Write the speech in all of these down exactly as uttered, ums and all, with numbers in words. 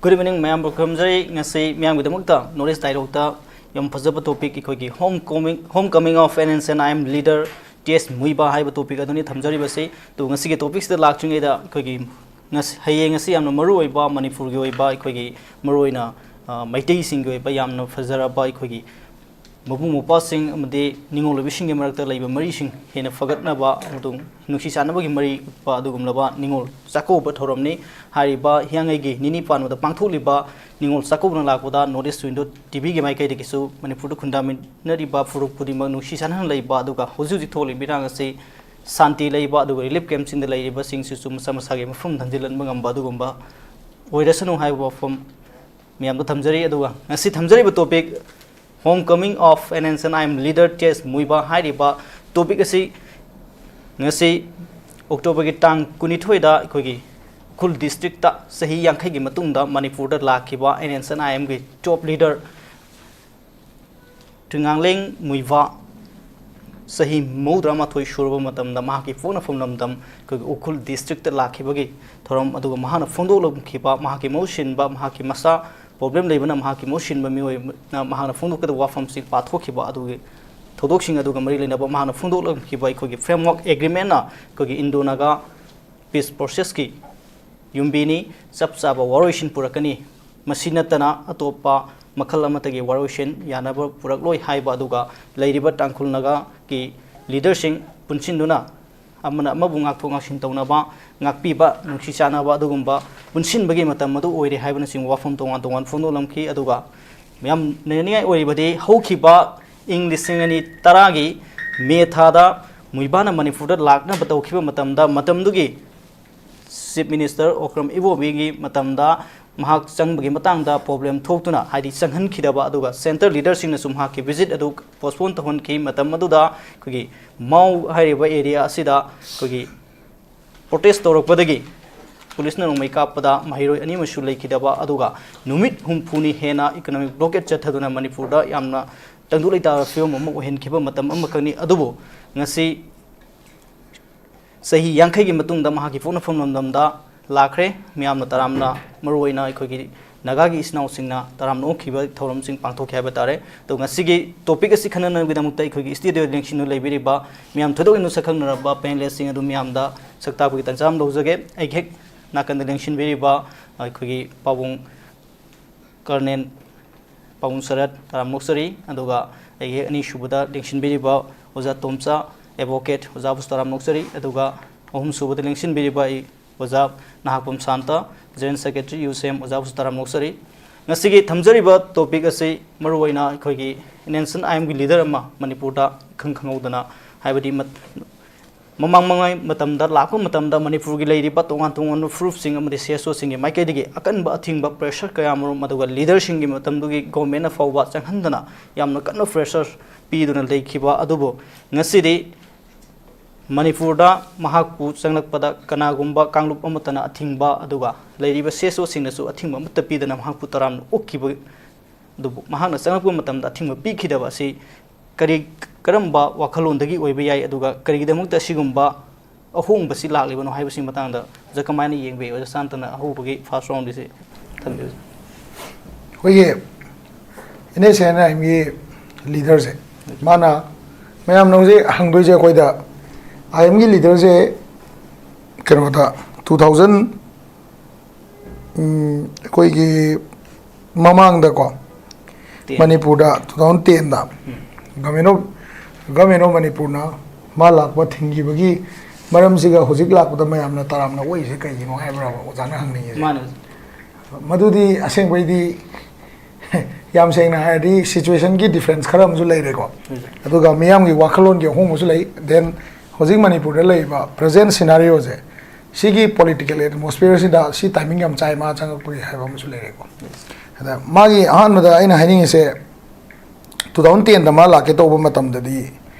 Good evening ꯃꯌꯥꯝꯕꯨ ꯈꯨꯔꯨꯝꯖꯔꯤ꯫ ꯉꯁꯤ ꯃꯤꯌꯥꯝꯒꯤꯗꯃꯛꯇ North East Dialogueꯇ ꯌꯥꯝ ꯐꯖꯕ topic, ꯑꯩꯈꯣꯏꯒꯤ Home Coming, Home Coming of N S C N I M leader T S Muivah ꯍꯥꯏꯕ topic ꯑꯗꯨꯅꯤ ꯊꯝꯖꯔꯤꯕꯁꯤ꯫ ꯑꯗꯨ ꯉꯁꯤꯒꯤ topicꯁꯤꯗ ꯂꯥꯛꯇ꯭ꯔꯤꯉꯩꯗ ꯑꯩꯈꯣꯏꯒꯤ ꯉꯁꯤ, ꯍꯌꯦꯡ ꯑꯁꯤ ꯌꯥꯝꯅ ꯃꯔꯨ ꯑꯣꯏꯕ, ꯃꯅꯤꯄꯨꯔꯒꯤ ꯑꯣꯏꯕ, ꯑꯩꯈꯣꯏꯒꯤ ꯃꯔꯨ ꯑꯣꯏꯅ, ꯑ, ꯃꯩꯇꯩꯁꯤꯡꯒꯤ ꯑꯣꯏꯕ ꯌꯥꯝꯅ ꯐꯖꯔꯕ, ꯑꯩꯈꯣꯏꯒꯤ ꯃꯕꯨꯡ ꯃꯧꯄ꯭ꯋꯥꯁꯤꯡ ꯑꯃꯗꯤ ꯅꯤꯉꯣꯜ ꯑꯣꯏꯕꯤꯁꯤꯡꯒꯤ ꯃꯔꯛꯇ ꯂꯩꯕ ꯃꯔꯤꯁꯤꯡ ꯍꯦꯟꯅ ꯐꯒꯠꯅꯕ ꯑꯃꯁꯨꯡ ꯅꯨꯡꯁꯤ ꯆꯥꯟꯅꯕꯒꯤ ꯃꯔꯤ ꯎꯠꯄ ꯑꯗꯨꯒꯨꯝꯂꯕ ꯅꯤꯉꯣꯜ ꯆꯥꯛꯀꯧꯕ ꯊꯧꯔꯝꯅꯤ꯫ ꯍꯥꯏꯔꯤꯕ ꯍꯤꯌꯥꯡꯒꯩꯒꯤ ꯅꯤꯅꯤ ꯄꯥꯟꯕꯗ ꯄꯥꯡꯊꯣꯛꯂꯤꯕ ꯅꯤꯉꯣꯜ ꯆꯥꯛꯀꯧꯕꯅ ꯂꯥꯛꯄꯗ North East Window TVꯒꯤ ꯃꯥꯏꯀꯩꯗꯒꯤꯁꯨ ꯃꯅꯤꯄꯨꯔꯗ ꯈꯨꯟꯗꯥꯃꯤꯟꯅꯔꯤꯕ ꯐꯨꯔꯨꯞ ꯈꯨꯗꯤꯡꯃꯛ ꯅꯨꯡꯁꯤ ꯆꯥꯟꯅꯅ ꯂꯩꯕ, ꯑꯗꯨꯒ ꯍꯧꯖꯤꯛ ꯍꯧꯖꯤꯛ ꯊꯣꯛꯂꯤꯕ ꯏꯔꯥꯡ ꯑꯁꯤ ꯁꯥꯟꯇꯤ ꯂꯩꯕ, ꯑꯗꯨꯒ relief campꯁꯤꯡꯗ ꯂꯩꯔꯤꯕꯁꯤꯡꯁꯤꯁꯨ ꯃꯁꯥ ꯃꯁꯥꯒꯤ ꯃꯐꯝ ꯊꯝꯖꯤꯜꯍꯟꯕ ꯉꯝꯕ ꯑꯗꯨꯒꯨꯝꯕ ꯑꯣꯏꯔꯁꯅꯨ ꯍꯥꯏꯕ ꯋꯥꯐꯝ ꯃꯌꯥꯝꯗ ꯊꯝꯖꯔꯤ꯫ ꯑꯗꯨꯒ ꯉꯁꯤ ꯊꯝꯖꯔꯤꯕ topic, Home Coming of N S C N I M leader T S Muivah ꯍꯥꯏꯔꯤꯕ topic ꯑꯁꯤ ꯉꯁꯤ Octoberꯒꯤ ꯇꯥꯡ ꯀꯨꯟꯅꯤꯊꯣꯏꯗ ꯑꯩꯈꯣꯏꯒꯤ ꯎꯈ꯭ꯔꯨꯜ districtꯇ ꯆꯍꯤ ꯌꯥꯡꯈꯩꯒꯤ ꯃꯇꯨꯡꯗ ꯃꯅꯤꯄꯨꯔꯗ ꯂꯥꯛꯈꯤꯕ N S C N I Mꯒꯤ top leader ꯇ꯭ꯔꯤꯉꯥꯡꯂꯦꯡ Muivah ꯆꯍꯤ ꯃꯧꯗ꯭ꯔꯥ ꯃꯥꯊꯣꯏ ꯁꯨꯔꯕ ꯃꯇꯝꯗ ꯃꯍꯥꯛꯀꯤ ꯄꯣꯛꯅꯐꯝ ꯂꯝꯗꯝ ꯑꯩꯈꯣꯏꯒꯤ ꯎꯈ꯭ꯔꯨꯜ districtꯇ ꯂꯥꯛꯈꯤꯕꯒꯤ ꯊꯧꯔꯝ ꯑꯗꯨꯒ ꯃꯍꯥꯛꯅ ꯐꯣꯡꯗꯣꯛꯂꯝꯈꯤꯕ, ꯃꯍꯥꯛꯀꯤ ꯃꯍꯨꯠ ꯁꯤꯟꯕ, ꯃꯍꯥꯛꯀꯤ ꯃꯁꯥ problem ꯂꯩꯕꯅ ꯃꯍꯥꯛꯀꯤ ꯃꯍꯨꯠ ꯁꯤꯟꯕ ꯃꯤꯑꯣꯏ ꯑꯃꯅ ꯃꯍꯥꯛꯅ ꯐꯣꯡꯗꯣꯛꯀꯗꯕ ꯋꯥꯐꯝꯁꯤꯡ ꯄꯥꯊꯣꯛꯈꯤꯕ ꯑꯗꯨꯒꯤ ꯊꯧꯗꯣꯛꯁꯤꯡ ꯑꯗꯨꯒ ꯃꯔꯤ ꯂꯩꯅꯕ ꯃꯍꯥꯛꯅ ꯐꯣꯡꯗꯣꯛꯂꯝꯈꯤꯕ ꯑꯩꯈꯣꯏꯒꯤ framework agreementꯅ ꯑꯩꯈꯣꯏꯒꯤ Indo-Naga peace processꯀꯤ ꯌꯨꯝꯕꯤꯅꯤ, ꯆꯞ ꯆꯥꯕ ꯋꯥꯔꯣꯏꯁꯤꯟ ꯄꯨꯔꯛꯀꯅꯤ꯫ ꯃꯁꯤ ꯅꯠꯇꯅ ꯑꯇꯣꯞꯄ ꯃꯈꯜ ꯑꯃꯠꯇꯒꯤ ꯋꯥꯔꯣꯏꯁꯤꯟ ꯌꯥꯅꯕ ꯄꯨꯔꯛꯂꯣꯏ ꯍꯥꯏꯕ, ꯑꯗꯨꯒ ꯂꯩꯔꯤꯕ ꯇꯥꯡꯈꯨꯜ ꯅꯥꯒꯥꯒꯤ leaderꯁꯤꯡ ꯄꯨꯟꯁꯤꯟꯗꯨꯅ ꯑꯃꯅ ꯑꯃꯕꯨ ꯉꯥꯛꯊꯣꯛ ꯉꯥꯛꯁꯤꯟ ꯇꯧꯅꯕ, ꯉꯥꯛꯄꯤꯕ, ꯅꯨꯡꯁꯤ ꯆꯥꯟꯅꯕ ꯑꯗꯨꯒꯨꯝꯕ ꯄꯨꯟꯁꯤꯟꯕꯒꯤ ꯃꯇꯝ ꯑꯗꯨ ꯑꯣꯏꯔꯦ ꯍꯥꯏꯕꯅꯆꯤꯡꯕ ꯋꯥꯐꯝ ꯇꯣꯉꯥꯟ ꯇꯣꯉꯥꯟ ꯐꯣꯡꯗꯣꯛꯂꯝꯈꯤ꯫ ꯑꯗꯨꯒ ꯌꯥꯝ ꯅꯩꯅꯅꯤꯡꯉꯥꯏ ꯑꯣꯏꯔꯤꯕꯗꯤ, ꯍꯧꯈꯤꯕ ꯏꯪ ꯂꯤꯁꯤꯡ ꯑꯅꯤ ꯇꯔꯥꯒꯤ ꯃꯦ ꯊꯥꯗ ꯃꯨꯏꯚꯥꯅ ꯃꯅꯤꯄꯨꯔꯗ ꯂꯥꯛꯅꯕ ꯇꯧꯈꯤꯕ ꯃꯇꯝꯗ, ꯃꯇꯝꯗꯨꯒꯤ Chief Minister ꯑꯣꯀ꯭ꯔꯝ ꯏꯕꯣꯕꯤꯒꯤ ꯃꯇꯝꯗ ꯃꯍꯥꯛ ꯆꯪꯕꯒꯤ ꯃꯇꯥꯡꯗ problem ꯊꯣꯛꯇꯨꯅ, ꯍꯥꯏꯗꯤ ꯆꯪꯍꯟꯈꯤꯗꯕ, ꯑꯗꯨꯒ central leaderꯁꯤꯡꯅꯁꯨ ꯃꯍꯥꯛꯀꯤ visit ꯑꯗꯨ postpone ꯇꯧꯍꯟꯈꯤ꯫ ꯃꯇꯝ ꯑꯗꯨꯗ ꯑꯩꯈꯣꯏꯒꯤ ꯃꯥꯎ ꯍꯥꯏꯔꯤꯕ area ꯑꯁꯤꯗ ꯑꯩꯈꯣꯏꯒꯤ protest ꯇꯧꯔꯛꯄꯗꯒꯤ ꯄꯨꯂꯤꯁꯅ ꯅꯣꯡꯃꯩ ꯀꯥꯞꯄꯗ ꯃꯍꯩꯔꯣꯏ ꯑꯅꯤ ꯑꯃꯁꯨ ꯂꯩꯈꯤꯗꯕ, ꯑꯗꯨꯒ ꯅꯨꯃꯤꯠ ꯍꯨꯝꯐꯨꯅꯤ ꯍꯦꯟꯅ economic blockade ꯆꯠꯊꯗꯨꯅ ꯃꯅꯤꯄꯨꯔꯗ ꯌꯥꯝꯅ ꯇꯪꯗꯨ ꯂꯩꯇꯥꯕ ꯐꯤꯕꯝ ꯑꯃ ꯑꯣꯏꯍꯟꯈꯤꯕ ꯃꯇꯝ ꯑꯃꯈꯛꯅꯤ꯫ ꯑꯗꯨꯕꯨ ꯉꯁꯤ ꯆꯍꯤ ꯌꯥꯡꯈꯩꯒꯤ ꯃꯇꯨꯡꯗ ꯃꯍꯥꯛꯀꯤ ꯄꯣꯛꯅꯐꯝ ꯂꯝꯗꯝꯗ ꯂꯥꯛꯈ꯭ꯔꯦ꯫ ꯃꯤꯌꯥꯝꯅ ꯇꯔꯥꯝꯅ, ꯃꯔꯨꯑꯣꯏꯅ ꯑꯩꯈꯣꯏꯒꯤ ꯅꯥꯒꯥꯒꯤ ꯏꯆꯤꯟ ꯏꯅꯥꯎꯁꯤꯡꯅ ꯇꯔꯥꯝꯅ ꯑꯣꯛꯈꯤꯕ ꯊꯧꯔꯝꯁꯤꯡ ꯄꯥꯡꯊꯣꯛꯈꯤ ꯍꯥꯏꯕ ꯇꯥꯔꯦ꯫ ꯑꯗꯣ ꯉꯁꯤꯒꯤ ꯇꯣꯄꯤꯛ ꯑꯁꯤ ꯈꯟꯅꯅꯕꯒꯤꯗꯃꯛꯇ ꯑꯩꯈꯣꯏꯒꯤ ꯁ꯭ꯇꯨꯗꯤꯑꯣꯗ ꯂꯦꯡꯁꯤꯟꯗꯨꯅ ꯂꯩꯕꯤꯔꯤꯕ ꯃꯤꯌꯥꯝ ꯊꯣꯏꯗꯣꯛ ꯍꯦꯟꯗꯣꯛꯅ ꯁꯛꯈꯪꯅꯔꯕ ꯄꯦꯅꯦꯂꯤꯁꯁꯤꯡ ꯑꯗꯨ ꯃꯤꯌꯥꯝꯗ ꯁꯛ ꯇꯥꯛꯄꯒꯤ ꯇꯥꯟꯖꯥ ꯑꯃ ꯂꯧꯖꯒꯦ꯫ ꯑꯩꯒꯤ ꯍꯦꯛ ꯅꯥꯀꯟꯗ ꯂꯦꯡꯁꯤꯟꯕꯤꯔꯤꯕ ꯑꯩꯈꯣꯏꯒꯤ ꯄꯥꯕꯨꯡ ꯀꯔꯅꯦꯜ ꯄꯥꯕꯨꯡ ꯁꯔꯠ ꯇꯔꯥꯝꯅ ꯑꯣꯛꯆꯔꯤ꯫ ꯑꯗꯨꯒ ꯑꯩꯒꯤ ꯍꯦꯛ ꯑꯅꯤꯁꯨꯕꯗ ꯂꯦꯡꯁꯤꯟꯕꯤꯔꯤꯕ ꯑꯣꯖꯥ ꯇꯣꯝꯆꯥ, ꯑꯦꯗꯚꯣꯀꯦꯠ, ꯑꯣꯖꯥꯕꯨꯁꯨ ꯇꯔꯥꯝꯅ ꯑꯣꯛꯆꯔꯤ꯫ ꯑꯗꯨꯒ ꯑꯍꯨꯝꯁꯨꯕꯗ ꯂꯦꯡꯁꯤꯟꯕꯤꯔꯤꯕ ꯑꯩ ꯑꯣꯖꯥ ꯅꯍꯥꯛꯄꯝ Shanta, general secretary, U S M, ꯑꯣꯖꯥꯕꯨꯁꯨ ꯇꯔꯥꯝꯅ ꯑꯣꯛꯆꯔꯤ꯫ ꯉꯁꯤꯒꯤ ꯊꯝꯖꯔꯤꯕ ꯇꯣꯄꯤꯛ ꯑꯁꯤ ꯃꯔꯨꯑꯣꯏꯅ ꯑꯩꯈꯣꯏꯒꯤ ꯏꯟ ꯑꯦꯟꯁꯟ ꯑꯥꯏ ꯑꯦꯝꯒꯤ ꯂꯤꯗꯔ ꯑꯃ ꯃꯅꯤꯄꯨꯔꯗ ꯏꯈꯪ ꯈꯪꯍꯧꯗꯅ, ꯍꯥꯏꯕꯗꯤ ꯃꯠ-, ꯃꯃꯥꯡ ꯃꯃꯥꯡ ꯃꯇꯝꯗ ꯂꯥꯛꯄ ꯃꯇꯝꯗ ꯃꯅꯤꯄꯨꯔꯒꯤ ꯂꯩꯔꯤꯕ ꯇꯣꯉꯥꯟ ꯇꯣꯉꯥꯟꯕ ꯐꯨꯔꯨꯞꯁꯤꯡ ꯑꯃꯗꯤ ꯁꯤ ꯑꯦꯁ ꯑꯣꯁꯤꯡꯒꯤ ꯃꯥꯏꯀꯩꯗꯒꯤ ꯑꯀꯟꯕ ꯑꯊꯤꯡꯕ, ꯄ꯭ꯔꯦꯁꯔ ꯀꯌꯥ ꯑꯃꯔꯣꯝ, ꯑꯗꯨꯒ ꯂꯤꯗꯔꯁꯤꯡꯒꯤ ꯃꯇꯝꯗꯨꯒꯤ ꯒꯣꯔꯃꯦꯟꯅ ꯐꯥꯎꯕ ꯆꯪꯍꯟꯗꯅ ꯌꯥꯝꯅ ꯀꯟꯅ ꯄ꯭ꯔꯦꯁꯔ ꯄꯤꯗꯨꯅ ꯂꯩꯈꯤꯕ ꯑꯗꯨꯕꯨ ꯉꯁꯤꯗꯤ ꯃꯅꯤꯄꯨꯔꯗ ꯃꯍꯥꯛꯄꯨ ꯆꯪꯂꯛꯄꯗ ꯀꯅꯥꯒꯨꯝꯕ ꯀꯥꯡꯂꯨꯞ ꯑꯃꯠꯇꯅ ꯑꯊꯤꯡꯕ, ꯑꯗꯨꯒ ꯂꯩꯔꯤꯕ ꯁꯤ ꯑꯦꯁ ꯑꯣꯁꯤꯡꯅꯁꯨ ꯑꯊꯤꯡꯕ ꯑꯃꯠꯇ ꯄꯤꯗꯅ ꯃꯍꯥꯛꯄꯨ ꯇꯔꯥꯝꯅ ꯑꯣꯛꯈꯤꯕ ꯑꯗꯨꯕꯨ ꯃꯍꯥꯛꯅ ꯆꯪꯂꯛꯄ ꯃꯇꯝꯗ ꯑꯊꯤꯡꯕ ꯄꯤꯈꯤꯗꯕ ꯑꯁꯤ ꯀꯔꯤ, ꯀꯔꯝꯕ ꯋꯥꯈꯜꯂꯣꯟꯗꯒꯤ ꯑꯣꯏꯕ ꯌꯥꯏ, ꯑꯗꯨꯒ ꯀꯔꯤꯒꯤꯗꯃꯛꯇ ꯑꯁꯤꯒꯨꯝꯕ ꯑꯍꯣꯡꯕꯁꯤ ꯂꯥꯛꯂꯤꯕꯅꯣ ꯍꯥꯏꯕꯁꯤꯒꯤ ꯃꯇꯥꯡꯗ ꯑꯣꯖꯥ ꯀꯃꯥꯏꯅ ꯌꯦꯡꯕꯤ? ꯑꯣꯖꯥ ꯁꯥꯟꯇꯅ ꯑꯍꯧꯕꯒꯤ ꯐꯥꯔꯁ ꯔꯥꯎꯟꯒꯤꯁꯤ ꯊꯝꯕꯤꯌꯨ꯫ ꯑꯩꯈꯣꯏꯒꯤ ꯑꯦꯟ ꯑꯦꯁ ꯑꯦꯟ ꯑꯥꯏ ꯑꯦꯝꯒꯤ ꯂꯤꯗꯔꯁꯦ, ꯃꯥꯅ, ꯃꯌꯥꯝꯅ ꯍꯧꯖꯤꯛ ꯍꯪꯗꯣꯏꯁꯦ ꯑꯩꯈꯣꯏꯗ, ꯑꯥꯏ ꯑꯦꯝꯒꯤ ꯂꯤꯗꯔꯁꯦ ꯀꯩꯅꯣꯗ, ꯇꯨ ꯊꯥꯎꯖꯟ, ꯎꯝ, ꯑꯩꯈꯣꯏꯒꯤ ꯃꯃꯥꯡꯗꯀꯣ, ꯇꯦꯟ꯫ ꯃꯅꯤꯄꯨꯔꯗ ꯇꯨ ꯊꯥꯎꯖꯟ ꯇꯦꯟꯗ ꯎꯝ꯫ ꯒꯚꯔꯟꯃꯦꯟ ꯑꯣꯐ, ꯒꯚꯔꯟꯃꯦꯟ ꯑꯣꯐ ꯃꯅꯤꯄꯨꯔꯅ ꯃꯥ ꯂꯥꯛꯄ ꯊꯤꯡꯈꯤꯕꯒꯤ ꯃꯔꯝꯁꯤꯒ ꯍꯧꯖꯤꯛ ꯂꯥꯛꯄꯗ ꯃꯌꯥꯝꯅ ꯇꯔꯥꯝꯅ ꯑꯣꯛꯏꯁꯦ ꯀꯩꯒꯤꯅꯣ ꯍꯥꯏꯕ꯭ꯔꯕ ꯑꯣꯖꯥꯅ ꯍꯪꯅꯤꯡꯉꯤꯁꯦ? ꯃꯥꯅꯦ꯫ ꯃꯗꯨꯗꯤ ꯑꯁꯦꯡꯕꯩꯗꯤ ꯌꯥꯝ ꯁꯦꯡꯅ ꯍꯥꯏꯔꯗꯤ ꯁꯤꯆꯨꯋꯦꯁꯟꯒꯤ ꯗꯤꯐ꯭ꯔꯦꯟꯁ ꯈꯔ ꯑꯃꯁꯨ ꯂꯩꯔꯦꯀꯣ꯫ ꯎꯝ꯫ ꯑꯗꯨꯒ ꯃꯤꯌꯥꯝꯒꯤ ꯋꯥꯈꯜꯂꯣꯟꯒꯤ ꯑꯍꯣꯡꯕꯁꯨ ꯂꯩ꯫ ꯗꯦꯟ ꯍꯧꯖꯤꯛ ꯃꯅꯤꯄꯨꯔꯗ ꯂꯩꯔꯤꯕ ꯄ꯭ꯔꯖꯦꯟ ꯁꯤꯅꯥꯔꯤꯑꯣꯁꯦ, ꯁꯤꯒꯤ ꯄꯣꯂꯤꯇꯤꯀꯦꯜ ꯑꯦꯠꯃꯣꯁꯐꯤꯌꯔꯁꯤꯗ ꯁꯤ ꯇꯥꯏꯃꯤꯡ ꯌꯥꯝ ꯆꯥꯏ ꯃꯥ ꯆꯪꯉꯛꯄꯒꯤ ꯍꯥꯏꯕ ꯑꯃꯁꯨ ꯂꯩꯔꯦꯀꯣ꯫ ꯑꯗ ꯃꯥꯒꯤ ꯑꯍꯥꯟꯕꯗ ꯑꯩꯅ ꯍꯥꯏꯅꯤꯡꯉꯤꯁꯦ, ꯇꯨ ꯊꯥꯎꯖꯟ ꯇꯦꯟꯗ ꯃꯥ ꯂꯥꯛꯀꯦ ꯇꯧꯕ ꯃꯇꯝꯗꯗꯤ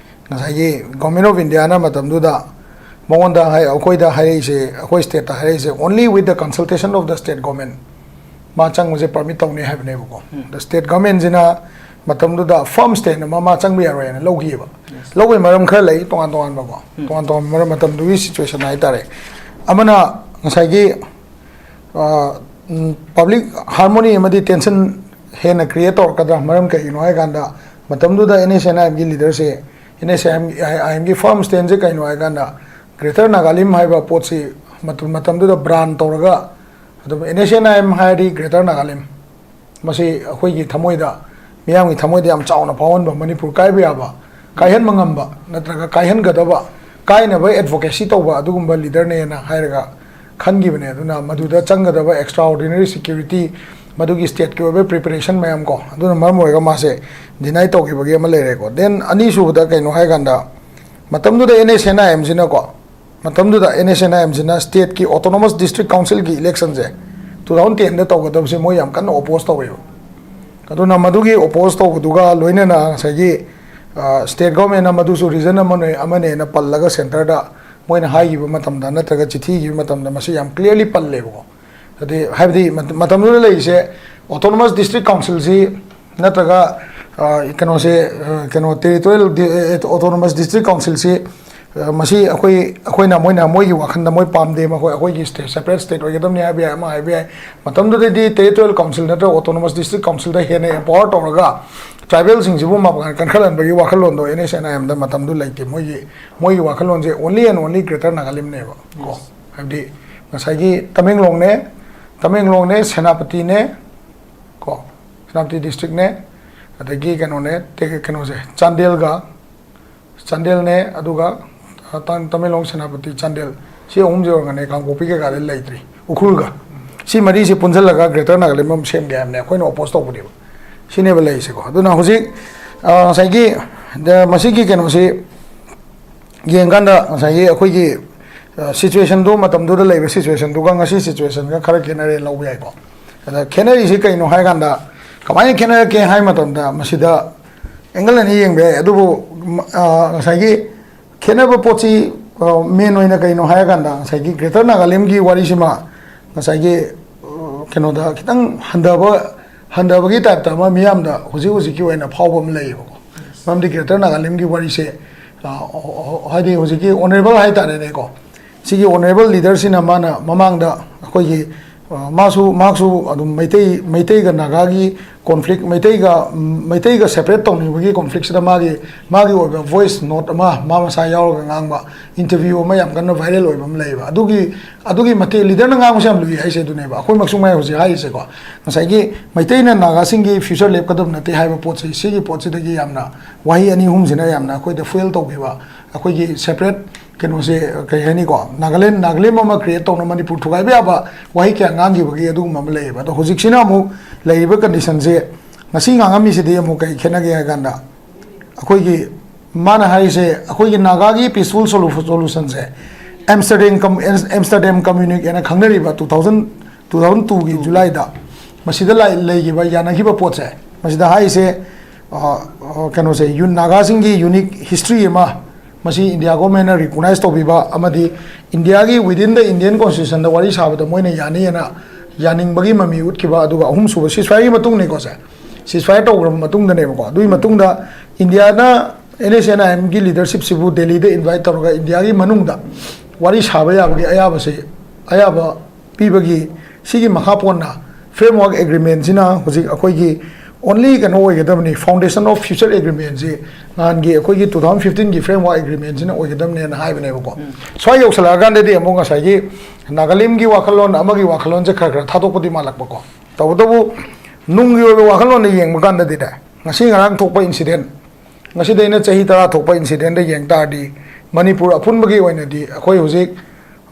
ꯉꯁꯥꯏꯒꯤ ꯒꯣꯔꯃꯦꯟ ꯑꯣꯐ ꯏꯟꯗꯤꯌꯥꯅ ꯃꯇꯝꯗꯨꯗ ꯃꯉꯣꯟꯗ ꯍꯥꯏ-, ꯑꯩꯈꯣꯏꯗ ꯍꯥꯏꯔꯛꯏꯁꯦ, ꯑꯩꯈꯣꯏ ꯁ꯭ꯇꯦꯠꯇ ꯍꯥꯏꯔꯛꯏꯁꯦ, "Only with the consultation of the state government" ꯃꯥ ꯆꯪꯕꯁꯦ ꯄꯔꯃꯤꯠ ꯇꯧꯅꯤ ꯍꯥꯏꯕꯅꯦꯕꯀꯣ꯫ ꯎꯝ꯫ ꯑꯗ ꯁ꯭ꯇꯦꯠ ꯒꯚꯔꯟꯃꯦꯟꯠꯁꯤꯅ ꯃꯇꯝꯗꯨꯗ ꯐꯥꯔꯝ ꯁ꯭ꯇꯦꯠ ꯑꯃ ꯃꯥ ꯆꯪꯕ ꯌꯥꯔꯣꯏ ꯍꯥꯏꯅ ꯂꯧꯈꯤꯑꯕ꯫ Yes. ꯂꯧꯕꯒꯤ ꯃꯔꯝ ꯈꯔ ꯂꯩ, ꯇꯣꯉꯥꯟ ꯇꯣꯉꯥꯟꯕꯀꯣ꯫ ꯎꯝ꯫ ꯇꯣꯉꯥꯟ ꯇꯣꯉꯥꯟꯕ ꯃꯔꯝ, ꯃꯇꯝꯗꯨꯒꯤ ꯁꯤꯆꯨꯋꯦꯁꯟ ꯍꯥꯏꯇꯥꯔꯦ꯫ ꯑꯃꯅ ꯉꯁꯥꯏꯒꯤ ꯄꯕ꯭ꯂꯤꯛ ꯍꯥꯔꯃꯣꯅꯤ ꯑꯃꯗꯤ ꯇꯦꯟꯁꯟ ꯍꯦꯟꯅ ꯀ꯭ꯔꯤꯌꯦꯠ ꯇꯧꯔꯛꯀꯗ꯭ꯔꯥ? ꯃꯔꯝ ꯀꯩꯒꯤꯅꯣ ꯍꯥꯏ ꯀꯥꯟꯗ, ꯃꯇꯝꯗꯨꯗ NSCN-IMꯒꯤ ꯂꯤꯗꯔꯁꯦ, NSCN-IMꯒꯤ ꯐꯥꯔꯝ ꯁ꯭ꯇꯦꯟꯁꯦ ꯀꯩꯅꯣ ꯍꯥꯏ ꯀꯥꯟꯗ, ꯒ꯭ꯔꯦꯇꯔ ꯅꯥꯒꯥꯂꯤꯝ ꯍꯥꯏꯕ ꯄꯣꯠꯁꯤ ꯃꯇꯝ ꯃꯇꯝꯗꯨꯗ ꯕ꯭ꯔꯥꯟ ꯇꯧꯔꯒ, ꯑꯗꯨꯝ NSCN-IM ꯍꯥꯏꯔꯗꯤ ꯒ꯭ꯔꯦꯇꯔ ꯅꯥꯒꯥꯂꯤꯝ, ꯃꯁꯤ ꯑꯩꯈꯣꯏꯒꯤ ꯊꯃꯣꯏꯗ, ꯃꯤꯌꯥꯝꯒꯤ ꯊꯃꯣꯏꯗ ꯌꯥꯝ ꯆꯥꯎꯅ ꯐꯥꯎꯍꯟꯕ, ꯃꯅꯤꯄꯨꯔ ꯀꯥꯏꯕ ꯌꯥꯕ, ꯀꯥꯏꯍꯟꯕ ꯉꯝꯕ ꯅꯠꯇ꯭ꯔꯒ ꯀꯥꯏꯍꯟꯒꯗꯕ, ꯀꯥꯏꯅꯕ ꯑꯦꯗꯚꯣꯀꯦꯁꯤ ꯇꯧꯕ ꯑꯗꯨꯒꯨꯝꯕ ꯂꯤꯗꯔꯅꯦꯅ ꯍꯥꯏꯔꯒ ꯈꯟꯈꯤꯕꯅꯦ꯫ ꯑꯗꯨꯅ ꯃꯗꯨꯗ ꯆꯪꯒꯗꯕ ꯑꯦꯛꯁꯇ꯭ꯔꯥ ꯑꯣꯔꯗꯤꯅꯔꯤ ꯁꯦꯀ꯭ꯌꯨꯔꯤꯇꯤ, ꯃꯗꯨꯒꯤ ꯁ꯭ꯇꯦꯠꯀꯤ ꯑꯣꯏꯕ ꯄ꯭ꯔꯤꯄꯦꯔꯦꯁꯟ ꯃꯌꯥꯝ ꯀꯣ, ꯑꯗꯨꯅ ꯃꯔꯝ ꯑꯣꯏꯔꯒ ꯃꯥꯁꯦ ꯗꯤꯅꯥꯏ ꯇꯧꯈꯤꯕꯒꯤ ꯑꯃ ꯂꯩꯔꯦꯀꯣ꯫ ꯗꯦꯟ ꯑꯅꯤꯁꯨꯕꯗ ꯀꯩꯅꯣ ꯍꯥꯏꯀꯥꯟꯗ, ꯃꯇꯝꯗꯨꯗ NSCN-IMꯁꯤꯅꯀꯣ, ꯃꯇꯝꯗꯨꯗ NSCN-IMꯁꯤꯅ ꯁ꯭ꯇꯦꯠꯀꯤ ꯑꯣꯇꯣꯅꯣꯃꯁ ꯗꯤꯁꯇ꯭ꯔꯤꯛ ꯀꯥꯎꯟꯁꯤꯜꯒꯤ ꯏꯂꯦꯛꯁꯟꯁꯦ ꯇꯨ ꯊꯥꯎꯖꯟ ꯇꯦꯟꯗ ꯇꯧꯒꯗꯕꯁꯦ ꯃꯣꯏ ꯌꯥꯝ ꯀꯟꯅ ꯑꯣꯄꯣꯁ ꯇꯧꯋꯦꯕ꯫ ꯑꯗꯨꯅ ꯃꯗꯨꯒꯤ ꯑꯣꯄꯣꯁ ꯇꯧꯕꯗꯨꯒ ꯂꯣꯏꯅꯅ ꯉꯁꯥꯏꯒꯤ ꯁ꯭ꯇꯦꯠ ꯒꯣꯔꯃꯦꯟꯅ ꯃꯗꯨꯁꯨ ꯔꯤꯖꯟ ꯑꯃꯅꯦ, ꯑꯃꯅꯦꯅ ꯄꯜꯂꯒ ꯁꯦꯟꯇꯔꯗ ꯃꯣꯏꯅ ꯍꯥꯏꯈꯤꯕ ꯃꯇꯝꯗ ꯅꯠꯇ꯭ꯔꯒ ꯆꯤꯊꯤ ꯏꯈꯤꯕ ꯃꯇꯝꯗ ꯃꯁꯤ ꯌꯥꯝ ꯀ꯭ꯂꯤꯌꯔꯂꯤ ꯄꯜꯂꯦꯕꯀꯣ꯫ ꯍꯥꯏꯗꯤ, ꯍꯥꯏꯕꯗꯤ ꯃꯇꯝꯗꯨꯗ ꯂꯩꯔꯤꯁꯦ ꯑꯣꯇꯣꯅꯣꯃꯁ ꯗꯤꯁꯇ꯭ꯔꯤꯛ ꯀꯥꯎꯟꯁꯤꯜꯁꯤ ꯅꯠꯇ꯭ꯔꯒ ꯀꯩꯅꯣꯁꯦ, ꯀꯩꯅꯣ, ꯇꯦꯔꯤꯇꯣꯔꯤꯌꯦꯜ, ꯑꯣꯇꯣꯅꯣꯃꯁ ꯗꯤꯁꯇ꯭ꯔꯤꯛ ꯀꯥꯎꯟꯁꯤꯜꯁꯤ, ꯃꯁꯤ ꯑꯩꯈꯣꯏ, ꯑꯩꯈꯣꯏꯅ, ꯃꯣꯏꯅ, ꯃꯣꯏꯒꯤ ꯋꯥꯈꯜꯗ ꯃꯣꯏ ꯄꯥꯝꯗꯦ, ꯃꯈꯣꯏ, ꯑꯩꯈꯣꯏꯒꯤ ꯁ꯭ꯇꯦꯠ, ꯁꯦꯄꯔꯦꯠ ꯁ꯭ꯇꯦꯠ ꯑꯣꯏꯒꯗꯕꯅꯤ ꯍꯥꯏꯕ ꯌꯥꯏ, ꯑꯃ ꯍꯥꯏꯕ ꯌꯥꯏ꯫ ꯃꯇꯝꯗꯨꯗꯗꯤ ꯇꯦꯔꯤꯇꯣꯔꯤꯌꯦꯜ ꯀꯥꯎꯟꯁꯤꯜ ꯅꯠꯇ꯭ꯔꯒ ꯑꯣꯇꯣꯅꯣꯃꯁ ꯗꯤꯁꯇ꯭ꯔꯤꯛ ꯀꯥꯎꯟꯁꯤꯜꯗ ꯍꯦꯟꯅ ꯑꯦꯝꯄꯥꯋꯔ ꯇꯧꯔꯒ ꯇ꯭ꯔꯥꯏꯕꯦꯜꯁꯤꯡꯁꯤꯕꯨ ꯃꯄꯥꯡꯒꯜ ꯀꯟꯈꯠꯍꯟꯕꯒꯤ ꯋꯥꯈꯜꯂꯣꯟꯗꯣ NSCN-IMꯗ ꯃꯇꯝꯗꯨ ꯂꯩꯇꯦ꯫ ꯃꯣꯏꯒꯤ, ꯃꯣꯏꯒꯤ ꯋꯥꯈꯜꯂꯣꯟꯁꯦ only and only ꯒ꯭ꯔꯦꯇꯔ ꯅꯥꯒꯥꯂꯦꯟꯅꯦꯕ ꯀꯣ꯫ ꯍꯥꯏꯕꯗꯤ ꯉꯁꯥꯏꯒꯤ ꯇꯃꯦꯡꯂꯣꯡꯅꯦ, ꯇꯃꯦꯡꯂꯣꯡꯅꯦ, ꯁꯦꯅꯥꯄꯇꯤꯅꯦ ꯀꯣ, ꯁꯦꯅꯥꯄꯇꯤ ꯗꯤꯁꯇ꯭ꯔꯤꯛꯅꯦ, ꯑꯗꯒꯤ ꯀꯩꯅꯣꯅꯦ, ꯇꯦ-, ꯀꯩꯅꯣꯁꯦ, ꯆꯥꯟꯗꯦꯜꯒ, ꯆꯥꯟꯗꯦꯜꯅꯦ, ꯑꯗꯨꯒ, ꯑ, ꯇꯥꯡ-, ꯇꯃꯦꯡꯂꯣꯡ, ꯁꯦꯅꯥꯄꯇꯤ, ꯆꯥꯟꯗꯦꯜ, ꯁꯤ ꯑꯍꯨꯝꯁꯤ ꯑꯣꯏꯔꯝꯒꯅꯤ, ꯀꯥꯡꯄꯣꯛꯄꯤ ꯀꯩꯀꯥꯗꯤ ꯂꯩꯇ꯭ꯔꯤ, ꯎꯈ꯭ꯔꯨꯜꯒ꯫ ꯁꯤ ꯃꯔꯤꯁꯤ ꯄꯨꯟꯁꯤꯜꯂꯒ ꯒ꯭ꯔꯦꯇꯔ ꯅꯥꯒꯥꯂꯦꯟ ꯑꯃ ꯁꯦꯝꯒꯦ ꯍꯥꯏꯕꯅꯦ, ꯑꯩꯈꯣꯏꯅ ꯑꯣꯄꯣꯁ ꯇꯧꯕꯅꯦꯕ꯫ ꯁꯤꯅꯦꯕ ꯂꯩꯔꯤꯁꯦꯀꯣ꯫ ꯑꯗꯨꯅ ꯍꯧꯖꯤꯛ, ꯑ, ꯉꯁꯥꯏꯒꯤ, ꯗ-, ꯃꯁꯤꯒꯤ ꯀꯩꯅꯣꯁꯤ ꯌꯦꯡꯀꯥꯟꯗ, ꯉꯁꯥꯏꯒꯤ ꯑꯩꯈꯣꯏꯒꯤ, ꯑ, ꯁꯤꯆꯨꯋꯦꯁꯟꯗꯨ, ꯃꯇꯝꯗꯨꯗ ꯂꯩꯕ ꯁꯤꯆꯨꯋꯦꯁꯟꯗꯨꯒ ꯉꯁꯤ ꯁꯤꯆꯨꯋꯦꯁꯟꯒ ꯈꯔ ꯈꯦꯠꯅꯔꯦ ꯂꯧꯕ ꯌꯥꯏꯀꯣ꯫ ꯑꯗ ꯈꯦꯠꯅꯔꯤꯁꯤ ꯀꯩꯅꯣ ꯍꯥꯏ ꯀꯥꯟꯗ, ꯀꯃꯥꯏꯅ ꯈꯦꯠꯅꯔꯛꯀꯦ ꯍꯥꯏ ꯃꯇꯝꯗ, ꯃꯁꯤꯗ ꯑꯦꯡꯒꯜ ꯑꯅꯤ ꯌꯦꯡꯕ ꯌꯥꯏ꯫ ꯑꯗꯨꯕꯨ, ꯃ-, ꯑ, ꯉꯁꯥꯏꯒꯤ ꯈꯦꯠꯅꯕ ꯄꯣꯠꯁꯤ, ꯑ, ꯃꯦꯟ ꯑꯣꯏꯅ ꯀꯩꯅꯣ ꯍꯥꯏꯔꯀꯥꯟꯗ, ꯉꯁꯥꯏꯒꯤ ꯒ꯭ꯔꯦꯇꯔ ꯅꯥꯒꯥꯂꯦꯟꯒꯤ ꯋꯥꯔꯤꯁꯤꯃ ꯉꯁꯥꯏꯒꯤ, ꯑ, ꯀꯩꯅꯣꯗ ꯈꯤꯇꯪ ꯍꯟꯊꯕ, ꯍꯟꯊꯕꯒꯤ ꯇꯥꯏꯞꯇ ꯑꯃ ꯃꯤꯌꯥꯝꯗ ꯍꯧꯖꯤꯛ ꯍꯧꯖꯤꯛꯀꯤ ꯑꯣꯏꯅ ꯐꯥꯎꯕ ꯑꯃ ꯂꯩꯌꯦꯕꯀꯣ꯫ ꯃꯔꯝꯗꯤ ꯒ꯭ꯔꯦꯇꯔ ꯅꯥꯒꯥꯂꯦꯟꯒꯤ ꯋꯥꯔꯤꯁꯦ, ꯑ, ꯑ, ꯑ, ꯍꯥꯏꯗꯤ ꯍꯧꯖꯤꯛꯀꯤ ꯑꯣꯅꯔꯦꯕꯜ ꯍꯥꯏꯇꯥꯔꯦꯅꯦꯀꯣ, ꯁꯤꯒꯤ honourable leaderꯁꯤꯅ ꯃꯥꯅ ꯃꯃꯥꯡꯗ ꯑꯩꯈꯣꯏꯒꯤ, ꯑ, ꯃꯥꯁꯨ, ꯃꯍꯥꯛꯁꯨ ꯑꯗꯨꯝ ꯃꯩꯇꯩ, ꯃꯩꯇꯩꯒ ꯅꯥꯒꯥꯒꯤ conflict, ꯃꯩꯇꯩꯒ, ꯎꯝ, ꯃꯩꯇꯩꯒ separate ꯇꯧꯅꯤꯡꯕꯒꯤ conflictꯁꯤꯗ ꯃꯥꯒꯤ, ꯃꯥꯒꯤ ꯑꯣꯏꯕ voice note ꯑꯃ ꯃꯥ ꯃꯁꯥ ꯌꯥꯎꯔꯒ ꯉꯥꯡꯕ interview ꯑꯃ ꯌꯥꯝ ꯀꯟꯅ viral ꯑꯣꯏꯕ ꯑꯃ ꯂꯩꯌꯦꯕ꯫ ꯑꯗꯨꯒꯤ, ꯑꯗꯨꯒꯤ ꯃꯇꯤꯛ leaderꯅ ꯉꯥꯡꯕꯁꯦ ꯌꯥꯝ ꯂꯨꯏ ꯍꯥꯏꯁꯦ ꯑꯗꯨꯅꯦꯕ꯫ ꯑꯩꯈꯣꯏꯃꯛꯁꯨ ꯉꯥꯏ ꯍꯧꯖꯤꯛ ꯍꯥꯏꯔꯤꯁꯦꯀꯣ, ꯉꯁꯥꯏꯒꯤ ꯃꯩꯇꯩꯅ ꯅꯥꯒꯥꯁꯤꯡꯒꯤ future ꯂꯦꯞꯀꯗꯕ ꯅꯠꯇꯦ ꯍꯥꯏꯕ ꯄꯣꯠꯁꯦ, ꯁꯤꯒꯤ ꯄꯣꯠꯁꯤꯗꯒꯤ ꯌꯥꯝꯅ ꯋꯥꯍꯩ ꯑꯅꯤ ꯑꯍꯨꯝꯁꯤꯅ ꯌꯥꯝꯅ ꯑꯩꯈꯣꯏꯗ fuel ꯇꯧꯈꯤꯕ, ꯑꯩꯈꯣꯏꯒꯤ separate ꯀꯩꯅꯣꯁꯦ, ꯀꯩ ꯍꯥꯏꯅꯤꯀꯣ, ꯅꯥꯒꯥꯂꯦꯟ, ꯅꯥꯒꯥꯂꯦꯟ ꯑꯃ create ꯇꯧꯅ ꯃꯅꯤꯄꯨꯔ ꯊꯨꯒꯥꯏꯕ ꯌꯥꯕ ꯋꯥꯍꯩ ꯀꯌꯥ ꯉꯥꯡꯈꯤꯕꯒꯤ ꯑꯗꯨꯒꯨꯝꯕ ꯑꯃ ꯂꯩꯌꯦꯕ꯫ ꯑꯗꯣ ꯍꯧꯖꯤꯛꯁꯤꯅ ꯑꯃꯨꯛ ꯂꯩꯔꯤꯕ conditionꯁꯦ, ꯉꯁꯤ ꯉꯥꯡꯉꯝꯃꯤꯁꯤꯗꯤ ꯑꯃꯨꯛ ꯀꯩ ꯈꯦꯠꯅꯒꯦ ꯍꯥꯏ ꯀꯥꯟꯗ, ꯑꯩꯈꯣꯏꯒꯤ, ꯃꯥꯅ ꯍꯥꯏꯔꯤꯁꯦ, ꯑꯩꯈꯣꯏꯒꯤ ꯅꯥꯒꯥꯒꯤ peaceful solu-, solutionꯁꯦ Amsterdam Com-, Amsterdam Communique ꯍꯥꯏꯅ ꯈꯪꯅꯔꯤꯕ two thousand, two thousand twoꯒꯤ Julyꯗ ꯃꯁꯤꯗ ꯂꯥꯏ-, ꯂꯩꯈꯤꯕ, ꯌꯥꯅꯈꯤꯕ ꯄꯣꯠꯁꯦ, ꯃꯁꯤꯗ ꯍꯥꯏꯔꯤꯁꯦ, ꯑ, ꯑ, ꯀꯩꯅꯣꯁꯦ, ꯌꯨ-, ꯅꯥꯒꯥꯁꯤꯡꯒꯤ unique history ꯑꯃ ꯃꯁꯤ India governmentꯅ recognize ꯇꯧꯕꯤꯕ ꯑꯃꯗꯤ Indiaꯒꯤ within the Indian constitutionꯗ ꯋꯥꯔꯤ ꯁꯥꯕꯗ ꯃꯣꯏꯅ ꯌꯥꯅꯤꯅ ꯌꯥꯅꯤꯡꯕꯒꯤ ꯃꯃꯤ ꯎꯠꯈꯤꯕ, ꯑꯗꯨꯒ ꯑꯍꯨꯝꯁꯨꯕ ceasefireꯒꯤ ꯃꯇꯨꯡꯅꯤꯀꯣ ꯁꯦ, ceasefireꯇꯧꯈ꯭ꯔꯕ ꯃꯇꯨꯡꯗꯅꯦꯕꯀꯣ꯫ ꯑꯗꯨꯒꯤ ꯃꯇꯨꯡꯗ Indiaꯅ NSCN-IMꯒꯤ leadershipꯁꯤꯕꯨ Delhiꯗ invite ꯇꯧꯔꯒ Indiaꯒꯤ ꯃꯅꯨꯡꯗ ꯋꯥꯔꯤ ꯁꯥꯕ ꯌꯥꯕꯒꯤ ꯑꯌꯥꯕꯁꯦ, ꯑꯌꯥꯕ ꯄꯤꯕꯒꯤ ꯁꯤꯒꯤ ꯃꯈꯥ ꯄꯣꯟꯅ framework agreementꯁꯤꯅ ꯍꯧꯖꯤꯛ ꯑꯩꯈꯣꯏꯒꯤ only ꯀꯩꯅꯣ ꯑꯣꯏꯒꯗꯕꯅꯤ, foundation of future agreementꯁꯤ ꯅꯍꯥꯟꯒꯤ ꯑꯩꯈꯣꯏꯒꯤ two thousand fifteenꯒꯤ framework agreementꯁꯤꯅ ꯑꯣꯏꯒꯗꯕꯅꯦꯅ ꯍꯥꯏꯕꯅꯦꯕꯀꯣ꯫ ꯁ꯭ꯋꯥꯏ ꯌꯧꯁꯜꯂꯛꯑꯀꯥꯟꯗꯗꯤ ꯑꯃꯨꯛ ꯉꯁꯥꯏꯒꯤ ꯅꯥꯒꯥꯂꯦꯟꯒꯤ ꯋꯥꯈꯜꯂꯣꯟ ꯑꯃꯒꯤ ꯋꯥꯈꯜꯂꯣꯟꯁꯦ ꯈꯔ ꯈꯔ ꯊꯥꯗꯣꯛꯄꯗꯤ ꯃꯥꯜꯂꯛꯄꯀꯣ꯫ ꯇꯧꯕꯇꯕꯨ ꯅꯨꯡꯒꯤ ꯑꯣꯏꯕ ꯋꯥꯈꯜꯂꯣꯟꯗ ꯌꯦꯡꯕ ꯀꯥꯟꯗꯗꯤꯅꯦ, ꯉꯁꯤ ꯉꯔꯥꯡ ꯊꯣꯛꯄ incident, ꯉꯁꯤꯗꯩꯅ ꯆꯍꯤ ꯇꯔꯥ ꯊꯣꯛꯄ incidentꯗ ꯌꯦꯡ ꯇꯥꯔꯗꯤ ꯃꯅꯤꯄꯨꯔ ꯑꯄꯨꯟꯕꯒꯤ ꯑꯣꯏꯅꯗꯤ ꯑꯩꯈꯣꯏ ꯍꯧꯖꯤꯛ,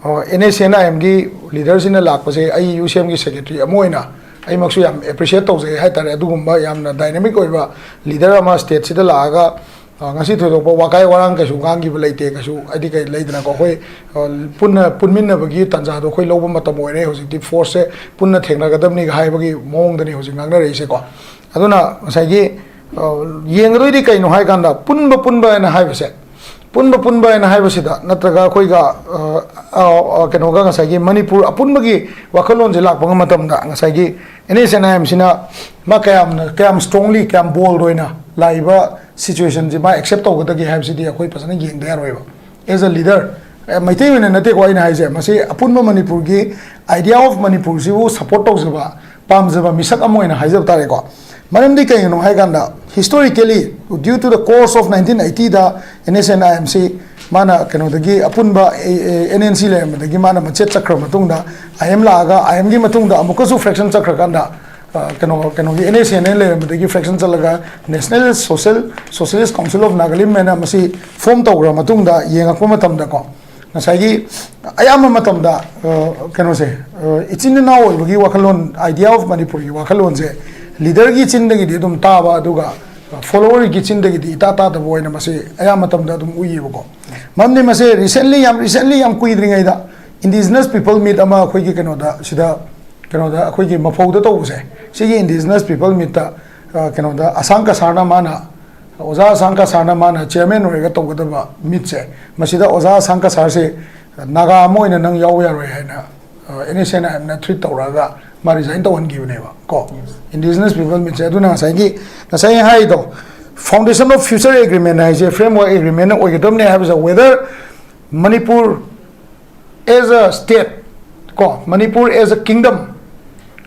ꯑ, NSCN-IMꯒꯤ leaderꯁꯤꯅ ꯂꯥꯛꯄꯁꯦ ꯑꯩ UCMꯒꯤ secretary ꯑꯃ ꯑꯣꯏꯅ ꯑꯩꯃꯛꯁꯨ ꯌꯥꯝ appreciate ꯇꯧꯖꯩ ꯍꯥꯏꯇꯥꯔꯦ꯫ ꯑꯗꯨꯒꯨꯝꯕ ꯌꯥꯝꯅ dynamic ꯑꯣꯏꯕ leader ꯑꯃ stateꯁꯤꯗ ꯂꯥꯛꯑꯒ, ꯑ, ꯉꯁꯤ ꯊꯣꯏꯗꯣꯛꯄ ꯋꯥꯀꯥꯏ ꯋꯥꯔꯥꯡ ꯀꯩꯁꯨ ꯉꯥꯡꯈꯤꯕ ꯂꯩꯇꯦ, ꯀꯩꯁꯨ ꯍꯥꯏꯗꯤ ꯀꯩ ꯂꯩꯗꯅꯀꯣ, ꯑꯩꯈꯣꯏ, ꯑ, ꯄꯨꯟꯅ ꯄꯨꯟꯃꯤꯟꯅꯕꯒꯤ ꯇꯥꯟꯖꯥꯗꯣ ꯑꯩꯈꯣꯏ ꯂꯧꯕ ꯃꯇꯝ ꯑꯣꯏꯔꯦ꯫ ꯍꯧꯖꯤꯛꯇꯤ forceꯁꯦ ꯄꯨꯟꯅ ꯊꯦꯡꯅꯒꯗꯕꯅꯤꯒ ꯍꯥꯏꯕꯒꯤ ꯃꯑꯣꯡꯗꯅꯤ ꯍꯧꯖꯤꯛ ꯉꯥꯡꯅꯔꯛꯏꯁꯦꯀꯣ꯫ ꯑꯗꯨꯅ ꯉꯁꯥꯏꯒꯤ, ꯑ, ꯌꯦꯡꯒꯗꯣꯏꯗꯤ ꯀꯩꯅꯣ ꯍꯥꯏ ꯀꯥꯟꯗ, ꯄꯨꯟꯕ ꯄꯨꯟꯕ ꯍꯥꯏꯅ ꯍꯥꯏꯕꯁꯦ, ꯄꯨꯟꯕ ꯄꯨꯟꯕ ꯍꯥꯏꯅ ꯍꯥꯏꯕꯁꯤꯗ ꯅꯠꯇ꯭ꯔꯒ ꯑꯩꯈꯣꯏꯒ, ꯑ, ꯑ, ꯑ, ꯀꯩꯅꯣꯒ ꯉꯁꯥꯏꯒꯤ ꯃꯅꯤꯄꯨꯔ ꯑꯄꯨꯟꯕꯒꯤ ꯋꯥꯈꯜꯂꯣꯟꯁꯦ ꯂꯥꯛꯄ ꯃꯇꯝꯗ ꯉꯁꯥꯏꯒꯤ NSCN-IMꯁꯤꯅ ꯃꯥ ꯀꯌꯥꯝꯅ, ꯀꯌꯥꯝ strongly, ꯀꯌꯥꯝ bold ꯑꯣꯏꯅ ꯂꯥꯛꯏꯕ situationꯁꯦ ꯃꯥ accept ꯇꯧꯒꯗꯒꯦ ꯍꯥꯏꯕꯁꯤꯗꯤ ꯑꯩꯈꯣꯏ ꯐꯖꯅ ꯌꯦꯡꯗ ꯌꯥꯔꯣꯏꯕ꯫ As a leader, ꯑꯦ, ꯃꯩꯇꯩ ꯑꯣꯏꯅ ꯅꯠꯇꯦꯀꯣ ꯑꯩꯅ ꯍꯥꯏꯁꯦ, ꯃꯁꯤ ꯑꯄꯨꯟꯕ ꯃꯅꯤꯄꯨꯔꯒꯤ idea of ꯃꯅꯤꯄꯨꯔꯁꯤꯕꯨ support ꯇꯧꯖꯕ, ꯄꯥꯝꯖꯕ ꯃꯤꯁꯛ ꯑꯃ ꯑꯣꯏꯅ ꯍꯥꯏꯖꯕ ꯇꯥꯔꯦꯀꯣ꯫ ꯃꯔꯝꯗꯤ ꯀꯩꯒꯤꯅꯣ ꯍꯥꯏ ꯀꯥꯟꯗ, historically, due to the course of nineteen eighty the NSCN-IM ꯁꯤ ꯃꯥꯅ ꯀꯩꯅꯣꯗꯒꯤ, ꯑꯄꯨꯟꯕ NNC ꯂꯩꯔꯝꯕꯗꯒꯤ ꯃꯥꯅ ꯃꯆꯦꯠ ꯆꯠꯈ꯭ꯔ ꯃꯇꯨꯡꯗ, IM ꯂꯥꯛꯑꯒ, IM ꯒꯤ ꯃꯇꯨꯡꯗ ꯑꯃꯨꯛꯀꯁꯨ fraction ꯆꯠꯈ꯭ꯔꯀꯥꯟꯗ, ꯑ, ꯀꯩꯅꯣ, ꯀꯩꯅꯣꯒꯤ NSCN ꯂꯩꯔꯝꯕꯗꯒꯤ fraction ꯆꯠꯂꯒ National Social, Socialist Council of Nagalim ꯍꯥꯏꯅ ꯃꯁꯤ form ꯇꯧꯈ꯭ꯔ ꯃꯇꯨꯡꯗ ꯌꯦꯡꯉꯛꯄ ꯃꯇꯝꯗꯀꯣ, ꯉꯁꯥꯏꯒꯤ ꯑꯌꯥꯝꯕ ꯃꯇꯝꯗ, ꯑ, ꯀꯩꯅꯣꯁꯦ, ꯑ, ꯏꯆꯤꯟ ꯏꯅꯥꯎ ꯑꯣꯏꯕꯒꯤ ꯋꯥꯈꯜꯂꯣꯟ, idea of ꯃꯅꯤꯄꯨꯔꯒꯤ ꯋꯥꯈꯜꯂꯣꯟꯁꯦ leader ꯒꯤ ꯆꯤꯟꯗꯒꯤꯗꯤ ꯑꯗꯨꯝ ꯇꯥꯕ, ꯑꯗꯨꯒ follower ꯒꯤ ꯆꯤꯟꯗꯒꯤꯗꯤ ꯏꯇꯥ ꯇꯥꯗꯕ ꯑꯣꯏꯅ ꯃꯁꯤ ꯑꯌꯥꯝꯕ ꯃꯇꯝꯗ ꯑꯗꯨꯝ ꯎꯏꯌꯦꯕꯀꯣ꯫ ꯃꯔꯝꯗꯤ ꯃꯁꯦ recently, ꯌꯥꯝ recently, ꯌꯥꯝ ꯀꯨꯏꯗ꯭ꯔꯤꯉꯩꯗ Indigenous People Meet ꯑꯃ ꯑꯩꯈꯣꯏꯒꯤ ꯀꯩꯅꯣꯗ, ꯁꯤꯗ, ꯀꯩꯅꯣꯗ, ꯑꯩꯈꯣꯏꯒꯤ ꯃꯐꯧꯗ ꯇꯧꯕꯁꯦ, ꯁꯤꯒꯤ Indigenous People Meet ꯇ, ꯑ, ꯀꯩꯅꯣꯗ, ꯑꯁꯥꯡ ꯀꯁꯥꯔꯅ ꯃꯥꯅ, ꯑꯣꯖꯥ ꯑꯁꯥꯡ ꯀꯁꯥꯔꯅ ꯃꯥꯅ chairman ꯑꯣꯏꯔꯒ ꯇꯧꯒꯗꯕ meet ꯁꯦ, ꯃꯁꯤꯗ ꯑꯣꯖꯥ ꯑꯁꯥꯡ ꯀꯁꯥꯔꯁꯦ ꯅꯥꯒꯥ ꯑꯃ ꯑꯣꯏꯅ ꯅꯪ ꯌꯥꯎꯕ ꯌꯥꯔꯣꯏ ꯍꯥꯏꯅ, ꯑ, NSCN-IM ꯅ threat ꯇꯧꯔꯛꯑꯒ ꯃꯥ resign ꯇꯧꯍꯟꯈꯤꯕꯅꯦꯕ ꯀꯣ꯫ Indigenous People Meet ꯁꯦ꯫ ꯑꯗꯨꯅ ꯉꯁꯥꯏꯒꯤ, ꯉꯁꯥꯏ ꯍꯥꯏꯗꯣ, Foundation of Future Agreement ꯍꯥꯏꯁꯦ framework agreement ꯑꯣꯏꯒꯗꯕꯅꯦ ꯍꯥꯏꯕꯁꯦ, whether Manipur as a state, ꯀꯣ, Manipur as a kingdom,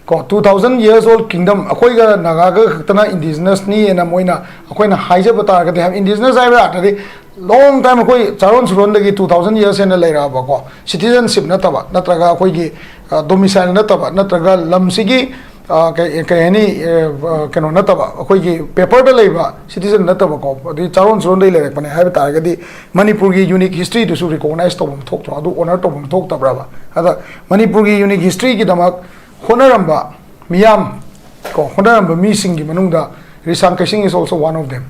ꯀꯣ, two thousand years old kingdom, ꯑꯩꯈꯣꯏꯒ ꯅꯥꯒꯥꯒ ꯈꯛꯇꯅ Indigenous ꯅꯤ ꯍꯥꯏꯅ ꯃꯣꯏꯅ, ꯑꯩꯈꯣꯏꯅ ꯍꯥꯏꯖꯕ ꯇꯥꯔꯒꯗꯤ, ꯍꯥꯏꯕ, Indigenous ꯍꯥꯏꯕ ꯌꯥꯔꯒꯗꯤ long time, ꯑꯩꯈꯣꯏ ꯆꯥꯔꯣꯟ ꯁꯨꯔꯣꯟꯗꯒꯤ two thousand years ꯍꯦꯟꯅ ꯂꯩꯔꯛꯑꯕꯀꯣ, citizenship ꯅꯠꯇꯕ, ꯅꯠꯇ꯭ꯔꯒ ꯑꯩꯈꯣꯏꯒꯤ, ꯑ, domicile ꯅꯠꯇꯕ, ꯅꯠꯇ꯭ꯔꯒ ꯂꯝꯁꯤꯒꯤ, ꯑ, ꯀꯩ, ꯀꯩ ꯍꯥꯏꯅꯤ, ꯑ, ꯑ, ꯀꯩꯅꯣ ꯅꯠꯇꯕ, ꯑꯩꯈꯣꯏꯒꯤ paper ꯗ ꯂꯩꯕ citizen ꯅꯠꯇꯕꯀꯣ, ꯑꯗꯩ ꯆꯥꯔꯣꯟ ꯁꯨꯔꯣꯟꯗꯒꯤ ꯂꯩꯔꯛꯄꯅꯦ ꯍꯥꯏꯕ ꯇꯥꯔꯒꯗꯤ, ꯃꯅꯤꯄꯨꯔꯒꯤ unique history ꯗꯨꯁꯨ recognize ꯇꯧꯐꯝ ꯊꯣꯛꯇ꯭ꯔꯣ? ꯑꯗꯨ honour ꯇꯧꯐꯝ ꯊꯣꯛꯇꯕ꯭ꯔꯕ? ꯑꯗ ꯃꯅꯤꯄꯨꯔꯒꯤ unique history ꯒꯤꯗꯃꯛ ꯍꯣꯠꯅꯔꯝꯕ ꯃꯤꯌꯥꯝ, ꯀꯣ, ꯍꯣꯠꯅꯔꯝꯕ ꯃꯤꯁꯤꯡꯒꯤ ꯃꯅꯨꯡꯗ ꯔꯤꯁꯥꯡ ꯀꯩꯁꯤꯡ is also one of them.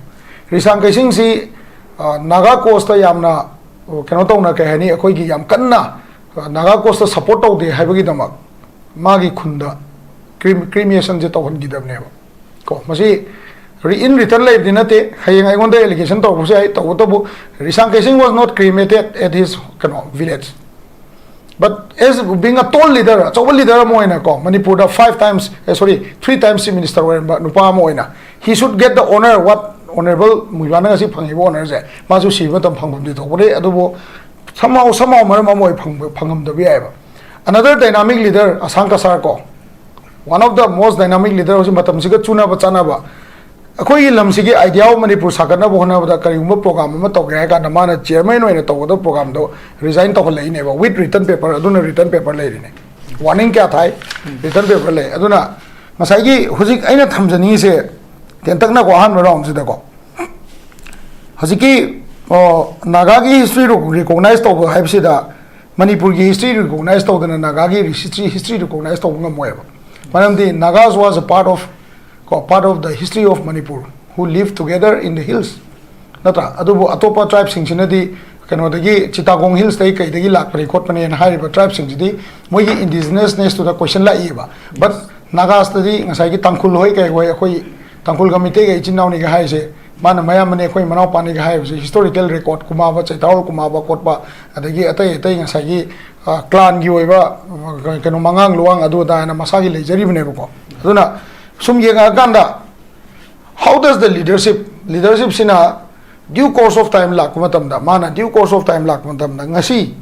ꯔꯤꯁꯥꯡ ꯀꯩꯁꯤꯡꯁꯤ, ꯑ, ꯅꯥꯒꯥ cause ꯇ ꯌꯥꯝꯅ, ꯑ, ꯀꯩꯅꯣ ꯇꯧꯅ, ꯀꯩ ꯍꯥꯏꯅꯤ, ꯑꯩꯈꯣꯏꯒꯤ ꯌꯥꯝ ꯀꯟꯅ, ꯑ, ꯅꯥꯒꯥ cause ꯇ support ꯇꯧꯗꯦ ꯍꯥꯏꯕꯒꯤꯗꯃꯛ ꯃꯥꯒꯤ ꯈꯨꯟꯗ crem-, cremation ꯁꯦ ꯇꯧꯍꯟꯈꯤꯗꯕꯅꯦꯕ꯫ ꯀꯣ, ꯃꯁꯤ ꯔꯤ-, in written ꯂꯩꯕꯗꯤ ꯅꯠꯇꯦ, ꯍꯌꯦꯡ ꯑꯩꯉꯣꯟꯗ allegation ꯇꯧꯔꯛꯄꯁꯨ ꯌꯥꯏ, ꯇꯧꯕꯇꯕꯨ ꯔꯤꯁꯥꯡ ꯀꯩꯁꯤꯡ was not cremated at his, ꯀꯩꯅꯣ, village. But as being a tall leader, ꯑꯆꯧꯕ leader ꯑꯃ ꯑꯣꯏꯅ ꯀꯣ, ꯃꯅꯤꯄꯨꯔꯗ five times, ꯑꯦ, sorry, three times chief minister ꯑꯣꯏꯔꯝꯕ ꯅꯨꯄꯥ ꯑꯃ ꯑꯣꯏꯅ, he should get the honour what Honourable ꯃꯨꯏꯕꯥꯅ ꯉꯁꯤ ꯐꯪꯉꯤꯕ honour ꯁꯦ, ꯃꯥꯁꯨ ꯁꯤꯕ ꯃꯇꯝ ꯐꯪꯐꯝꯗꯤ ꯊꯣꯛꯄꯅꯤ, ꯑꯗꯨꯕꯨ Somehow somehow ꯃꯔꯝ ꯑꯃ ꯑꯣꯏ ꯐꯪꯕ ꯐꯪꯉꯝꯗꯕ ꯌꯥꯏꯑꯕ꯫ Another dynamic leader, ꯑꯁꯥꯡ ꯀꯁꯥꯔ ꯀꯣ, one of the most dynamic leader, ꯍꯧꯖꯤꯛ ꯃꯇꯝꯁꯤꯒ ꯆꯨꯅꯕ ꯆꯥꯅꯕ, ꯑꯩꯈꯣꯏꯒꯤ ꯂꯝꯁꯤꯒꯤ idea of ꯃꯅꯤꯄꯨꯔ ꯁꯥꯒꯠꯅꯕ ꯍꯣꯠꯅꯕꯗ ꯀꯔꯤꯒꯨꯝꯕ program ꯑꯃ ꯇꯧꯒꯦ ꯍꯥꯏ ꯀꯥꯟꯗ ꯃꯥꯅ chairman ꯑꯣꯏꯅ ꯇꯧꯒꯗꯕ programꯗꯣ resign ꯇꯧꯍꯜꯂꯛꯏꯅꯦꯕ, with written paper꯫ ꯑꯗꯨꯅ written paper ꯂꯩꯔꯤꯅꯦ, warning ꯀꯌꯥ ꯊꯥꯏ, written paper ꯂꯩ꯫ ꯑꯗꯨꯅ ꯉꯁꯥꯏꯒꯤ ꯍꯧꯖꯤꯛ ꯑꯩꯅ ꯊꯝꯖꯅꯤꯡꯉꯤꯁꯦ ꯇꯦꯟꯇꯛꯅꯀꯣ, ꯑꯍꯥꯟꯕ roundꯁꯤꯗꯀꯣ, ꯍꯧꯖꯤꯛꯀꯤ, ꯑꯣ, ꯅꯥꯒꯥꯒꯤ history recognize ꯇꯧꯕ ꯍꯥꯏꯕꯁꯤꯗ ꯃꯅꯤꯄꯨꯔꯒꯤ history recognize ꯇꯧꯗꯅ ꯅꯥꯒꯥꯒꯤ history, history recognize ꯇꯧꯕ ꯉꯝꯃꯣꯏꯕ꯫ ꯃꯔꯝꯗꯤ Nagas was a part of, ꯀꯣ, part of the history of Manipur, who live together in the hills, ꯅꯠꯇ꯭ꯔꯥ? ꯑꯗꯨꯕꯨ ꯑꯇꯣꯞꯄ tribeꯁꯤꯡꯁꯤꯅꯗꯤ ꯀꯩꯅꯣꯗꯒꯤ, ꯆꯤꯇꯥꯒꯣꯡ hillsꯇꯒꯤ ꯀꯩꯗꯒꯤ ꯂꯥꯛꯄꯅꯤ ꯈꯣꯠꯄꯅꯦꯅ ꯍꯥꯏꯔꯤꯕ tribeꯁꯤꯡꯁꯤꯗꯤ ꯃꯣꯏꯒꯤ indigenousnessꯇꯨꯗ question ꯂꯥꯛꯏꯕ꯫ But Nagasꯇꯗꯤ ꯉꯁꯥꯏꯒꯤ ꯇꯥꯡꯈꯨꯜ ꯍꯣꯏ ꯀꯩ ꯍꯣꯏ, ꯑꯩꯈꯣꯏ ꯇꯥꯡꯈꯨꯜꯒ ꯃꯩꯇꯩꯒ ꯏꯆꯤꯟ ꯏꯅꯥꯎꯅꯤꯒ ꯍꯥꯏꯔꯤꯁꯦ, ꯃꯥꯅ ꯃꯌꯥꯝꯕꯅꯦ, ꯑꯩꯈꯣꯏ ꯃꯅꯥꯎꯄꯥꯅꯤꯒ ꯍꯥꯏꯔꯤꯕꯁꯦ, historical record ꯀꯨꯃꯥꯕ, ꯆꯩꯊꯥꯔꯣꯜ ꯀꯨꯃꯥꯕ ꯈꯣꯠꯄ, ꯑꯗꯒꯤ ꯑꯇꯩ ꯑꯇꯩ ꯉꯁꯥꯏꯒꯤ, ꯑ, clanꯒꯤ ꯑꯣꯏꯕ, ꯑ, ꯀꯩꯅꯣ, ꯃꯉꯥꯡ ꯂꯨꯋꯥꯡ ꯑꯗꯨ ꯑꯗꯥ ꯍꯥꯏꯅ ꯃꯁꯥꯒꯤ ꯂꯩꯖꯔꯤꯕꯅꯦꯕꯀꯣ꯫ ꯑꯗꯨꯅ ꯁꯨꯝ ꯌꯦꯡꯉꯛꯑꯀꯥꯟꯗ, how does the leadership, leadershipꯁꯤꯅ due course of time ꯂꯥꯛꯄ ꯃꯇꯝꯗ, ꯃꯥꯅ due course of time ꯂꯥꯛꯄ ꯃꯇꯝꯗ, ꯉꯁꯤ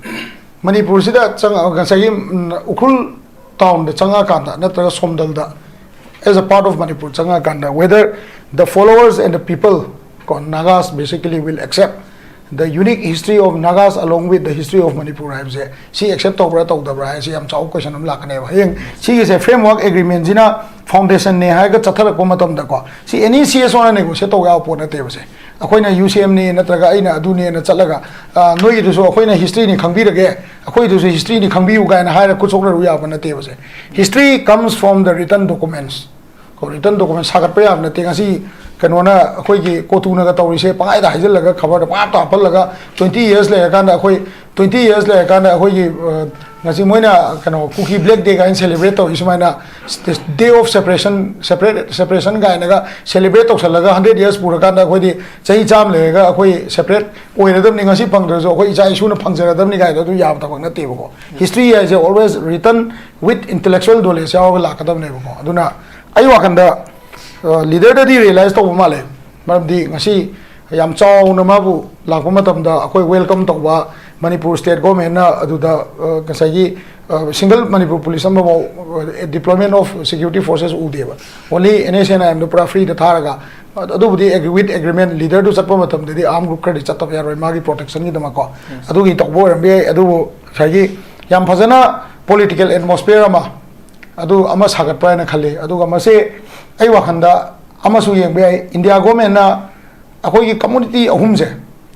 ꯃꯅꯤꯄꯨꯔꯁꯤꯗ ꯆꯪꯉ-, ꯉꯁꯥꯏꯒꯤ, ꯎꯝ, ꯎꯈ꯭ꯔꯨꯜ townꯗ ꯆꯪꯉꯛꯑꯀꯥꯟꯗ, ꯅꯠꯇ꯭ꯔꯒ ꯁꯣꯝꯗꯜꯗ, as a part of Manipur ꯆꯪꯉꯛꯑꯀꯥꯟꯗ, whether the followers and the people, ꯀꯣ, Nagas basically will accept the unique history of Nagas along with the history of Manipur ꯍꯥꯏꯕꯁꯦ, ꯁꯤ accept ꯇꯧꯕ꯭ꯔꯥ ꯇꯧꯗꯕ꯭ꯔꯥ ꯍꯥꯏꯁꯦ ꯌꯥꯝ ꯆꯥꯎꯕ question ꯑꯃ ꯂꯥꯛꯀꯅꯦꯕ꯫ ꯍꯌꯦꯡ ꯁꯤꯒꯤꯁꯦ framework agreementꯁꯤꯅ foundationꯅꯦ ꯍꯥꯏꯔꯒ ꯆꯠꯊꯔꯛꯄ ꯃꯇꯝꯗꯀꯣ, ꯁꯤ any CSOꯅ negotiate ꯇꯧ ꯌꯥꯕ ꯄꯣꯠ ꯅꯠꯇꯦꯕ ꯁꯦ꯫ ꯑꯩꯈꯣꯏꯅ UCMꯅꯤ ꯅꯠꯇ꯭ꯔꯒ ꯑꯩꯅ ꯑꯗꯨꯅꯦꯅ ꯆꯠꯂꯒ, ꯑ, ꯅꯣꯏꯒꯤꯗꯨꯁꯨ ꯑꯩꯈꯣꯏꯅ historyꯅꯤ ꯈꯪꯕꯤꯔꯒꯦ, ꯑꯩꯈꯣꯏꯗꯨꯁꯨ historyꯅꯤ ꯈꯪꯕꯤꯌꯨ ꯀꯥꯏꯅ ꯍꯥꯏꯔ ꯈꯨꯠ ꯁꯣꯛꯅꯔꯨ ꯌꯥꯕ ꯅꯠꯇꯦꯕ ꯁꯦ꯫ History comes from the written documents꯫ ꯀꯣ, written document ꯁꯥꯒꯠꯄ ꯌꯥꯕ ꯅꯠꯇꯦ꯫ ꯉꯁꯤ ꯀꯩꯅꯣꯅ, ꯑꯩꯈꯣꯏꯒꯤ ꯀꯣꯇꯨꯅꯒ ꯇꯧꯔꯤꯁꯦ, ꯄꯪꯍꯥꯏꯗ ꯍꯥꯏꯖꯤꯜꯂꯒ, ꯈꯕꯔꯗ ꯄꯪꯍꯥꯞꯇ ꯍꯥꯞꯍꯜꯂꯒ, twenty years ꯂꯩꯔꯀꯥꯟꯗ ꯑꯩꯈꯣꯏ, twenty years ꯂꯩꯔꯀꯥꯟꯗ ꯑꯩꯈꯣꯏꯒꯤ, ꯑ, ꯉꯁꯤ ꯃꯣꯏꯅ ꯀꯩꯅꯣ, ꯀꯨꯀꯤ black day ꯀꯥꯏꯅ celebrate ꯇꯧꯔꯤ ꯁꯨꯃꯥꯏꯅ, ꯁ-, day of separation, separate, separation ꯀꯥꯏꯅꯒ celebrate ꯇꯧꯁꯜꯂꯒ, hundred years ꯄꯨꯔꯀꯥꯟꯗ ꯑꯩꯈꯣꯏꯗꯤ ꯆꯍꯤ ꯆꯥꯝꯃ ꯂꯩꯔꯒ ꯑꯩꯈꯣꯏ separate ꯑꯣꯏꯔꯗꯕꯅꯤ, ꯉꯁꯤ ꯐꯪꯗ꯭ꯔꯁꯨ ꯑꯩꯈꯣꯏ ꯏꯆꯥ ꯏꯁꯨꯅ ꯐꯪꯖꯔꯗꯕꯅꯤ ꯀꯥꯏꯗꯣ, ꯑꯗꯨ ꯌꯥꯕ ꯊꯕꯛ ꯅꯠꯇꯦꯕꯀꯣ꯫ History ꯍꯥꯏꯁꯦ always written with intellectual knowledge ꯌꯥꯎꯔꯒ ꯂꯥꯛꯀꯗꯕꯅꯦꯕꯀꯣ꯫ ꯑꯗꯨꯅ ꯑꯩ ꯋꯥꯈꯟꯗ, ꯑ, leaderꯗꯗꯤ realize ꯇꯧꯕ ꯃꯥꯜꯂꯦ꯫ ꯃꯔꯝꯗꯤ ꯉꯁꯤ, ꯌꯥꯝ ꯆꯥꯎꯅ ꯃꯥꯕꯨ ꯂꯥꯛꯄ ꯃꯇꯝꯗ ꯑꯩꯈꯣꯏ welcome ꯇꯧꯕ, ꯃꯅꯤꯄꯨꯔ state governmentꯅ ꯑꯗꯨꯗ, ꯑ, ꯉꯁꯥꯏꯒꯤ, ꯑ, single ꯃꯅꯤꯄꯨꯔ police ꯑꯃꯐꯥꯎ, ꯑ, deployment of security forces ꯎꯗꯦꯕ꯫ Only NSCN-IMꯗꯨ ꯄꯨꯔꯥ freeꯗ ꯊꯥꯔꯒ, ꯑ-, ꯑꯗꯨꯕꯨꯗꯤ ag-, with agreement, leaderꯗꯨ ꯆꯠꯄ ꯃꯇꯝꯗꯗꯤ armed group ꯈꯔꯗꯤ ꯆꯠꯇꯕ ꯌꯥꯔꯣꯏ, ꯃꯥꯒꯤ protectionꯒꯤꯗꯃꯛꯀꯣ꯫ ꯑꯗꯨꯒꯤ ꯇꯧꯕ ꯑꯣꯏꯔꯝꯕ ꯌꯥꯏ꯫ ꯑꯗꯨꯕꯨ ꯉꯁꯥꯏꯒꯤ ꯌꯥꯝ ꯐꯖꯅ political atmosphere ꯑꯃ, ꯑꯗꯨ ꯑꯃ ꯁꯥꯒꯠꯄ꯭ꯔꯥ ꯍꯥꯏꯅ ꯈꯜꯂꯤ꯫ ꯑꯗꯨꯒ ꯃꯁꯤ ꯑꯩ ꯋꯥꯈꯜꯗ ꯑꯃꯁꯨ ꯌꯦꯡꯕ ꯌꯥꯏ, India governmentꯅ ꯑꯩꯈꯣꯏꯒꯤ community ꯑꯍꯨꯝꯁꯦ,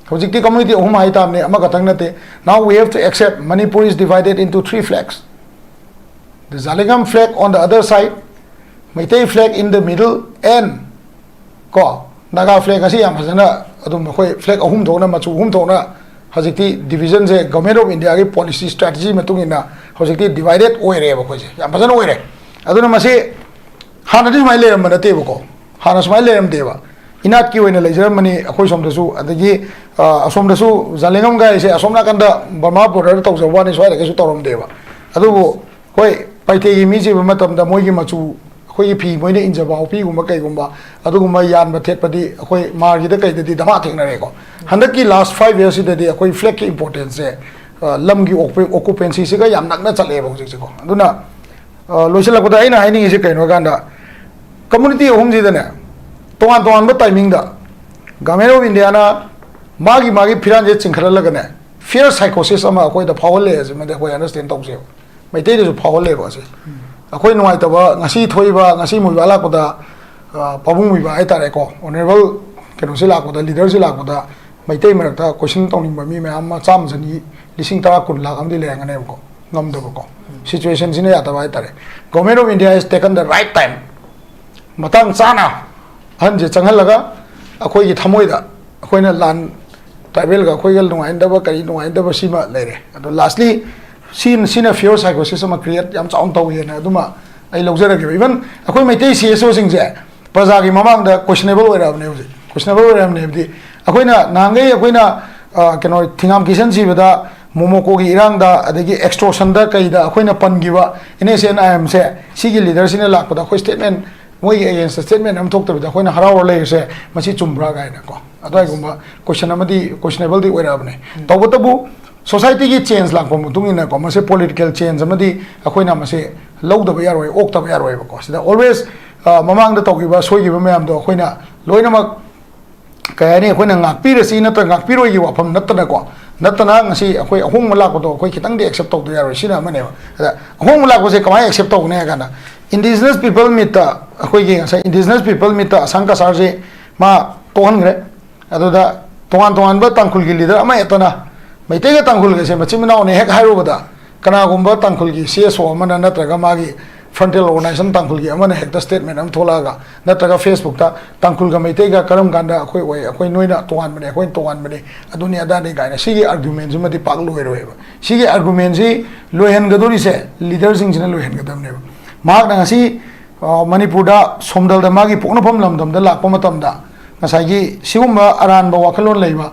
ꯍꯧꯖꯤꯛꯇꯤ community ꯑꯍꯨꯝ ꯍꯥꯏꯇꯥꯕꯅꯦ, ꯑꯃꯈꯛꯇꯪ ꯅꯠꯇꯦ꯫ Now we have to accept Manipur is divided into three flags. The Zalengam flag on the other side, Meitei flag in the middle, and ꯀꯣ, Naga flag ꯑꯁꯤ ꯌꯥꯝ ꯐꯖꯅ ꯑꯗꯨꯝ ꯑꯩꯈꯣꯏ flag ꯑꯍꯨꯝ ꯊꯣꯛꯅ, ꯃꯆꯨ ꯑꯍꯨꯝ ꯊꯣꯛꯅ ꯍꯧꯖꯤꯛꯇꯤ divisionꯁꯦ Government of Indiaꯒꯤ policy strategy ꯃꯇꯨꯡ ꯏꯟꯅ ꯍꯧꯖꯤꯛꯇꯤ divided ꯑꯣꯏꯔꯦꯕ ꯑꯩꯈꯣꯏꯁꯦ, ꯌꯥꯝ ꯐꯖꯅ ꯑꯣꯏꯔꯦ꯫ ꯑꯗꯨꯅ ꯃꯁꯤ ꯍꯥꯟꯅꯗꯤ ꯁꯨꯃꯥꯏꯅ ꯂꯩꯔꯝꯕ ꯅꯠꯇꯦꯕꯀꯣ, ꯍꯥꯟꯅ ꯁꯨꯃꯥꯏꯅ ꯂꯩꯔꯝꯗꯦꯕ꯫ ꯏꯅꯥꯠꯀꯤ ꯑꯣꯏꯅ ꯂꯩꯖꯔꯝꯕꯅꯤ ꯑꯩꯈꯣꯏ ꯁꯣꯝꯗꯁꯨ, ꯑꯗꯒꯤ, ꯑ, ꯑꯁꯣꯝꯗꯁꯨ ꯖꯥꯂꯦꯡꯉꯝ ꯒꯥꯏꯁꯦ ꯑꯁꯣꯝ ꯅꯥꯀꯟꯗ ꯕꯔꯃꯥ borderꯗ ꯇꯧꯖꯕ ꯋꯥꯅꯤ, ꯁ꯭ꯋꯥꯏꯗ ꯀꯩꯁꯨ ꯇꯧꯔꯝꯗꯦꯕ꯫ ꯑꯗꯨꯕꯨ ꯍꯣꯏ, ꯄꯥꯏꯇꯦꯒꯤ ꯃꯤ ꯆꯤꯕ ꯃꯇꯝꯗ ꯃꯣꯏꯒꯤ ꯃꯆꯨ, ꯑꯩꯈꯣꯏꯒꯤ ꯐꯤ ꯃꯣꯏꯅ ꯏꯟꯖꯕ ꯍꯥꯎꯄꯤꯒꯨꯝꯕ ꯀꯩꯒꯨꯝꯕ, ꯑꯗꯨꯒꯨꯝꯕ ꯌꯥꯟꯕ ꯊꯦꯠꯄꯗꯤ ꯑꯩꯈꯣꯏ ꯃꯥꯔꯒꯤꯗ ꯀꯩꯗꯗꯤ ꯗꯃꯥ ꯊꯦꯡꯅꯔꯦꯀꯣ꯫ ꯍꯟꯗꯛꯀꯤ last five yearsꯁꯤꯗꯗꯤ ꯑꯩꯈꯣꯏ flagꯀꯤ importanceꯁꯦ, ꯑ, ꯂꯝꯒꯤ occup-, occupancyꯁꯤꯒ ꯌꯥꯝ ꯅꯛꯅ ꯆꯠꯂꯦꯕ ꯍꯧꯖꯤꯛꯁꯦꯀꯣ꯫ ꯑꯗꯨꯅ, ꯑ, ꯂꯣꯏꯁꯤꯜꯂꯛꯄꯗ ꯑꯩꯅ ꯍꯥꯏꯅꯤꯡꯉꯤꯁꯦ ꯀꯩꯅꯣ ꯍꯥꯏ ꯀꯥꯟꯗ, community ꯑꯍꯨꯝꯁꯤꯗꯅꯦ, ꯇꯣꯉꯥꯟ ꯇꯣꯉꯥꯟꯕ timingꯗ Government of Indiaꯅ ꯃꯥꯒꯤ ꯃꯥꯒꯤ ꯐꯤꯔꯥꯟꯁꯦ ꯆꯤꯡꯈꯠꯍꯜꯂꯒꯅꯦ, fear psychosis ꯑꯃ ꯑꯩꯈꯣꯏꯗ ꯐꯥꯎꯍꯜꯂꯦ ꯍꯥꯏꯁꯤꯃꯗꯤ ꯑꯩꯈꯣꯏ understand ꯇꯧꯁꯦꯕ꯫ ꯃꯩꯇꯩꯗꯁꯨ ꯐꯥꯎꯍꯜꯂꯦꯕ ꯑꯁꯤ꯫ ꯑꯩꯈꯣꯏ ꯅꯨꯡꯉꯥꯏꯇꯕ, ꯉꯁꯤ ꯊꯣꯛꯏꯕ, ꯉꯁꯤ ꯃꯣꯏꯕꯥ ꯂꯥꯛꯄꯗ, ꯑ, ꯄꯥꯕꯨꯡ ꯃꯣꯏꯕꯥ ꯍꯥꯏꯇꯥꯔꯦꯀꯣ, honourable ꯀꯩꯅꯣꯁꯤ ꯂꯥꯛꯄꯗ, leaderꯁꯤ ꯂꯥꯛꯄꯗ, ꯃꯩꯇꯩ ꯃꯔꯛꯇ question ꯇꯧꯅꯤꯡꯕ ꯃꯤ ꯃꯌꯥꯝ ꯑꯃ, ꯆꯥꯝꯃ, ꯆꯅꯤ, ꯂꯤꯁꯤꯡ ꯇꯔꯥ, ꯀꯨꯟ ꯂꯥꯛ ꯑꯃꯗꯤ ꯂꯩꯔꯝꯒꯅꯦꯕꯀꯣ, ꯉꯝꯗꯕꯀꯣ꯫ Situationꯁꯤꯅ ꯌꯥꯗꯕ ꯍꯥꯏꯇꯥꯔꯦ꯫ Government of India has taken the right time. ꯃꯇꯥꯡ ꯆꯥꯅ ꯑꯍꯟꯁꯦ ꯆꯪꯍꯜꯂꯒ ꯑꯩꯈꯣꯏꯒꯤ ꯊꯃꯣꯏꯗ ꯑꯩꯈꯣꯏꯅ ꯂꯥꯟ, tribalꯒ ꯑꯩꯈꯣꯏꯒ ꯅꯨꯡꯉꯥꯏꯅꯗꯕ, ꯀꯔꯤ ꯅꯨꯡꯉꯥꯏꯅꯗꯕ ꯁꯤꯃ ꯂꯩꯔꯦ꯫ ꯑꯗꯣ lastly ꯁꯤ, ꯁꯤꯅ fear psychosis ꯑꯃ create ꯌꯥꯝ ꯆꯥꯎꯅ ꯇꯧꯋꯦꯅ ꯑꯗꯨꯃ ꯑꯩ ꯂꯧꯖꯔꯒꯦꯕ꯫ Even ꯑꯩꯈꯣꯏ ꯃꯩꯇꯩ CSOꯁꯤꯡꯁꯦ ꯄ꯭ꯔꯖꯥꯒꯤ ꯃꯃꯥꯡꯗ questionable ꯑꯣꯏꯔꯛꯑꯕꯅꯦ ꯍꯧꯖꯤꯛ꯫ Questionable ꯑꯣꯏꯔꯛꯑꯕꯅꯦ ꯍꯥꯏꯕꯗꯤ ꯑꯩꯈꯣꯏꯅ ꯅꯍꯥꯟꯈꯩ ꯑꯩꯈꯣꯏꯅ, ꯑ, ꯀꯩꯅꯣ, ꯊꯤꯉꯥꯝ ꯀꯤꯁꯟ ꯁꯤꯕꯗ, ꯃꯣꯃꯣꯀꯣꯒꯤ ꯏꯔꯥꯡꯗ, ꯑꯗꯒꯤ extortionꯗ ꯀꯩꯗ ꯑꯩꯈꯣꯏꯅ ꯄꯟꯈꯤꯕ NSCN-IMꯁꯦ, ꯁꯤꯒꯤ leaderꯁꯤꯅ ꯂꯥꯛꯄꯗ ꯑꯩꯈꯣꯏ statement ꯃꯣꯏꯒꯤ against statement ꯑꯃ ꯊꯣꯛꯇꯕꯤꯗ ꯑꯩꯈꯣꯏꯅ ꯍꯔꯥꯎꯔ ꯂꯩꯔꯤꯁꯦ ꯃꯁꯤ ꯆꯨꯝꯕ꯭ꯔꯥ ꯀꯥꯏꯅꯀꯣ, ꯑꯗꯨꯋꯥꯏꯒꯨꯝꯕ question ꯑꯃꯗꯤ, questionable ꯗꯤ ꯑꯣꯏꯔꯛꯑꯕꯅꯦ꯫ ꯇꯧꯕꯇꯕꯨ society ꯒꯤ change ꯂꯥꯛꯄ ꯃꯇꯨꯡ ꯏꯟꯅꯀꯣ, ꯃꯁꯤ political change ꯑꯃꯗꯤ ꯑꯩꯈꯣꯏꯅ ꯃꯁꯤ ꯂꯧꯗꯕ ꯌꯥꯔꯣꯏ, ꯑꯣꯛꯇꯕ ꯌꯥꯔꯣꯏꯕꯀꯣ꯫ ꯁꯤꯗ always, ꯑ, ꯃꯃꯥꯡꯗ ꯇꯧꯈꯤꯕ ꯁꯣꯏꯈꯤꯕ ꯃꯌꯥꯝꯗꯣ ꯑꯩꯈꯣꯏꯅ ꯂꯣꯏꯅꯃꯛ, ꯀꯩ ꯍꯥꯏꯅꯤ, ꯑꯩꯈꯣꯏꯅ ꯉꯥꯛꯄꯤꯔꯁꯤ ꯅꯠꯇ꯭ꯔꯒ ꯉꯥꯛꯄꯤꯔꯣꯏꯒꯤ ꯋꯥꯐꯝ ꯅꯠꯇꯅꯀꯣ, ꯅꯠꯇꯅ ꯉꯁꯤ ꯑꯩꯈꯣꯏ ꯑꯍꯣꯡꯕ ꯂꯥꯛꯄꯗꯣ ꯑꯩꯈꯣꯏ ꯈꯤꯇꯪꯗꯤ accept ꯇꯧꯗ ꯌꯥꯔꯣꯏ, ꯁꯤꯅ ꯑꯃꯅꯦꯕ꯫ ꯑꯗ ꯑꯍꯣꯡꯕ ꯂꯥꯛꯄꯁꯦ ꯀꯃꯥꯏꯅ accept ꯇꯧꯒꯅꯤ ꯍꯥꯏ ꯀꯥꯟꯗ, Indigenous People Meet ꯇ ꯑꯩꯈꯣꯏꯒꯤ ꯉꯁꯥꯏ Indigenous People Meet ꯇ ꯑꯁꯥꯡ ꯀꯁꯥꯔꯁꯦ ꯃꯥ ꯇꯣꯛꯍꯟꯈ꯭ꯔꯦ꯫ ꯑꯗꯨꯗ ꯇꯣꯉꯥꯟ ꯇꯣꯉꯥꯟꯕ ꯇꯥꯡꯈꯨꯜꯒꯤ leader ꯑꯃ ꯍꯦꯛꯇꯅ ꯃꯩꯇꯩꯒ ꯇꯥꯡꯈꯨꯜꯒꯁꯦ ꯃꯆꯤꯟ ꯃꯅꯥꯎꯅꯦ ꯍꯦꯛ ꯍꯥꯏꯔꯨꯕꯗ, ꯀꯅꯥꯒꯨꯝꯕ ꯇꯥꯡꯈꯨꯜꯒꯤ C S O ꯑꯃꯅ ꯅꯠꯇ꯭ꯔꯒ ꯃꯥꯒꯤ frontal organization ꯇꯥꯡꯈꯨꯜꯒꯤ ꯑꯃꯅ ꯍꯦꯛꯇ statement ꯑꯃ ꯊꯣꯛꯂꯛꯑꯒ, ꯅꯠꯇ꯭ꯔꯒ Facebook ꯇ "ꯇꯥꯡꯈꯨꯜꯒ ꯃꯩꯇꯩꯒ ꯀꯔꯝ ꯀꯥꯟꯗ ꯑꯩꯈꯣꯏ ꯑꯣꯏ? ꯑꯩꯈꯣꯏ ꯅꯣꯏꯅ ꯇꯣꯉꯥꯟꯕꯅꯦ, ꯑꯩꯈꯣꯏꯅ ꯇꯣꯉꯥꯟꯕꯅꯦ, ꯑꯗꯨꯅꯤ ꯑꯗꯥꯅꯤ" ꯀꯥꯏꯅ ꯁꯤꯒꯤ argument ꯁꯤꯃꯗꯤ ꯄꯥꯛ ꯂꯣꯏꯔꯣꯏꯕ꯫ ꯁꯤꯒꯤ argument ꯁꯤ ꯂꯣꯏꯍꯟꯒꯗꯧꯔꯤꯁꯦ leader ꯁꯤꯡꯁꯤꯅ ꯂꯣꯏꯍꯟꯒꯗꯕꯅꯦꯕ꯫ ꯃꯍꯥꯛꯅ ꯉꯁꯤ, ꯑ, ꯃꯅꯤꯄꯨꯔꯗ ꯁꯣꯝꯗꯜꯗ ꯃꯥꯒꯤ ꯄꯣꯛꯅꯐꯝ ꯂꯝꯗꯝꯗ ꯂꯥꯛꯄ ꯃꯇꯝꯗ ꯉꯁꯥꯏꯒꯤ ꯁꯤꯒꯨꯝꯕ ꯑꯔꯥꯟꯕ ꯋꯥꯈꯜꯂꯣꯟ ꯂꯩꯕ,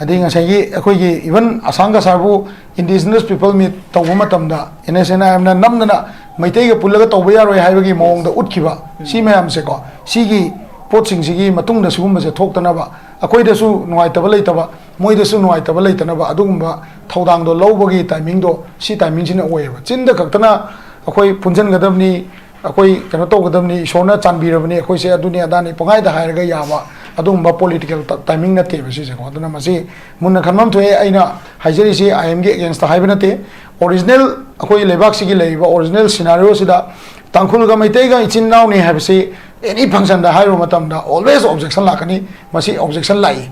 ꯑꯗꯩ ꯉꯁꯥꯏꯒꯤ ꯑꯩꯈꯣꯏꯒꯤ even ꯑꯁꯥꯡ ꯀꯁꯥꯔꯕꯨ Indigenous People Meet ꯇꯧꯕ ꯃꯇꯝꯗ N S N I M ꯅ ꯅꯝꯗꯅ ꯃꯩꯇꯩꯒ ꯄꯨꯜꯂꯒ ꯇꯧꯕ ꯌꯥꯔꯣꯏ ꯍꯥꯏꯕꯒꯤ ꯃꯑꯣꯡꯗ ꯎꯠꯈꯤꯕ, ꯁꯤ ꯃꯌꯥꯝꯁꯦꯀꯣ, ꯁꯤꯒꯤ ꯄꯣꯠꯁꯤꯡꯁꯤꯒꯤ ꯃꯇꯨꯡꯗ ꯁꯤꯒꯨꯝꯕꯁꯦ ꯊꯣꯛꯇꯅꯕ, ꯑꯩꯈꯣꯏꯗꯁꯨ ꯅꯨꯡꯉꯥꯏꯇꯕ ꯂꯩꯇꯕ, ꯃꯣꯏꯗꯁꯨ ꯅꯨꯡꯉꯥꯏꯇꯕ ꯂꯩꯇꯅꯕ ꯑꯗꯨꯒꯨꯝꯕ ꯊꯧꯗꯥꯡꯗꯣ ꯂꯧꯕꯒꯤ timing ꯗꯣ ꯁꯤ timing ꯁꯤꯅ ꯑꯣꯏꯌꯦꯕ꯫ ꯆꯤꯟꯗ ꯈꯛꯇꯅ ꯑꯩꯈꯣꯏ ꯄꯨꯟꯁꯤꯟꯒꯗꯕꯅꯤ, ꯑꯩꯈꯣꯏ ꯀꯩꯅꯣ ꯇꯧꯒꯗꯕꯅꯤ, ꯏꯁꯣꯔꯅ ꯆꯥꯟꯕꯤꯔꯕꯅꯤ, ꯑꯩꯈꯣꯏꯁꯦ ꯑꯗꯨꯅꯤ ꯑꯗꯥꯅꯤ ꯄꯪꯍꯥꯏꯗ ꯍꯥꯏꯔꯒ ꯌꯥꯕ ꯑꯗꯨꯒꯨꯝꯕ political ꯇ-, timing ꯅꯠꯇꯦꯕ ꯁꯤꯁꯦꯀꯣ꯫ ꯑꯗꯨꯅ ꯃꯁꯤ ꯃꯨꯟꯅ ꯈꯟꯐꯝ ꯊꯣꯛꯑꯦ꯫ ꯑꯩꯅ ꯍꯥꯏꯖꯔꯤꯁꯤ I M ꯒꯤ against ꯇ ꯍꯥꯏꯕ ꯅꯠꯇꯦ꯫ Original ꯑꯩꯈꯣꯏ ꯂꯩꯕꯥꯛꯁꯤꯒꯤ ꯂꯩꯔꯤꯕ original scenario ꯁꯤꯗ ꯇꯥꯡꯈꯨꯜꯒ ꯃꯩꯇꯩꯒ ꯏꯆꯤꯟ ꯏꯅꯥꯎꯅꯤ ꯍꯥꯏꯕꯁꯤ any function ꯗ ꯍꯥꯏꯔꯨꯕ ꯃꯇꯝꯗ always objection ꯂꯥꯛꯀꯅꯤ꯫ ꯃꯁꯤ objection ꯂꯥꯛꯏ꯫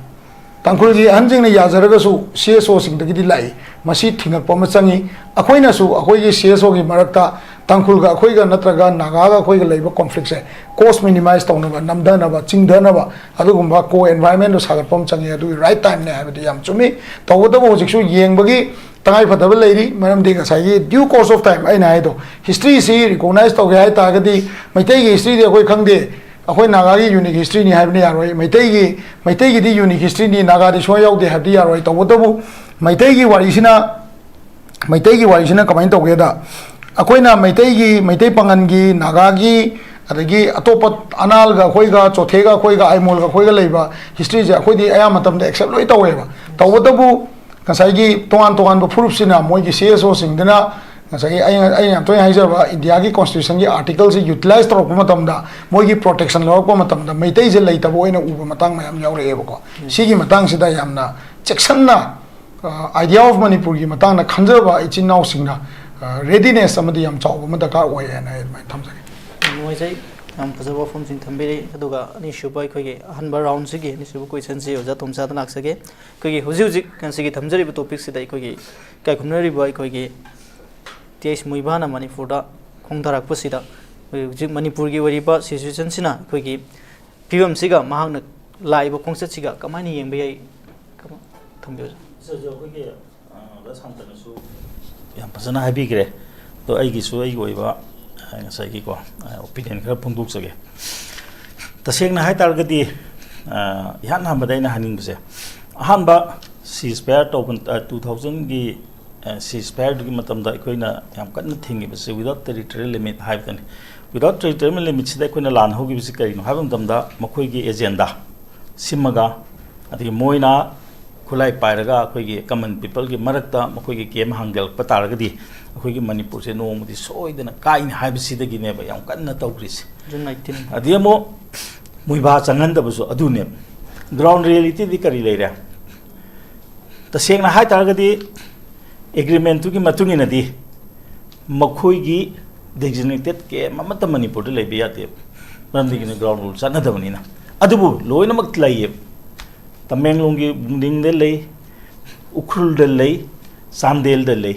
ꯇꯥꯡꯈꯨꯜꯒꯤ ꯑꯍꯟꯁꯤꯡꯅ ꯌꯥꯖꯔꯒꯁꯨ C S O ꯁꯤꯡꯗꯒꯤꯗꯤ ꯂꯥꯛꯏ꯫ ꯃꯁꯤ ꯊꯤꯡꯉꯛꯄ ꯑꯃ ꯆꯪꯉꯤ꯫ ꯑꯩꯈꯣꯏꯅꯁꯨ ꯑꯩꯈꯣꯏꯒꯤ C S O ꯒꯤ ꯃꯔꯛꯇ ꯇꯥꯡꯈꯨꯜꯒ ꯑꯩꯈꯣꯏꯒ ꯅꯠꯇ꯭ꯔꯒ ꯅꯥꯒꯥꯒ ꯑꯩꯈꯣꯏꯒ ꯂꯩꯕ conflict ꯁꯦ cost minimize ꯇꯧꯅꯕ, ꯅꯝꯊꯅꯕ, ꯆꯤꯡꯊꯅꯕ ꯑꯗꯨꯒꯨꯝꯕ co environment ꯗꯣ ꯁꯥꯒꯠꯄ ꯑꯃ ꯆꯪꯉꯤ꯫ ꯑꯗꯨꯒꯤ right time ꯅꯦ ꯍꯥꯏꯕꯗꯤ ꯌꯥꯝ ꯆꯨꯝꯃꯤ꯫ ꯇꯧꯕꯇꯕꯨ ꯍꯧꯖꯤꯛꯁꯨ ꯌꯦꯡꯕꯒꯤ ꯇꯉꯥꯏ ꯐꯗꯕ ꯂꯩꯔꯤ꯫ ꯃꯔꯝꯗꯤ ꯉꯁꯥꯏꯒꯤ due course of time ꯑꯩꯅ ꯍꯥꯏꯗꯣ, history ꯁꯤ recognize ꯇꯧꯒꯦ ꯍꯥꯏ ꯇꯥꯔꯒꯗꯤ ꯃꯩꯇꯩꯒꯤ history ꯗꯤ ꯑꯩꯈꯣꯏ ꯈꯪꯗꯦ, ꯑꯩꯈꯣꯏ ꯅꯥꯒꯥꯒꯤ unique history ꯅꯤ ꯍꯥꯏꯕꯅ ꯌꯥꯔꯣꯏ, ꯃꯩꯇꯩꯒꯤ, ꯃꯩꯇꯩꯒꯤꯗꯤ unique history ꯅꯤ, ꯅꯥꯒꯥꯗꯤ ꯁꯨꯡꯌꯥ ꯌꯥꯎꯗꯦ ꯍꯥꯏꯕꯗꯤ ꯌꯥꯔꯣꯏ꯫ ꯇꯧꯕꯇꯕꯨ ꯃꯩꯇꯩꯒꯤ ꯋꯥꯔꯤꯁꯤꯅ, ꯃꯩꯇꯩꯒꯤ ꯋꯥꯔꯤꯁꯤꯅ ꯀꯃꯥꯏꯅ ꯇꯧꯒꯦꯗ, ꯑꯩꯈꯣꯏꯅ ꯃꯩꯇꯩꯒꯤ, ꯃꯩꯇꯩ ꯄꯥꯉꯟꯒꯤ, ꯅꯥꯒꯥꯒꯤ, ꯑꯗꯒꯤ ꯑꯇꯣꯞꯄ ꯑꯅꯥꯜꯒ ꯑꯩꯈꯣꯏꯒ, ꯆꯣꯊꯦꯒ ꯑꯩꯈꯣꯏꯒ, ꯑꯥꯏꯃꯣꯜꯒ ꯑꯩꯈꯣꯏꯒ ꯂꯩꯕ ꯍꯤꯁꯇ꯭ꯔꯤꯁꯦ ꯑꯩꯈꯣꯏꯗꯤ ꯑꯌꯥꯝꯕ ꯃꯇꯝꯗ ꯑꯦꯛꯁꯦꯞ ꯂꯣꯏ ꯇꯧꯋꯦꯕ꯫ ꯇꯧꯕꯇꯕꯨ ꯉꯁꯥꯏꯒꯤ ꯇꯣꯉꯥꯟ ꯇꯣꯉꯥꯟꯕ ꯐꯨꯔꯨꯞꯁꯤꯅ ꯃꯣꯏꯒꯤ ꯁꯤ ꯑꯦꯁ ꯑꯣꯁꯤꯡꯗꯨꯅ ꯉꯁꯥꯏꯒꯤ ꯑꯩꯅ, ꯑꯩꯅ ꯌꯥꯝ ꯇꯣꯏꯅ ꯍꯥꯏꯖꯕ ꯏꯟꯗꯤꯌꯥꯒꯤ ꯀꯣꯟꯁꯇꯤꯇ꯭ꯌꯨꯁꯟꯒꯤ ꯑꯥꯔꯇꯤꯀꯜꯁꯤ ꯌꯨꯇꯤꯂꯥꯏꯁ ꯇꯧꯔꯛꯄ ꯃꯇꯝꯗ ꯃꯣꯏꯒꯤ ꯄ꯭ꯔꯣꯇꯦꯛꯁꯟ ꯂꯧꯔꯛꯄ ꯃꯇꯝꯗ ꯃꯩꯇꯩꯁꯦ ꯂꯩꯇꯕ ꯑꯣꯏꯅ ꯎꯕ ꯃꯇꯥꯡ ꯃꯌꯥꯝ ꯌꯥꯎꯔꯛꯑꯦꯕꯀꯣ꯫ ꯁꯤꯒꯤ ꯃꯇꯥꯡꯁꯤꯗ ꯌꯥꯝꯅ ꯆꯦꯛꯁꯤꯟꯅ, ꯑꯥꯏꯗꯤꯌꯥ ꯑꯣꯐ ꯃꯅꯤꯄꯨꯔꯒꯤ ꯃꯇꯥꯡꯗ ꯈꯟꯖꯕ ꯏꯆꯤꯟ ꯏꯅꯥꯎꯁꯤꯡꯅ ꯔꯦꯗꯤꯅꯦꯁ ꯑꯃꯗꯤ ꯌꯥꯝ ꯆꯥꯎꯕ ꯑꯃ ꯗꯔꯀꯥꯔ ꯑꯣꯏ ꯍꯥꯏꯅ ꯑꯩ ꯑꯗꯨꯃꯥꯏꯅ ꯊꯝꯖꯒꯦ꯫ ꯌꯥꯝ ꯅꯨꯡꯉꯥꯏꯖꯩ꯫ ꯌꯥꯝ ꯐꯖꯕ ꯋꯥꯐꯝꯁꯤꯡ ꯊꯝꯕꯤꯔꯤ꯫ ꯑꯗꯨꯒ ꯑꯅꯤꯁꯨꯕ, ꯑꯩꯈꯣꯏꯒꯤ ꯑꯍꯥꯟꯕ ꯔꯥꯎꯟꯁꯤꯒꯤ ꯑꯅꯤꯁꯨꯕ ꯀꯣꯏꯁꯟꯁꯤ ꯑꯣꯖꯥ ꯇꯣꯝꯆꯥꯗ ꯂꯥꯛꯆꯒꯦ꯫ ꯑꯩꯈꯣꯏꯒꯤ ꯍꯧꯖꯤꯛ ꯍꯧꯖꯤꯛ ꯉꯁꯤꯒꯤ ꯊꯝꯖꯔꯤꯕ ꯇꯣꯄꯤꯛꯁꯤꯗ ꯑꯩꯈꯣꯏꯒꯤ ꯏꯀꯥꯏ ꯈꯨꯝꯅꯔꯤꯕ ꯑꯩꯈꯣꯏꯒꯤ ꯇꯤ ꯑꯩꯆ ꯃꯨꯏꯕꯥꯅ ꯃꯅꯤꯄꯨꯔꯗ ꯈꯣꯡꯗꯥꯔꯛꯄꯁꯤꯗ, ꯑꯩꯈꯣꯏ ꯍꯧꯖꯤꯛ ꯃꯅꯤꯄꯨꯔꯒꯤ ꯑꯣꯏꯔꯤꯕ ꯁꯤꯆꯨꯋꯦꯁꯟꯁꯤꯅ, ꯑꯩꯈꯣꯏꯒꯤ ꯐꯤꯕꯝꯁꯤꯒ ꯃꯍꯥꯛꯅ ꯂꯥꯛꯏꯕ ꯈꯣꯡꯆꯠꯁꯤꯒ ꯀꯃꯥꯏꯅ ꯌꯦꯡꯕ ꯌꯥꯏ? ꯀꯃ-, ꯊꯝꯕꯤꯌꯨ꯫ ꯁꯤꯁꯨ ꯑꯩꯈꯣꯏꯒꯤ, ꯑ, ꯑꯣꯖꯥ ꯁꯥꯟꯇꯅꯁꯨ ꯌꯥꯝ ꯐꯖꯅ ꯍꯥꯏꯕꯤꯈ꯭ꯔꯦ꯫ ꯑꯗꯣ ꯑꯩꯒꯤꯁꯨ ꯑꯩꯒꯤ ꯑꯣꯏꯕ, ꯑ, ꯉꯁꯥꯏꯒꯤꯀꯣ, ꯑ, ꯑꯣꯄꯤꯅꯤꯌꯟ ꯈꯔ ꯐꯣꯡꯗꯣꯛꯆꯒꯦ꯫ ꯇꯁꯦꯡꯅ ꯍꯥꯏ ꯇꯥꯔꯒꯗꯤ, ꯑ, ꯏꯍꯥꯟ ꯍꯥꯟꯕꯗ ꯑꯩꯅ ꯍꯥꯏꯅꯤꯡꯕꯁꯦ, ꯑꯍꯥꯟꯕ ꯁꯤꯖ ꯐꯌꯥꯔ ꯇꯧꯕ, ꯑ, ꯇꯨ ꯊꯥꯎꯖꯟꯒꯤ, ꯑ, ꯁꯤꯖ ꯐꯌꯥꯔꯗꯨꯒꯤ ꯃꯇꯝꯗ ꯑꯩꯈꯣꯏꯅ ꯌꯥꯝ ꯀꯟꯅ ꯊꯤꯡꯉꯤꯕꯁꯦ without territorial limit ꯍꯥꯏꯕꯗꯨꯅꯤ꯫ Without territorial limitꯁꯤꯗ ꯑꯩꯈꯣꯏꯅ ꯂꯥꯟ ꯍꯧꯈꯤꯕꯁꯤ ꯀꯔꯤꯅꯣ ꯍꯥꯏꯕ ꯃꯇꯝꯗ, ꯃꯈꯣꯏꯒꯤ ꯑꯦꯖꯦꯟꯗꯥ ꯁꯤꯃꯒ, ꯑꯗꯒꯤ ꯃꯣꯏꯅ ꯈꯨꯠꯂꯥꯏ ꯄꯥꯏꯔꯒ ꯑꯩꯈꯣꯏꯒꯤ ꯀꯃꯟ ꯄꯤꯄꯜꯒꯤ ꯃꯔꯛꯇ ꯃꯈꯣꯏꯒꯤ ꯀꯦꯝ ꯍꯥꯡꯖꯜꯂꯛꯄ ꯇꯥꯔꯒꯗꯤ, ꯑꯩꯈꯣꯏꯒꯤ ꯃꯅꯤꯄꯨꯔꯁꯦ ꯅꯣꯡꯃꯗꯤ ꯁꯣꯏꯗꯅ ꯀꯥꯏꯅꯤ ꯍꯥꯏꯕꯁꯤꯗꯒꯤꯅꯦꯕ ꯌꯥꯝ ꯀꯟꯅ ꯇꯧꯈ꯭ꯔꯤꯁꯦ꯫ June eighteen. ꯑꯗꯩ ꯑꯃꯨꯛ ꯃꯨꯏꯕꯥ ꯆꯪꯍꯟꯗꯕꯁꯨ ꯑꯗꯨꯅꯦꯕ꯫ Ground realityꯗꯤ ꯀꯔꯤ ꯂꯩꯔꯦ? ꯇꯁꯦꯡꯅ ꯍꯥꯏ ꯇꯥꯔꯒꯗꯤ, ꯑꯦꯒ꯭ꯔꯤꯃꯦꯟꯇꯨꯒꯤ ꯃꯇꯨꯡ ꯏꯟꯅꯗꯤ ꯃꯈꯣꯏꯒꯤ ꯗꯦꯖꯤꯒꯅꯦꯇꯦꯠ ꯀꯦꯝ ꯑꯃꯠꯇ ꯃꯅꯤꯄꯨꯔꯗ ꯂꯩꯕ ꯌꯥꯗꯦꯕ, ꯃꯔꯝꯗꯤ ꯀꯩꯅꯣ, ꯒ꯭ꯔꯥꯎꯟ ꯔꯨꯜ ꯆꯠꯅꯗꯕꯅꯤꯅ꯫ ꯑꯗꯨꯕꯨ ꯂꯣꯏꯅꯃꯛ ꯂꯩꯌꯦꯕ꯫ ꯇꯃꯦꯡꯂꯣꯡꯒꯤ ꯕꯨꯡꯗꯤꯡꯗ ꯂꯩ, ꯎꯈ꯭ꯔꯨꯜꯗ ꯂꯩ, ꯆꯥꯟꯗꯦꯜꯗ ꯂꯩ꯫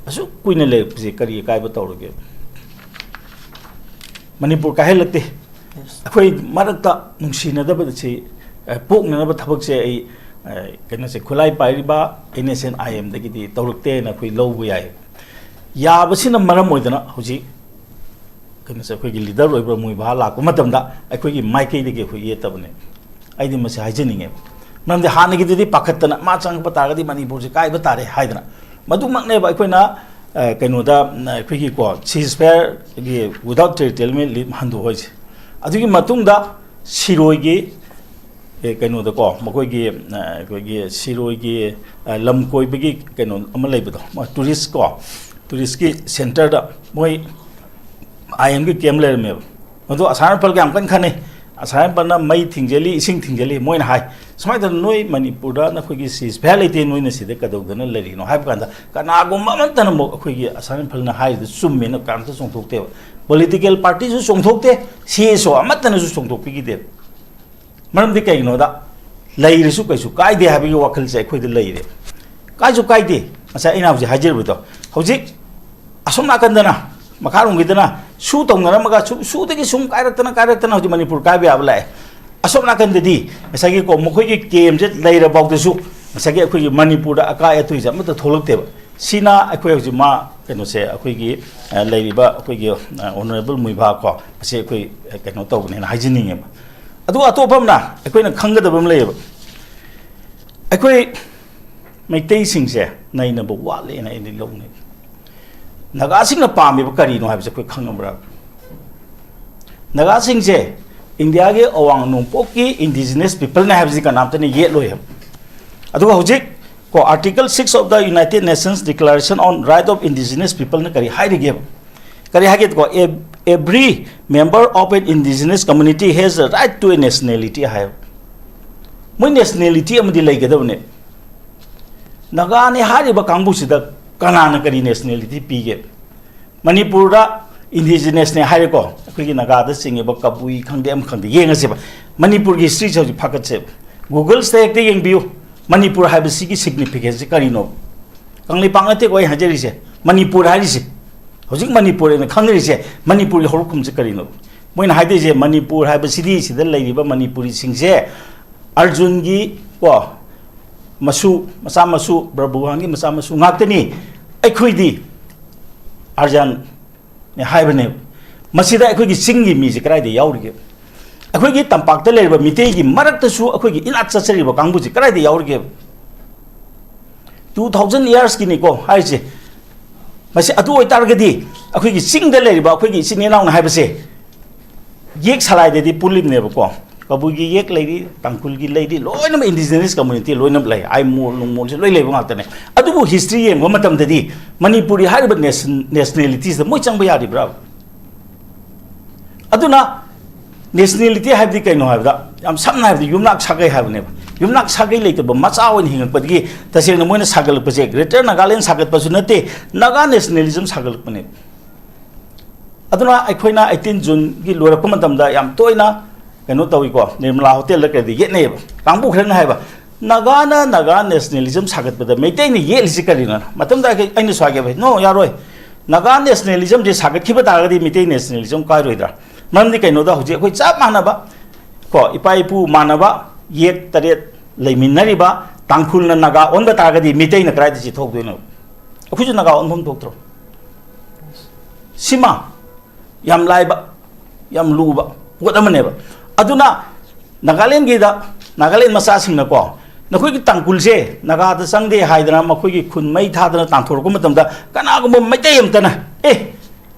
ꯑꯁꯨꯛ ꯀꯨꯏꯅ ꯂꯩꯔꯛꯄꯁꯦ ꯀꯔꯤ ꯑꯀꯥꯏꯕ ꯇꯧꯔꯒꯦ? ꯃꯅꯤꯄꯨꯔ ꯀꯥꯏꯍꯜꯂꯛꯇꯦ꯫ ꯑꯩꯈꯣꯏ ꯃꯔꯛꯇ ꯅꯨꯡꯁꯤꯅꯗꯕꯁꯤ, ꯑ, ꯄꯣꯛꯅꯅꯕ ꯊꯕꯛꯁꯦ ꯑꯩ, ꯑ, ꯀꯩꯅꯣꯁꯦ, ꯈꯨꯠꯂꯥꯏ ꯄꯥꯏꯔꯤꯕ ꯑꯦꯟ ꯑꯦꯁ ꯑꯦꯟ ꯑꯥꯏ ꯑꯦꯝꯗꯒꯤꯗꯤ ꯇꯧꯔꯛꯇꯦꯅ ꯑꯩꯈꯣꯏ ꯂꯧꯕ ꯌꯥꯏ꯫ ꯌꯥꯕꯁꯤꯅ ꯃꯔꯝ ꯑꯣꯏꯗꯅ ꯍꯧꯖꯤꯛ ꯀꯩꯅꯣꯁꯦ, ꯑꯩꯈꯣꯏꯒꯤ ꯂꯤꯗꯔ ꯑꯣꯏꯕ ꯃꯨꯏꯕꯥ ꯂꯥꯛꯄ ꯃꯇꯝꯗ ꯑꯩꯈꯣꯏꯒꯤ ꯃꯥꯏꯀꯩꯗꯒꯤ ꯑꯩꯈꯣꯏ ꯌꯦꯠꯇꯕꯅꯦ꯫ ꯑꯩꯗꯤ ꯃꯁꯤ ꯍꯥꯏꯖꯅꯤꯡꯉꯦꯕ꯫ ꯃꯔꯝꯗꯤ ꯍꯥꯟꯅꯒꯤꯗꯨꯗꯤ ꯄꯥꯈꯠꯇꯅ ꯃꯥ ꯆꯪꯉꯛꯄ ꯇꯥꯔꯒꯗꯤ ꯃꯅꯤꯄꯨꯔꯁꯦ ꯀꯥꯏꯕ ꯇꯥꯔꯦ ꯍꯥꯏꯗꯅ꯫ ꯃꯗꯨꯃꯛꯅꯦꯕ ꯑꯩꯈꯣꯏꯅ ꯑ, ꯀꯩꯅꯣꯗ, ꯎꯝ, ꯑꯩꯈꯣꯏꯒꯤꯀꯣ ceasefire ꯒꯤ without territorial limit ꯍꯟꯗꯣꯛꯍꯣꯏꯁꯦ꯫ ꯑꯗꯨꯒꯤ ꯃꯇꯨꯡꯗ ꯁꯤꯔꯣꯏꯒꯤ, ꯑꯦ, ꯀꯩꯅꯣꯗꯀꯣ ꯃꯈꯣꯏꯒꯤ, ꯑ, ꯑꯩꯈꯣꯏꯒꯤ ꯁꯤꯔꯣꯏꯒꯤ, ꯑ, ꯂꯝ ꯀꯣꯏꯕꯒꯤ ꯀꯩꯅꯣ ꯑꯃ ꯂꯩꯕꯗꯣ, ꯃꯣꯏ tourist ꯀꯣ, tourist ꯀꯤ centre ꯗ ꯃꯣꯏ IM ꯒꯤ camp ꯂꯩꯔꯝꯃꯦꯕ꯫ ꯑꯗꯣ ꯑꯁꯥꯝ ꯔꯥꯏꯐꯜꯒ ꯌꯥꯝ ꯀꯟꯅ ꯈꯟꯅꯩ꯫ ꯑꯁꯥꯝ ꯔꯥꯏꯐꯜꯅ ꯃꯩ ꯊꯤꯡꯖꯤꯜꯂꯤ, ꯏꯁꯤꯡ ꯊꯤꯡꯖꯤꯜꯂꯤ꯫ ꯃꯣꯏꯅ ꯍꯥꯏ, "ꯁꯨꯃꯥꯏꯅ ꯇꯧꯗꯅ ꯅꯣꯏ ꯃꯅꯤꯄꯨꯔꯗ ꯅꯈꯣꯏꯒꯤ ceasefire ꯂꯩꯇꯦ, ꯅꯣꯏꯅ ꯁꯤꯗ ꯀꯩꯗꯧꯗꯅ ꯂꯩꯔꯤꯅꯣ?" ꯍꯥꯏꯕ ꯀꯥꯟꯗ ꯀꯅꯥꯒꯨꯝꯕ ꯑꯃꯠꯇꯅ ꯑꯃꯨꯛ ꯑꯩꯈꯣꯏꯒꯤ ꯑꯁꯥꯝ ꯔꯥꯏꯐꯜꯅ ꯍꯥꯏꯔꯤꯗꯨ ꯆꯨꯝꯃꯦꯅ ꯀꯅꯥꯝꯇ ꯆꯣꯡꯊꯣꯛꯇꯦꯕ꯫ Political party ꯁꯨ ꯆꯣꯡꯊꯣꯛꯇꯦ, CSO ꯑꯃꯠꯇꯅꯁꯨ ꯆꯣꯡꯊꯣꯛꯄꯤꯈꯤꯗꯦꯕ꯫ ꯃꯔꯝꯗꯤ ꯀꯩꯒꯤꯅꯣꯗ, ꯂꯩꯔꯁꯨ ꯀꯩꯁꯨ ꯀꯥꯏꯗꯦ ꯍꯥꯏꯕꯒꯤ ꯋꯥꯈꯜꯁꯦ ꯑꯩꯈꯣꯏꯗ ꯂꯩꯔꯦ꯫ ꯀꯥꯏꯁꯨ ꯀꯥꯏꯗꯦ꯫ ꯉꯁꯥꯏ ꯑꯩꯅ ꯍꯧꯖꯤꯛ ꯍꯥꯏꯖꯔꯤꯕꯗꯣ, ꯍꯧꯖꯤꯛ ꯑꯁꯣꯝ ꯅꯥꯀꯟꯗꯅ, ꯃꯈꯥꯔꯣꯝꯒꯤꯗꯅ ꯁꯨ ꯇꯧꯅꯔꯝꯃꯒ ꯁꯨ, ꯁꯨꯗꯒꯤ ꯁꯨꯝ ꯀꯥꯏꯔꯛꯇꯅ, ꯀꯥꯏꯔꯛꯇꯅ ꯍꯧꯖꯤꯛ ꯃꯅꯤꯄꯨꯔ ꯀꯥꯏꯕ ꯌꯥꯕ ꯂꯥꯛꯑꯦ꯫ ꯑꯁꯣꯝ ꯅꯥꯀꯟꯗꯗꯤ ꯉꯁꯥꯏꯒꯤꯀꯣ, ꯃꯈꯣꯏꯒꯤ camp ꯁꯦ ꯂꯩꯔꯐꯥꯎꯗꯁꯨ ꯉꯁꯥꯏꯒꯤ ꯑꯩꯈꯣꯏꯒꯤ ꯃꯅꯤꯄꯨꯔꯗ ꯑꯀꯥꯏ ꯑꯇꯣꯏꯁꯦ ꯑꯃꯠꯇ ꯊꯣꯛꯂꯛꯇꯦꯕ꯫ ꯁꯤꯅ ꯑꯩꯈꯣꯏ ꯍꯧꯖꯤꯛ ꯃꯥ ꯀꯩꯅꯣꯁꯦ, ꯑꯩꯈꯣꯏꯒꯤ, ꯑ, ꯂꯩꯔꯤꯕ ꯑꯩꯈꯣꯏꯒꯤ, ꯑ, Honourable ꯃꯨꯏꯚꯥ ꯀꯣ, ꯑꯁꯤ ꯑꯩꯈꯣꯏ, ꯑ, ꯀꯩꯅꯣ ꯇꯧꯕꯅꯦꯅ ꯍꯥꯏꯖꯅꯤꯡꯉꯦꯕ꯫ ꯑꯗꯨꯒ ꯑꯇꯣꯞꯄ ꯑꯃꯅ ꯑꯩꯈꯣꯏꯅ ꯈꯪꯒꯗꯕ ꯑꯃ ꯂꯩꯌꯦꯕ꯫ ꯑꯩꯈꯣꯏ ꯃꯩꯇꯩꯁꯤꯡꯁꯦ ꯅꯩꯅꯕ ꯋꯥꯠꯂꯦꯅ ꯑꯩꯗꯤ ꯂꯧꯅꯩ꯫ ꯅꯥꯒꯥꯁꯤꯡꯅ ꯄꯥꯝꯃꯤꯕ ꯀꯔꯤꯅꯣ ꯍꯥꯏꯕꯁꯦ ꯑꯩꯈꯣꯏ ꯈꯪꯉꯕ꯭ꯔꯥ? ꯅꯥꯒꯥꯁꯤꯡꯁꯦ ꯏꯟꯗꯤꯌꯥꯒꯤ ꯑꯋꯥꯡ ꯅꯣꯡꯄꯣꯛꯀꯤ indigenous people ꯅꯦ ꯍꯥꯏꯕꯁꯤ ꯀꯅꯥꯝꯇꯅ ꯌꯦꯠꯂꯣꯏ ꯍꯥꯏꯕ꯫ ꯑꯗꯨꯒ ꯍꯧꯖꯤꯛ ꯀꯣ, Article six of the United Nations Declaration on Right of Indigenous People ꯅ ꯀꯔꯤ ꯍꯥꯏꯔꯤꯒꯦꯕ? ꯀꯔꯤ ꯍꯥꯏꯒꯦꯗꯀꯣ, "Ev-, every member of an indigenous community has a right to a nationality" ꯍꯥꯏ꯫ ꯃꯣꯏ nationality ꯑꯃꯗꯤ ꯂꯩꯒꯗꯕꯅꯦ꯫ ꯅꯥꯒꯥꯅꯦ ꯍꯥꯏꯔꯤꯕ ꯀꯥꯡꯕꯨꯁꯤꯗ ꯀꯅꯥꯅ ꯀꯔꯤ nationality ꯄꯤꯒꯦ? ꯃꯅꯤꯄꯨꯔꯗ indigenous ꯅꯦ ꯍꯥꯏꯔꯦꯀꯣ, ꯑꯩꯈꯣꯏꯒꯤ ꯅꯥꯒꯥꯗ ꯆꯤꯡꯉꯤꯕ ꯀꯕꯨꯏ ꯈꯪꯗꯦ, ꯑꯃ ꯈꯪꯗꯦ, ꯌꯦꯡꯉꯁꯦꯕ꯫ ꯃꯅꯤꯄꯨꯔꯒꯤ history ꯁꯦ ꯍꯧꯖꯤꯛ ꯐꯥꯒꯠꯁꯦꯕ꯫ Google ꯁꯦ ꯍꯦꯛꯇ ꯌꯦꯡꯕꯤꯌꯨ, ꯃꯅꯤꯄꯨꯔ ꯍꯥꯏꯕꯁꯤꯒꯤ significance ꯁꯦ ꯀꯔꯤꯅꯣ? ꯀꯪꯂꯩꯄꯥꯛ ꯅꯠꯇꯦꯀꯣ ꯑꯩ ꯍꯥꯏꯖꯔꯤꯁꯦ, ꯃꯅꯤꯄꯨꯔ ꯍꯥꯏꯔꯤꯁꯦ꯫ ꯍꯧꯖꯤꯛ ꯃꯅꯤꯄꯨꯔ ꯍꯥꯏꯅ ꯈꯪꯅꯔꯤꯁꯦ, ꯃꯅꯤꯄꯨꯔꯒꯤ ꯍꯧꯔꯛꯐꯝꯁꯦ ꯀꯔꯤꯅꯣ? ꯃꯣꯏꯅ ꯍꯥꯏꯗꯣꯏꯁꯦ, ꯃꯅꯤꯄꯨꯔ ꯍꯥꯏꯕꯁꯤꯗꯤ ꯁꯤꯗ ꯂꯩꯔꯤꯕ ꯃꯅꯤꯄꯨꯔꯤꯁꯤꯡꯁꯦ ꯑꯔꯖꯨꯟꯒꯤ, ꯀꯣ, ꯃꯁꯨ, ꯃꯆꯥ ꯃꯁꯨ, ꯕ꯭ꯔꯕꯨꯍꯥꯟꯒꯤ ꯃꯆꯥ ꯃꯁꯨ ꯉꯥꯛꯇꯅꯤ꯫ ꯑꯩꯈꯣꯏꯗꯤ ꯑꯥꯔꯖꯥꯟꯅꯦ ꯍꯥꯏꯕꯅꯦꯕ꯫ ꯃꯁꯤꯗ ꯑꯩꯈꯣꯏꯒꯤ ꯆꯤꯡꯒꯤ ꯃꯤꯁꯦ ꯀꯗꯥꯏꯗ ꯌꯥꯎꯔꯤꯒꯦ? ꯑꯩꯈꯣꯏꯒꯤ ꯇꯝꯄꯥꯛꯇ ꯂꯩꯔꯤꯕ ꯃꯤꯇꯩꯒꯤ ꯃꯔꯛꯇꯁꯨ ꯑꯩꯈꯣꯏꯒꯤ ꯏꯅꯥꯠ ꯆꯠꯆꯔꯤꯕ ꯀꯥꯡꯕꯨꯁꯦ ꯀꯗꯥꯏꯗ ꯌꯥꯎꯔꯤꯒꯦꯕ? Two thousand years ꯀꯤꯅꯤꯀꯣ ꯍꯥꯏꯔꯤꯁꯦ꯫ ꯃꯁꯤ ꯑꯗꯨ ꯑꯣꯏꯇꯥꯔꯒꯗꯤ ꯑꯩꯈꯣꯏꯒꯤ ꯆꯤꯡꯗ ꯂꯩꯔꯤꯕ ꯑꯩꯈꯣꯏꯒꯤ ꯏꯆꯤꯟ ꯏꯅꯥꯎꯅ ꯍꯥꯏꯕꯁꯦ ꯌꯦꯛ ꯁꯂꯥꯏꯗꯗꯤ ꯄꯨꯜꯂꯤꯕꯅꯦꯕꯀꯣ꯫ ꯀꯕꯨꯏꯒꯤ ꯌꯦꯛ ꯂꯩꯔꯤ, ꯇꯥꯡꯈꯨꯜꯒꯤ ꯂꯩꯔꯤ, ꯂꯣꯏꯅꯃꯛ indigenous community ꯂꯣꯏꯅꯃꯛ ꯂꯩ꯫ ꯑꯥꯏꯃꯣꯜ ꯅꯨꯡꯃꯣꯜꯁꯦ ꯂꯣꯏ ꯂꯩꯕ ꯉꯥꯛꯇꯅꯦ꯫ ꯑꯗꯨꯕꯨ history ꯌꯦꯡꯕ ꯃꯇꯝꯗꯗꯤ ꯃꯅꯤꯄꯨꯔꯤ ꯍꯥꯏꯔꯤꯕ nation, nationalityꯁꯤꯗ ꯃꯣꯏ ꯆꯪꯕ ꯌꯥꯔꯤꯕ꯭ꯔꯥ? ꯑꯗꯨꯅ nationality ꯍꯥꯏꯕꯗꯤ ꯀꯩꯅꯣ ꯍꯥꯏꯕꯗ, ꯌꯥꯝ ꯁꯝꯅ ꯍꯥꯏꯕꯗ ꯌꯨꯝꯅꯥꯛ ꯁꯥꯒꯩ ꯍꯥꯏꯕꯅꯦꯕ꯫ ꯌꯨꯝꯅꯥꯛ ꯁꯥꯒꯩ ꯂꯩꯇꯕ ꯃꯆꯥ ꯑꯣꯏꯅ ꯍꯤꯡꯉꯛꯄꯗꯒꯤ ꯇꯁꯦꯡꯅ ꯃꯣꯏꯅ ꯁꯥꯒꯠꯂꯛꯄꯁꯦ Greater Nagaland ꯁꯥꯒꯠꯄꯁꯨ ꯅꯠꯇꯦ, Naga nationalism ꯁꯥꯒꯠꯂꯛꯄꯅꯦꯕ꯫ ꯑꯗꯨꯅ ꯑꯩꯈꯣꯏꯅ eighteen Juneꯒꯤ ꯂꯣꯏꯔꯛꯄ ꯃꯇꯝꯗ ꯌꯥꯝ ꯇꯣꯏꯅ ꯀꯩꯅꯣ ꯇꯧꯏꯀꯣ, ꯅꯤꯔꯃꯂꯥ ꯍꯣꯇꯦꯜꯗ ꯀꯩꯗ ꯌꯦꯠꯅꯩꯌꯦꯕ꯫ ꯀꯥꯡꯕꯨ ꯈꯔꯅ ꯍꯥꯏꯕ, "ꯅꯥꯒꯥꯅ ꯅꯥꯒꯥ nationalism ꯁꯥꯒꯠꯄꯗ ꯃꯩꯇꯩꯅ ꯌꯦꯠꯂꯤꯁꯤ ꯀꯔꯤꯅꯣ?" ꯃꯇꯝꯗ ꯑꯩ-, ꯑꯩꯅ ꯁ꯭ꯋꯥꯏꯒꯤ ꯍꯥꯏꯕ, "No, ꯌꯥꯔꯣꯏ꯫ ꯅꯥꯒꯥ nationalismꯁꯦ ꯁꯥꯒꯠꯈꯤꯕ ꯇꯥꯔꯒꯗꯤ ꯃꯩꯇꯩ nationalism ꯀꯥꯏꯔꯣꯏꯗ꯭ꯔꯥ?" ꯃꯔꯝꯗꯤ ꯀꯩꯅꯣꯗ ꯍꯧꯖꯤꯛ ꯑꯩꯈꯣꯏ ꯆꯞ ꯃꯥꯟꯅꯕ ꯀꯣ, ꯏꯄꯥ ꯏꯄꯨ ꯃꯥꯟꯅꯕ ꯌꯦꯛ ꯇꯔꯦꯠ ꯂꯩꯃꯤꯟꯅꯔꯤꯕ ꯇꯥꯡꯈꯨꯜꯅ ꯅꯥꯒꯥ ꯑꯣꯟꯕ ꯇꯥꯔꯒꯗꯤ ꯃꯩꯇꯩꯅ ꯀꯗꯥꯏꯗ ꯆꯤꯊꯣꯛꯇꯣꯏꯅꯣ? ꯑꯩꯈꯣꯏꯁꯨ ꯅꯥꯒꯥ ꯑꯣꯟꯐꯝ ꯊꯣꯛꯇ꯭ꯔꯣ? ꯁꯤꯃ ꯌꯥꯝ ꯂꯥꯏꯕ, ꯌꯥꯝ ꯂꯨꯕ ꯄꯣꯠ ꯑꯃꯅꯦꯕ꯫ ꯑꯗꯨꯅ ꯅꯥꯒꯥꯂꯦꯟꯒꯤꯗ, ꯅꯥꯒꯥꯂꯦꯟ ꯃꯆꯥꯁꯤꯡꯅꯀꯣ, ꯅꯈꯣꯏꯒꯤ ꯇꯥꯡꯀꯨꯜꯁꯦ ꯅꯥꯒꯥꯗ ꯆꯪꯗꯦ ꯍꯥꯏꯗꯅ ꯃꯈꯣꯏꯒꯤ ꯈꯨꯟ ꯃꯩ ꯊꯥꯗꯅ ꯇꯥꯟꯊꯣꯔꯛꯄ ꯃꯇꯝꯗ ꯀꯅꯥꯒꯨꯝꯕ ꯃꯩꯇꯩ ꯑꯃꯇꯅ, "ꯑꯦ,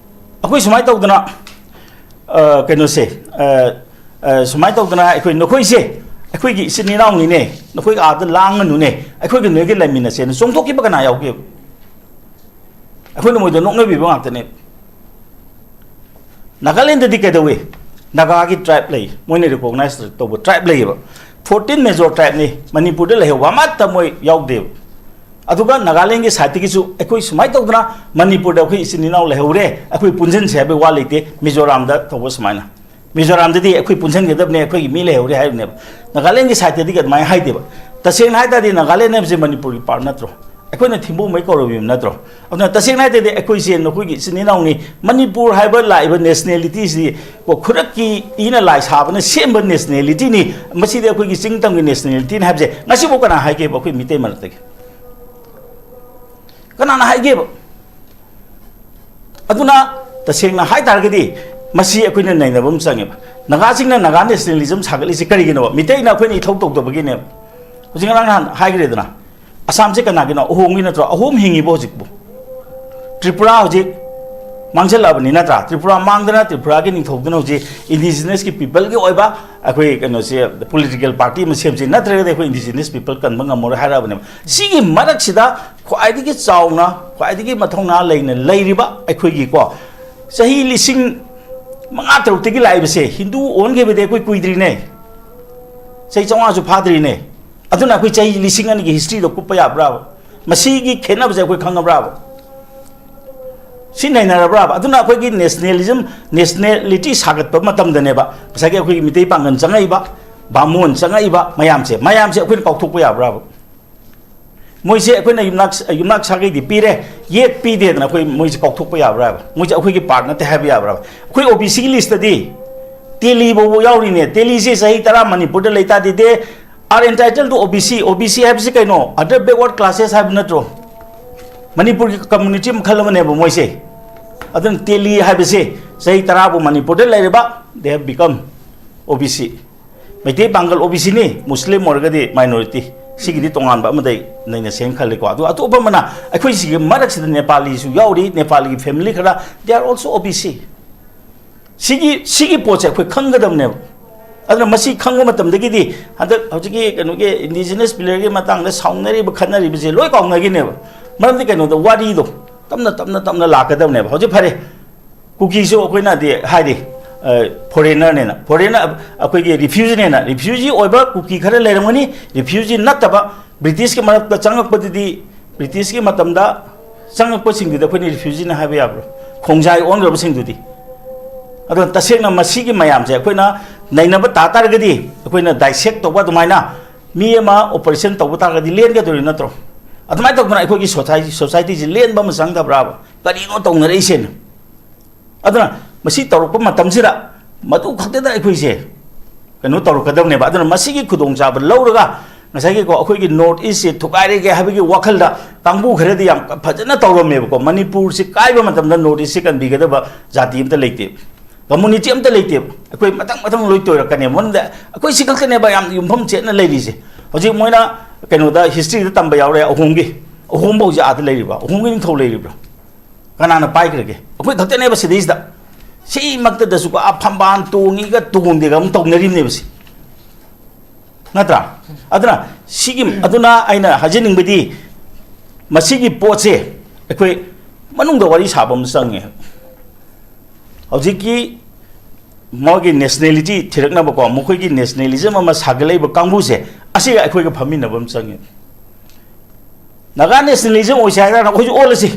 ꯑꯩꯈꯣꯏ ꯁꯨꯃꯥꯏꯅ ꯇꯧꯗꯅ, ꯑ, ꯀꯩꯅꯣꯁꯦ, ꯑ, ꯑ, ꯁꯨꯃꯥꯏꯅ ꯇꯧꯗꯅ ꯑꯩꯈꯣꯏ, ꯅꯈꯣꯏꯁꯦ ꯑꯩꯈꯣꯏꯒꯤ ꯏꯆꯤꯟ ꯏꯅꯥꯎꯅꯤꯅꯦ, ꯅꯈꯣꯏ ꯑꯥꯗ ꯂꯥꯡꯒꯅꯨꯅꯦ, ꯑꯩꯈꯣꯏꯒ ꯅꯣꯏꯒ ꯂꯩꯃꯤꯟꯅꯁꯦꯅ" ꯆꯣꯡꯊꯣꯛꯈꯤꯕ ꯀꯅꯥ ꯌꯥꯎꯒꯦꯕ? ꯑꯩꯈꯣꯏꯅ ꯃꯣꯏꯗ ꯅꯣꯛꯅꯕꯤꯕ ꯉꯥꯛꯇꯅꯦ꯫ ꯅꯥꯒꯥꯂꯦꯟꯗꯗꯤ ꯀꯩꯗꯧꯏ? ꯅꯥꯒꯥꯒꯤ tribe ꯂꯩ, ꯃꯣꯏꯅ recognize ꯇꯧꯕ tribe ꯂꯩꯌꯦꯕ꯫ Fourteen major tribeꯅꯤ ꯃꯅꯤꯄꯨꯔꯗ ꯂꯩꯍꯧꯕ, ꯑꯃꯠꯇ ꯃꯣꯏ ꯌꯥꯎꯗꯦꯕ꯫ ꯑꯗꯨꯒ ꯅꯥꯒꯥꯂꯦꯟꯒꯤ sideꯇꯒꯤꯁꯨ ꯑꯩꯈꯣꯏ ꯁꯨꯃꯥꯏꯅ ꯇꯧꯗꯅ ꯃꯅꯤꯄꯨꯔꯗ ꯑꯩꯈꯣꯏ ꯏꯆꯤꯟ ꯏꯅꯥꯎ ꯂꯩꯍꯧꯔꯦ, ꯑꯩꯈꯣꯏ ꯄꯨꯟꯁꯤꯟꯁꯦ ꯍꯥꯏꯕꯒꯤ ꯋꯥ ꯂꯩꯇꯦ꯫ ꯃꯤꯖꯣꯔꯥꯝꯗ ꯇꯧꯕ ꯁꯨꯃꯥꯏꯅ, ꯃꯤꯖꯣꯔꯥꯝꯗꯗꯤ ꯑꯩꯈꯣꯏ ꯄꯨꯟꯁꯤꯟꯒꯗꯕꯅꯦ, ꯑꯩꯈꯣꯏꯒꯤ ꯃꯤ ꯂꯩꯍꯧꯔꯦ ꯍꯥꯏꯕꯅꯦꯕ꯫ ꯅꯥꯒꯥꯂꯦꯟꯒꯤ sideꯇꯗꯤ ꯑꯗꯨꯃꯥꯏꯅ ꯍꯥꯏꯗꯦꯕ꯫ ꯇꯁꯦꯡꯅ ꯍꯥꯏ ꯇꯥꯔꯗꯤ ꯅꯥꯒꯥꯂꯦꯟ ꯍꯥꯏꯕꯁꯦ ꯃꯅꯤꯄꯨꯔꯒꯤ part ꯅꯠꯇ꯭ꯔꯣ? ꯑꯩꯈꯣꯏꯅ ꯊꯤꯡꯕꯨꯃꯩ ꯀꯧꯔꯨꯕꯤꯕ ꯅꯠꯇ꯭ꯔꯣ? ꯑꯗꯨꯅ ꯇꯁꯦꯡꯅ ꯍꯥꯏ ꯇꯥꯔꯗꯤ ꯑꯩꯈꯣꯏꯁꯦ ꯅꯈꯣꯏꯒꯤ ꯏꯆꯤꯟ ꯏꯅꯥꯎꯅꯤ꯫ ꯃꯅꯤꯄꯨꯔ ꯍꯥꯏꯕ ꯂꯥꯛꯏꯕ nationalityꯁꯤꯗꯤ ꯀꯣ, ꯈꯨꯔꯛꯀꯤ ꯏꯅ ꯂꯥꯏ ꯁꯥꯕꯅ ꯁꯦꯝꯕ nationalityꯅꯤ꯫ ꯃꯁꯤꯗꯤ ꯑꯩꯈꯣꯏꯒꯤ ꯆꯤꯡ ꯇꯝꯒꯤ nationalityꯅꯤ ꯍꯥꯏꯕꯁꯦ ꯉꯁꯤꯐꯥꯎ ꯀꯅꯥ ꯍꯥꯏꯒꯦꯕ ꯑꯩꯈꯣꯏ ꯃꯤꯇꯩ ꯃꯔꯛꯇꯒꯤ? ꯀꯅꯥꯅ ꯍꯥꯏꯒꯦꯕ? ꯑꯗꯨꯅ ꯇꯁꯦꯡꯅ ꯍꯥꯏ ꯇꯥꯔꯒꯗꯤ ꯃꯁꯤ ꯑꯩꯈꯣꯏꯅ ꯅꯩꯅꯕ ꯑꯃ ꯆꯪꯉꯦꯕ꯫ ꯅꯥꯒꯥꯁꯤꯡꯅ ꯅꯥꯒꯥ nationalism ꯁꯥꯒꯠꯂꯤꯁꯤ ꯀꯔꯤꯒꯤꯅꯣꯕ? ꯃꯤꯇꯩꯅ ꯑꯩꯈꯣꯏꯅ ꯏꯊꯧ ꯇꯧꯗꯕꯒꯤꯅꯦꯕ꯫ ꯍꯧꯖꯤꯛ ꯉꯔꯥꯡ ꯅꯍꯥꯟ ꯍꯥꯏꯈ꯭ꯔꯦꯗꯅ, ꯑꯁꯥꯝꯁꯦ ꯀꯅꯥꯒꯤꯅꯣ? ꯑꯍꯣꯝꯒꯤ ꯅꯠꯇ꯭ꯔꯣ? ꯑꯍꯣꯝ ꯍꯤꯡꯉꯤꯕꯣ ꯍꯧꯖꯤꯛꯄꯨ? ꯇ꯭ꯔꯤꯄꯨꯔꯥ ꯍꯧꯖꯤꯛ ꯃꯥꯡꯁꯤꯜꯂꯛꯑꯕꯅꯤ ꯅꯠꯇ꯭ꯔꯥ? ꯇ꯭ꯔꯤꯄꯨꯔꯥ ꯃꯥꯡꯗꯅ ꯇ꯭ꯔꯤꯄꯨꯔꯥꯒꯤ ꯅꯤꯡꯊꯧꯗꯨꯅ ꯍꯧꯖꯤꯛ ꯏꯟꯗꯤꯖꯤꯅꯁꯀꯤ ꯄꯤꯄꯜꯒꯤ ꯑꯣꯏꯕ ꯑꯩꯈꯣꯏ ꯀꯩꯅꯣꯁꯦ, ꯄꯣꯂꯤꯇꯤꯀꯦꯜ ꯄꯥꯔꯇꯤ ꯑꯃ ꯁꯦꯝꯁꯤ, ꯅꯠꯇ꯭ꯔꯒꯗꯤ ꯑꯩꯈꯣꯏ ꯏꯟꯗꯤꯖꯤꯅꯁ ꯄꯤꯄꯜ ꯀꯟꯕ ꯉꯝꯃꯔꯣꯏ ꯍꯥꯏꯔꯛꯑꯕꯅꯦꯕ꯫ ꯁꯤꯒꯤ ꯃꯔꯛꯁꯤꯗ ꯈ꯭ꯋꯥꯏꯗꯒꯤ ꯆꯥꯎꯅ, ꯈ꯭ꯋꯥꯏꯗꯒꯤ ꯃꯊꯧꯅꯥ ꯂꯩꯅ ꯂꯩꯔꯤꯕ ꯑꯩꯈꯣꯏꯒꯤꯀꯣ, ꯆꯍꯤ ꯂꯤꯁꯤꯡ ꯃꯉꯥ ꯇꯔꯨꯛꯇꯒꯤ ꯂꯥꯛꯏꯕꯁꯦ, ꯍꯤꯟꯗꯨ ꯑꯣꯟꯈꯤꯕꯗꯤ ꯑꯩꯈꯣꯏ ꯀꯨꯏꯗ꯭ꯔꯤꯅꯦ, ꯆꯍꯤ ꯆꯥꯝꯃꯉꯥꯁꯨ ꯐꯥꯗ꯭ꯔꯤꯅꯦ꯫ ꯑꯗꯨꯅ ꯑꯩꯈꯣꯏ ꯆꯍꯤ ꯂꯤꯁꯤꯡ ꯑꯅꯤꯒꯤ ꯍꯤꯁꯇ꯭ꯔꯤꯗꯣ ꯀꯨꯞꯄ ꯌꯥꯕ꯭ꯔꯥꯕ? ꯃꯁꯤꯒꯤ ꯈꯦꯠꯅꯕꯁꯦ ꯑꯩꯈꯣꯏ ꯈꯪꯉꯕ꯭ꯔꯥꯕ? ꯁꯤ ꯅꯩꯅꯔꯕ꯭ꯔꯥꯕ? ꯑꯗꯨꯅ ꯑꯩꯈꯣꯏꯒꯤ ꯅꯦꯁꯅꯦꯂꯤꯖꯝ, ꯅꯦꯁꯅꯦꯂꯤꯇꯤ ꯁꯥꯒꯠꯄ ꯃꯇꯝꯗꯅꯦꯕ ꯉꯁꯥꯏꯒꯤ ꯑꯩꯈꯣꯏꯒꯤ ꯃꯤꯇꯩ ꯄꯥꯡꯒꯜ ꯆꯪꯉꯛꯏꯕ, ꯕꯥꯃꯣꯟ ꯆꯪꯉꯛꯏꯕ ꯃꯌꯥꯝꯁꯦ, ꯃꯌꯥꯝꯁꯦ ꯑꯩꯈꯣꯏꯅ ꯀꯥꯎꯊꯣꯛꯄ ꯌꯥꯕ꯭ꯔꯥꯕ? ꯃꯣꯏꯁꯦ ꯑꯩꯈꯣꯏꯅ ꯌꯨꯝꯅꯥꯛ, ꯌꯨꯝꯅꯥꯛ ꯁꯥꯒꯩꯗꯤ ꯄꯤꯔꯦ, ꯌꯦꯠ ꯄꯤꯗꯦꯗꯅ ꯑꯩꯈꯣꯏ ꯃꯣꯏꯁꯦ ꯀꯥꯎꯊꯣꯛꯄ ꯌꯥꯕ꯭ꯔꯥꯕ? ꯃꯣꯏꯁꯦ ꯑꯩꯈꯣꯏꯒꯤ ꯄꯥꯔꯠ ꯅꯠꯇꯦ ꯍꯥꯏꯕ ꯌꯥꯕ꯭ꯔꯥꯕ? ꯑꯩꯈꯣꯏ ꯑꯣ ꯕꯤ ꯁꯤꯒꯤ ꯂꯤꯁꯇꯗꯤ ꯇꯦꯂꯤ ꯐꯥꯎꯕ ꯌꯥꯎꯔꯤꯅꯦ꯫ ꯇꯦꯂꯤꯁꯦ ꯆꯍꯤ ꯇꯔꯥ ꯃꯅꯤꯄꯨꯔꯗ ꯂꯩ ꯇꯥꯔꯗꯤ, they are entitled to O B C꯫ ꯑꯣ ꯕꯤ ꯁꯤ ꯍꯥꯏꯕꯁꯤ ꯀꯩꯅꯣ? Under backward classes ꯍꯥꯏꯕ ꯅꯠꯇ꯭ꯔꯣ? ꯃꯅꯤꯄꯨꯔꯒꯤ ꯀꯝꯃ꯭ꯌꯨꯅꯤꯇꯤ ꯃꯈꯜ ꯑꯃꯅꯦꯕ ꯃꯣꯏꯁꯦ꯫ ꯑꯗꯨꯅ ꯇꯦꯂꯤ ꯍꯥꯏꯕꯁꯦ ꯆꯍꯤ ꯇꯔꯥꯕꯨ ꯃꯅꯤꯄꯨꯔꯗ ꯂꯩꯔꯕ, they have become O B C꯫ Meitei ꯄꯥꯡꯒꯜ ꯑꯣ ꯕꯤ ꯁꯤꯅꯤ, ꯃꯨꯁꯂꯤꯝ ꯑꯣꯏꯔꯒꯗꯤ ꯃꯥꯏꯅꯣꯔꯤꯇꯤ꯫ ꯁꯤꯒꯤꯗꯤ ꯇꯣꯉꯥꯟꯕ ꯑꯃꯗ ꯅꯩꯅꯁꯦꯅ ꯈꯜꯂꯤꯀꯣ꯫ ꯑꯗꯨ ꯑꯇꯣꯞꯄ ꯑꯃꯅ ꯑꯩꯈꯣꯏ ꯁꯤꯒꯤ ꯃꯔꯛꯁꯤꯗ ꯅꯦꯄꯥꯂꯤꯁꯨ ꯌꯥꯎꯔꯤ, ꯅꯦꯄꯥꯂꯤꯒꯤ ꯐꯦꯃꯤꯂꯤ ꯈꯔ, they are also O B C꯫ ꯁꯤꯒꯤ, ꯁꯤꯒꯤ ꯄꯣꯠꯁꯦ ꯑꯩꯈꯣꯏ ꯈꯪꯒꯗꯕꯅꯦꯕ꯫ ꯑꯗꯨꯅ ꯃꯁꯤ ꯈꯪꯕ ꯃꯇꯝꯗꯒꯤꯗꯤ ꯍꯟꯗꯛ ꯍꯧꯖꯤꯛꯀꯤ ꯀꯩꯅꯣꯒꯤ ꯏꯟꯗꯤꯖꯤꯅꯁ ꯄꯤꯂꯔꯒꯤ ꯃꯇꯥꯡꯗ ꯁꯥꯎꯅꯔꯤꯕ, ꯈꯠꯅꯔꯤꯕꯁꯦ ꯂꯣꯏ ꯀꯥꯎꯅꯈꯤꯅꯦꯕ꯫ ꯃꯔꯝꯗꯤ ꯀꯩꯅꯣꯗ ꯋꯥꯔꯤꯗꯣ ꯇꯞꯅ, ꯇꯞꯅ, ꯇꯞꯅ ꯂꯥꯛꯀꯗꯕꯅꯦꯕ꯫ ꯍꯧꯖꯤꯛ ꯐꯔꯦ, ꯀꯨꯀꯤꯁꯨ ꯑꯩꯈꯣꯏꯅꯗꯤ ꯍꯥꯏꯔꯤ, ꯐꯣꯔꯦꯅꯔꯅꯦꯅ, ꯐꯣꯔꯦꯅꯔ ꯑꯩꯈꯣꯏꯒꯤ ꯔꯤꯐ꯭ꯌꯨꯖꯤꯅꯦꯅ, ꯔꯤꯐ꯭ꯌꯨꯖꯤ ꯑꯣꯏꯕ ꯀꯨꯀꯤ ꯈꯔ ꯂꯩꯔꯝꯒꯅꯤ, ꯔꯤꯐ꯭ꯌꯨꯖꯤ ꯅꯠꯇꯕ ꯕ꯭ꯔꯤꯇꯤꯁꯀꯤ ꯃꯔꯛꯇ ꯆꯪꯉꯛꯄꯗꯨꯗꯤ, ꯕ꯭ꯔꯤꯇꯤꯁꯀꯤ ꯃꯇꯝꯗ ꯆꯪꯉꯛꯄꯁꯤꯡꯗꯨꯗꯤ ꯑꯩꯈꯣꯏꯅ ꯔꯤꯐ꯭ꯌꯨꯖꯤꯅ ꯍꯥꯏꯕ ꯌꯥꯕ꯭ꯔꯣ? ꯈꯣꯡꯖꯥꯏ ꯑꯣꯟꯈ꯭ꯔꯕꯁꯤꯡꯗꯨꯗꯤ꯫ ꯑꯗꯣ ꯇꯁꯦꯡꯅ ꯃꯁꯤꯒꯤ ꯃꯌꯥꯝꯁꯦ ꯑꯩꯈꯣꯏꯅ ꯅꯩꯅꯕ ꯇꯥ ꯇꯥꯔꯒꯗꯤ, ꯑꯩꯈꯣꯏꯅ ꯗꯥꯏꯁꯦꯛ ꯇꯧꯕ ꯑꯗꯨꯃꯥꯏꯅ ꯃꯤ ꯑꯃ ꯑꯣꯄꯔꯦꯁꯟ ꯇꯧꯕ ꯇꯥꯔꯒꯗꯤ ꯂꯦꯟꯒꯗꯣꯏꯔꯤ ꯅꯠꯇ꯭ꯔꯣ? ꯑꯗꯨꯃꯥꯏꯅ ꯇꯧꯗꯅ ꯑꯩꯈꯣꯏꯒꯤ ꯁꯣꯁꯥꯏ-, ꯁꯣꯁꯥꯏꯇꯤꯁꯤ ꯂꯦꯟꯕ ꯑꯃ ꯆꯪꯗꯕ꯭ꯔꯥꯕ? ꯀꯔꯤꯅꯣ ꯇꯧꯅꯔꯛꯏꯁꯦꯅ? ꯑꯗꯨꯅ ꯃꯁꯤ ꯇꯧꯔꯛꯄ ꯃꯇꯝꯁꯤꯗ ꯃꯗꯨ ꯈꯛꯇꯗ ꯑꯩꯈꯣꯏꯁꯦ ꯀꯩꯅꯣ ꯇꯧꯔꯛꯀꯗꯕꯅꯦꯕ꯫ ꯑꯗꯨꯅ ꯃꯁꯤꯒꯤ ꯈꯨꯗꯣꯡꯆꯥꯕ ꯂꯧꯔꯒ ꯉꯁꯥꯏꯒꯤꯀꯣ, ꯑꯩꯈꯣꯏꯒꯤ ꯅꯣꯔꯠ ꯏꯁꯁꯦ ꯊꯨꯒꯥꯏꯔꯒꯦ ꯍꯥꯏꯕꯒꯤ ꯋꯥꯈꯜꯗ ꯀꯥꯡꯕꯨ ꯈꯔꯗꯤ ꯌꯥꯝ ꯐꯖꯅ ꯇꯧꯔꯝꯃꯦꯕꯀꯣ꯫ ꯃꯅꯤꯄꯨꯔꯁꯤ ꯀꯥꯏꯕ ꯃꯇꯝꯗ ꯅꯣꯔꯠ ꯏꯁꯁꯤ ꯀꯟꯕꯤꯒꯗꯕ ꯖꯥꯇꯤ ꯑꯝꯇ ꯂꯩꯇꯦ, ꯀꯝꯃꯨꯅꯤꯇꯤ ꯑꯝꯇ ꯂꯩꯇꯦꯕ꯫ ꯑꯩꯈꯣꯏ ꯃꯊꯪ ꯃꯊꯪ ꯂꯣꯏ ꯇꯣꯏꯔꯛꯀꯅꯦꯕ꯫ ꯃꯔꯝꯗꯤ ꯑꯩꯈꯣꯏ ꯁꯤ ꯈꯛꯇꯅꯦꯕ ꯌꯥꯝ ꯌꯨꯝꯐꯝ ꯆꯦꯠꯅ ꯂꯩꯔꯤꯁꯦ꯫ ꯍꯧꯖꯤꯛ ꯃꯣꯏꯅ ꯀꯩꯅꯣꯗ ꯍꯤꯁꯇ꯭ꯔꯤꯗ ꯇꯝꯕ ꯌꯥꯎꯔꯦ, ꯑꯍꯣꯝꯒꯤ, ꯑꯍꯣꯝꯕ ꯍꯧꯖꯤꯛ ꯑꯥꯗ ꯂꯩꯔꯤꯕ꯭ꯔꯥ? ꯑꯍꯣꯝꯒꯤ ꯅꯤꯡꯊꯧ ꯂꯩꯔꯤꯕ꯭ꯔꯥ? ꯀꯅꯥꯅ ꯄꯥꯏꯈ꯭ꯔꯒꯦ? ꯑꯩꯈꯣꯏ ꯈꯛꯇꯅꯦꯕ ꯁꯤꯗꯩꯁꯤꯗ꯫ ꯁꯤꯃꯛꯇꯗꯁꯨꯀꯣ, ꯑ, ꯐꯝꯕꯥꯜ ꯇꯣꯡꯉꯤꯒ ꯇꯣꯡꯗꯦꯒ ꯑꯃꯨꯛ ꯇꯧꯅꯔꯤꯕꯅꯦꯕ ꯁꯤ꯫ ꯅꯠꯇ꯭ꯔꯥ? ꯑꯗꯨꯅ ꯁꯤꯒꯤ, ꯑꯗꯨꯅ ꯑꯩꯅ ꯍꯥꯏꯖꯅꯤꯡꯕꯗꯤ, ꯃꯁꯤꯒꯤ ꯄꯣꯠꯁꯦ ꯑꯩꯈꯣꯏ ꯃꯅꯨꯡꯗ ꯋꯥꯔꯤ ꯁꯥꯕ ꯑꯃ ꯆꯪꯉꯦ꯫ ꯍꯧꯖꯤꯛꯀꯤ ꯃꯥꯒꯤ ꯅꯦꯁꯅꯦꯂꯤꯇꯤ ꯊꯤꯔꯛꯅꯕꯀꯣ, ꯃꯈꯣꯏꯒꯤ ꯅꯦꯁꯅꯦꯂꯤꯖꯝ ꯑꯃ ꯁꯥꯒꯠꯂꯛꯏꯕ ꯀꯥꯡꯕꯨꯁꯦ, ꯑꯁꯤꯒ ꯑꯩꯈꯣꯏꯒ ꯐꯝꯃꯤꯟꯅꯕ ꯑꯃ ꯆꯪꯉꯦ꯫ ꯅꯥꯒꯥ ꯅꯦꯁꯅꯦꯂꯤꯖꯝ ꯑꯣꯏꯁꯦ ꯍꯥꯏꯔꯒꯅ ꯑꯩꯈꯣꯏꯁꯨ ꯑꯣꯜꯂꯁꯤ꯫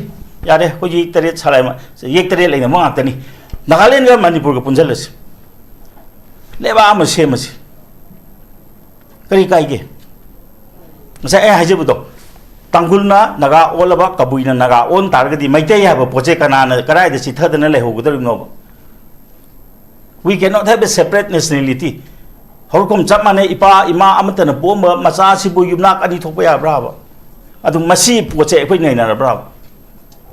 ꯌꯥꯔꯦ, ꯑꯩꯈꯣꯏꯁꯨ ꯌꯦꯛ ꯇꯔꯦꯠ ꯁꯂꯥꯏ ꯃ-, ꯌꯦꯛ ꯇꯔꯦꯠ ꯂꯩꯅꯕ ꯉꯥꯛꯇꯅꯤ꯫ ꯅꯥꯒꯥꯂꯦꯟꯒ ꯃꯅꯤꯄꯨꯔꯒ ꯄꯨꯟꯁꯤꯜꯂꯁꯤ꯫ ꯂꯩꯕꯥꯛ ꯑꯃ ꯁꯦꯝꯃꯁꯤ꯫ ꯀꯔꯤ ꯀꯥꯏꯒꯦ? ꯉꯁꯥꯏ ꯑꯩ ꯍꯥꯏꯖꯕꯗꯣ, ꯇꯥꯡꯈꯨꯜꯅ ꯅꯥꯒꯥ ꯑꯣꯜꯂꯕ, ꯀꯕꯨꯏꯅ ꯅꯥꯒꯥ ꯑꯣꯟ ꯇꯥꯔꯒꯗꯤ ꯃꯩꯇꯩ ꯍꯥꯏꯕ ꯄꯣꯠꯁꯦ ꯀꯅꯥꯅ, ꯀꯗꯥꯏꯗ ꯆꯤꯊꯗꯅ ꯂꯩꯍꯧꯒꯗꯧꯔꯤꯕꯅꯣꯕ? We cannot have a separate nationality. ꯍꯧꯔꯛꯐꯝ ꯆꯞ ꯃꯥꯟꯅꯩ, ꯏꯄꯥ ꯏꯃꯥ ꯑꯃꯠꯇꯅ ꯄꯣꯛꯑꯝꯕ ꯃꯆꯥꯁꯤꯕꯨ ꯌꯨꯝꯅꯥꯛ ꯑꯅꯤ ꯊꯣꯛꯄ ꯌꯥꯕ꯭ꯔꯥꯕ? ꯑꯗꯨ ꯃꯁꯤ ꯄꯣꯠꯁꯦ ꯑꯩꯈꯣꯏ ꯅꯩꯅꯔꯕ꯭ꯔꯥꯕ?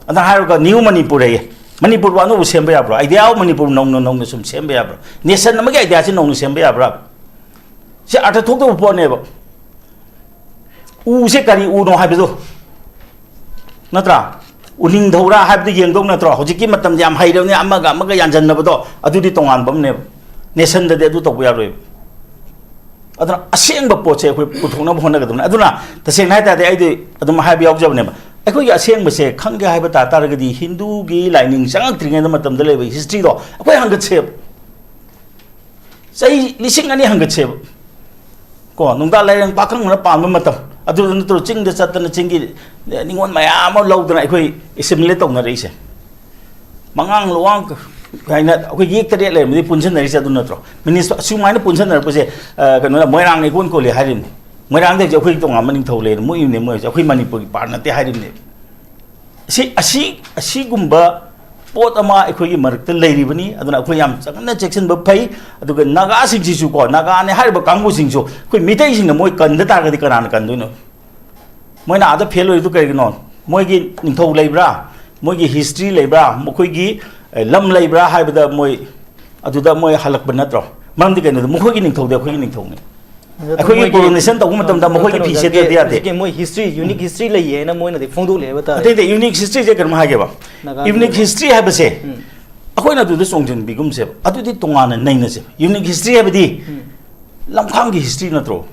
ꯑꯗ ꯍꯥꯏꯔꯒ New Manipur ꯍꯥꯏꯌꯦ꯫ ꯃꯅꯤꯄꯨꯔꯕꯨ ꯑꯅꯧꯕ ꯁꯦꯝꯕ ꯌꯥꯕ꯭ꯔꯣ? Idea of ꯃꯅꯤꯄꯨꯔ ꯅꯧꯅ, ꯅꯧꯅ ꯁꯨꯝ ꯁꯦꯝꯕ ꯌꯥꯕ꯭ꯔꯣ? Nation ꯑꯃꯒꯤ ideaꯁꯤ ꯅꯧꯅ ꯁꯦꯝꯕ ꯌꯥꯕ꯭ꯔꯥ? ꯁꯤ ꯑꯥꯔꯊ ꯊꯣꯛꯇꯕ ꯄꯣꯠꯅꯦꯕ꯫ ꯎꯁꯦ ꯀꯔꯤ ꯎꯅꯣ ꯍꯥꯏꯕꯗꯣ, ꯅꯠꯇ꯭ꯔꯥ? ꯎꯅꯤꯡꯊꯧꯔꯥ ꯍꯥꯏꯕꯗꯨ ꯌꯦꯡꯗꯧ ꯅꯠꯇ꯭ꯔꯣ? ꯍꯧꯖꯤꯛꯀꯤ ꯃꯇꯝꯗꯤ ꯌꯥꯝ ꯍꯩꯔꯕꯅꯤ, ꯑꯃꯒ ꯑꯃꯒ ꯌꯥꯟꯖꯟꯅꯕꯗꯣ, ꯑꯗꯨꯗꯤ ꯇꯣꯉꯥꯟꯕ ꯑꯃꯅꯦꯕ꯫ Nationꯗꯗꯤ ꯑꯗꯨ ꯇꯧꯕ ꯌꯥꯔꯣꯏꯕ꯫ ꯑꯗꯨꯅ ꯑꯁꯦꯡꯕ ꯄꯣꯠꯁꯦ ꯑꯩꯈꯣꯏ ꯄꯨꯊꯣꯛꯅꯕ ꯍꯣꯠꯅꯒꯗꯕꯅꯤ꯫ ꯑꯗꯨꯅ ꯇꯁꯦꯡꯅ ꯍꯥꯏ ꯇꯥꯔꯗꯤ ꯑꯩꯗꯤ ꯑꯗꯨꯝ ꯍꯥꯏꯕ ꯌꯥꯎꯖꯕꯅꯦꯕ, ꯑꯩꯈꯣꯏꯒꯤ ꯑꯁꯦꯡꯕꯁꯦ ꯈꯪꯒꯦ ꯍꯥꯏꯕ ꯇꯥ ꯇꯥꯔꯒꯗꯤ ꯍꯤꯟꯗꯨꯒꯤ ꯂꯥꯏꯅꯤꯡ ꯆꯪꯉꯛꯇ꯭ꯔꯤꯉꯩꯗ ꯃꯇꯝꯗ ꯂꯩꯕ historyꯗꯣ ꯑꯩꯈꯣꯏ ꯍꯪꯒꯠꯁꯦꯕ꯫ ꯆꯍꯤ ꯂꯤꯁꯤꯡ ꯑꯅꯤ ꯍꯪꯒꯠꯁꯦꯕ꯫ ꯀꯣ, ꯅꯨꯡꯗꯥꯡ ꯂꯥꯏꯔꯦꯟ ꯄꯥꯈꯪꯕꯅ ꯄꯥꯟꯕ ꯃꯇꯝ, ꯑꯗꯨꯗ ꯅꯠꯇ꯭ꯔꯣ ꯆꯤꯡꯗ ꯆꯠꯇꯅ ꯆꯤꯡꯒꯤ ꯅꯤꯉꯣꯜ ꯃꯌꯥꯝ ꯑꯃ ꯂꯧꯗꯅ ꯑꯩꯈꯣꯏ assimilate ꯇꯧꯅꯔꯛꯏꯁꯦ? ꯃꯉꯥꯡ ꯂꯨꯋꯥꯡ ꯀꯥꯏꯅ ꯑꯩꯈꯣꯏ ꯌꯦꯛ ꯇꯔꯦꯠ ꯂꯩꯔꯝꯕꯗꯤ ꯄꯨꯟꯁꯤꯟꯅꯔꯤꯁꯦ ꯑꯗꯨ ꯅꯠꯇ꯭ꯔꯣ? Minister ꯑꯁꯨꯃꯥꯏꯅ ꯄꯨꯟꯁꯤꯟꯅꯔꯛꯄꯁꯦ, ꯑ, ꯀꯩꯅꯣꯅ ꯃꯣꯏꯔꯥꯡꯅ ꯏꯀꯣꯟ ꯀꯣꯜꯂꯤ ꯍꯥꯏꯔꯤꯕꯅꯤ꯫ ꯃꯣꯏꯔꯥꯡꯗ ꯍꯧꯖꯤꯛ ꯑꯩꯈꯣꯏ ꯇꯣꯉꯥꯟꯕ ꯅꯤꯡꯊꯧ ꯂꯩꯔꯦ, ꯃꯣꯏꯅꯦ, ꯃꯣꯏ ꯍꯧꯖꯤꯛ ꯑꯩꯈꯣꯏ ꯃꯅꯤꯄꯨꯔꯒꯤ part ꯅꯠꯇꯦ ꯍꯥꯏꯔꯤꯕꯅꯦ꯫ ꯁꯤ, ꯑꯁꯤ, ꯑꯁꯤꯒꯨꯝꯕ ꯄꯣꯠ ꯑꯃ ꯑꯩꯈꯣꯏꯒꯤ ꯃꯔꯛꯇ ꯂꯩꯔꯤꯕꯅꯤ꯫ ꯑꯗꯨꯅ ꯑꯩꯈꯣꯏ ꯌꯥꯝ ꯆꯪꯅ ꯆꯦꯛꯁꯤꯟꯕ ꯐꯩ꯫ ꯑꯗꯨꯒ ꯅꯥꯒꯥꯁꯤꯡꯁꯤꯁꯨꯀꯣ, ꯅꯥꯒꯥꯅꯦ ꯍꯥꯏꯔꯤꯕ ꯀꯥꯡꯕꯨꯁꯤꯡꯁꯨ ꯑꯩꯈꯣꯏ ꯃꯤꯇꯩꯁꯤꯡꯅ ꯃꯣꯏ ꯀꯟꯗ ꯇꯥꯔꯒꯗꯤ ꯀꯅꯥꯅ ꯀꯟꯗꯣꯏꯅꯣ? ꯃꯣꯏꯅ ꯑꯥꯗ fail ꯑꯣꯏꯔꯤꯗꯨ ꯀꯔꯤꯒꯤꯅꯣ? ꯃꯣꯏꯒꯤ ꯅꯤꯡꯊꯧ ꯂꯩꯕ꯭ꯔꯥ? ꯃꯣꯏꯒꯤ history ꯂꯩꯕ꯭ꯔꯥ? ꯃꯈꯣꯏꯒꯤ, ꯑꯦ, ꯂꯝ ꯂꯩꯕ꯭ꯔꯥ ꯍꯥꯏꯕꯗ ꯃꯣꯏ ꯑꯗꯨꯗ ꯃꯣꯏ ꯍꯜꯂꯛꯄ ꯅꯠꯇ꯭ꯔꯣ? ꯃꯔꯝꯗꯤ ꯀꯩꯅꯣꯗ ꯃꯈꯣꯏꯒꯤ ꯅꯤꯡꯊꯧꯗꯤ ꯑꯩꯈꯣꯏꯒꯤ ꯅꯤꯡꯊꯧꯅꯤ꯫ ꯑꯩꯈꯣꯏꯒꯤ ꯃꯣꯏꯒꯤ, coronation ꯇꯧꯕ ꯃꯇꯝꯗ ꯑ, ꯃꯈꯣꯏꯒꯤ ꯀꯩꯅꯣ, ꯐꯤ ꯁꯦꯠꯇ ꯍꯧꯖꯤꯛꯀꯤ, ꯌꯥꯗꯦ꯫ ꯍꯧꯖꯤꯛꯀꯤ ꯃꯣꯏ history, unique history ꯂꯩꯌꯦꯅ ꯃꯣꯏꯅꯗꯤ ꯐꯣꯡꯗꯣꯛꯂꯛꯑꯦꯕ ꯇꯥꯔꯦ꯫ ꯑꯇꯩ ꯑꯇꯩ unique historyꯁꯦ ꯀꯩꯅꯣꯝ ꯍꯥꯏꯒꯦꯕ꯫ ꯅꯥꯒꯥꯒꯤ unique history ꯍꯥꯏꯕꯁꯦ ꯎꯝ꯫ ꯑꯩꯈꯣꯏꯅ ꯑꯗꯨꯗ ꯆꯣꯡꯁꯤꯟꯕꯤꯒꯨꯝꯁꯦꯕ꯫ ꯑꯗꯨꯗꯤ ꯇꯣꯉꯥꯟꯅ ꯅꯩꯅꯁꯦꯕ꯫ Unique history ꯍꯥꯏꯕꯗꯤ ꯎꯝ꯫ ꯂꯝꯈꯥꯡꯒꯤ history ꯅꯠꯇ꯭ꯔꯣ?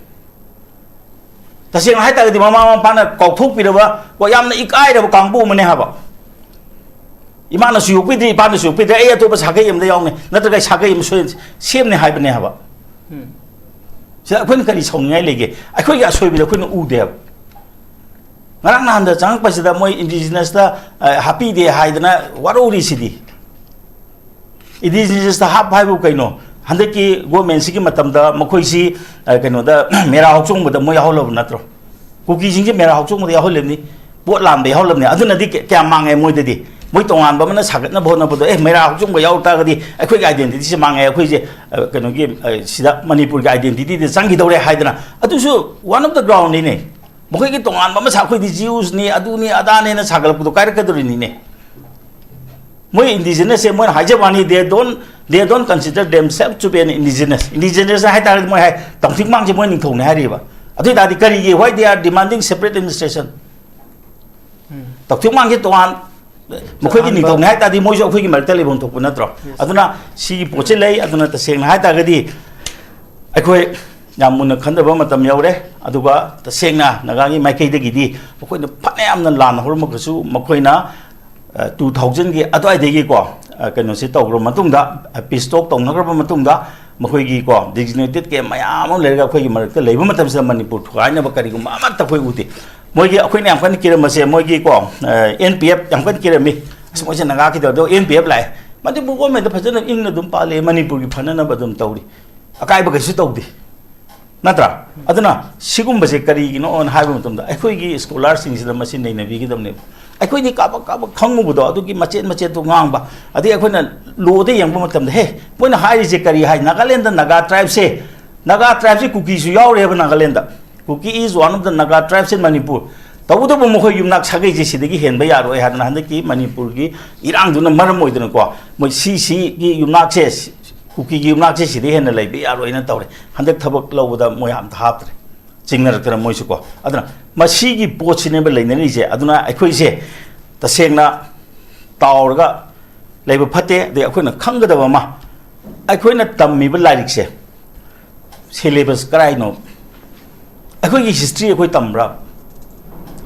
ꯇꯁꯦꯡꯅ ꯍꯥꯏꯇꯥꯔꯒꯗꯤ ꯃꯃꯥ ꯃꯄꯥꯅ ꯀꯥꯎꯊꯣꯛꯄꯤꯔꯕ, ꯀꯣ, ꯌꯥꯝꯅ ꯏꯀꯥꯏꯔꯕ ꯀꯥꯡꯕꯨ ꯑꯃꯅꯦ ꯍꯥꯏꯕ꯫ ꯏꯃꯥꯅꯁꯨ ꯌꯣꯛꯄꯤꯗ꯭ꯔꯤ, ꯏꯄꯥꯅꯁꯨ ꯌꯣꯛꯄꯤꯗ꯭ꯔꯤ, ꯑꯩ ꯑꯇꯣꯞꯄ ꯁꯥꯒꯩ ꯑꯃꯗ ꯌꯥꯎꯅꯤ, ꯅꯠꯇ꯭ꯔꯒ ꯑꯩ ꯁꯥꯒꯩ ꯑꯃ ꯁꯣꯏ-, ꯁꯦꯝꯅꯤ ꯍꯥꯏꯕꯅꯦ ꯍꯥꯏꯕ꯫ ꯎꯝ꯫ ꯁꯤꯗ ꯑꯩꯈꯣꯏꯅ ꯀꯔꯤ ꯁꯥꯎꯅꯤꯡꯉꯥꯏ ꯂꯩꯒꯦ? ꯑꯩꯈꯣꯏꯒꯤ ꯑꯁꯣꯏꯕꯗ ꯑꯩꯈꯣꯏꯅ ꯎꯗꯦ ꯍꯥꯏꯕ꯫ ꯉꯔꯥꯡ ꯅꯍꯥꯟꯗ ꯆꯪꯉꯛꯄꯁꯤꯗ ꯃꯣꯏ indigenousꯇ, ꯑ, ꯍꯥꯞꯄꯤꯗꯦ ꯍꯥꯏꯗꯅ ꯋꯥꯔꯧꯔꯤꯁꯤꯗꯤ꯫ Indigenousꯇ ꯍꯥꯞ ꯍꯥꯏꯕꯨ ꯀꯩꯅꯣ? ꯍꯟꯗꯛꯀꯤ governmentꯁꯤꯒꯤ ꯃꯇꯝꯗ ꯃꯈꯣꯏꯁꯤ, ꯑ, ꯀꯩꯅꯣꯗ, ꯃꯦꯔꯥ ꯍꯧꯆꯣꯡꯕꯗ ꯃꯣꯏ ꯌꯥꯎꯍꯜꯂꯕ ꯅꯠꯇ꯭ꯔꯣ? ꯀꯨꯀꯤꯁꯤꯡꯁꯦ ꯃꯦꯔꯥ ꯍꯧꯆꯣꯡꯕꯗ ꯌꯥꯎꯍꯜꯂꯤꯕꯅꯤ, ꯄꯣꯠ ꯂꯥꯟꯕ ꯌꯥꯎꯍꯜꯂꯕꯅꯤ꯫ ꯑꯗꯨꯅꯗꯤ ꯀ-, ꯀꯌꯥꯝ ꯃꯥꯡꯉꯦ ꯃꯣꯏꯗꯗꯤ? ꯃꯣꯏ ꯇꯣꯉꯥꯟꯕ ꯑꯃꯅ ꯁꯥꯒꯠꯅꯕ ꯍꯣꯠꯅꯕꯗꯣ, "ꯑꯦ, ꯃꯦꯔꯥ ꯍꯧꯆꯣꯡꯕ ꯌꯥꯎ ꯇꯥꯔꯒꯗꯤ ꯑꯩꯈꯣꯏꯒꯤ identityꯁꯦ ꯃꯥꯡꯉꯦ, ꯑꯩꯈꯣꯏꯁꯦ, ꯑ, ꯀꯩꯅꯣꯒꯤ, ꯑ, ꯁꯤꯗ ꯃꯅꯤꯄꯨꯔꯒꯤ identityꯗ ꯆꯪꯈꯤꯗꯧꯔꯦ" ꯍꯥꯏꯗꯅ, ꯑꯗꯨꯁꯨ one of the groundꯅꯤꯅꯦ꯫ ꯃꯈꯣꯏꯒꯤ ꯇꯣꯉꯥꯟꯕ ꯑꯃ ꯁꯥ-, "ꯑꯩꯈꯣꯏꯗꯤ Jewsꯅꯤ, ꯑꯗꯨꯅꯤ, ꯑꯗꯥꯅꯦꯅ" ꯁꯥꯒꯠꯂꯛꯄꯗꯣ ꯀꯥꯏꯔꯛꯀꯗꯧꯔꯤꯅꯤꯅꯦ꯫ ꯃꯣꯏ indigenousꯁꯦ ꯃꯣꯏꯅ ꯍꯥꯏꯖꯕ ꯋꯥꯅꯤ, they don't, they don't consider themselves to be an indigenous. Indigenous ꯍꯥꯏ ꯇꯥꯔꯗꯤ ꯃꯣꯏ ꯍꯥꯏ, ꯇꯥꯎꯊꯤꯡꯃꯥꯡꯁꯦ ꯃꯣꯏ ꯅꯤꯡꯊꯧꯅꯦ ꯍꯥꯏꯔꯤꯕ꯫ ꯑꯗꯨ ꯑꯣꯏ ꯇꯥꯔꯗꯤ ꯀꯔꯤꯒꯤ, why they are demanding separate administration? ꯎꯝ꯫ ꯇꯥꯎꯊꯤꯡꯃꯥꯡꯁꯦ ꯇꯣꯉꯥꯟ, ꯃꯈꯣꯏꯒꯤ ꯇꯣꯉꯥꯟꯕ ꯅꯤꯡꯊꯧꯅꯦ ꯍꯥꯏ ꯇꯥꯔꯗꯤ ꯃꯣꯏꯁꯨ ꯑꯩꯈꯣꯏꯒꯤ ꯃꯔꯛꯇ ꯂꯩꯐꯝ ꯊꯣꯛꯄ ꯅꯠꯇ꯭ꯔꯣ? Yes. ꯑꯗꯨꯅ ꯁꯤꯒꯤ ꯄꯣꯠꯁꯦ ꯂꯩ꯫ ꯑꯗꯨꯅ ꯇꯁꯦꯡꯅ ꯍꯥꯏ ꯇꯥꯔꯒꯗꯤ ꯑꯩꯈꯣꯏ ꯌꯥꯝ ꯃꯨꯟꯅ ꯈꯟꯊꯕ ꯃꯇꯝ ꯌꯧꯔꯦ꯫ ꯑꯗꯨꯒ ꯇꯁꯦꯡꯅ ꯅꯥꯒꯥꯒꯤ ꯃꯥꯏꯀꯩꯗꯒꯤꯗꯤ ꯑꯩꯈꯣꯏꯅ ꯐꯅꯌꯥꯝꯅ ꯂꯥꯟꯅ ꯍꯧꯔꯝꯃꯒꯁꯨ, ꯃꯈꯣꯏꯅ, ꯑ, two thousandꯒꯤ ꯑꯗꯨꯋꯥꯏꯗꯒꯤꯀꯣ, ꯑ, ꯀꯩꯅꯣꯁꯤ ꯇꯧꯈ꯭ꯔꯕ ꯃꯇꯨꯡꯗ, ꯑ, peace talk ꯇꯧꯅꯈ꯭ꯔꯕ ꯃꯇꯨꯡꯗ, ꯃꯈꯣꯏꯒꯤꯀꯣ designated camp ꯃꯌꯥꯝ ꯑꯃ ꯂꯩꯔꯒ ꯑꯩꯈꯣꯏꯒꯤ ꯃꯔꯛꯇ ꯂꯩꯕ ꯃꯇꯝꯁꯤꯗ ꯃꯅꯤꯄꯨꯔ ꯊꯨꯒꯥꯏꯅꯕ ꯀꯔꯤꯒꯨꯝꯕ ꯑꯃꯠꯇ ꯑꯩꯈꯣꯏ ꯎꯗꯦ꯫ ꯃꯣꯏꯒꯤ, ꯑꯩꯈꯣꯏꯅ ꯌꯥꯝ ꯀꯟꯅ ꯀꯤꯔꯝꯕꯁꯦ ꯃꯣꯏꯒꯤꯀꯣ, ꯑ, N P F ꯌꯥꯝ ꯀꯟꯅ ꯀꯤꯔꯝꯃꯤ꯫ ꯑꯁ, ꯃꯣꯏꯁꯦ ꯅꯥꯒꯥ ꯈꯤꯗꯕꯗꯣ N P F ꯂꯥꯛꯑꯦ꯫ ꯃꯅꯤꯄꯨꯔ governmentꯇ ꯐꯖꯅ ꯏꯪꯅ ꯑꯗꯨꯝ ꯄꯥꯜꯂꯦ, ꯃꯅꯤꯄꯨꯔꯒꯤ ꯐꯅꯅꯕ ꯑꯗꯨꯝ ꯇꯧꯔꯤ꯫ ꯑꯀꯥꯏꯕ ꯀꯩꯁꯨ ꯇꯧꯗꯦ꯫ ꯅꯠꯇ꯭ꯔꯥ? ꯑꯗꯨꯅ ꯁꯤꯒꯨꯝꯕꯁꯦ ꯀꯔꯤꯒꯤꯅꯣꯅ ꯍꯥꯏꯕ ꯃꯇꯝꯗ ꯑꯩꯈꯣꯏꯒꯤ scholarꯁꯤꯡꯁꯤꯗ ꯃꯁꯤ ꯅꯩꯅꯕꯤꯒꯗꯕꯅꯦꯕ꯫ ꯑꯩꯈꯣꯏꯗꯤ ꯀꯥꯕꯛ ꯀꯥꯕꯛ ꯈꯪꯉꯨꯕꯗꯣ, ꯑꯗꯨꯒꯤ ꯃꯆꯦꯠ ꯃꯆꯦꯠꯇꯣ ꯉꯥꯡꯕ, ꯑꯗꯩ ꯑꯩꯈꯣꯏꯅ lawꯗ ꯌꯦꯡꯕ ꯃꯇꯝꯗ, ꯍꯦ, ꯃꯣꯏꯅ ꯍꯥꯏꯔꯤꯁꯦ ꯀꯔꯤ ꯍꯥꯏ? Nagaland Naga tribeꯁꯦ, Naga tribeꯁꯦ ꯀꯨꯀꯤꯁꯨ ꯌꯥꯎꯔꯦꯕ Nagaland. Kuki is one of the Naga tribes in Manipur. ꯇꯧꯕꯇꯕꯨ ꯃꯈꯣꯏ ꯌꯨꯝꯅꯥꯛ ꯁꯥꯒꯩꯁꯦ ꯁꯤꯗꯒꯤ ꯍꯦꯟꯕ ꯌꯥꯔꯣꯏ ꯍꯥꯏꯗꯅ ꯍꯟꯗꯛꯀꯤ ꯃꯅꯤꯄꯨꯔꯒꯤ ꯏꯔꯥꯡꯗꯨꯅ ꯃꯔꯝ ꯑꯣꯏꯗꯅꯀꯣ, ꯃꯣꯏ ꯁꯤ ꯁꯤꯒꯤ ꯌꯨꯝꯅꯥꯛꯁꯦ ꯁꯤ-, ꯀꯨꯀꯤꯒꯤ ꯌꯨꯝꯅꯥꯛꯁꯦ ꯁꯤꯗꯩ ꯍꯦꯟꯅ ꯂꯩꯕ ꯌꯥꯔꯣꯏꯅ ꯇꯧꯔꯦ꯫ ꯍꯟꯗꯛ ꯊꯕꯛ ꯂꯧꯕꯗ ꯃꯣꯏ ꯑꯝꯇ ꯍꯥꯞꯇ꯭ꯔꯦ, ꯆꯤꯡꯅꯔꯛꯇꯅ ꯃꯣꯏꯁꯨ ꯀꯣ꯫ ꯑꯗꯨꯅ ꯃꯁꯤꯒꯤ ꯄꯣꯠꯁꯤꯅꯦꯕ ꯂꯩꯅꯔꯤꯁꯦ꯫ ꯑꯗꯨꯅ ꯑꯩꯈꯣꯏꯁꯦ ꯇꯁꯦꯡꯅ ꯇꯥꯎꯔꯒ ꯂꯩꯕ ꯐꯠꯇꯦ꯫ ꯑꯗꯩ ꯑꯩꯈꯣꯏꯅ ꯈꯪꯒꯗꯕ ꯑꯃ, ꯑꯩꯈꯣꯏꯅ ꯇꯝꯃꯤꯕ ꯂꯥꯏꯔꯤꯛꯁꯦ syllabus ꯀꯔꯥꯏꯅꯣ? ꯑꯩꯈꯣꯏꯒꯤ history ꯑꯩꯈꯣꯏ ꯇꯝꯕ꯭ꯔꯥ?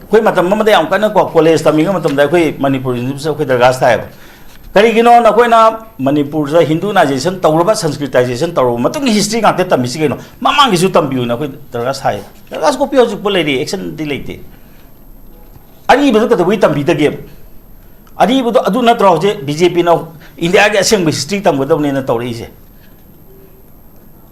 ꯑꯩꯈꯣꯏ ꯃꯇꯝ ꯑꯃꯗ ꯌꯥꯝ ꯀꯟꯅ ꯀꯣ, college ꯇꯝꯃꯤꯉꯩ ꯃꯇꯝꯗ ꯑꯩꯈꯣꯏ ꯃꯅꯤꯄꯨꯔ university ꯑꯩꯈꯣꯏ ꯗꯔꯀꯥꯔ ꯁꯥꯏꯌꯦꯕ꯫ ꯀꯔꯤꯒꯤꯅꯣ? ꯅꯈꯣꯏꯅ ꯃꯅꯤꯄꯨꯔꯗ Hinduization ꯇꯧꯔꯕ, Sanskritization ꯇꯧꯔꯕ ꯃꯇꯨꯡꯒꯤ history ꯉꯥꯛꯇ ꯇꯝꯃꯤꯁꯤ ꯀꯩꯅꯣ? ꯃꯃꯥꯡꯒꯤꯁꯨ ꯇꯝꯕꯤꯌꯨꯅ ꯑꯩꯈꯣꯏ ꯗꯔꯀꯥꯔ ꯁꯥꯏꯌꯦꯕ꯫ ꯗꯔꯀꯥꯔ ꯀꯣꯄꯤ ꯍꯧꯖꯤꯛꯄꯨ ꯂꯩꯔꯤ, actionꯗꯤ ꯂꯩꯇꯦ꯫ ꯑꯔꯤꯕꯗꯨ ꯀꯩꯗꯧꯕꯩ ꯇꯝꯕꯤꯗꯒꯦꯕ? ꯑꯔꯤꯕꯗꯣ ꯑꯗꯨ ꯅꯠꯇ꯭ꯔꯣ ꯍꯧꯖꯤꯛ BJPꯅ Indiaꯒꯤ ꯑꯁꯦꯡꯕ history ꯇꯝꯒꯗꯕꯅꯦꯅ ꯇꯧꯔꯛꯏꯁꯦ?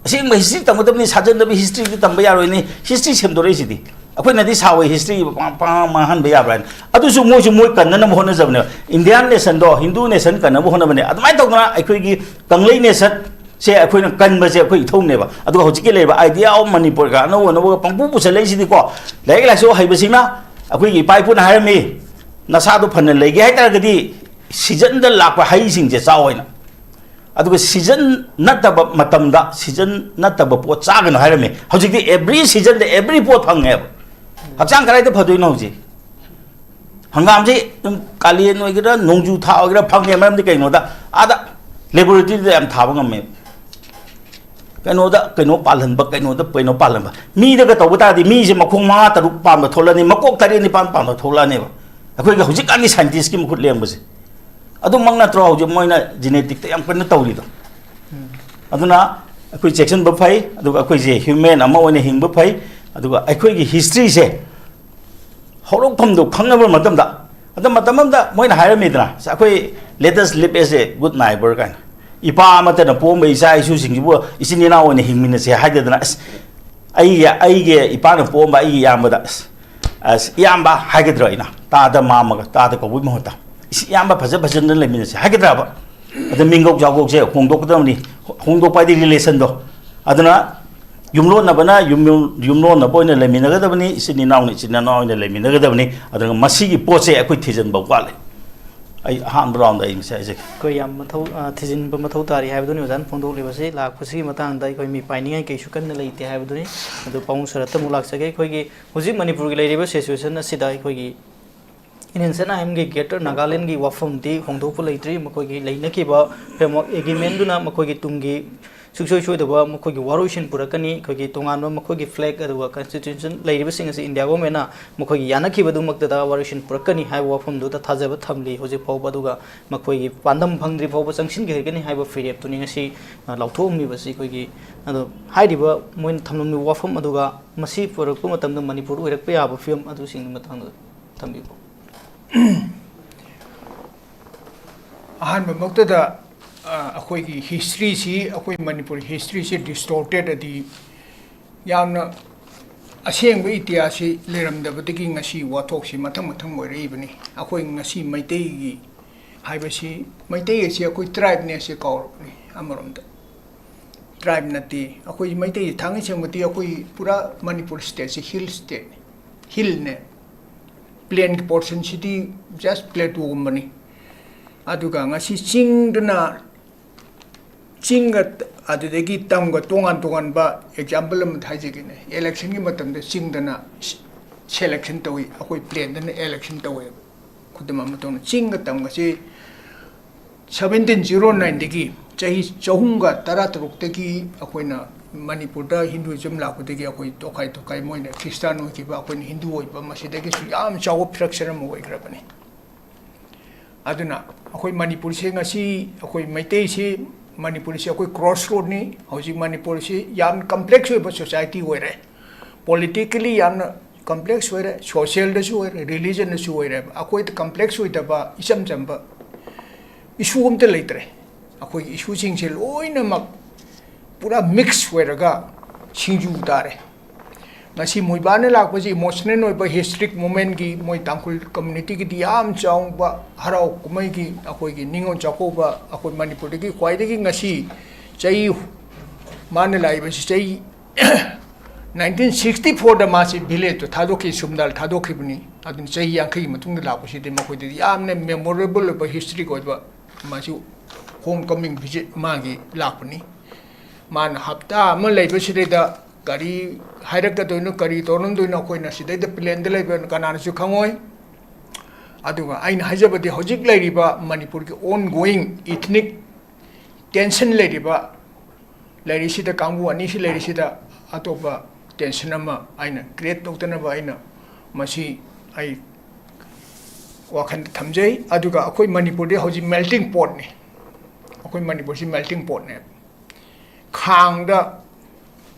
ꯑꯁꯦꯡꯕ history ꯇꯝꯒꯗꯕꯅꯤ, ꯁꯥꯖꯟꯗꯕ historyꯗꯤ ꯇꯝꯕ ꯌꯥꯔꯣꯏꯅꯤ, history ꯁꯦꯝꯗꯣꯔꯛꯏꯁꯤꯗꯤ꯫ ꯑꯩꯈꯣꯏꯅꯗꯤ ꯁꯥꯎꯋꯦ, history ꯄꯥꯡ-, ꯄꯥꯡ ꯃꯥꯡꯍꯟꯕ ꯌꯥꯕ꯭ꯔꯥ ꯍꯥꯏꯅ꯫ ꯑꯗꯨꯁꯨ ꯃꯣꯏꯁꯨ ꯃꯣꯏ ꯀꯟꯅꯅꯕ ꯍꯣꯠꯅꯖꯕꯅꯦꯕ꯫ Indian nationꯗꯣ, Hindu nation ꯀꯟꯅꯕ ꯍꯣꯠꯅꯕꯅꯦ꯫ ꯑꯗꯨꯃꯥꯏꯅ ꯇꯧꯗꯅ ꯑꯩꯈꯣꯏꯒꯤ ꯀꯪꯂꯩ nationꯁꯦ ꯑꯩꯈꯣꯏꯅ ꯀꯟꯕꯁꯦ ꯑꯩꯈꯣꯏ ꯏꯊꯧꯅꯦꯕ꯫ ꯑꯗꯨꯒ ꯍꯧꯖꯤꯛꯀꯤ ꯂꯩꯔꯤꯕ idea of ꯃꯅꯤꯄꯨꯔꯒ ꯑꯅꯧ ꯑꯅꯧꯕꯒ ꯄꯪꯄꯨ ꯄꯨꯁꯜꯂꯛꯏꯁꯤꯗꯤꯀꯣ, ꯂꯥꯏꯔꯤꯛ ꯂꯥꯏꯁꯨ ꯍꯩꯕꯁꯤꯡꯅ, ꯑꯩꯈꯣꯏꯒꯤ ꯏꯄꯥ ꯏꯄꯨꯅ ꯍꯥꯏꯔꯝꯃꯤ, "ꯅꯁꯥꯗꯣ ꯐꯅ ꯂꯩꯒꯦ ꯍꯥꯏ ꯇꯥꯔꯒꯗꯤ seasonꯗ ꯂꯥꯛꯄ ꯍꯩꯁꯤꯡꯁꯦ ꯆꯥꯎ" ꯍꯥꯏꯅ꯫ ꯑꯗꯨꯒ season ꯅꯠꯇꯕ ꯃꯇꯝꯗ season ꯅꯠꯇꯕ ꯄꯣꯠ ꯆꯥꯒꯅꯨ ꯍꯥꯏꯔꯝꯃꯤ꯫ ꯍꯧꯖꯤꯛꯇꯤ every seasonꯗ every ꯄꯣꯠ ꯐꯪꯉꯦꯕ꯫ ꯍꯛꯆꯥꯡ ꯀꯗꯥꯏꯗ ꯐꯗꯣꯏꯅꯣ ꯍꯧꯖꯤꯛ? ꯍꯪꯒꯥꯝꯁꯤ ꯑꯗꯨꯝ ꯀꯥꯂꯦꯟ ꯑꯣꯏꯒꯦꯔꯥ, ꯅꯣꯡꯖꯨ ꯊꯥ ꯑꯣꯏꯒꯦꯔꯥ ꯐꯪꯉꯦ꯫ ꯃꯔꯝꯗꯤ ꯀꯩꯅꯣꯗ, ꯑꯥꯗ laboratoryꯗ ꯌꯥꯝ ꯊꯥꯕ ꯉꯝꯃꯦꯕ꯫ ꯀꯩꯅꯣꯗ ꯀꯩꯅꯣ ꯄꯥꯜꯍꯟꯕ, ꯀꯩꯅꯣꯗ ꯀꯩꯅꯣ ꯄꯥꯜꯍꯟꯕ꯫ ꯃꯤꯗꯒ ꯇꯧꯕ ꯇꯥꯔꯗꯤ ꯃꯤꯁꯦ ꯃꯈꯣꯡ ꯃꯉꯥ ꯇꯔꯨꯛ ꯄꯥꯟꯕ ꯊꯣꯛꯂꯛꯑꯅꯤ, ꯃꯀꯣꯛ ꯇꯔꯦꯠ ꯅꯤꯄꯥꯟ ꯄꯥꯟꯕ ꯊꯣꯛꯂꯛꯑꯅꯦꯕ꯫ ꯑꯩꯈꯣꯏꯒꯤ ꯍꯧꯖꯤꯛꯀꯥꯟꯒꯤ scientistꯀꯤ ꯃꯈꯨꯠ ꯂꯦꯡꯕꯁꯦ꯫ ꯑꯗꯨꯃꯛ ꯅꯠꯇ꯭ꯔꯣ ꯍꯧꯖꯤꯛ ꯃꯣꯏꯅ geneticꯇ ꯌꯥꯝ ꯀꯟꯅ ꯇꯧꯔꯤꯗꯣ? ꯑꯗꯨꯅ ꯑꯩꯈꯣꯏ ꯆꯦꯛꯁꯤꯟꯕ ꯐꯩ, ꯑꯗꯨꯒ ꯑꯩꯈꯣꯏꯁꯦ human ꯑꯃ ꯑꯣꯏꯅ ꯍꯤꯡꯕ ꯐꯩ, ꯑꯗꯨꯒ ꯑꯩꯈꯣꯏꯒꯤ historyꯁꯦ ꯍꯧꯔꯛꯐꯝꯗꯣ ꯈꯪꯉꯕ ꯃꯇꯝꯗ, ꯑꯗ ꯃꯇꯝ ꯑꯃꯗ ꯃꯣꯏꯅ ꯍꯥꯏꯔꯝꯃꯤꯗꯅ, "ꯑꯩꯈꯣꯏ let us live as a good neighbor" ꯀꯥꯏꯅ꯫ ꯏꯄꯥ ꯑꯃꯠꯇꯅ ꯄꯣꯛꯑꯝꯕ ꯏꯆꯥ ꯏꯁꯨꯁꯤꯡꯁꯤꯕꯨ ꯏꯆꯤꯟ ꯏꯅꯥꯎ ꯑꯣꯏꯅ ꯍꯤꯡꯃꯤꯟꯅꯁꯦ ꯍꯥꯏꯗꯗꯅ, ꯑꯁ, ꯑꯩꯒꯤ, ꯑꯩꯒꯤ ꯏꯄꯥꯅ ꯄꯣꯛꯑꯝꯕ ꯑꯩꯒꯤ ꯏꯌꯥꯝꯕꯗ, "ꯑꯁ, ꯑꯁ, ꯏꯌꯥꯝꯕ" ꯍꯥꯏꯒꯗ꯭ꯔꯣ? ꯑꯩꯅ ꯇꯥꯗ ꯃꯥꯝꯃꯒ ꯇꯥꯗ ꯀꯧꯕꯒꯤ ꯃꯍꯨꯠꯇ, "ꯏꯁ, ꯏꯌꯥꯝꯕ, ꯐꯖ ꯐꯖꯅ ꯂꯩꯃꯤꯟꯅꯁꯦ" ꯍꯥꯏꯒꯗ꯭ꯔꯕ? ꯑꯗ ꯃꯤꯡꯒꯧ ꯆꯥꯎꯒꯧꯁꯦ ꯍꯣꯡꯗꯣꯛꯀꯗꯕꯅꯤ꯫ ꯍꯣꯡꯗꯣꯛꯄ ꯍꯥꯏꯗꯤ relationꯗꯣ꯫ ꯑꯗꯨꯅ ꯌꯨꯝꯂꯣꯟꯅꯕꯅ ꯌꯨꯝ-, ꯌꯨꯝꯂꯣꯟꯅꯕ ꯑꯣꯏꯅ ꯂꯩꯃꯤꯟꯅꯒꯗꯕꯅꯤ, ꯏꯆꯤꯟ ꯏꯅꯥꯎꯅ ꯏꯆꯤꯟ ꯏꯅꯥꯎ ꯑꯣꯏꯅ ꯂꯩꯃꯤꯟꯅꯒꯗꯕꯅꯤ꯫ ꯑꯗꯨꯒ ꯃꯁꯤꯒꯤ ꯄꯣꯠꯁꯦ ꯑꯩꯈꯣꯏ ꯊꯤꯖꯤꯟꯕ ꯋꯥꯠꯂꯤ꯫ ꯑꯩ ꯑꯍꯥꯟꯕ ꯔꯥꯎꯟꯗ ꯑꯩ ꯃꯁꯤ ꯍꯥꯏꯖꯒꯦ꯫ ꯑꯩꯈꯣꯏ ꯌꯥꯝ ꯃꯊꯧ ꯑ, ꯊꯤꯖꯤꯟꯕ ꯃꯊꯧ ꯇꯥꯔꯤ ꯍꯥꯏꯕꯗꯨꯅꯤ ꯑꯣꯖꯥꯅ ꯐꯣꯡꯗꯣꯛꯂꯤꯕꯁꯤ꯫ ꯂꯥꯛꯄꯁꯤꯒꯤ ꯃꯇꯥꯡꯗ ꯑꯩꯈꯣꯏ ꯃꯤꯄꯥꯏꯅꯤꯡꯉꯥꯏ ꯀꯩꯁꯨ ꯀꯟꯅ ꯂꯩꯇꯦ ꯍꯥꯏꯕꯗꯨꯅꯤ꯫ ꯑꯗꯨ ꯄꯥꯕꯨꯡ ꯁꯔꯠꯇ ꯑꯃꯨꯛ ꯂꯥꯛꯆꯒꯦ꯫ ꯑꯩꯈꯣꯏꯒꯤ ꯍꯧꯖꯤꯛ ꯃꯅꯤꯄꯨꯔꯒꯤ ꯂꯩꯔꯤꯕ ꯁꯤꯆꯨꯋꯦꯁꯟ ꯑꯁꯤꯗ ꯑꯩꯈꯣꯏꯒꯤ ꯏꯟꯗꯤꯌꯟ ꯑꯥꯏ ꯑꯦꯝꯒꯤ ꯒ꯭ꯔꯦꯇꯔ ꯅꯥꯒꯥꯂꯦꯟꯒꯤ ꯋꯥꯐꯝꯗꯤ ꯍꯣꯡꯗꯣꯛꯄ ꯂꯩꯇ꯭ꯔꯤ꯫ ꯃꯈꯣꯏꯒꯤ ꯂꯩꯅꯈꯤꯕ ꯐ꯭ꯔꯦꯝꯋꯥꯔꯛ ꯑꯦꯒ꯭ꯔꯤꯃꯦꯟꯗꯨꯅ ꯃꯈꯣꯏꯒꯤ ꯇꯨꯡꯒꯤ ꯁꯨꯡꯁꯣꯏ ꯁꯣꯏꯗꯕ ꯃꯈꯣꯏꯒꯤ ꯋꯥꯔꯣꯏꯁꯤꯟ ꯄꯨꯔꯛꯀꯅꯤ꯫ ꯑꯩꯈꯣꯏꯒꯤ ꯇꯣꯉꯥꯟꯕ ꯃꯈꯣꯏꯒꯤ ꯐ꯭ꯂꯦꯒ ꯑꯗꯨꯒ ꯀꯟꯁꯇꯤꯇ꯭ꯌꯨꯁꯟ ꯂꯩꯔꯤꯕꯁꯤꯡ ꯑꯁꯤ ꯏꯟꯗꯤꯌꯥ ꯒꯣꯔꯃꯦꯟꯅ ꯃꯈꯣꯏꯒꯤ ꯌꯥꯅꯈꯤꯕꯗꯨꯃꯛꯇꯗ ꯋꯥꯔꯣꯏꯁꯤꯟ ꯄꯨꯔꯛꯀꯅꯤ ꯍꯥꯏꯕ ꯋꯥꯐꯝꯗꯨꯗ ꯊꯥꯖꯕ ꯊꯝꯂꯤ ꯍꯧꯖꯤꯛ ꯐꯥꯎꯕ꯫ ꯑꯗꯨꯒ ꯃꯈꯣꯏꯒꯤ ꯄꯥꯟꯗꯝ ꯐꯪꯗ꯭ꯔꯤ ꯐꯥꯎꯕ ꯆꯪꯁꯤꯟꯈꯤꯒꯅꯤ ꯍꯥꯏꯕ ꯐꯤꯔꯦꯞꯇꯨꯅꯤ ꯉꯁꯤ, ꯑ, ꯂꯥꯎꯊꯣꯛꯑꯝꯃꯤꯕꯁꯤ꯫ ꯑꯩꯈꯣꯏꯒꯤ ꯑꯗꯣ ꯍꯥꯏꯔꯤꯕ ꯃꯣꯏꯅ ꯊꯝꯂꯝꯂꯤꯕ ꯋꯥꯐꯝ ꯑꯗꯨꯒ ꯃꯁꯤ ꯄꯨꯔꯛꯄ ꯃꯇꯝꯗ ꯃꯅꯤꯄꯨꯔ ꯑꯣꯏꯔꯛꯄ ꯌꯥꯕ ꯐꯤꯕꯝ ꯑꯗꯨꯁꯤꯡꯒꯤ ꯃꯇꯥꯡꯗ ꯊꯝꯕꯤꯌꯨ꯫ ꯑꯍꯥꯟꯕꯃꯛꯇꯗ, ꯑ, ꯑꯩꯈꯣꯏꯒꯤ ꯍꯤꯁꯇ꯭ꯔꯤꯁꯤ, ꯑꯩꯈꯣꯏ ꯃꯅꯤꯄꯨꯔ ꯍꯤꯁꯇ꯭ꯔꯤꯁꯤ ꯗꯤꯁꯇꯣꯔꯇꯦꯠ ꯑꯗꯤ ꯌꯥꯝꯅ ꯑꯁꯦꯡꯕ ꯏꯇꯤꯍꯥꯁꯁꯤ ꯂꯩꯔꯝꯗꯕꯗꯒꯤ ꯉꯁꯤ ꯋꯥꯊꯣꯛꯁꯤ ꯃꯊꯪ ꯃꯊꯪ ꯑꯣꯏꯔꯛꯏꯕꯅꯤ꯫ ꯑꯩꯈꯣꯏ ꯉꯁꯤ ꯃꯩꯇꯩꯒꯤ ꯍꯥꯏꯕꯁꯤ, ꯃꯩꯇꯩ ꯑꯁꯤ ꯑꯩꯈꯣꯏ ꯇ꯭ꯔꯥꯏꯕꯅꯦ ꯑꯁꯤ ꯀꯥꯎꯔꯕꯅꯤ꯫ ꯑꯃꯔꯣꯝꯗ ꯇ꯭ꯔꯥꯏꯕ ꯅꯠꯇꯦ꯫ ꯑꯩꯈꯣꯏ ꯃꯩꯇꯩꯁꯤ ꯊꯥꯡꯒꯩ ꯁꯦꯡꯕꯗꯤ ꯑꯩꯈꯣꯏ ꯄꯨꯔꯥ ꯃꯅꯤꯄꯨꯔ ꯁ꯭ꯇꯦꯠꯁꯤ ꯍꯤꯜ ꯁ꯭ꯇꯦꯠꯅꯤ, ꯍꯤꯜꯅꯦ꯫ ꯄ꯭ꯂꯦꯟꯒꯤ ꯄꯣꯔꯁꯟꯁꯤꯗꯤ ꯖꯁ ꯄ꯭ꯂꯦꯇꯨꯒꯨꯝꯕꯅꯤ꯫ ꯑꯗꯨꯒ ꯉꯁꯤ ꯆꯤꯡꯗꯅ, ꯆꯤꯡꯒ ꯑꯗꯨꯗꯒꯤ ꯇꯝꯒ ꯇꯣꯉꯥꯟ ꯇꯣꯉꯥꯟꯕ ꯑꯦꯛꯖꯥꯝꯄꯜ ꯑꯃ ꯍꯥꯏꯖꯒꯦꯅꯦ꯫ ꯏꯂꯦꯛꯁꯟꯒꯤ ꯃꯇꯝꯗ ꯆꯤꯡꯗꯅ ꯁꯦꯂꯦꯛꯁꯟ ꯇꯧꯏ, ꯑꯩꯈꯣꯏ ꯄ꯭ꯂꯦꯟꯗꯅ ꯏꯂꯦꯛꯁꯟ ꯇꯧꯋꯦꯕ꯫ ꯈꯨꯗꯝ ꯑꯃ ꯇꯧꯅ, ꯆꯤꯡꯒ ꯇꯝꯒꯁꯤ ꯁꯕꯦꯟꯇꯤꯟ ꯖꯤꯔꯣ ꯅꯥꯏꯟꯗꯒꯤ, ꯆꯍꯤ ꯆꯍꯨꯝꯒ ꯇꯔꯥ ꯇꯔꯨꯛꯇꯒꯤ ꯑꯩꯈꯣꯏꯅ ꯃꯅꯤꯄꯨꯔꯗ ꯍꯤꯟꯗꯨꯏꯖꯝ ꯂꯥꯛꯄꯗꯒꯤ ꯑꯩꯈꯣꯏ ꯇꯣꯈꯥꯏ ꯇꯣꯈꯥꯏ, ꯃꯣꯏꯅ ꯈ꯭ꯔꯤꯁꯇꯥꯟ ꯑꯣꯏꯈꯤꯕ, ꯑꯩꯈꯣꯏꯅ ꯍꯤꯟꯗꯨ ꯑꯣꯏꯕ, ꯃꯁꯤꯗꯒꯤꯁꯨ ꯌꯥꯝ ꯆꯥꯎꯕ ꯐ꯭ꯔꯦꯛꯆꯔ ꯑꯃ ꯑꯣꯏꯈ꯭ꯔꯕꯅꯤ꯫ ꯑꯗꯨꯅ ꯑꯩꯈꯣꯏ ꯃꯅꯤꯄꯨꯔꯁꯦ ꯉꯁꯤ, ꯑꯩꯈꯣꯏ ꯃꯩꯇꯩꯁꯤ, ꯃꯅꯤꯄꯨꯔꯁꯦ ꯑꯩꯈꯣꯏ ꯀ꯭ꯔꯣꯁ ꯔꯣꯗꯅꯤ꯫ ꯍꯧꯖꯤꯛ ꯃꯅꯤꯄꯨꯔꯁꯤ ꯌꯥꯝ ꯀꯝꯄ꯭ꯂꯦꯛꯁ ꯑꯣꯏꯕ ꯁꯣꯁꯥꯏꯇꯤ ꯑꯣꯏꯔꯦ꯫ ꯄꯣꯂꯤꯇꯤꯀꯦꯜꯂꯤ ꯌꯥꯝꯅ ꯀꯝꯄ꯭ꯂꯦꯛꯁ ꯑꯣꯏꯔꯦ, ꯁꯣꯁꯤꯌꯦꯜꯗꯁꯨ ꯑꯣꯏꯔꯦ, ꯔꯤꯂꯤꯖꯟꯗꯁꯨ ꯑꯣꯏꯔꯦ꯫ ꯑꯩꯈꯣꯏꯗ ꯀꯝꯄ꯭ꯂꯦꯛꯁ ꯑꯣꯏꯗꯕ ꯏꯆꯝ ꯆꯝꯕ ꯏꯁꯨ ꯑꯝꯇ ꯂꯩꯇ꯭ꯔꯦ꯫ ꯑꯩꯈꯣꯏꯒꯤ ꯏꯁꯨꯁꯤꯡꯁꯦ ꯂꯣꯏꯅꯃꯛ ꯄꯨꯔꯥ ꯃꯤꯛꯁ ꯑꯣꯏꯔꯒ ꯁꯤꯡꯖꯨ ꯇꯥꯔꯦ꯫ ꯉꯁꯤ ꯃꯣꯏꯕꯥꯅ ꯂꯥꯛꯄꯁꯤ ꯏꯃꯣꯁꯅꯦꯜ ꯑꯣꯏꯕ ꯍꯤꯁꯇ꯭ꯔꯤꯛ ꯃꯣꯃꯦꯟꯒꯤ, ꯃꯣꯏ ꯇꯥꯡꯈꯨꯜ ꯀꯝꯃ꯭ꯌꯨꯅꯤꯇꯤꯒꯤꯗꯤ ꯌꯥꯝ ꯆꯥꯎꯕ ꯍꯔꯥꯎ ꯀꯨꯝꯍꯩꯒꯤ, ꯑꯩꯈꯣꯏꯒꯤ ꯅꯤꯉꯣꯜ ꯆꯥꯛꯀꯧꯕ, ꯑꯩꯈꯣꯏ ꯃꯅꯤꯄꯨꯔꯗꯒꯤ ꯈ꯭ꯋꯥꯏꯗꯒꯤ ꯉꯁꯤ ꯆꯍꯤ, ꯃꯥꯅ ꯂꯥꯛꯏꯕꯁꯤ ꯆꯍꯤ ꯅꯥꯏꯟꯇꯤꯟ ꯁꯤꯛꯁꯇꯤ ꯐꯣꯔꯗ ꯃꯥꯁꯤ ꯚꯤꯂꯦꯖꯇꯨ ꯊꯥꯗꯣꯛꯈꯤ, ꯁꯨꯝꯗꯥꯜ ꯊꯥꯗꯣꯛꯈꯤꯕꯅꯤ꯫ ꯑꯗꯨꯅ ꯆꯍꯤ ꯌꯥꯡꯈꯩꯒꯤ ꯃꯇꯨꯡꯗ ꯂꯥꯛꯄꯁꯤꯗꯤ ꯃꯈꯣꯏꯗꯗꯤ ꯌꯥꯝꯅ ꯃꯦꯃꯣꯔꯦꯕꯜ ꯑꯣꯏꯕ, ꯍꯤꯁꯇ꯭ꯔꯤꯛ ꯑꯣꯏꯕ, ꯃꯥꯁꯤ ꯍꯣꯝ ꯀꯃꯤꯡ ꯚꯤꯖꯤꯠ ꯃꯥꯒꯤ ꯂꯥꯛꯄꯅꯤ꯫ ꯃꯥꯅ ꯍꯞꯇꯥ ꯑꯃ ꯂꯩꯕꯁꯤꯗꯩꯗ ꯀꯔꯤ ꯍꯥꯏꯔꯛꯀꯗꯣꯏꯅꯣ, ꯀꯔꯤ ꯇꯧꯔꯝꯗꯣꯏꯅꯣ, ꯑꯩꯈꯣꯏꯅ ꯁꯤꯗꯩꯗ ꯄ꯭ꯂꯦꯟꯗ ꯂꯩꯕ ꯀꯅꯥꯅꯁꯨ ꯈꯪꯉꯣꯏ꯫ ꯑꯗꯨꯒ ꯑꯩꯅ ꯍꯥꯏꯖꯕꯗꯤ, ꯍꯧꯖꯤꯛ ꯂꯩꯔꯤꯕ ꯃꯅꯤꯄꯨꯔꯒꯤ ꯑꯣꯟ ꯒꯣꯌꯤꯡ ꯏꯊꯅꯤꯛ ꯇꯦꯟꯁꯟ ꯂꯩꯔꯤꯕ, ꯂꯩꯔꯤꯁꯤꯗ, ꯀꯥꯡꯕꯨ ꯑꯅꯤꯁꯤ ꯂꯩꯔꯤꯁꯤꯗ ꯑꯇꯣꯞꯄ ꯇꯦꯟꯁꯟ ꯑꯃ ꯑꯩꯅ ꯀ꯭ꯔꯤꯌꯦꯠ ꯇꯧꯗꯅꯕ ꯑꯩꯅ ꯃꯁꯤ ꯑꯩ ꯋꯥꯈꯜꯗ ꯊꯝꯖꯩ꯫ ꯑꯗꯨꯒ ꯑꯩꯈꯣꯏ ꯃꯅꯤꯄꯨꯔꯗꯤ ꯍꯧꯖꯤꯛ ꯃꯦꯜꯇꯤꯡ ꯄꯣꯠꯅꯤ꯫ ꯑꯩꯈꯣꯏ ꯃꯅꯤꯄꯨꯔꯁꯤ ꯃꯦꯜꯇꯤꯡ ꯄꯣꯠꯅꯦ꯫ ꯈꯥꯡꯗ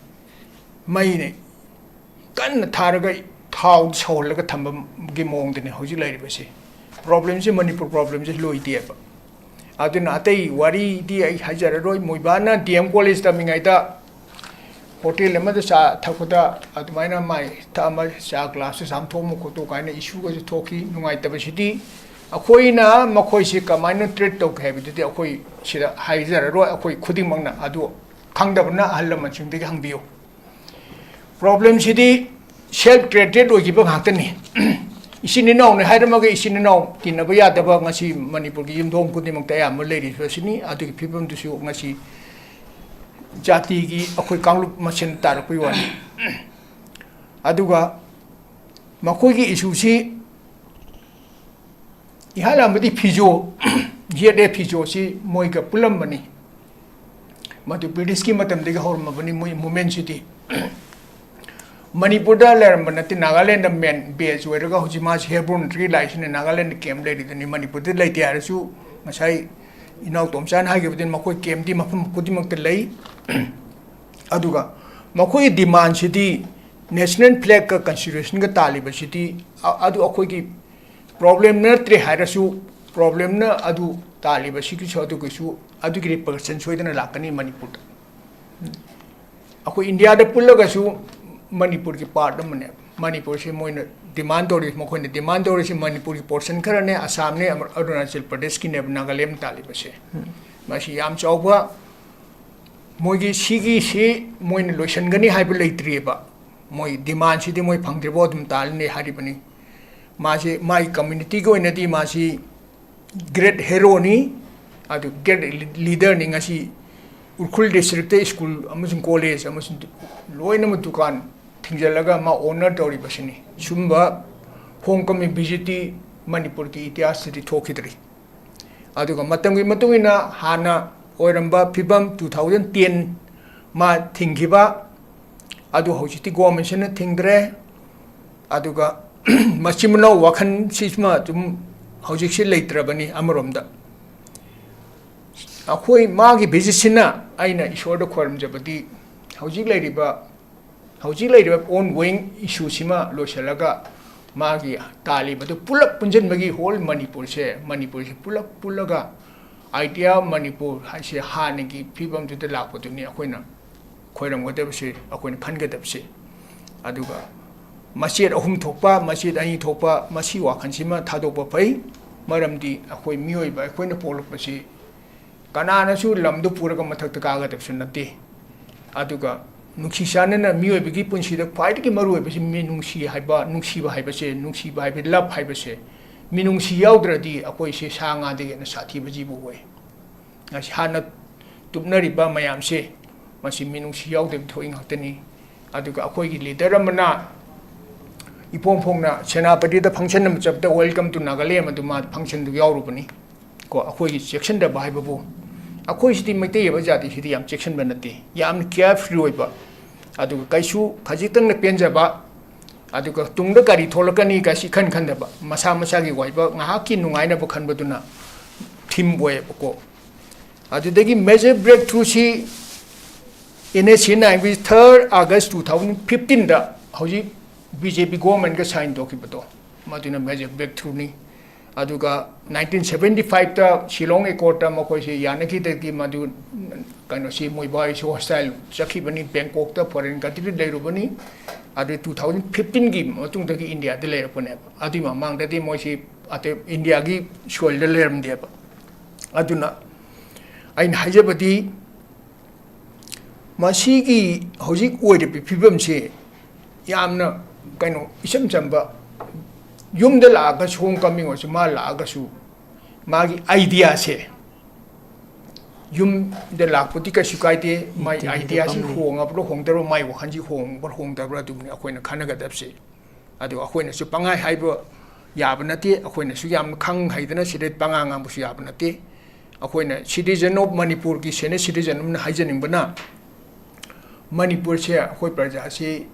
ꯃꯩꯅꯦ ꯀꯟꯅ ꯊꯥꯔꯒ ꯊꯥꯎ ꯁꯧꯍꯜꯂꯒ ꯊꯝꯕꯒꯤ ꯃꯑꯣꯡꯗꯅꯤ ꯍꯧꯖꯤꯛ ꯂꯩꯔꯤꯕꯁꯤ꯫ ꯄ꯭ꯔꯣꯕ꯭ꯂꯦꯝꯁꯤ, ꯃꯅꯤꯄꯨꯔ ꯄ꯭ꯔꯣꯕ꯭ꯂꯦꯝꯁꯤ ꯂꯣꯏꯗꯦꯕ꯫ ꯑꯗꯨꯅ ꯑꯇꯩ ꯋꯥꯔꯤꯗꯤ ꯑꯩ ꯍꯥꯏꯖꯔꯔꯣꯏ꯫ ꯃꯣꯏꯕꯥꯅ ꯗꯤ ꯑꯦꯝ ꯀꯣꯂꯦꯖ ꯇꯝꯃꯤꯉꯩꯗ ꯍꯣꯇꯦꯜ ꯑꯃꯗ ꯆꯥ ꯊꯛꯄꯗ ꯑꯗꯨꯃꯥꯏꯅ ꯃꯥꯏ ꯊꯛꯑꯝꯕ ꯆꯥ ꯒ꯭ꯂꯥꯁꯇꯨ ꯆꯥꯝꯊꯣꯛꯑꯝꯃꯨ ꯈꯣꯠꯇꯣꯛ ꯀꯥꯏꯅ ꯏꯁꯨꯒꯁꯨ ꯊꯣꯛꯈꯤ꯫ ꯅꯨꯡꯉꯥꯏꯇꯕꯁꯤꯗꯤ ꯑꯩꯈꯣꯏꯅ ꯃꯈꯣꯏꯁꯤ ꯀꯃꯥꯏꯅ ꯇ꯭ꯔꯤꯠ ꯇꯧꯒꯦ ꯍꯥꯏꯕꯗꯨꯗꯤ ꯑꯩꯈꯣꯏ ꯁꯤꯗ ꯍꯥꯏꯖꯔꯔꯣꯏ꯫ ꯑꯩꯈꯣꯏ ꯈꯨꯗꯤꯡꯃꯛꯅ ꯑꯗꯨ ꯈꯪꯗꯕꯅ ꯑꯍꯜ ꯂꯃꯟꯁꯤꯡꯗꯒꯤ ꯍꯪꯕꯤꯌꯨ꯫ ꯄ꯭ꯔꯣꯕ꯭ꯂꯦꯝꯁꯤꯗꯤ ꯁꯦꯜꯐ ꯀ꯭ꯔꯤꯌꯦꯇꯦꯠ ꯑꯣꯏꯈꯤꯕ ꯉꯥꯛꯇꯅꯤ꯫ ꯏꯆꯤꯟ ꯏꯅꯥꯎꯅꯤ ꯍꯥꯏꯔꯝꯃꯒ ꯏꯆꯤꯟ ꯏꯅꯥꯎ ꯇꯤꯟꯅꯕ ꯌꯥꯗꯕ ꯉꯁꯤ ꯃꯅꯤꯄꯨꯔꯒꯤ ꯌꯨꯝꯊꯣꯡ ꯈꯨꯗꯤꯡꯃꯛꯇ ꯑꯌꯥꯝꯕ ꯂꯩꯔꯤꯕꯁꯤꯅꯤ꯫ ꯑꯗꯨꯒꯤ ꯐꯤꯕꯝꯗꯨꯁꯨ ꯉꯁꯤ ꯖꯥꯇꯤꯒꯤ ꯑꯩꯈꯣꯏ ꯀꯥꯡꯂꯨꯞ ꯃꯁꯦꯟ ꯇꯥꯔꯛꯄꯒꯤ ꯋꯥꯅꯤ꯫ ꯑꯗꯨꯒ ꯃꯈꯣꯏꯒꯤ ꯏꯁꯨꯁꯤ ꯏꯍꯥꯟ ꯍꯥꯟꯕꯗꯤ ꯐꯤꯖꯣ, ꯌꯦꯠꯂꯦ ꯐꯤꯖꯣꯁꯤ ꯃꯣꯏꯒ ꯄꯨꯜꯂꯝꯕꯅꯤ꯫ ꯃꯗꯨ ꯕ꯭ꯔꯤꯇꯤꯁꯀꯤ ꯃꯇꯝꯗꯒꯤ ꯍꯧꯔꯝꯃꯕꯅꯤ ꯃꯣꯏ ꯃꯨꯞꯃꯦꯟꯁꯤꯗꯤ꯫ ꯃꯅꯤꯄꯨꯔꯗ ꯂꯩꯔꯝꯕ ꯅꯠꯇꯦ, ꯅꯥꯒꯥꯂꯦꯟꯗ ꯃꯦꯟ ꯕꯦꯖ ꯑꯣꯏꯔꯒ ꯍꯧꯖꯤꯛ ꯃꯥꯁꯤ ꯍꯦꯕ꯭ꯔꯣꯟ ꯇ꯭ꯔꯤ ꯂꯥꯏꯁꯤꯅ ꯅꯥꯒꯥꯂꯦꯟꯗ ꯀꯦꯝ ꯂꯩꯔꯤꯗꯨꯅꯤ꯫ ꯃꯅꯤꯄꯨꯔꯗ ꯂꯩꯇꯦ ꯍꯥꯏꯔꯁꯨ ꯉꯁꯥꯏ ꯏꯅꯥꯎ ꯇꯣꯝꯆꯥꯅ ꯍꯥꯏꯈꯤꯕꯗꯨꯅꯤ, ꯃꯈꯣꯏ ꯀꯦꯝꯗꯤ ꯃꯐꯝ ꯈꯨꯗꯤꯡꯃꯛꯇ ꯂꯩ꯫ ꯑꯗꯨꯒ ꯃꯈꯣꯏꯒꯤ ꯗꯤꯃꯥꯟꯁꯤꯗꯤ ꯅꯦꯁꯅꯦꯜ ꯐ꯭ꯂꯦꯒꯀ ꯀꯟꯁꯇꯤꯇ꯭ꯌꯨꯁꯟꯒ ꯇꯥꯜꯂꯤꯕꯁꯤꯗꯤ ꯑ-, ꯑꯗꯨ ꯑꯩꯈꯣꯏꯒꯤ ꯄ꯭ꯔꯣꯕ꯭ꯂꯦꯝ ꯅꯠꯇ꯭ꯔꯦ ꯍꯥꯏꯔꯁꯨ, ꯄ꯭ꯔꯣꯕ꯭ꯂꯦꯝꯅ ꯑꯗꯨ ꯇꯥꯜꯂꯤꯕꯁꯤꯒꯤꯁꯨ ꯑꯗꯨꯒꯤꯁꯨ ꯑꯗꯨꯒꯤ ꯔꯤꯄꯔꯀꯁꯟ ꯁꯣꯏꯗꯅ ꯂꯥꯛꯀꯅꯤ ꯃꯅꯤꯄꯨꯔꯗ꯫ ꯑꯩꯈꯣꯏ ꯏꯟꯗꯤꯌꯥꯗ ꯄꯨꯜꯂꯒꯁꯨ ꯃꯅꯤꯄꯨꯔꯒꯤ ꯄꯥꯔꯠ ꯑꯃꯅꯦ꯫ ꯃꯅꯤꯄꯨꯔꯁꯤ ꯃꯣꯏꯅ ꯗꯤꯃꯥꯟ ꯇꯧꯔꯤ, ꯃꯈꯣꯏꯅ ꯗꯤꯃꯥꯟ ꯇꯧꯔꯤꯁꯤ ꯃꯅꯤꯄꯨꯔꯒꯤ ꯄꯣꯔꯁꯟ ꯈꯔꯅꯦ, ꯑꯁꯥꯝꯅꯦ, ꯑꯃ-, ꯑꯔꯨꯅꯥꯆꯜ ꯄ꯭ꯔꯗꯦꯁꯀꯤꯅꯦꯕ, ꯅꯥꯒꯥꯂꯦꯟ ꯇꯥꯜꯂꯤꯕꯁꯦ꯫ ꯃꯁꯤ ꯌꯥꯝ ꯆꯥꯎꯕ, ꯃꯣꯏꯒꯤ ꯁꯤꯒꯤꯁꯤ ꯃꯣꯏꯅ ꯂꯣꯏꯁꯤꯟꯒꯅꯤ ꯍꯥꯏꯕ ꯂꯩꯇ꯭ꯔꯤꯑꯕ꯫ ꯃꯣꯏ demandꯁꯤꯗꯤ ꯃꯣꯏ ꯐꯪꯗ꯭ꯔꯤꯐꯥꯎ ꯑꯗꯨꯝ ꯇꯥꯜꯂꯅꯤ ꯍꯥꯏꯔꯤꯕꯅꯤ꯫ ꯃꯥꯁꯤ, ꯃꯥꯒꯤ communityꯒꯤ ꯑꯣꯏꯅꯗꯤ ꯃꯥꯁꯤ great heroꯅꯤ, ꯑꯗꯨ great leaderꯅꯤ꯫ ꯉꯁꯤ ꯎꯈ꯭ꯔꯨꯜ districtꯇ school ꯑꯃꯁꯨꯡ college ꯑꯃꯁꯨꯡ ꯂꯣꯏꯅꯃꯛ ꯗꯨꯀꯥꯟ ꯊꯤꯡꯖꯤꯜꯂꯒ ꯃꯥ honor ꯇꯧꯔꯤꯕꯁꯤꯅꯤ꯫ ꯁꯨꯝꯕ homecoming visitꯇꯤ ꯃꯅꯤꯄꯨꯔꯒꯤ ꯏꯇꯤꯍꯥꯁꯇꯗꯤ ꯊꯣꯛꯈꯤꯗ꯭ꯔꯤ꯫ ꯑꯗꯨꯒ ꯃꯇꯝꯒꯤ ꯃꯇꯨꯡ ꯏꯟꯅ ꯍꯥꯟꯅ ꯑꯣꯏꯔꯝꯕ ꯐꯤꯕꯝ, two thousand ten ꯃꯥ ꯊꯤꯡꯈꯤꯕ, ꯑꯗꯨ ꯍꯧꯖꯤꯛꯇꯤ governmentꯁꯤꯅ ꯊꯤꯡꯗ꯭ꯔꯦ꯫ ꯑꯗꯨꯒ ꯃꯆꯤꯟ ꯃꯅꯥꯎ ꯋꯥꯈꯜꯁꯤꯃ ꯑꯗꯨꯝ ꯍꯧꯖꯤꯛꯁꯤ ꯂꯩꯇ꯭ꯔꯕꯅꯤ꯫ ꯑꯃꯔꯣꯝꯗ ꯑꯩꯈꯣꯏ ꯃꯥꯒꯤ visitꯁꯤꯅ ꯑꯩꯅ ꯏꯁꯣꯔꯗ ꯈꯣꯏꯔꯝꯖꯕꯗꯤ ꯍꯧꯖꯤꯛ ꯂꯩꯔꯤꯕ, ꯍꯧꯖꯤꯛ ꯂꯩꯔꯤꯕ ongoing issueꯁꯤꯃ ꯂꯣꯏꯁꯤꯜꯂꯒ ꯃꯥꯒꯤ ꯇꯥꯜꯂꯤꯕꯗꯨ ꯄꯨꯂꯞ ꯄꯨꯟꯁꯤꯟꯕꯒꯤ whole ꯃꯅꯤꯄꯨꯔꯁꯦ, ꯃꯅꯤꯄꯨꯔꯁꯦ ꯄꯨꯂꯞ ꯄꯨꯜꯂꯒ idea ꯃꯅꯤꯄꯨꯔ ꯍꯥꯏꯁꯦ ꯍꯥꯟꯅꯒꯤ ꯐꯤꯕꯝꯗꯨꯗ ꯂꯥꯛꯄꯗꯨꯅꯤ ꯑꯩꯈꯣꯏꯅ ꯈꯣꯏꯔꯝꯒꯗꯕꯁꯦ, ꯑꯩꯈꯣꯏꯅ ꯈꯟꯒꯗꯕꯁꯦ꯫ ꯑꯗꯨꯒ ꯃꯆꯦꯠ ꯑꯍꯨꯝ ꯊꯣꯛꯄ, ꯃꯆꯦꯠ ꯑꯅꯤ ꯊꯣꯛꯄ, ꯃꯁꯤ ꯋꯥꯈꯜꯁꯤꯃ ꯊꯥꯗꯣꯛꯄ ꯐꯩ꯫ ꯃꯔꯝꯗꯤ ꯑꯩꯈꯣꯏ ꯃꯤꯑꯣꯏꯕ ꯑꯩꯈꯣꯏꯅ ꯄꯣꯛꯂꯛꯄꯁꯤ ꯀꯅꯥꯅꯁꯨ ꯂꯝꯗꯨ ꯄꯨꯔꯒ ꯃꯊꯛꯇ ꯀꯥꯒꯗꯕꯁꯨ ꯅꯠꯇꯦ꯫ ꯑꯗꯨꯒ ꯅꯨꯡꯁꯤ ꯆꯥꯟꯅꯅ ꯃꯤꯑꯣꯏꯕꯒꯤ ꯄꯨꯟꯁꯤꯗ ꯈ꯭ꯋꯥꯏꯗꯒꯤ ꯃꯔꯨꯑꯣꯏꯕꯁꯤ ꯃꯤꯅꯨꯡꯁꯤ ꯍꯥꯏꯕ, ꯅꯨꯡꯁꯤꯕ ꯍꯥꯏꯕꯁꯦ, ꯅꯨꯡꯁꯤꯕ ꯍꯥꯏꯕ, love ꯍꯥꯏꯕꯁꯦ, ꯃꯤꯅꯨꯡꯁꯤ ꯌꯥꯎꯗ꯭ꯔꯗꯤ ꯑꯩꯈꯣꯏꯁꯦ ꯁꯥ ꯉꯥꯗꯒꯤ ꯍꯦꯟꯅ ꯁꯥꯊꯤꯕ ꯖꯤꯕ ꯑꯣꯏ꯫ ꯉꯁꯤ ꯍꯥꯟꯅ ꯇꯨꯞꯅꯔꯤꯕ ꯃꯌꯥꯝꯁꯦ, ꯃꯁꯤ ꯃꯤꯅꯨꯡꯁꯤ ꯌꯥꯎꯗꯕ ꯊꯣꯛꯏ ꯉꯥꯛꯇꯅꯤ꯫ ꯑꯗꯨꯒ ꯑꯩꯈꯣꯏꯒꯤ leader ꯑꯃꯅ ꯏꯐꯣꯡ ꯐꯣꯡꯅ ꯁꯦꯅꯥꯄꯇꯤꯗ function ꯑꯃ ꯆꯠꯄꯗ "Welcome to Nagaland" ꯑꯗꯨ ꯃꯥ functionꯗꯨ ꯌꯥꯎꯔꯨꯕꯅꯤ꯫ ꯀꯣ, ꯑꯩꯈꯣꯏꯒꯤ ꯆꯦꯛꯁꯤꯟꯗꯕ ꯍꯥꯏꯕꯕꯨ, ꯑꯩꯈꯣꯏꯁꯤꯗꯤ ꯃꯩꯇꯩ ꯍꯥꯏꯕ ꯖꯥꯇꯤꯁꯤꯗꯤ ꯌꯥꯝ ꯆꯦꯛꯁꯤꯟꯕ ꯅꯠꯇꯦ, ꯌꯥꯝꯅ carefree ꯑꯣꯏꯕ, ꯑꯗꯨꯒ ꯀꯩꯁꯨ ꯈꯖꯤꯛꯇꯪꯗ ꯄꯦꯟꯖꯕ, ꯑꯗꯨꯒ ꯇꯨꯡꯗ ꯀꯔꯤ ꯊꯣꯛꯂꯛꯀꯅꯤ ꯀꯥꯏꯁꯤ ꯏꯈꯟ ꯈꯟꯗꯕ, ꯃꯁꯥ ꯃꯁꯥꯒꯤ ꯑꯣꯏꯕ ꯉꯥꯏꯍꯥꯛꯀꯤ ꯅꯨꯡꯉꯥꯏꯅꯕ ꯈꯟꯕꯗꯨꯅ theme ꯑꯣꯏꯌꯦꯕꯀꯣ꯫ ꯑꯗꯨꯗꯒꯤ major breakthroughꯁꯤ NSCNꯒꯤ third August two thousand fifteenꯗ ꯍꯧꯖꯤꯛ BJP governmentꯀ sign ꯇꯧꯈꯤꯕꯗꯣ, ꯃꯗꯨꯅ major breakthroughꯅꯤ꯫ ꯑꯗꯨꯒ nineteen seventy fiveꯇ Shillong Accordꯇ ꯃꯈꯣꯏꯁꯤ ꯌꯥꯅꯈꯤꯗꯒꯤ ꯃꯗꯨ, ꯀꯩꯅꯣꯁꯤ, ꯃꯣꯏꯕꯥꯏꯁꯨ hostile ꯆꯠꯈꯤꯕꯅꯤ, Bangkokꯇ foreign countryꯗ ꯂꯩꯔꯨꯕꯅꯤ꯫ ꯑꯗꯨ two thousand fifteenꯒꯤ ꯃꯇꯨꯡꯗꯒꯤ ꯏꯟꯗꯤꯌꯥꯗ ꯂꯩꯔꯛꯄꯅꯦꯕ꯫ ꯑꯗꯨꯒꯤ ꯃꯃꯥꯡꯗꯗꯤ ꯃꯣꯏꯁꯤ ꯑꯇꯩ ꯏꯟꯗꯤꯌꯥꯒꯤ soilꯗ ꯂꯩꯔꯝꯗꯦꯕ꯫ ꯑꯗꯨꯅ ꯑꯩꯅ ꯍꯥꯏꯖꯕꯗꯤ, ꯃꯁꯤꯒꯤ ꯍꯧꯖꯤꯛ ꯑꯣꯏꯔꯤꯕ ꯐꯤꯕꯝꯁꯤ ꯌꯥꯝꯅ ꯀꯩꯅꯣ ꯏꯆꯝ ꯆꯝꯕ, ꯌꯨꯝꯗ ꯂꯥꯛꯑꯒꯁꯨ, ꯍꯣꯝ ꯀꯃꯤꯡ ꯑꯣꯏꯔꯁꯨ, ꯃꯥ ꯂꯥꯛꯑꯒꯁꯨ ꯃꯥꯒꯤ ꯑꯥꯏꯗꯤꯌꯥꯁꯦ, ꯌꯨꯝꯗ ꯂꯥꯛꯄꯗꯤ ꯀꯩꯁꯨ ꯀꯥꯏꯗꯦ, ꯃꯥꯏ ꯏꯟꯇꯤꯒ꯭ꯔꯦꯇꯦꯠ ꯑꯥꯏꯗꯤꯌꯥꯁꯤ ꯇꯧꯔꯝꯃꯦ꯫ ꯍꯣꯡꯉꯕ꯭ꯔꯥ ꯍꯣꯡꯗꯕ꯭ꯔꯥ, ꯃꯥꯏ ꯋꯥꯈꯜꯁꯤ ꯍꯣꯡꯕ꯭ꯔꯥ ꯍꯣꯡꯗꯕ꯭ꯔꯥ, ꯑꯗꯨꯕꯨꯅꯤ ꯑꯩꯈꯣꯏꯅ ꯈꯟꯅꯒꯗꯕꯁꯦ꯫ ꯑꯗꯨ ꯑꯩꯈꯣꯏꯅꯁꯨ ꯄꯪꯍꯥꯏ ꯍꯥꯏꯕ ꯌꯥꯕ ꯅꯠꯇꯦ, ꯑꯩꯈꯣꯏꯅꯁꯨ ꯌꯥꯝ ꯈꯪ ꯍꯩꯗꯅ ꯁꯤꯗ ꯄꯉꯥꯡ ꯉꯥꯡꯕꯁꯨ ꯌꯥꯕ ꯅꯠꯇꯦ꯫ ꯑꯩꯈꯣꯏꯅ citizen of ꯃꯅꯤꯄꯨꯔꯒꯤ senior citizen ꯑꯃꯅ ꯍꯥꯏꯖꯅꯤꯡꯕꯅ, ꯃꯅꯤꯄꯨꯔꯁꯦ ꯑꯩꯈꯣꯏ ꯄ꯭ꯔꯖꯥꯁꯤ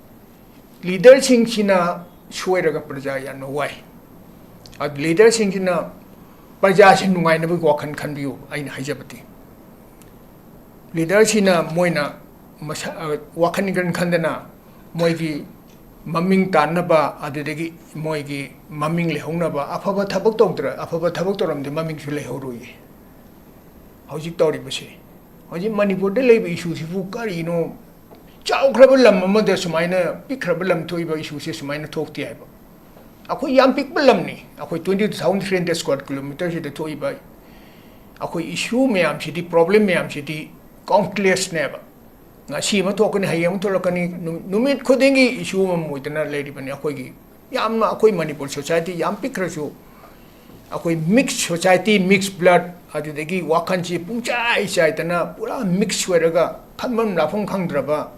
ꯂꯤꯗꯔꯁꯤꯡꯁꯤꯅ ꯁꯣꯏꯔꯒ ꯄ꯭ꯔꯖꯥ ꯌꯥꯝꯅ ꯋꯥꯏ꯫ ꯑꯗꯨ ꯂꯤꯗꯔꯁꯤꯡꯁꯤꯅ ꯄ꯭ꯔꯖꯥꯁꯤ ꯅꯨꯡꯉꯥꯏꯅꯕꯒꯤ ꯋꯥꯈꯜ ꯈꯟꯕꯤꯌꯨ, ꯑꯩꯅ ꯍꯥꯏꯖꯕꯗꯤ꯫ ꯂꯤꯗꯔꯁꯤꯅ ꯃꯣꯏꯅ ꯃꯁꯥ, ꯋꯥꯈꯜ ꯈꯟ ꯈꯟꯗꯅ ꯃꯣꯏꯒꯤ ꯃꯃꯤꯡ ꯇꯥꯟꯅꯕ, ꯑꯗꯨꯗꯒꯤ ꯃꯣꯏꯒꯤ ꯃꯃꯤꯡ ꯂꯩꯍꯧꯅꯕ, ꯑꯐꯕ ꯊꯕꯛ ꯇꯧꯗ꯭ꯔ-, ꯑꯐꯕ ꯊꯕꯛ ꯇꯧꯔꯝꯗꯤ ꯃꯃꯤꯡꯁꯨ ꯂꯩꯍꯧꯔꯣꯏꯌꯦ꯫ ꯍꯧꯖꯤꯛ ꯇꯧꯔꯤꯕꯁꯦ, ꯍꯧꯖꯤꯛ ꯃꯅꯤꯄꯨꯔꯗ ꯂꯩꯕ ꯏꯁꯨꯁꯤꯕꯨ ꯀꯔꯤꯅꯣ? ꯆꯥꯎꯈ꯭ꯔꯕ ꯂꯝ ꯑꯃꯗ ꯁꯨꯃꯥꯏꯅ ꯄꯤꯛꯈ꯭ꯔꯕ ꯂꯝ ꯊꯣꯛꯏꯕ ꯏꯁꯨꯁꯦ ꯁꯨꯃꯥꯏꯅ ꯊꯣꯛꯇꯦ ꯍꯥꯏꯕ꯫ ꯑꯩꯈꯣꯏ ꯌꯥꯝ ꯄꯤꯛꯄ ꯂꯝꯅꯤ, ꯑꯩꯈꯣꯏ twenty two thousand three hundred square kilometerꯁꯤꯗ ꯊꯣꯛꯏꯕ ꯑꯩꯈꯣꯏ ꯏꯁꯨ ꯃꯌꯥꯝꯁꯤꯗꯤ, ꯄ꯭ꯔꯣꯕ꯭ꯂꯦꯝ ꯃꯌꯥꯝꯁꯤꯗꯤ ꯀꯥꯎꯟꯠꯂꯦꯁꯅꯦꯕ꯫ ꯉꯁꯤ ꯑꯃ ꯊꯣꯛꯀꯅꯤ, ꯍꯌꯦꯡ ꯑꯃ ꯊꯣꯛꯂꯛꯀꯅꯤ, ꯅꯨ-, ꯅꯨꯃꯤꯠ ꯈꯨꯗꯤꯡꯒꯤ ꯏꯁꯨ ꯑꯃꯃꯝ ꯑꯣꯏꯗꯅ ꯂꯩꯔꯤꯕꯅꯤ꯫ ꯑꯩꯈꯣꯏꯒꯤ ꯌꯥꯝꯅ, ꯑꯩꯈꯣꯏ ꯃꯅꯤꯄꯨꯔ ꯁꯣꯁꯥꯏꯇꯤ ꯌꯥꯝ ꯄꯤꯛꯈ꯭ꯔꯁꯨ, ꯑꯩꯈꯣꯏ ꯃꯤꯛꯁ ꯁꯣꯁꯥꯏꯇꯤ, ꯃꯤꯛꯁ ꯕ꯭ꯂꯗ, ꯑꯗꯨꯗꯒꯤ ꯋꯥꯈꯜꯁꯤ ꯄꯨꯡꯆꯥꯏ ꯆꯥꯏꯗꯅ ꯄꯨꯔꯥ ꯃꯤꯛꯁ ꯑꯣꯏꯔꯒ ꯈꯟꯐꯝ ꯂꯥꯛꯐꯝ ꯈꯪꯗ꯭ꯔꯕ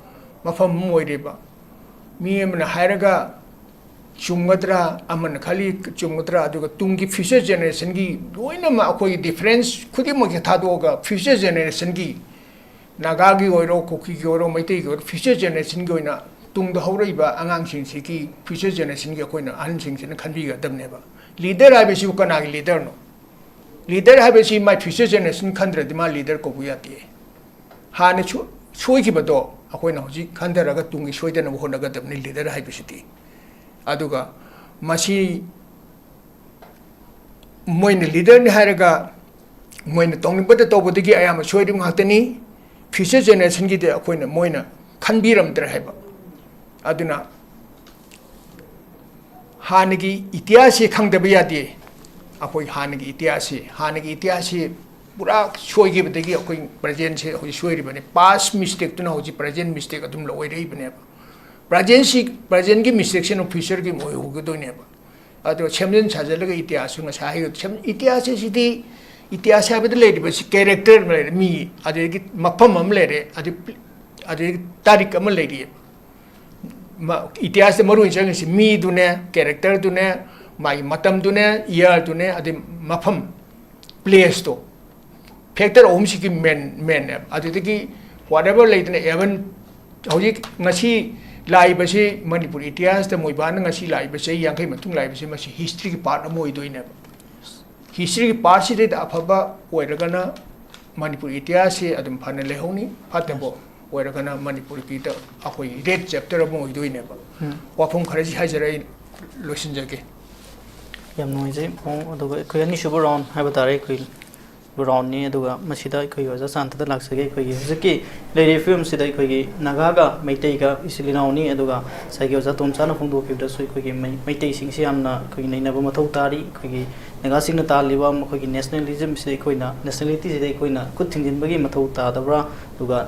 ꯃꯐꯝ ꯑꯃ ꯑꯣꯏꯔꯤꯕ꯫ ꯃꯤ ꯑꯃꯅ ꯍꯥꯏꯔꯒ ꯆꯨꯝꯒꯗ꯭ꯔꯥ, ꯑꯃꯅ ꯈꯜꯂꯤ ꯆꯨꯝꯒꯗ꯭ꯔꯥ, ꯑꯗꯨꯒ ꯇꯨꯡꯒꯤ ꯐ꯭ꯌꯨꯆꯔ ꯖꯦꯅꯦꯔꯦꯁꯟꯒꯤ ꯂꯣꯏꯅꯃꯛ ꯑꯩꯈꯣꯏꯒꯤ ꯗꯤꯐꯔꯦꯟꯁ ꯈꯨꯗꯤꯡꯃꯛꯁꯦ ꯊꯥꯗꯣꯛꯑꯒ ꯐ꯭ꯌꯨꯆꯔ ꯖꯦꯅꯦꯔꯦꯁꯟꯒꯤ, ꯅꯥꯒꯥꯒꯤ ꯑꯣꯏꯔꯣ, ꯀꯨꯀꯤꯒꯤ ꯑꯣꯏꯔꯣ, ꯃꯩꯇꯩꯒꯤ ꯑꯣꯏꯔꯣ, ꯐ꯭ꯌꯨꯆꯔ ꯖꯦꯅꯦꯔꯦꯁꯟꯒꯤ ꯑꯣꯏꯅ, ꯇꯨꯡꯗ ꯍꯧꯔꯛꯏꯕ ꯑꯉꯥꯡꯁꯤꯡꯁꯤꯒꯤ ꯐ꯭ꯌꯨꯆꯔ ꯖꯦꯅꯦꯔꯦꯁꯟꯒꯤ ꯑꯩꯈꯣꯏꯅ ꯑꯍꯟꯁꯤꯡꯁꯤꯅ ꯈꯟꯕꯤꯒꯗꯕꯅꯦꯕ꯫ ꯂꯤꯗꯔ ꯍꯥꯏꯕꯁꯤꯕꯨ ꯀꯅꯥꯒꯤ ꯂꯤꯗꯔꯅꯣ? ꯂꯤꯗꯔ ꯍꯥꯏꯕꯁꯤ ꯃꯥꯏ ꯐ꯭ꯌꯨꯆꯔ ꯖꯦꯅꯦꯔꯦꯁꯟ ꯈꯟꯗ꯭ꯔꯗꯤ ꯃꯥ ꯂꯤꯗꯔ ꯀꯧꯕ ꯌꯥꯗꯦ꯫ ꯍꯥꯟꯅ ꯁꯣ-, ꯁꯣꯏꯈꯤꯕꯗꯣ ꯑꯩꯈꯣꯏꯅ ꯍꯧꯖꯤꯛ ꯈꯟꯊꯔꯒ ꯇꯨꯡꯒꯤ ꯁꯣꯏꯗꯅꯕ ꯍꯣꯠꯅꯒꯗꯕꯅꯤ ꯂꯤꯗꯔ ꯍꯥꯏꯕꯁꯤꯗꯤ꯫ ꯑꯗꯨꯒ ꯃꯁꯤ ꯃꯣꯏꯅ ꯂꯤꯗꯔꯅꯤ ꯍꯥꯏꯔꯒ ꯃꯣꯏꯅ ꯇꯧꯅꯤꯡꯕꯗ ꯇꯧꯕꯗꯒꯤ ꯑꯌꯥꯝꯕ ꯁꯣꯏꯔꯤꯕ ꯉꯥꯛꯇꯅꯤ꯫ ꯐ꯭ꯌꯨꯆꯔ ꯖꯦꯅꯦꯔꯦꯁꯟꯒꯤꯗꯤ ꯑꯩꯈꯣꯏꯅ, ꯃꯣꯏꯅ ꯈꯟꯕꯤꯔꯝꯗ꯭ꯔꯦ ꯍꯥꯏꯕ꯫ ꯑꯗꯨꯅ ꯍꯥꯟꯅꯒꯤ ꯏꯇꯤꯍꯥꯁꯁꯤ ꯈꯪꯗꯕ ꯌꯥꯗꯦ꯫ ꯑꯩꯈꯣꯏ ꯍꯥꯟꯅꯒꯤ ꯏꯇꯤꯍꯥꯁꯁꯤ, ꯍꯥꯟꯅꯒꯤ ꯏꯇꯤꯍꯥꯁꯁꯤ ꯄꯨꯔꯥ ꯁꯣꯏꯈꯤꯕꯗꯒꯤ ꯑꯩꯈꯣꯏ ꯄ꯭ꯔꯖꯦꯟꯁꯦ ꯍꯧꯖꯤꯛ ꯁꯣꯏꯔꯤꯕꯅꯤ꯫ ꯄꯥꯁ ꯃꯤꯁꯇꯦꯛꯇꯨꯅ ꯍꯧꯖꯤꯛ ꯄ꯭ꯔꯖꯦꯟ ꯃꯤꯁꯇꯦꯛ ꯑꯗꯨꯝ ꯑꯣꯏꯔꯛꯏꯕꯅꯦꯕ꯫ ꯄ꯭ꯔꯖꯦꯟꯁꯤ ꯄ꯭ꯔꯖꯦꯟꯒꯤ ꯃꯤꯁꯇꯦꯛꯁꯤꯅ ꯐ꯭ꯌꯨꯆꯔꯒꯤ ꯑꯃ ꯑꯣꯏꯍꯧꯒꯗꯣꯏꯅꯦꯕ꯫ ꯑꯗꯣ ꯁꯦꯝꯖꯤꯟ ꯁꯥꯖꯤꯜꯂꯒ ꯏꯇꯤꯍꯥꯁꯁꯨ ꯉꯁꯥꯏ ꯍꯥꯏꯈꯤꯕ ꯁꯦꯝ- ꯏꯇꯤꯍꯥꯁ ꯑꯁꯤꯗꯤ ꯏꯇꯤꯍꯥꯁ ꯍꯥꯏꯕꯗ ꯂꯩꯔꯤꯕꯁꯤ ꯀꯦꯔꯦꯛꯇꯔ ꯑꯃ ꯂꯩꯔꯦ, ꯃꯤ, ꯑꯗꯒꯤ ꯃꯐꯝ ꯑꯃ ꯂꯩꯔꯦ, ꯑꯗꯩ ꯑꯗꯩ ꯇꯥꯔꯤꯛ ꯑꯃ ꯂꯩꯔꯤꯑꯕ꯫ ꯃ- ꯏꯇꯤꯍꯥꯁꯇ ꯃꯔꯨ ꯑꯣꯏꯅ ꯆꯪꯉꯤꯁꯤ ꯃꯤꯗꯨꯅꯦ, ꯀꯦꯔꯦꯛꯇꯔꯗꯨꯅꯦ, ꯃꯥꯒꯤ ꯃꯇꯝꯗꯨꯅꯦ, ꯏꯌꯥꯔꯗꯨꯅꯦ, ꯑꯗꯩ ꯃꯐꯝ, ꯄ꯭ꯂꯦꯁꯇꯣ, ꯐꯦꯛꯇꯔ ꯑꯍꯨꯝꯁꯤꯒꯤ ꯃꯦꯟ ꯃꯦꯟꯅꯦꯕ꯫ ꯑꯗꯨꯗꯒꯤ ꯋꯥꯠ ꯑꯦꯚꯔ ꯂꯩꯗꯅ, ꯑꯦꯚꯟ ꯍꯧꯖꯤꯛ ꯉꯁꯤ ꯂꯥꯛꯏꯕꯁꯤ ꯃꯅꯤꯄꯨꯔ ꯏꯇꯤꯍꯥꯁꯇ ꯃꯣꯏꯕꯥꯅ ꯉꯁꯤ ꯂꯥꯛꯏꯕ ꯆꯍꯤ ꯌꯥꯡꯈꯩ ꯃꯇꯨꯡ ꯂꯥꯛꯏꯕꯁꯤ ꯃꯁꯤ ꯍꯤꯁꯇ꯭ꯔꯤꯒꯤ ꯄꯥꯔꯠ ꯑꯃ ꯑꯣꯏꯗꯣꯏꯅꯦꯕ꯫ ꯍꯤꯁꯇ꯭ꯔꯤꯒꯤ ꯄꯥꯔꯠꯁꯤꯗꯩꯗ ꯑꯐꯕ ꯑꯣꯏꯔꯒꯅ ꯃꯅꯤꯄꯨꯔ ꯏꯇꯤꯍꯥꯁꯁꯤ ꯑꯗꯨꯝ ꯐꯅ ꯂꯩꯍꯧꯅꯤ, ꯐꯠꯇꯕ ꯑꯣꯏꯔꯒꯅ ꯃꯅꯤꯄꯨꯔꯒꯤꯗ ꯑꯩꯈꯣꯏ ꯔꯦꯠ ꯆꯦꯞꯇꯔ ꯑꯃ ꯑꯣꯏꯗꯣꯏꯅꯦꯕ꯫ ꯎꯝ꯫ ꯋꯥꯐꯝ ꯈꯔꯁꯤ ꯍꯥꯏꯖꯔ ꯑꯩ ꯂꯣꯏꯁꯤꯟꯖꯒꯦ꯫ ꯌꯥꯝ ꯅꯨꯡꯉꯥꯏꯖꯩ ꯃꯑꯣꯡ꯫ ꯑꯗꯨꯒ ꯑꯩꯈꯣꯏ ꯑꯅꯤꯁꯨꯕ ꯔꯥꯎꯟ ꯍꯥꯏꯕ ꯇꯥꯔꯦ, ꯑꯩꯈꯣꯏ ꯔꯥꯎꯟꯅꯤ꯫ ꯑꯗꯨꯒ ꯃꯁꯤꯗ ꯑꯩꯈꯣꯏꯒꯤ ꯑꯣꯖꯥ ꯁꯥꯟꯇꯗ ꯂꯥꯛꯆꯒꯦ꯫ ꯑꯩꯈꯣꯏꯒꯤ ꯍꯧꯖꯤꯛꯀꯤ ꯂꯩꯔꯤꯕ ꯐꯤꯕꯝꯁꯤꯗ ꯑꯩꯈꯣꯏꯒꯤ ꯅꯥꯒꯥꯒ ꯃꯩꯇꯩꯒ ꯏꯆꯤꯜ ꯏꯅꯥꯎꯅꯤ꯫ ꯑꯗꯨꯒ ꯉꯁꯥꯏꯒꯤ ꯑꯣꯖꯥ ꯇꯣꯝꯆꯥꯅ ꯐꯣꯡꯗꯣꯛꯈꯤꯕꯗꯁꯨ ꯑꯩꯈꯣꯏꯒꯤ ꯃꯩ- ꯃꯩꯇꯩꯁꯤꯡꯁꯤ ꯌꯥꯝꯅ ꯑꯩꯈꯣꯏꯒꯤ ꯅꯩꯅꯕ ꯃꯊꯧ ꯇꯥꯔꯤ꯫ ꯑꯩꯈꯣꯏꯒꯤ ꯅꯥꯒꯥꯁꯤꯡꯅ ꯇꯥꯜꯂꯤꯕ ꯃꯈꯣꯏꯒꯤ ꯅꯦꯁꯅꯦꯂꯤꯖꯝꯁꯤꯗ ꯑꯩꯈꯣꯏꯅ, ꯅꯦꯁꯅꯦꯂꯤꯇꯤꯁꯤꯗ ꯑꯩꯈꯣꯏꯅ ꯈꯨꯠ ꯊꯤꯡꯖꯤꯟꯕꯒꯤ ꯃꯊꯧ ꯇꯥꯗꯕ꯭ꯔꯥ? ꯑꯗꯨꯒ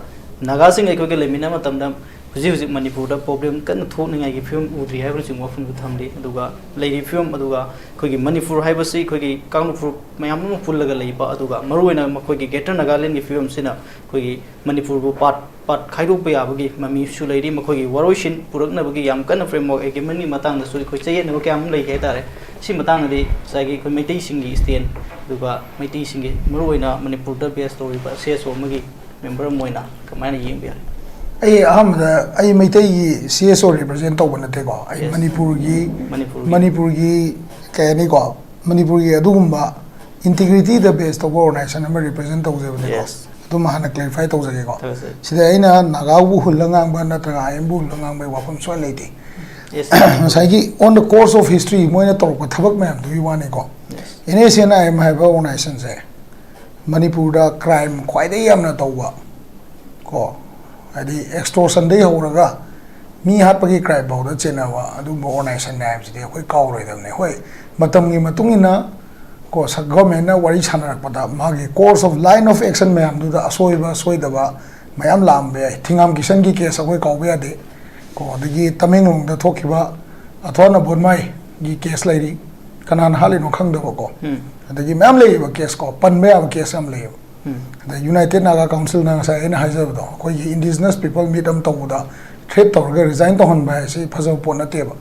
ꯅꯥꯒꯥꯁꯤꯡꯒ ꯑꯩꯈꯣꯏꯒ ꯂꯩꯃꯤꯟꯅꯕ ꯃꯇꯝꯗ ꯍꯧꯖꯤꯛ ꯍꯧꯖꯤꯛ ꯃꯅꯤꯄꯨꯔꯗ ꯄ꯭ꯔꯣꯕ꯭ꯂꯦꯝ ꯀꯟꯅ ꯊꯣꯛꯅꯤꯡꯉꯥꯏꯒꯤ ꯐꯤꯕꯝ ꯎꯗ꯭ꯔꯤ ꯍꯥꯏꯕꯅꯆꯤꯡꯕ ꯋꯥꯐꯝꯁꯨ ꯊꯝꯂꯤ꯫ ꯑꯗꯨꯒ ꯂꯩꯔꯤꯕ ꯐꯤꯕꯝ, ꯑꯗꯨꯒ ꯑꯩꯈꯣꯏꯒꯤ ꯃꯅꯤꯄꯨꯔ ꯍꯥꯏꯕꯁꯤ ꯑꯩꯈꯣꯏꯒꯤ ꯀꯥꯡꯂꯨꯞ ꯐꯨꯔꯨꯞ ꯃꯌꯥꯝ ꯑꯃ ꯄꯨꯜꯂꯒ ꯂꯩꯕ, ꯑꯗꯨꯒ ꯃꯔꯨꯑꯣꯏꯅ ꯃꯈꯣꯏꯒꯤ ꯒ꯭ꯔꯦꯇꯔ ꯅꯥꯒꯥꯂꯦꯟꯒꯤ ꯐꯤꯕꯝꯁꯤꯅ ꯑꯩꯈꯣꯏꯒꯤ ꯃꯅꯤꯄꯨꯔꯕꯨ ꯄꯥꯔꯠ ꯄꯥꯔꯠ ꯈꯥꯏꯗꯣꯛꯄ ꯌꯥꯕꯒꯤ ꯃꯃꯤꯁꯨ ꯂꯩꯔꯤ꯫ ꯃꯈꯣꯏꯒꯤ ꯋꯥꯔꯣꯏꯁꯤꯟ ꯄꯨꯔꯛꯅꯕꯒꯤ ꯌꯥꯝ ꯀꯟꯅ ꯐ꯭ꯔꯦꯝꯋꯥꯔꯛ ꯑꯦꯒ꯭ꯔꯤꯃꯦꯟꯒꯤ ꯃꯇꯥꯡꯗꯁꯨ ꯑꯩꯈꯣꯏ ꯆꯌꯦꯠꯅꯕ ꯀꯌꯥ ꯑꯃ ꯂꯩꯈꯤ ꯍꯥꯏꯇꯥꯔꯦ꯫ ꯁꯤ ꯃꯇꯥꯡꯗꯗꯤ ꯉꯁꯥꯏꯒꯤ ꯑꯩꯈꯣꯏ ꯃꯩꯇꯩꯁꯤꯡꯒꯤ ꯁ꯭ꯇꯦꯟ, ꯑꯗꯨꯒ ꯃꯩꯇꯩꯁꯤꯡꯒꯤ ꯃꯔꯨꯑꯣꯏꯅ ꯃꯅꯤꯄꯨꯔꯗ ꯕꯦꯁ ꯇꯧꯔꯤꯕ ꯁꯤ ꯑꯦꯁ ꯑꯣ ꯑꯃꯒꯤ ꯃꯦꯝꯕꯔ ꯑꯃ ꯑꯣꯏꯅ ꯀꯃꯥꯏꯅ ꯌꯦꯡꯕꯤꯔꯤ? ꯑꯩ ꯑꯍꯥꯟꯕꯗ ꯑꯩ ꯃꯩꯇꯩꯒꯤ ꯁꯤ ꯑꯦꯁ ꯑꯣ ꯔꯤꯄ꯭ꯔꯖꯦꯟ ꯇꯧꯕ ꯅꯠꯇꯦꯀꯣ꯫ ꯑꯩ Yes. ꯃꯅꯤꯄꯨꯔꯒꯤ, ꯃꯅꯤꯄꯨꯔꯒꯤ꯫ ꯃꯅꯤꯄꯨꯔꯒꯤ ꯀꯩ ꯍꯥꯏꯅꯤꯀꯣ, ꯃꯅꯤꯄꯨꯔꯒꯤ ꯑꯗꯨꯒꯨꯝꯕ ꯏꯟꯇꯤꯒ꯭ꯔꯤꯇꯤꯗ ꯕꯦꯁ ꯇꯧꯕ ꯑꯣꯔꯒꯅꯥꯏꯖꯦꯁꯟ ꯑꯃ ꯔꯤꯄ꯭ꯔꯖꯦꯟ ꯇꯧꯖꯕꯅꯦꯀꯣ꯫ Yes. ꯑꯗꯨꯃ ꯍꯥꯟꯅ ꯀ꯭ꯂꯦꯔꯤꯐꯥꯏ ꯇꯧꯖꯒꯦꯀꯣ꯫ ꯇꯧꯖꯩ꯫ ꯁꯤꯗ ꯑꯩꯅ ꯅꯥꯒꯥꯕꯨ ꯍꯨꯜꯂ ꯉꯥꯡꯕ ꯅꯠꯇ꯭ꯔꯒ ꯑꯥꯏ ꯑꯦꯝꯕꯨ ꯍꯨꯜꯂ ꯉꯥꯡꯕꯒꯤ ꯋꯥꯐꯝ ꯁꯨꯡꯂꯩ ꯂꯩꯇꯦ꯫ Yes. ꯉꯁꯥꯏꯒꯤ on the course of history ꯃꯣꯏꯅ ꯇꯧꯔꯛꯄ ꯊꯕꯛ ꯃꯌꯥꯝꯗꯨꯒꯤ ꯋꯥꯅꯤꯀꯣ꯫ Yes. N S N I M ꯍꯥꯏꯕ ꯑꯣꯔꯒꯅꯥꯏꯖꯦꯁꯟꯁꯦ ꯃꯅꯤꯄꯨꯔꯗ ꯀ꯭ꯔꯥꯏꯝ ꯈ꯭ꯋꯥꯏꯗꯒꯤ ꯌꯥꯝꯅ ꯇꯧꯕ ꯀꯣ, ꯍꯥꯏꯗꯤ ꯑꯦꯛꯁꯇꯣꯔꯁꯟꯗꯒꯤ ꯍꯧꯔꯒ ꯃꯤ ꯍꯥꯠꯄꯒꯤ ꯀ꯭ꯔꯥꯏꯝ ꯐꯥꯎꯗ ꯆꯦꯟꯅꯕ ꯑꯗꯨꯒꯨꯝꯕ ꯑꯣꯔꯒꯅꯥꯏꯖꯦꯁꯟꯅꯦ ꯍꯥꯏꯕꯁꯤꯗꯤ ꯑꯩꯈꯣꯏ ꯀꯥꯎꯔꯣꯏꯗꯕꯅꯦ꯫ ꯍꯣꯏ, ꯃꯇꯝꯒꯤ ꯃꯇꯨꯡ ꯏꯟꯅ ꯀꯣ, ꯁ-, ꯒꯚꯔꯟꯃꯦꯟꯠꯅ ꯋꯥꯔꯤ ꯁꯥꯟꯅꯔꯛꯄꯗ ꯃꯥꯒꯤ course of line of action ꯃꯌꯥꯝꯗꯨꯗ ꯑꯁꯣꯏꯕ ꯁꯣꯏꯗꯕ ꯃꯌꯥꯝ ꯂꯥꯛꯑꯝꯕ ꯌꯥꯏ꯫ ꯊꯤꯉꯥꯝ ꯀꯤꯁꯟꯒꯤ ꯀꯦꯁ ꯑꯩꯈꯣꯏ ꯀꯥꯎꯕ ꯌꯥꯗꯦ꯫ ꯀꯣ, ꯑꯗꯒꯤ ꯇꯃꯦꯡꯂꯣꯡꯗ ꯊꯣꯛꯈꯤꯕ ꯑꯊꯣꯟ ꯑꯕꯣꯟꯃꯥꯏꯒꯤ ꯀꯦꯁ ꯂꯩꯔꯤ, ꯀꯅꯥꯅ ꯍꯥꯠꯂꯤꯅꯣ ꯈꯪꯗꯕꯀꯣ꯫ ꯎꯝ꯫ ꯑꯗꯒꯤ ꯃꯌꯥꯝ ꯂꯩꯌꯦꯕ ꯀꯦꯁ ꯀꯣ, ꯄꯟꯕ ꯌꯥꯕ ꯀꯦꯁ ꯌꯥꯝ ꯂꯩꯌꯦꯕ꯫ ꯎꯝ꯫ ꯑꯗ ꯌꯨꯅꯥꯏꯇꯦꯗ ꯅꯥꯒꯥ ꯀꯥꯎꯟꯁꯤꯜꯅ ꯉꯁꯥꯏ ꯑꯩꯅ ꯍꯥꯏꯖꯕꯗꯣ, ꯑꯩꯈꯣꯏꯒꯤ ꯏꯟꯗꯤꯖꯤꯅꯁ ꯄꯤꯄꯜ ꯃꯤꯠ ꯑꯃ ꯇꯧꯕꯗ ꯊ꯭ꯔꯦꯠ ꯇꯧꯔꯒ ꯔꯤꯖꯥꯏꯟ ꯇꯧꯍꯟꯕ ꯍꯥꯏꯁꯤ ꯐꯖꯕ ꯄꯣꯠ ꯅꯠꯇꯦꯕ꯫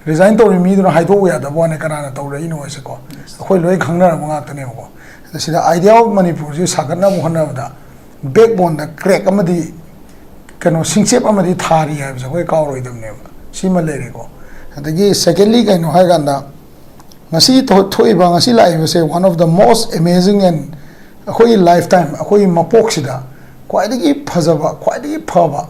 ꯔꯤꯖꯥꯏꯟ ꯇꯧꯔꯤ ꯃꯤꯗꯨꯅ ꯍꯥꯏꯗꯣꯛꯎ ꯌꯥꯗꯕ ꯋꯥꯅꯤ, ꯀꯅꯥꯅ ꯇꯧꯔꯛꯏꯅꯣ ꯍꯥꯏꯁꯦꯀꯣ꯫ ꯑꯩꯈꯣꯏ ꯂꯣꯏ ꯈꯪꯅꯔꯕ ꯉꯥꯛꯇꯅꯦꯕꯀꯣ꯫ ꯑꯗ ꯁꯤꯗ ꯑꯥꯏꯗꯤꯌꯥ ꯑꯣꯐ ꯃꯅꯤꯄꯨꯔꯁꯤ ꯁꯥꯒꯠꯅꯕ ꯍꯣꯠꯅꯕꯗ ꯕꯦꯛꯕꯣꯟꯗ ꯀ꯭ꯔꯦꯛ ꯑꯃꯗꯤ, ꯀꯩꯅꯣ, ꯁꯤꯡꯆꯦꯞ ꯑꯃꯗꯤ ꯊꯥꯔꯤ ꯍꯥꯏꯕꯁꯦ ꯑꯩꯈꯣꯏ ꯀꯥꯎꯔꯣꯏꯗꯕꯅꯦꯕ꯫ ꯁꯤꯃ ꯂꯩꯔꯦꯀꯣ꯫ ꯑꯗꯒꯤ ꯁꯦꯀꯦꯟꯂꯤ ꯀꯩꯅꯣ ꯍꯥꯏꯀꯥꯟꯗ, ꯉꯁꯤ ꯊꯣ-, ꯊꯣꯛꯏꯕ, ꯉꯁꯤ ꯂꯥꯛꯏꯕꯁꯦ one of the most amazing and ꯑꯩꯈꯣꯏꯒꯤ ꯂꯥꯏꯐ ꯇꯥꯏꯝ, ꯑꯩꯈꯣꯏꯒꯤ ꯃꯄꯣꯛꯁꯤꯗ ꯈ꯭ꯋꯥꯏꯗꯒꯤ ꯐꯖꯕ, ꯈ꯭ꯋꯥꯏꯗꯒꯤ ꯐꯕ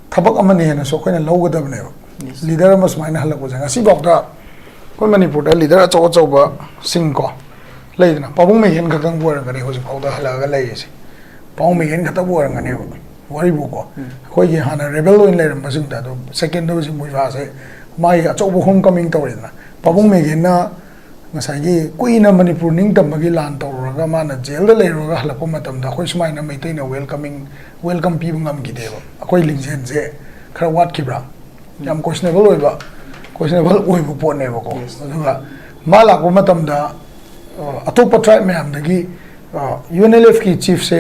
ꯊꯕꯛ ꯑꯃꯅꯦꯅꯁꯨ ꯑꯩꯈꯣꯏꯅ ꯂꯧꯒꯗꯕꯅꯦꯕ꯫ Yes. ꯂꯤꯗꯔ ꯑꯃ ꯁꯨꯃꯥꯏꯅ ꯍꯜꯂꯛꯄꯁꯦ, ꯉꯁꯤꯐꯥꯎꯗ ꯑꯩꯈꯣꯏ ꯃꯅꯤꯄꯨꯔꯗ ꯂꯤꯗꯔ ꯑꯆꯧ ꯑꯆꯧꯕꯁꯤꯡ ꯀꯣ, ꯂꯩꯗꯅ, ꯄꯥꯕꯨꯡ ꯃꯦꯒꯦꯟ ꯈꯛꯇꯪꯕꯨ ꯑꯣꯏꯔꯝꯒꯅꯤ ꯍꯧꯖꯤꯛꯐꯥꯎꯗ ꯍꯜꯂꯛꯑꯒ ꯂꯩꯔꯤꯁꯦ꯫ ꯄꯥꯕꯨꯡ ꯃꯦꯒꯦꯟ ꯈꯛꯇꯪꯕꯨ ꯑꯣꯏꯔꯝꯒꯅꯦꯕ꯫ ꯋꯥꯔꯤꯕꯨꯀꯣ, ꯎꯝ꯫ ꯑꯩꯈꯣꯏꯒꯤ ꯍꯥꯟꯅ ꯔꯦꯕꯦꯜ ꯑꯣꯏꯅ ꯂꯩꯔꯝꯕꯁꯤꯡꯗ ꯑꯗꯨꯝ ꯁꯦꯀꯦꯟꯗꯔꯁꯤ ꯃꯨꯏꯐꯥꯁꯦ ꯃꯥꯒꯤ ꯑꯆꯧꯕ ꯍꯣꯝ ꯀꯃꯤꯡ ꯇꯧꯔꯦꯗꯅ꯫ ꯄꯥꯕꯨꯡ ꯃꯦꯒꯦꯟꯅ ꯉꯁꯥꯏꯒꯤ ꯀꯨꯏꯅ ꯃꯅꯤꯄꯨꯔ ꯅꯤꯡꯇꯝꯕꯒꯤ ꯂꯥꯟ ꯇꯧꯔꯨꯔꯒ ꯃꯥꯅ ꯖꯦꯜꯗ ꯂꯩꯔꯨꯔꯒ ꯍꯜꯂꯛꯄ ꯃꯇꯝꯗ ꯑꯩꯈꯣꯏ ꯁꯨꯃꯥꯏꯅ ꯃꯩꯇꯩꯅ ꯋꯦꯜꯀꯃꯤꯡ, ꯋꯦꯜꯀꯝ ꯄꯤꯕ ꯉꯝꯈꯤꯗꯦꯕ꯫ ꯑꯩꯈꯣꯏ ꯂꯤꯡꯖꯦꯜꯁꯦ ꯈꯔ ꯋꯥꯠꯈꯤꯕ꯭ꯔꯥ? ꯌꯥꯝ ꯀꯣꯏꯁꯅꯦꯕꯜ ꯑꯣꯏꯕ, ꯀꯣꯏꯁꯅꯦꯕꯜ ꯑꯣꯏꯕ ꯄꯣꯠꯅꯦꯕꯀꯣ꯫ Yes. ꯑꯗꯨꯒ ꯃꯥ ꯂꯥꯛꯄ ꯃꯇꯝꯗ, ꯑ, ꯑꯇꯣꯞꯄ ꯇ꯭ꯔꯥꯏꯕ ꯃꯌꯥꯝꯗꯒꯤ, ꯑ, ꯌꯨ ꯑꯦꯟ ꯑꯦꯜ ꯑꯦꯐꯀꯤ ꯆꯤꯐꯁꯦ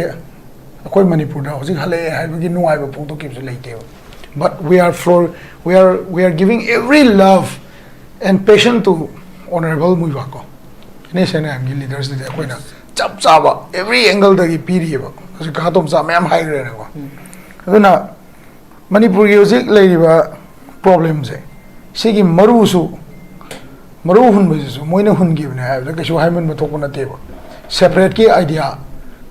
ꯑꯩꯈꯣꯏ ꯃꯅꯤꯄꯨꯔꯗ ꯍꯧꯖꯤꯛ ꯍꯜꯂꯛꯑꯦ ꯍꯥꯏꯕꯒꯤ ꯅꯨꯡꯉꯥꯏꯕ ꯐꯣꯡꯗꯣꯛꯈꯤꯕꯁꯨ ꯂꯩꯇꯦꯕ꯫ But we are for, we are, we are giving every love and passion to Honorable ꯃꯨꯏꯕꯥ ꯀꯣ꯫ ꯑꯦꯟ ꯑꯦꯁ ꯑꯦꯟ ꯑꯥꯏ ꯑꯦꯝꯒꯤ ꯂꯤꯗꯔꯁꯤꯗꯗꯤ ꯑꯩꯈꯣꯏꯅ ꯆꯞ ꯆꯥꯕ every angle ꯗꯒꯤ ꯄꯤꯔꯤꯑꯕ꯫ ꯍꯧꯖꯤꯛ ꯀꯥ ꯇꯣꯝꯆꯥ ꯃꯌꯥꯝ ꯍꯥꯏꯈ꯭ꯔꯦꯅꯀꯣ꯫ ꯎꯝ꯫ ꯑꯗꯨꯅ ꯃꯅꯤꯄꯨꯔꯒꯤ ꯍꯧꯖꯤꯛ ꯂꯩꯔꯤꯕ ꯄ꯭ꯔꯣꯕ꯭ꯂꯦꯝꯁꯦ, ꯁꯤꯒꯤ ꯃꯔꯨꯁꯨ, ꯃꯔꯨ ꯍꯨꯟꯕꯁꯤꯁꯨ ꯃꯣꯏꯅ ꯍꯨꯟꯈꯤꯕꯅꯦ ꯍꯥꯏꯕꯗ ꯀꯩꯁꯨ ꯍꯥꯏꯃꯟꯕ ꯊꯣꯛꯄ ꯅꯠꯇꯦꯕ꯫ ꯁꯦꯄꯔꯦꯠꯀꯤ ꯑꯥꯏꯗꯤꯌꯥ,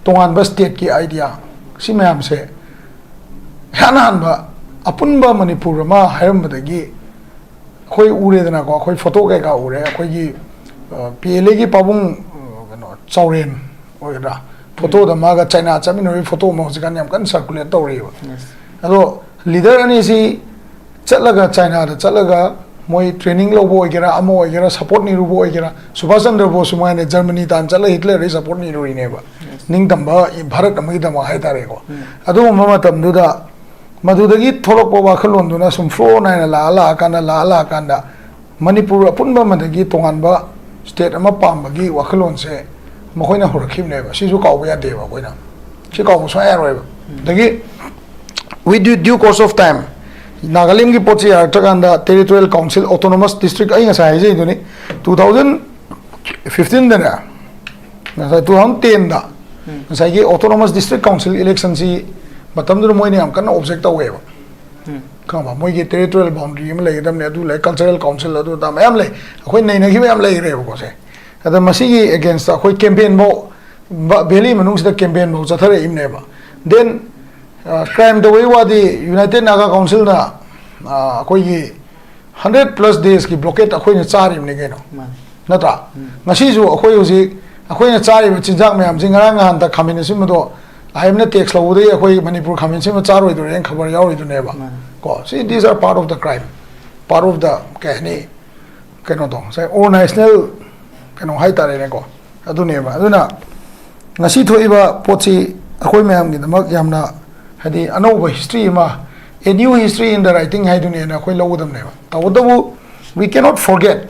ꯇꯣꯉꯥꯟꯕ ꯁ꯭ꯇꯦꯠꯀꯤ ꯑꯥꯏꯗꯤꯌꯥ, ꯁꯤ ꯃꯌꯥꯝꯁꯦ ꯏꯍꯥꯟ ꯍꯥꯟꯕ ꯑꯄꯨꯟꯕ ꯃꯅꯤꯄꯨꯔ ꯑꯃ ꯍꯥꯏꯔꯝꯕꯗꯒꯤ ꯑꯩꯈꯣꯏ ꯎꯔꯦꯗꯅꯀꯣ, ꯑꯩꯈꯣꯏ ꯐꯣꯇꯣ ꯀꯩꯀꯥ ꯎꯔꯦ, ꯑꯩꯈꯣꯏꯒꯤ, ꯑ, ꯄꯤ ꯑꯦꯜ ꯑꯦꯒꯤ ꯄꯥꯕꯨꯡ, ꯑ, ꯀꯩꯅꯣ, ꯆꯥꯎꯔꯦꯟ ꯑꯣꯏꯒꯗ꯭ꯔꯥ, ꯐꯣꯇꯣꯗ ꯃꯥꯒ ꯆꯥꯏꯅꯥ ꯆꯠꯃꯤꯟꯅꯕꯒꯤ ꯐꯣꯇꯣ ꯑꯃ ꯍꯧꯖꯤꯛꯀꯥꯟ ꯌꯥꯝ ꯀꯟꯅ ꯁꯔꯀꯨꯂꯦꯠ ꯇꯧꯔꯤꯑꯕ꯫ Yes. ꯑꯗꯣ ꯂꯤꯗꯔ ꯑꯅꯤꯁꯤ ꯆꯠꯂꯒ ꯆꯥꯏꯅꯥꯗ ꯆꯠꯂꯒ ꯃꯣꯏ ꯇ꯭ꯔꯦꯅꯤꯡ ꯂꯧꯕ ꯑꯣꯏꯒꯦꯔꯥ, ꯑꯃ ꯑꯣꯏꯒꯦꯔꯥ, ꯁꯄꯣꯔꯠ ꯅꯤꯔꯨꯕ ꯑꯣꯏꯒꯦꯔꯥ, ꯁꯨꯚꯥꯁ ꯆꯟꯗ꯭ꯔ ꯕꯣꯁ ꯁꯨꯃꯥꯏꯅ ꯖꯔꯃꯅꯤ ꯇꯥꯟ ꯆꯠꯂꯒ ꯍꯤꯠꯂꯔꯗꯩ ꯁꯄꯣꯔꯠ ꯅꯤꯔꯨꯔꯤꯅꯦꯕ꯫ Yes. ꯅꯤꯡꯇꯝꯕ ꯚꯥꯔꯠ ꯑꯃꯒꯤꯗꯃꯛ ꯍꯥꯏꯇꯥꯔꯦꯀꯣ꯫ ꯎꯝ꯫ ꯑꯗꯨꯒꯨꯝꯕ ꯃꯇꯝꯗꯨꯗ ꯃꯗꯨꯗꯒꯤ ꯊꯣꯛꯂꯛꯄ ꯋꯥꯈꯜꯂꯣꯟꯗꯨꯅ ꯁꯨꯝ ꯐ꯭ꯂꯣ ꯅꯥꯏꯅ ꯂꯥꯛꯑ ꯂꯥꯛꯑꯀꯥꯟꯗ, ꯂꯥꯛꯑ ꯂꯥꯛꯑꯀꯥꯟꯗ ꯃꯅꯤꯄꯨꯔ ꯑꯄꯨꯟꯕ ꯑꯃꯗꯒꯤ ꯇꯣꯉꯥꯟꯕ ꯁ꯭ꯇꯦꯠ ꯑꯃ ꯄꯥꯝꯕꯒꯤ ꯋꯥꯈꯜꯂꯣꯟꯁꯦ ꯃꯈꯣꯏꯅ ꯍꯧꯔꯛꯈꯤꯕꯅꯦꯕ꯫ ꯁꯤꯁꯨ ꯀꯥꯎꯕ ꯌꯥꯗꯦꯕ ꯑꯩꯈꯣꯏꯅ꯫ ꯁꯤ ꯀꯥꯎꯕ ꯁꯨꯡꯌꯥ ꯌꯥꯔꯣꯏꯕ꯫ ꯑꯗꯒꯤ with due, due course of time, ꯅꯥꯒꯥꯂꯦꯟꯒꯤ ꯄꯣꯠꯁꯤ ꯌꯥꯔꯛꯇ꯭ꯔꯀꯥꯟꯗ territorial council, autonomous district, ꯑꯩ ꯉꯁꯥꯏ ꯍꯥꯏꯖꯩꯗꯨꯅꯤ, two thousand fifteenꯗꯅꯦ, ꯉꯁꯥꯏ two thousand tenꯗ ꯉꯁꯥꯏꯒꯤ autonomous district council electionꯁꯤ ꯃꯇꯝꯗꯨꯗ ꯃꯣꯏꯅ ꯌꯥꯝ ꯀꯟꯅ object ꯇꯧꯋꯦꯕ꯫ ꯈꯪꯉꯕ? ꯃꯣꯏꯒꯤ territorial boundary ꯑꯃ ꯂꯩꯒꯗꯕꯅꯦ, ꯑꯗꯨ ꯂꯩ, cultural council, ꯑꯗꯨ ꯑꯗꯥ ꯃꯌꯥꯝ ꯂꯩ, ꯑꯩꯈꯣꯏ ꯅꯩꯅꯈꯤꯕ ꯌꯥꯝ ꯂꯩꯈ꯭ꯔꯦꯕꯀꯣ ꯁꯦ꯫ ꯑꯗ ꯃꯁꯤꯒꯤ againstꯇ ꯑꯩꯈꯣꯏ campaign ꯐꯧ, ꯚꯦꯂꯤ ꯃꯅꯨꯡꯁꯤꯗ campaign ꯐꯧ ꯆꯠꯊꯔꯛꯏꯕꯅꯦꯕ꯫ Then, ꯑ, crime ꯇꯧꯕꯒꯤ ꯋꯥꯗꯤ United Naga Councilꯅ, ꯑ, ꯑꯩꯈꯣꯏꯒꯤ hundred plus daysꯀꯤ blockade ꯑꯩꯈꯣꯏꯅ ꯆꯥꯔꯤꯕꯅꯤ ꯀꯩꯅꯣ꯫ ꯃꯥꯅꯤ꯫ ꯅꯠꯇ꯭ꯔꯥ? ꯎꯝ꯫ ꯉꯁꯤꯁꯨ ꯑꯩꯈꯣꯏ ꯍꯧꯖꯤꯛ ꯑꯩꯈꯣꯏꯅ ꯆꯥꯔꯤꯕ ꯆꯤꯟꯖꯥꯛ ꯃꯌꯥꯝꯁꯤ, ꯉꯔꯥꯡ ꯅꯍꯥꯟꯗ ꯈꯥꯃꯦꯟ ꯑꯁꯤꯟꯕꯗꯣ I M Fꯅ tax ꯂꯧꯕꯗꯒꯤ ꯑꯩꯈꯣꯏ ꯃꯅꯤꯄꯨꯔ ꯈꯥꯃꯦꯟ ꯑꯁꯤꯟꯕ ꯆꯥꯔꯣꯏꯗꯣꯔꯦꯅ ꯈꯕꯔ ꯌꯥꯎꯔꯤꯗꯨꯅꯦꯕ꯫ ꯃꯥꯅꯤ꯫ ꯀꯣ, ꯁꯤ, these are part of the crime, part of the, ꯀꯩ ꯍꯥꯏꯅꯤ, ꯀꯩꯅꯣꯗꯣ, ꯉꯁꯥꯏ organizational ꯀꯩꯅꯣ ꯍꯥꯏꯇꯥꯔꯦꯅꯦꯀꯣ, ꯑꯗꯨꯅꯦꯕ꯫ ꯑꯗꯨꯅ ꯉꯁꯤ ꯊꯣꯛꯏꯕ ꯄꯣꯠꯁꯤ ꯑꯩꯈꯣꯏ ꯃꯌꯥꯝꯒꯤꯗꯃꯛ ꯌꯥꯝꯅ, ꯍꯥꯏꯗꯤ, ꯑꯅꯧꯕ history ꯑꯃ, a new history in the writing ꯍꯥꯏꯗꯨꯅꯦꯅ ꯑꯩꯈꯣꯏ ꯂꯧꯒꯗꯕꯅꯦꯕ꯫ ꯇꯧꯕꯇꯕꯨ, we cannot forget,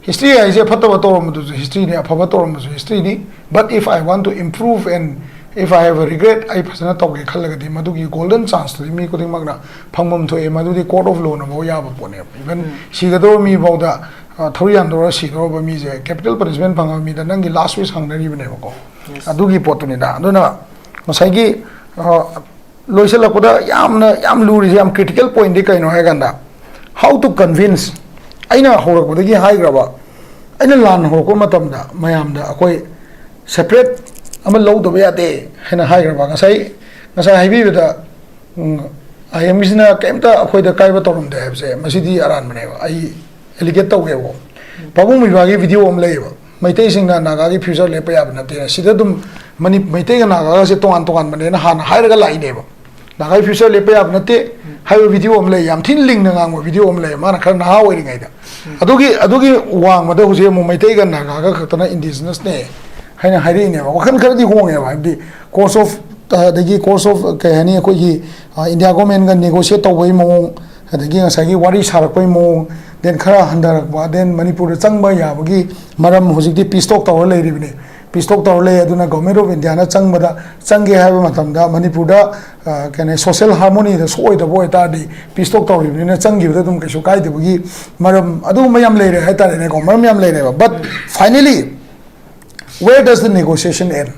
history ꯍꯥꯏꯁꯦ ꯐꯠꯇꯕ ꯇꯧꯔꯝꯕꯗꯨꯁꯨ historyꯅꯤ, ꯑꯐꯕ ꯇꯧꯔꯝꯕꯁꯨ historyꯅꯤ꯫ But if I want to improve and if I have a regret, ꯑꯩ ꯐꯖꯅ ꯇꯧꯒꯦ ꯈꯜꯂꯒꯗꯤ, ꯃꯗꯨꯒꯤ golden chanceꯇꯨꯗꯤ ꯃꯤ ꯈꯨꯗꯤꯡꯃꯛꯅ ꯐꯪꯐꯝ ꯊꯣꯛꯑꯦ꯫ ꯃꯗꯨꯗꯤ court of lawꯅꯐꯥꯎ ꯌꯥꯕ ꯄꯣꯠꯅꯦꯕ꯫ Even ꯎꯝ꯫ ꯁꯤꯒꯗꯧꯕ ꯃꯤꯐꯥꯎꯗ, ꯑ, ꯊꯧꯔꯤ ꯌꯥꯟꯗꯧꯔ ꯁꯤꯗꯧꯔꯕ ꯃꯤꯁꯦ capital punishment ꯐꯪꯉꯕ ꯃꯤꯗ ꯅꯪꯒꯤ last wish ꯍꯪꯅꯔꯤꯕꯅꯦꯕꯀꯣ꯫ Yes꯫ ꯑꯗꯨꯒꯤ ꯄꯣꯠꯇꯨꯅꯤꯗ꯫ ꯑꯗꯨꯅ ꯉꯁꯥꯏꯒꯤ, ꯑ, ꯂꯣꯏꯁꯤꯜꯂꯛꯄꯗ ꯌꯥꯝꯅ, ꯌꯥꯝ ꯂꯨꯔꯤꯁꯦ, ꯌꯥꯝ critical pointꯗꯤ ꯀꯩꯅꯣ ꯍꯥꯏ ꯀꯥꯟꯗ, how to convince, ꯑꯩꯅ ꯍꯧꯔꯛꯄꯗꯒꯤ ꯍꯥꯏꯈ꯭ꯔꯕ, ꯑꯩꯅ ꯂꯥꯟ ꯍꯧꯔꯛꯄ ꯃꯇꯝꯗ ꯃꯌꯥꯝꯗ ꯑꯩꯈꯣꯏ separate ꯑꯃ ꯂꯧꯗꯕ ꯌꯥꯗꯦ ꯍꯥꯏꯅ ꯍꯥꯏꯈ꯭ꯔꯕ꯫ ꯉꯁꯥꯏ, ꯉꯁꯥꯏ ꯍꯥꯏꯕꯤꯕꯗ, ꯎꯝ, I M Fꯁꯤꯅ ꯀꯩꯝꯇ ꯑꯩꯈꯣꯏꯗ ꯀꯥꯏꯕ ꯇꯧꯔꯝꯗꯦ ꯍꯥꯏꯕꯁꯦ, ꯃꯁꯤꯗꯤ ꯑꯔꯥꯟꯕꯅꯦꯕ꯫ ꯑꯩ allegate ꯇꯧꯒꯦꯕꯀꯣ꯫ ꯄꯥꯕꯨꯡ ꯃꯩꯕꯥꯒꯤ video ꯑꯃ ꯂꯩꯌꯦꯕ, "ꯃꯩꯇꯩꯁꯤꯡꯅ ꯅꯥꯒꯥꯒꯤ future ꯂꯦꯞꯄ ꯌꯥꯕ ꯅꯠꯇꯦꯅ", ꯁꯤꯗ ꯑꯗꯨꯝ ꯃꯅꯤ-, ꯃꯩꯇꯩꯒ ꯅꯥꯒꯥꯒꯁꯦ ꯇꯣꯉꯥꯟ ꯇꯣꯉꯥꯟꯕꯅꯦꯅ ꯍꯥꯟꯅ ꯍꯥꯏꯔꯒ ꯂꯥꯛꯏꯅꯦꯕ꯫ "ꯅꯥꯒꯥꯒꯤ future ꯂꯦꯞꯄ ꯌꯥꯕ ꯅꯠꯇꯦ" ꯍꯥꯏꯕ video ꯑꯃ ꯂꯩ, ꯌꯥꯝ ꯊꯤꯅ ꯂꯤꯡꯅ ꯉꯥꯡꯕ video ꯑꯃ ꯂꯩ, ꯃꯥꯅ ꯈꯔ ꯅꯍꯥ ꯑꯣꯏꯔꯤꯉꯩꯗ꯫ ꯑꯗꯨꯒꯤ, ꯑꯗꯨꯒꯤ ꯋꯥꯡꯃꯗ ꯍꯧꯖꯤꯛ ꯑꯃꯨꯛ ꯃꯩꯇꯩꯒ ꯅꯥꯒꯥꯒ ꯈꯛꯇꯅ indigenousꯅꯦ ꯍꯥꯏꯅ ꯍꯥꯏꯔꯛꯏꯅꯦꯕ꯫ ꯋꯥꯈꯜ ꯈꯔꯗꯤ ꯍꯣꯡꯉꯦꯕ, ꯍꯥꯏꯕꯗꯤ course of ꯑꯗꯒꯤ course of, ꯀꯩ ꯍꯥꯏꯅꯤ, ꯑꯩꯈꯣꯏꯒꯤ ꯏꯟꯗꯤꯌꯥ ꯒꯣꯔꯃꯦꯟꯒ ꯅꯦꯒꯣꯁꯤꯌꯦꯠ ꯇꯧꯕꯒꯤ ꯃꯑꯣꯡ, ꯑꯗꯒꯤ ꯉꯁꯥꯏꯒꯤ ꯋꯥꯔꯤ ꯁꯥꯔꯛꯄꯒꯤ ꯃꯑꯣꯡ, ꯗꯦꯟ ꯈꯔ ꯍꯟꯊꯔꯛꯄ, ꯗꯦꯟ ꯃꯅꯤꯄꯨꯔꯗ ꯆꯪꯕ ꯌꯥꯕꯒꯤ ꯃꯔꯝ ꯍꯧꯖꯤꯛꯇꯤ ꯄꯤꯁ ꯇꯣꯛ ꯇꯧꯔ ꯂꯩꯔꯤꯕꯅꯤ꯫ ꯄꯤꯁ ꯇꯣꯛ ꯇꯧꯔ ꯂꯩ꯫ ꯑꯗꯨꯅ ꯒꯣꯔꯃꯦꯟ ꯑꯣꯐ ꯏꯟꯗꯤꯌꯥꯅ ꯆꯪꯕꯗ, ꯆꯪꯒꯦ ꯍꯥꯏꯕ ꯃꯇꯝꯗ ꯃꯅꯤꯄꯨꯔꯗ ꯀꯩꯅꯣ, ꯁꯣꯁꯤꯌꯦꯜ ꯍꯥꯔꯃꯣꯅꯤꯗ ꯁꯣꯛꯑꯣꯏꯗꯕ ꯑꯣꯏꯇꯥꯔꯗꯤ, ꯄꯤꯁ ꯇꯣꯛ ꯇꯧꯔꯤꯕꯅꯤꯅ ꯆꯪꯈꯤꯕꯗ ꯑꯗꯨꯝ ꯀꯩꯁꯨ ꯀꯥꯏꯗꯕꯒꯤ ꯃꯔꯝ, ꯑꯗꯨꯒꯨꯝꯕ ꯌꯥꯝ ꯂꯩꯔꯦ ꯍꯥꯏꯇꯥꯔꯦꯅꯦꯀꯣ꯫ ꯃꯔꯝ ꯌꯥꯝ ꯂꯩꯔꯦꯕ꯫ But finally, where does the negotiation end?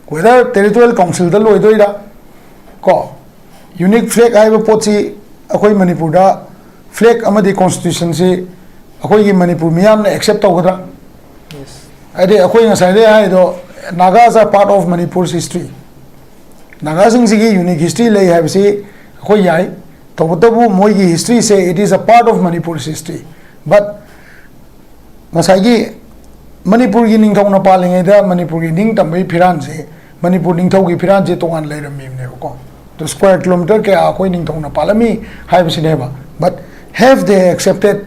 Whether territorial councilꯗ ꯂꯣꯏꯗꯣꯏꯔꯥ, ꯀꯣ, ꯌꯨꯅꯤꯛ ꯐ꯭ꯂꯦꯛ ꯍꯥꯏꯕ ꯄꯣꯠꯁꯤ ꯑꯩꯈꯣꯏ ꯃꯅꯤꯄꯨꯔꯗ, ꯐ꯭ꯂꯦꯛ ꯑꯃꯗꯤ ꯀꯣꯟꯁꯇꯤꯇ꯭ꯌꯨꯁꯟꯁꯤ ꯑꯩꯈꯣꯏꯒꯤ ꯃꯅꯤꯄꯨꯔ ꯃꯤꯌꯥꯝꯅ ꯑꯦꯛꯁꯦꯞ ꯇꯧꯒꯗ꯭ꯔꯥ? ꯍꯥꯏꯗꯤ ꯑꯩꯈꯣꯏ ꯉꯁꯥꯏꯗꯩ ꯍꯥꯏꯗꯣ, Nagas are part of Manipur's history꯫ ꯅꯥꯒꯥꯁꯤꯡꯁꯤꯒꯤ ꯌꯨꯅꯤꯛ ꯍꯤꯁꯇ꯭ꯔꯤ ꯂꯩ ꯍꯥꯏꯕꯁꯤ ꯑꯩꯈꯣꯏ ꯌꯥꯏ꯫ ꯇꯧꯕꯇꯕꯨ ꯃꯣꯏꯒꯤ ꯍꯤꯁꯇ꯭ꯔꯤꯁꯦ, it is a part of Manipur's history꯫ But ꯉꯁꯥꯏꯒꯤ ꯃꯅꯤꯄꯨꯔꯒꯤ ꯅꯤꯡꯊꯧꯅ ꯄꯥꯜꯂꯤꯉꯩꯗ ꯃꯅꯤꯄꯨꯔꯒꯤ ꯅꯤꯡꯇꯝꯕꯒꯤ ꯐꯤꯔꯥꯟꯁꯦ, ꯃꯅꯤꯄꯨꯔ ꯅꯤꯡꯊꯧꯒꯤ ꯐꯤꯔꯥꯟꯁꯦ ꯇꯣꯉꯥꯟ ꯂꯩꯔꯝꯃꯤꯕꯅꯦꯕꯀꯣ꯫ ꯑꯗꯨ ꯁ꯭ꯀ꯭ꯋꯥꯔ ꯀꯤꯂꯣꯃꯤꯇꯔ ꯀꯌꯥ ꯑꯩꯈꯣꯏ ꯅꯤꯡꯊꯧꯅ ꯄꯥꯜꯂꯝꯃꯤ ꯍꯥꯏꯕꯁꯤꯅꯦꯕ꯫ But have they accepted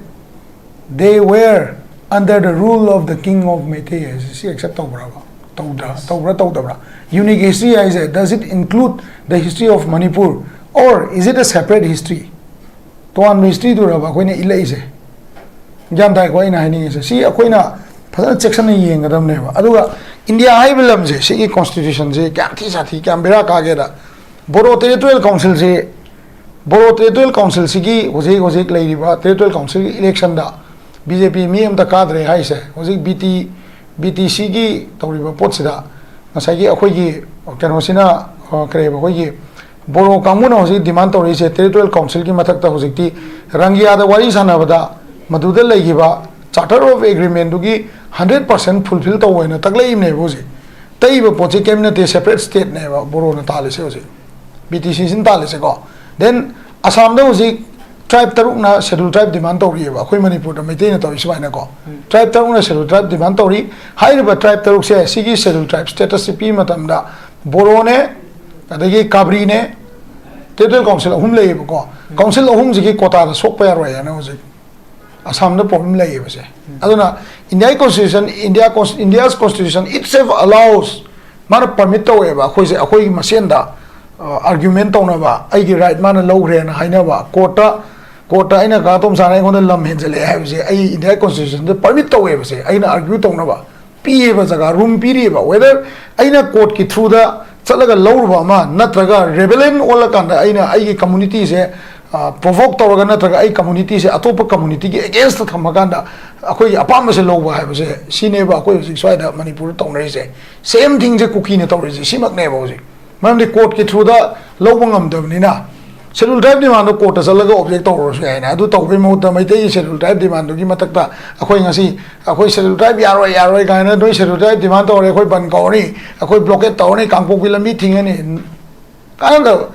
they were under the rule of the king of Meitei ꯍꯥꯏꯁꯦ, ꯁꯤ ꯑꯦꯛꯁꯦꯞ ꯇꯧꯕ꯭ꯔꯕ? ꯇꯧꯗ꯭ꯔꯥ? ꯇꯧꯕ꯭ꯔꯥ ꯇꯧꯗꯕ꯭ꯔꯥ? ꯌꯨꯅꯤꯛ ꯍꯤꯁꯇ꯭ꯔꯤ ꯍꯥꯏꯁꯦ, does it include the history of Manipur or is it a separate history? ꯇꯣꯉꯥꯟꯕ ꯍꯤꯁꯇ꯭ꯔꯤꯗꯨꯔꯕ ꯑꯩꯈꯣꯏꯅ ꯏꯜꯂꯛꯏꯁꯦ? ꯒ꯭ꯌꯥꯟ ꯇꯥꯏꯀꯣ ꯑꯩꯅ ꯍꯥꯏꯅꯤꯡꯉꯤꯁꯦ? ꯁꯤ ꯑꯩꯈꯣꯏꯅ ꯐꯖꯅ ꯆꯦꯛꯁꯤꯟꯅ ꯌꯦꯡꯒꯗꯕꯅꯦꯕ꯫ ꯑꯗꯨꯒ ꯏꯟꯗꯤꯌꯥ ꯍꯥꯏꯕ ꯂꯝꯁꯦ, ꯁꯤꯒꯤ ꯀꯣꯟꯁꯇꯤꯇ꯭ꯌꯨꯁꯟꯁꯦ ꯀꯌꯥꯝ ꯊꯤ ꯁꯥꯊꯤ, ꯀꯌꯥꯝ ꯕꯦꯔꯥ ꯀꯥꯒꯦꯗ, ꯕꯣꯔꯣ ꯇꯦꯔꯤꯇꯣꯔꯤꯌꯦꯜ ꯀꯥꯎꯟꯁꯤꯜꯁꯤ, ꯕꯣꯔꯣ ꯇꯦꯔꯤꯇꯣꯔꯤꯌꯦꯜ ꯀꯥꯎꯟꯁꯤꯜꯁꯤꯒꯤ ꯍꯧꯖꯤꯛ, ꯍꯧꯖꯤꯛ ꯂꯩꯔꯤꯕ ꯇꯦꯔꯤꯇꯣꯔꯤꯌꯦꯜ ꯀꯥꯎꯟꯁꯤꯜꯒꯤ ꯏꯂꯦꯛꯁꯟꯗ ꯕꯤ ꯖꯦ ꯄꯤ ꯃꯤ ꯑꯝꯇ ꯀꯥꯗ꯭ꯔꯦ ꯍꯥꯏꯁꯦ, ꯍꯧꯖꯤꯛ ꯕꯤ ꯇꯤ, ꯕꯤ ꯇꯤ ꯁꯤꯒꯤ ꯇꯧꯔꯤꯕ ꯄꯣꯠꯁꯤꯗ ꯉꯁꯥꯏꯒꯤ ꯑꯩꯈꯣꯏꯒꯤ ꯀꯩꯅꯣꯁꯤꯅ, ꯑ, ꯀꯔꯤꯕ, ꯑꯩꯈꯣꯏꯒꯤ ꯕꯣꯔꯣ ꯀꯥꯡꯕꯨꯅ ꯍꯧꯖꯤꯛ ꯗꯤꯃꯥꯟ ꯇꯧꯔꯛꯏꯁꯦ, ꯇꯦꯔꯤꯇꯣꯔꯤꯌꯦꯜ ꯀꯥꯎꯟꯁꯤꯜꯒꯤ ꯃꯊꯛꯇ ꯍꯧꯖꯤꯛꯇꯤ ꯔꯪꯒꯤꯌꯥꯗ ꯋꯥꯔꯤ ꯁꯥꯟꯅꯕꯗ ꯃꯗꯨꯗ ꯂꯩꯈꯤꯕ Charter of Agreement ꯗꯨꯒꯤ hundred percent fulfil ꯇꯧꯋꯦꯅ ꯇꯛꯂꯛꯏꯕꯅꯦꯕ ꯍꯧꯖꯤꯛ꯫ ꯇꯛꯏꯕ ꯄꯣꯠꯁꯦ ꯀꯔꯤꯝ ꯅꯠꯇꯦ, ꯁꯦꯄꯔꯦꯠ ꯁ꯭ꯇꯦꯠꯅꯦꯕ ꯕꯣꯔꯣꯅ ꯇꯥꯜꯂꯤꯁꯦ ꯍꯧꯖꯤꯛ, ꯕꯤ ꯇꯤ ꯁꯤꯁꯤꯅ ꯇꯥꯜꯂꯤꯁꯦꯀꯣ꯫ ꯗꯦꯟ ꯑꯁꯥꯝꯗ ꯍꯧꯖꯤꯛ ꯇ꯭ꯔꯥꯏꯕ ꯇꯔꯨꯛꯅ ꯁꯦꯗꯨꯜ ꯇ꯭ꯔꯥꯏꯕ ꯗꯤꯃꯥꯟ ꯇꯧꯔꯤꯑꯕ, ꯑꯩꯈꯣꯏ ꯃꯅꯤꯄꯨꯔꯗ ꯃꯩꯇꯩꯅ ꯇꯧꯔꯤ ꯁꯨꯃꯥꯏꯅꯀꯣ꯫ ꯇ꯭ꯔꯥꯏꯕ ꯇꯔꯨꯛꯅ ꯁꯦꯗꯨꯜ ꯇ꯭ꯔꯥꯏꯕ ꯗꯤꯃꯥꯟ ꯇꯧꯔꯤ꯫ ꯍꯥꯏꯔꯤꯕ ꯇ꯭ꯔꯥꯏꯕ ꯇꯔꯨꯛꯁꯦ ꯁꯤꯒꯤ ꯁꯦꯗꯨꯜ ꯇ꯭ꯔꯥꯏꯕ ꯁ꯭ꯇꯦꯇꯁꯁꯤ ꯄꯤꯕ ꯃꯇꯝꯗ ꯕꯣꯔꯣꯅꯦ, ꯑꯗꯒꯤ ꯀꯥꯕ꯭ꯔꯤꯅꯦ, ꯇꯦꯔꯤꯇꯣꯔꯤꯌꯦꯜ ꯀꯥꯎꯟꯁꯤꯜ ꯑꯍꯨꯝ ꯂꯩꯌꯦꯕꯀꯣ꯫ ꯀꯥꯎꯟꯁꯤꯜ ꯑꯍꯨꯝꯁꯤꯒꯤ ꯀꯣꯇꯥꯗ ꯁꯣꯛꯄ ꯌꯥꯔꯣꯏ ꯍꯥꯏꯅ ꯍꯧꯖꯤꯛ ꯑꯁꯥꯝꯗ ꯄ꯭ꯔꯣꯕ꯭ꯂꯦꯝ ꯂꯩꯌꯦꯕꯁꯦ꯫ ꯑꯗꯨꯅ ꯏꯟꯗꯤꯌꯥꯒꯤ constitution, India cons-, India's constitution itself allows ꯃꯥꯅ ꯄꯔꯃꯤꯠ ꯇꯧꯋꯦꯕ ꯑꯩꯈꯣꯏꯁꯦ, ꯑꯩꯈꯣꯏꯒꯤ ꯃꯁꯦꯟꯗ ꯑꯥꯔꯒ꯭ꯌꯨꯃꯦꯟ ꯇꯧꯅꯕ, ꯑꯩꯒꯤ ꯔꯥꯏꯠ ꯃꯥꯅ ꯂꯧꯈ꯭ꯔꯦꯅ ꯍꯥꯏꯅꯕ꯫ ꯀꯣꯔꯠꯇ ꯀꯣꯔꯠꯇ ꯑꯩꯅ ꯀꯥ ꯇꯣꯝꯆꯥꯅ ꯑꯩꯉꯣꯟꯗ ꯂꯝ ꯍꯦꯟꯖꯜꯂꯛꯑꯦ ꯍꯥꯏꯕꯁꯦ ꯑꯩ ꯏꯟꯗꯤꯌꯥ ꯀꯣꯟꯁꯇꯤꯇ꯭ꯌꯨꯁꯟꯗ ꯄꯔꯃꯤꯠ ꯇꯧꯋꯦꯕꯁꯦ, ꯑꯩꯅ ꯑꯥꯔꯒ꯭ꯌꯨ ꯇꯧꯅꯕ ꯄꯤꯌꯦꯕ, ꯖꯒꯥ ꯔꯨꯝ ꯄꯤꯔꯤꯑꯕ꯫ ꯋꯦꯗꯔ ꯑꯩꯅ ꯀꯣꯔꯠꯀꯤ ꯊ꯭ꯔꯨꯗ ꯆꯠꯂꯒ ꯂꯧꯔꯨꯕ ꯑꯃ ꯅꯠꯇ꯭ꯔꯒ ꯔꯦꯕꯦꯂꯦꯟ ꯑꯣꯜꯂꯀꯥꯟꯗ ꯑꯩꯅ ꯑꯩꯒꯤ ꯀꯝꯃꯨꯅꯤꯇꯤꯁꯦ ꯄ꯭ꯔꯣꯚꯣꯛ ꯇꯧꯔꯒ ꯅꯠꯇ꯭ꯔꯒ ꯑꯩ ꯀꯝꯃꯨꯅꯤꯇꯤꯁꯦ ꯑꯇꯣꯞꯄ ꯀꯝꯃꯨꯅꯤꯇꯤꯒꯤ ꯑꯦꯒꯦꯟꯁꯇ ꯊꯝꯃꯀꯥꯟꯗ ꯑꯩꯈꯣꯏꯒꯤ ꯑꯄꯥꯝꯕꯁꯦ ꯂꯧꯕ ꯍꯥꯏꯕꯁꯦ, ꯁꯤꯅꯦꯕ ꯑꯩꯈꯣꯏ ꯍꯧꯖꯤꯛ ꯁ꯭ꯋꯥꯏꯗ ꯃꯅꯤꯄꯨꯔꯗ ꯇꯧꯅꯔꯤꯁꯦ꯫ ꯁꯦꯝ ꯊꯤꯡꯁꯦ ꯀꯨꯀꯤꯅ ꯇꯧꯔꯤꯁꯦ ꯁꯤꯃꯛꯅꯦꯕ ꯍꯧꯖꯤꯛ꯫ ꯃꯔꯝꯗꯤ ꯀꯣꯔꯠꯀꯤ ꯊ꯭ꯔꯨꯗ ꯂꯧꯕ ꯉꯝꯗꯕꯅꯤꯅ꯫ ꯁꯦꯗꯨꯜ ꯇ꯭ꯔꯥꯏꯕ ꯗꯤꯃꯥꯟꯗꯣ ꯀꯣꯔꯠꯇ ꯆꯠꯂꯒ ꯑꯣꯕꯖꯦꯛ ꯇꯧꯔꯁꯨ ꯌꯥꯏꯅꯦ꯫ ꯑꯗꯨ ꯇꯧꯕꯒꯤ ꯃꯍꯨꯠꯇ ꯃꯩꯇꯩꯒꯤ ꯁꯦꯗꯨꯜ ꯇ꯭ꯔꯥꯏꯕ ꯗꯤꯃꯥꯟꯗꯨꯒꯤ ꯃꯊꯛꯇ ꯑꯩꯈꯣꯏ ꯉꯁꯤ ꯑꯩꯈꯣꯏ ꯁꯦꯗꯨꯜ ꯇ꯭ꯔꯥꯏꯕ ꯌꯥꯔꯣꯏ, ꯌꯥꯔꯣꯏ ꯀꯥꯏꯅ, ꯅꯣꯏ ꯁꯦꯗꯨꯜ ꯇ꯭ꯔꯥꯏꯕ ꯗꯤꯃꯥꯟ ꯇꯧꯔꯦ, ꯑꯩꯈꯣꯏ ꯕꯟ ꯀꯧꯔꯅꯤ, ꯑꯩꯈꯣꯏ ꯕ꯭ꯂꯣꯀꯦꯠ ꯇꯧꯔꯅꯤ, ꯀꯥꯡꯄꯣꯛꯄꯤ ꯂꯝꯕꯤ ꯊꯤꯡꯉꯅꯤ꯫ ꯀꯥꯟꯅꯗꯕ꯫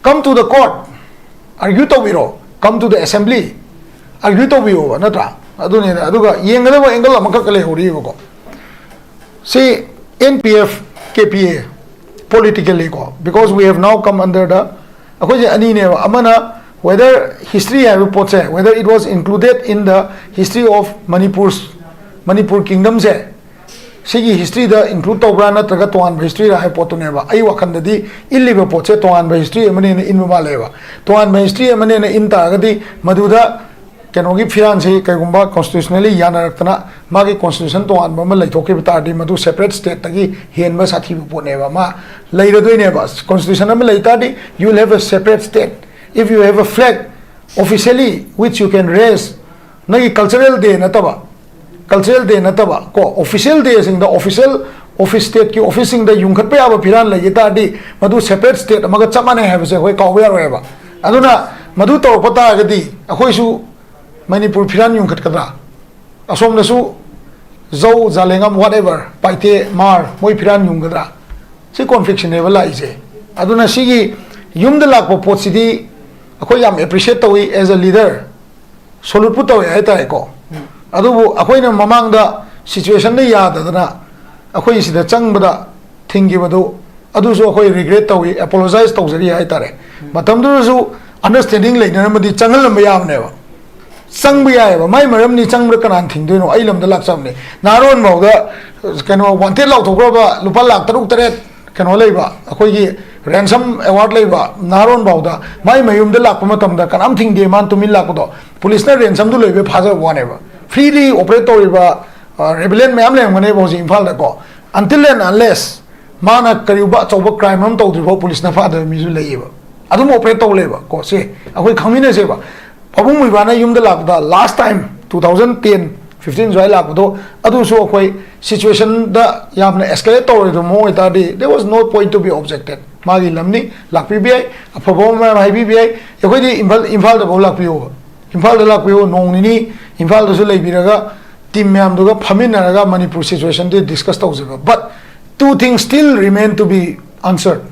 Come to the court, argue ꯇꯧꯕꯤꯔꯣ, come to the assembly, argue ꯇꯧꯕꯤꯌꯣꯕ, ꯅꯠꯇ꯭ꯔꯥ? ꯑꯗꯨꯅꯤꯅ꯫ ꯑꯗꯨꯒ ꯌꯦꯡꯒꯗꯕ ꯑꯦꯡꯒꯜ ꯑꯃꯈꯛ ꯂꯩꯍꯧꯔꯤꯕꯀꯣ꯫ ꯁꯤ N P F, K P A, politically ꯀꯣ, because we have now come under the, ꯑꯩꯈꯣꯏꯁꯦ ꯑꯅꯤꯅꯦꯕ꯫ ꯑꯃꯅ whether history ꯍꯥꯏꯕ ꯄꯣꯠꯁꯦ, whether it was included in the history of Manipur's, Manipur kingdomꯁꯦ, ꯁꯤꯒꯤ ꯍꯤꯁꯇ꯭ꯔꯤꯗ ꯏꯟꯀ꯭ꯂꯨꯗ ꯇꯧꯕ꯭ꯔꯥ ꯅꯠꯇ꯭ꯔꯒ ꯇꯣꯉꯥꯟꯕ ꯍꯤꯁꯇ꯭ꯔꯤꯔꯥ ꯍꯥꯏꯕ ꯄꯣꯠꯇꯨꯅꯦꯕ꯫ ꯑꯩ ꯋꯥꯈꯜꯗꯗꯤ ꯏꯜꯂꯤꯕ ꯄꯣꯠꯁꯦ ꯇꯣꯉꯥꯟꯕ ꯍꯤꯁꯇ꯭ꯔꯤ ꯑꯃꯅꯦꯅ ꯏꯟꯕ ꯃꯥꯜꯂꯦꯕ꯫ ꯇꯣꯉꯥꯟꯕ ꯍꯤꯁꯇ꯭ꯔꯤ ꯑꯃꯅꯦꯅ ꯏꯟ ꯇꯥꯔꯒꯗꯤ ꯃꯗꯨꯗ ꯀꯩꯅꯣꯒꯤ ꯐꯤꯔꯥꯟꯁꯤ ꯀꯩꯒꯨꯝꯕ ꯀꯣꯟꯁꯇꯤꯇ꯭ꯌꯨꯁꯅꯦꯂꯤ ꯌꯥꯅꯔꯛꯇꯅ ꯃꯥꯒꯤ ꯀꯣꯟꯁꯇꯤꯇ꯭ꯌꯨꯁꯟ ꯇꯣꯉꯥꯟꯕ ꯑꯃ ꯂꯩꯊꯣꯛꯈꯤꯕ ꯇꯥꯔꯗꯤ, ꯃꯗꯨ ꯁꯦꯄꯔꯦꯠ ꯁ꯭ꯇꯦꯠꯇꯒꯤ ꯍꯦꯟꯕ ꯁꯥꯊꯤꯕ ꯄꯣꯠꯅꯦꯕ꯫ ꯃꯥ ꯂꯩꯔꯗꯣꯏꯅꯦꯕ꯫ ꯀꯣꯟꯁꯇꯤꯇ꯭ꯌꯨꯁꯟ ꯑꯃ ꯂꯩ ꯇꯥꯔꯗꯤ, you will have a separate state. If you have a flag officially which you can raise, ꯅꯪꯒꯤ ꯀꯜꯆꯔꯦꯜ ꯗꯦ ꯅꯠꯇꯕ, ꯀꯜꯆꯔꯦꯜ ꯗꯦ ꯅꯠꯇꯕ ꯀꯣ, ꯑꯣꯐꯤꯁꯤꯌꯦꯜ ꯗꯦꯁꯤꯡꯗ, ꯑꯣꯐꯤꯁꯤꯌꯦꯜ ꯑꯣꯐꯤꯁ, ꯁ꯭ꯇꯦꯠꯀꯤ ꯑꯣꯐꯤꯁꯁꯤꯡꯗ ꯌꯨꯡꯈꯠꯄ ꯌꯥꯕ ꯐꯤꯔꯥꯜ ꯂꯩꯈꯤ ꯇꯥꯔꯗꯤ, ꯃꯗꯨ ꯁꯦꯄꯔꯦꯠ ꯁ꯭ꯇꯦꯠ ꯑꯃꯒ ꯆꯞ ꯃꯥꯟꯅꯩ ꯍꯥꯏꯕꯁꯦ ꯑꯩꯈꯣꯏ ꯀꯥꯎꯕ ꯌꯥꯔꯣꯏꯕ꯫ ꯑꯗꯨꯅ ꯃꯗꯨ ꯇꯧꯔꯛꯄ ꯇꯥꯔꯒꯗꯤ ꯑꯩꯈꯣꯏꯁꯨ ꯃꯅꯤꯄꯨꯔ ꯐꯤꯔꯥꯜ ꯌꯨꯡꯈꯠꯀꯗ꯭ꯔꯥ? ꯑꯁꯣꯝꯗꯁꯨ ꯖꯧ, ꯖꯥꯂꯦꯡꯉꯝ, whatever, ꯄꯥꯏꯇꯦ, ꯃꯥꯔ, ꯃꯣꯏ ꯐꯤꯔꯥꯜ ꯌꯨꯡꯒꯗ꯭ꯔꯥ? ꯁꯤ ꯀꯣꯟꯐ꯭ꯂꯤꯛꯁꯤꯅꯦꯕ ꯂꯥꯛꯏꯁꯦ꯫ ꯑꯗꯨꯅ ꯁꯤꯒꯤ ꯌꯨꯝꯗ ꯂꯥꯛꯄ ꯄꯣꯠꯁꯤꯗꯤ ꯑꯩꯈꯣꯏ ꯌꯥꯝ ꯑꯦꯄ꯭ꯔꯤꯁꯤꯌꯦꯠ ꯇꯧꯏ as a leader, ꯁꯣꯂꯨꯠꯄꯨ ꯇꯧꯋꯦ ꯍꯥꯏꯇꯥꯔꯦꯀꯣ꯫ ꯑꯗꯨꯕꯨ ꯑꯩꯈꯣꯏꯅ ꯃꯃꯥꯡꯗ ꯁꯤꯆꯨꯋꯦꯁꯟꯗ ꯌꯥꯗꯗꯅ ꯑꯩꯈꯣꯏ ꯁꯤꯗ ꯆꯪꯕꯗ ꯊꯤꯡꯈꯤꯕꯗꯨ, ꯑꯗꯨꯁꯨ ꯑꯩꯈꯣꯏ ꯔꯤꯒ꯭ꯔꯦꯠ ꯇꯧꯏ, ꯑꯦꯄꯣꯂꯣꯖꯥꯏꯁ ꯇꯧꯖꯔꯤ ꯍꯥꯏꯇꯥꯔꯦ꯫ ꯃꯇꯝꯗꯨꯗꯁꯨ ꯑꯟꯗꯔꯁ꯭ꯇꯦꯟꯗꯤꯡ ꯂꯩꯅꯔꯝꯃꯗꯤ ꯆꯪꯍꯜꯂꯝꯕ ꯌꯥꯕꯅꯦꯕ꯫ ꯆꯪꯕ ꯌꯥꯏꯑꯕ꯫ ꯃꯥꯏ ꯃꯔꯝꯅꯤ, ꯆꯪꯕꯗ ꯀꯅꯥꯅ ꯊꯤꯡꯗꯣꯏꯅꯣ? ꯑꯩ ꯂꯝꯗ ꯂꯥꯛꯆꯕꯅꯦ꯫ ꯅꯍꯥꯔꯣꯟ ꯐꯥꯎꯗ ꯀꯩꯅꯣ, ꯋꯥꯟꯇꯦꯠ ꯂꯥꯎꯊꯣꯛꯈ꯭ꯔꯕ ꯂꯨꯄꯥ ꯂꯥꯛ ꯇꯔꯨꯛ ꯇꯔꯦꯠ ꯀꯩꯅꯣ ꯂꯩꯕ, ꯑꯩꯈꯣꯏꯒꯤ ꯔꯦꯟꯁꯝ ꯑꯦꯋꯥꯔꯗ ꯂꯩꯕ ꯅꯍꯥꯔꯣꯟ ꯐꯥꯎꯗ ꯃꯥꯏ ꯃꯌꯨꯝꯗ ꯂꯥꯛꯄ ꯃꯇꯝꯗ ꯀꯅꯥꯝ ꯊꯤꯡꯗꯦ, ꯃꯥꯅ ꯇꯨꯃꯤꯟ ꯂꯥꯛꯄꯗꯣ꯫ ꯄꯨꯂꯤꯁꯅ ꯔꯦꯟꯁꯝꯗꯨ ꯂꯣꯏꯕꯩ ꯐꯥꯖꯕ ꯋꯥꯅꯦꯕ꯫ ꯐ꯭ꯔꯤꯂꯤ ꯑꯣꯄꯔꯦꯠ ꯇꯧꯔꯤꯕ ꯔꯦꯕꯦꯂꯤꯌꯟ ꯃꯌꯥꯝ ꯂꯩꯔꯝꯒꯅꯦꯕ ꯍꯧꯖꯤꯛ ꯏꯝꯐꯥꯜꯗꯀꯣ꯫ Until and unless ꯃꯥꯅ ꯀꯔꯤꯒꯨꯝꯕ ꯑꯆꯧꯕ ꯀ꯭ꯔꯥꯏꯝ ꯑꯃ ꯇꯧꯗ꯭ꯔꯤꯐꯥꯎ ꯄꯨꯂꯤꯁꯅ ꯐꯥꯗꯕ ꯃꯤꯁꯨ ꯂꯩꯌꯦꯕ꯫ ꯑꯗꯨꯝ ꯑꯣꯄꯔꯦꯠ ꯇꯧ ꯂꯩꯕ ꯀꯣ꯫ ꯁꯤ ꯑꯩꯈꯣꯏ ꯈꯪꯃꯤꯟꯅꯁꯦꯕ꯫ ꯄꯥꯕꯨꯡ ꯃꯣꯏꯕꯥꯅ ꯌꯨꯝꯗ ꯂꯥꯛꯄꯗ, last time two thousand ten fifteen ꯁ꯭ꯋꯥꯏ ꯂꯥꯛꯄꯗꯣ, ꯑꯗꯨꯁꯨ ꯑꯩꯈꯣꯏ ꯁꯤꯆꯨꯋꯦꯁꯟꯗ ꯌꯥꯝꯅ ꯑꯦꯁꯀꯦꯂꯦꯠ ꯇꯧꯔꯣꯏꯗꯕ ꯃꯑꯣꯡ ꯑꯣꯏꯇꯥꯔꯗꯤ, there was no point to be objected. ꯃꯥꯒꯤ ꯂꯝꯅꯤ, ꯂꯥꯛꯄꯤꯕ ꯌꯥꯏ, ꯑꯐꯕ ꯃꯌꯥꯝ ꯍꯥꯏꯕꯤꯕ ꯌꯥꯏ꯫ ꯑꯩꯈꯣꯏꯗꯤ ꯏꯝꯐꯥꯜ, ꯏꯝꯐꯥꯜꯗꯐꯥꯎ ꯂꯥꯛꯄꯤꯌꯣꯕ꯫ ꯏꯝꯐꯥꯜꯗ ꯂꯥꯛꯄꯤꯌꯣ, ꯅꯣꯡ ꯅꯤꯅꯤ ꯏꯝꯐꯥꯜꯗꯁꯨ ꯂꯩꯕꯤꯔꯒ ꯇꯤꯝ ꯃꯌꯥꯝꯗꯨꯒ ꯐꯝꯃꯤꯟꯅꯔꯒ ꯃꯅꯤꯄꯨꯔ ꯁꯤꯆꯨꯋꯦꯁꯟꯗꯤ ꯗꯤꯁꯀꯁ ꯇꯧꯁꯦꯕ꯫ But two things still remain to be answered.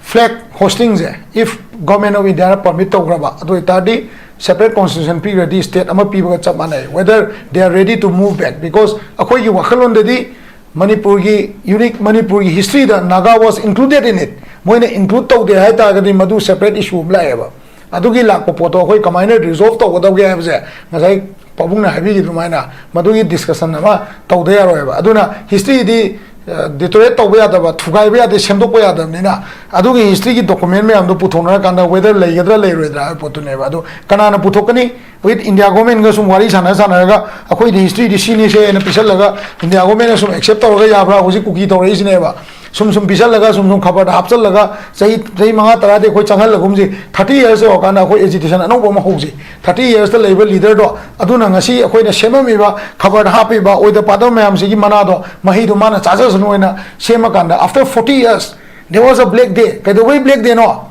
Flag hosting say, if Government of India ꯅ permit ꯇꯧꯈ꯭ꯔꯕ, ꯑꯗꯨ ꯑꯣꯏꯇꯥꯔꯗꯤ separate constitution ꯄꯤꯈ꯭ꯔꯗꯤ state ꯑꯃ ꯄꯤꯕꯒ ꯆꯞ ꯃꯥꯟꯅꯩ, whether they are ready to move back, because ꯑꯩꯈꯣꯏꯒꯤ ꯋꯥꯈꯜꯂꯣꯟꯗꯗꯤ ꯃꯅꯤꯄꯨꯔꯒꯤ unique, ꯃꯅꯤꯄꯨꯔꯒꯤ history the Naga was included in it꯫ ꯃꯣꯏꯅ include ꯇꯧꯗꯦ ꯍꯥꯏꯇꯥꯔꯒꯗꯤ ꯃꯗꯨ separate issue ꯑꯃ ꯂꯥꯛꯑꯦꯕ꯫ ꯑꯗꯨꯒꯤ ꯂꯥꯛꯄ ꯄꯣꯠꯇꯣ ꯑꯩꯈꯣꯏ ꯀꯃꯥꯏꯅ resolve ꯇꯧꯒꯗꯧꯒꯦ ꯍꯥꯏꯕꯁꯦ, ꯉꯁꯥꯏ ꯄꯥꯕꯨꯡꯅ ꯍꯥꯏꯕꯤꯈꯤꯕ ꯑꯗꯨꯃꯥꯏꯅ ꯃꯗꯨꯒꯤ discussion ꯑꯃ ꯇꯧꯗ ꯌꯥꯔꯣꯏꯕ꯫ ꯑꯗꯨꯅ history ꯗꯤ deteriorate ꯇꯧꯕ ꯌꯥꯗꯕ, ꯊꯨꯒꯥꯏꯕ ꯌꯥꯗꯦ, ꯁꯦꯝꯗꯣꯛꯄ ꯌꯥꯗꯕꯅꯤꯅ, ꯑꯗꯨꯒꯤ history ꯒꯤ document ꯃꯌꯥꯝꯗꯣ ꯄꯨꯊꯣꯛꯅꯔꯀꯥꯟꯗ whether ꯂꯩꯒꯗ꯭ꯔꯥ ꯂꯩꯔꯣꯏꯗ꯭ꯔꯥ ꯍꯥꯏꯕ ꯄꯣꯠꯇꯨꯅꯦꯕ꯫ ꯑꯗꯣ ꯀꯅꯥꯅ ꯄꯨꯊꯣꯛꯀꯅꯤ? With India government ꯒ ꯁꯨꯝ ꯋꯥꯔꯤ ꯁꯥꯟꯅ ꯁꯥꯟꯅꯔꯒ, ꯑꯩꯈꯣꯏꯗꯤ history ꯗꯤ ꯁꯤꯅꯤꯁꯦꯅ ꯄꯤꯁꯜꯂꯒ India government ꯅ ꯁꯨꯝ accept ꯇꯧꯔꯒ ꯌꯥꯕ꯭ꯔꯥ? ꯍꯧꯖꯤꯛ ꯀꯨꯀꯤ ꯇꯧꯔꯛꯏꯁꯤꯅꯦꯕ꯫ ꯁꯨꯝ ꯁꯨꯝ ꯄꯤꯁꯜꯂꯒ, ꯁꯨꯝ ꯁꯨꯝ ꯈꯕꯔꯗ ꯍꯥꯞꯆꯜꯂꯒ, ꯆꯍꯤ, ꯆꯍꯤ ꯃꯉꯥ ꯇꯔꯥꯗꯤ ꯑꯩꯈꯣꯏ ꯆꯪꯍꯜꯂꯒꯨꯝꯁꯤ, thirty years ꯌꯧꯔꯀꯥꯟꯗ ꯑꯩꯈꯣꯏ agitation ꯑꯅꯧꯕ ꯑꯃ ꯍꯧꯁꯤ꯫ Thirty years ꯇ ꯂꯩꯕ leader ꯗꯣ, ꯑꯗꯨꯅ ꯉꯁꯤ ꯑꯩꯈꯣꯏꯅ ꯁꯦꯝꯃꯝꯃꯤꯕ, ꯈꯕꯔꯗ ꯍꯥꯞꯄꯤꯕ ꯑꯣꯏꯗ ꯄꯥꯗꯕ ꯃꯌꯥꯝꯁꯤꯒꯤ ꯃꯅꯥꯗꯣ, ꯃꯍꯩꯗꯣ ꯃꯥꯅ ꯆꯥꯖꯁꯅꯨ ꯍꯥꯏꯅ ꯁꯦꯝꯃꯀꯥꯟꯗ, after forty years, there was a black day. ꯀꯩꯗꯧꯕꯩ black day no?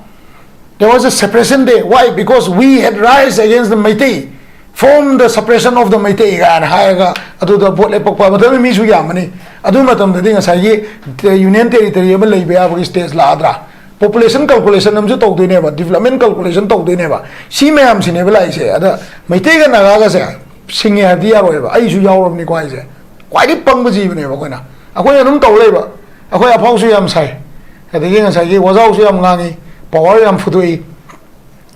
There was a separation day. Why? Because we had rise against the Meitei, form the separation of the Meitei ꯀꯥꯏꯅ ꯍꯥꯏꯔꯒ ꯑꯗꯨꯗ ꯚꯣꯠ ꯂꯦꯞꯄꯛꯄ ꯃꯇꯝꯗ ꯃꯤꯁꯨ ꯌꯥꯝꯕꯅꯤ꯫ ꯑꯗꯨ ꯃꯇꯝꯗꯗꯤ ꯉꯁꯥꯏꯒꯤ union territory ꯑꯃ ꯂꯩꯕ ꯌꯥꯕꯒꯤ stage ꯂꯥꯛꯑꯗ꯭ꯔꯥ? Population calculation ꯑꯃꯁꯨ ꯇꯧꯗꯣꯏꯅꯦꯕ, development calculation ꯇꯧꯗꯣꯏꯅꯦꯕ꯫ ꯁꯤ ꯃꯌꯥꯝꯁꯤꯅꯦꯕ ꯂꯥꯛꯏꯁꯦ꯫ ꯑꯗ ꯃꯩꯇꯩꯒ ꯅꯥꯒꯥꯒꯁꯦ ꯁꯤꯡꯉꯦ ꯍꯥꯏꯕꯗꯤ ꯌꯥꯔꯣꯏꯕ꯫ ꯑꯩꯁꯨ ꯌꯥꯎꯔꯕꯅꯤꯀꯣ ꯍꯥꯏꯁꯦ꯫ ꯈ꯭ꯋꯥꯏꯗꯒꯤ ꯄꯪꯕ ꯖꯤꯕꯅꯦꯕ ꯑꯩꯈꯣꯏꯅ꯫ ꯑꯩꯈꯣꯏꯅ ꯑꯗꯨꯝ ꯇꯧ ꯂꯩꯕ꯫ ꯑꯩꯈꯣꯏ ꯑꯐꯥꯎꯁꯨ ꯌꯥꯝ ꯁꯥꯏ, ꯑꯗꯒꯤ ꯉꯁꯥꯏꯒꯤ ꯋꯥꯖꯥꯎꯁꯨ ꯌꯥꯝ ꯉꯥꯡꯉꯤ, power ꯌꯥꯝ ꯐꯨꯗꯣꯛꯏ꯫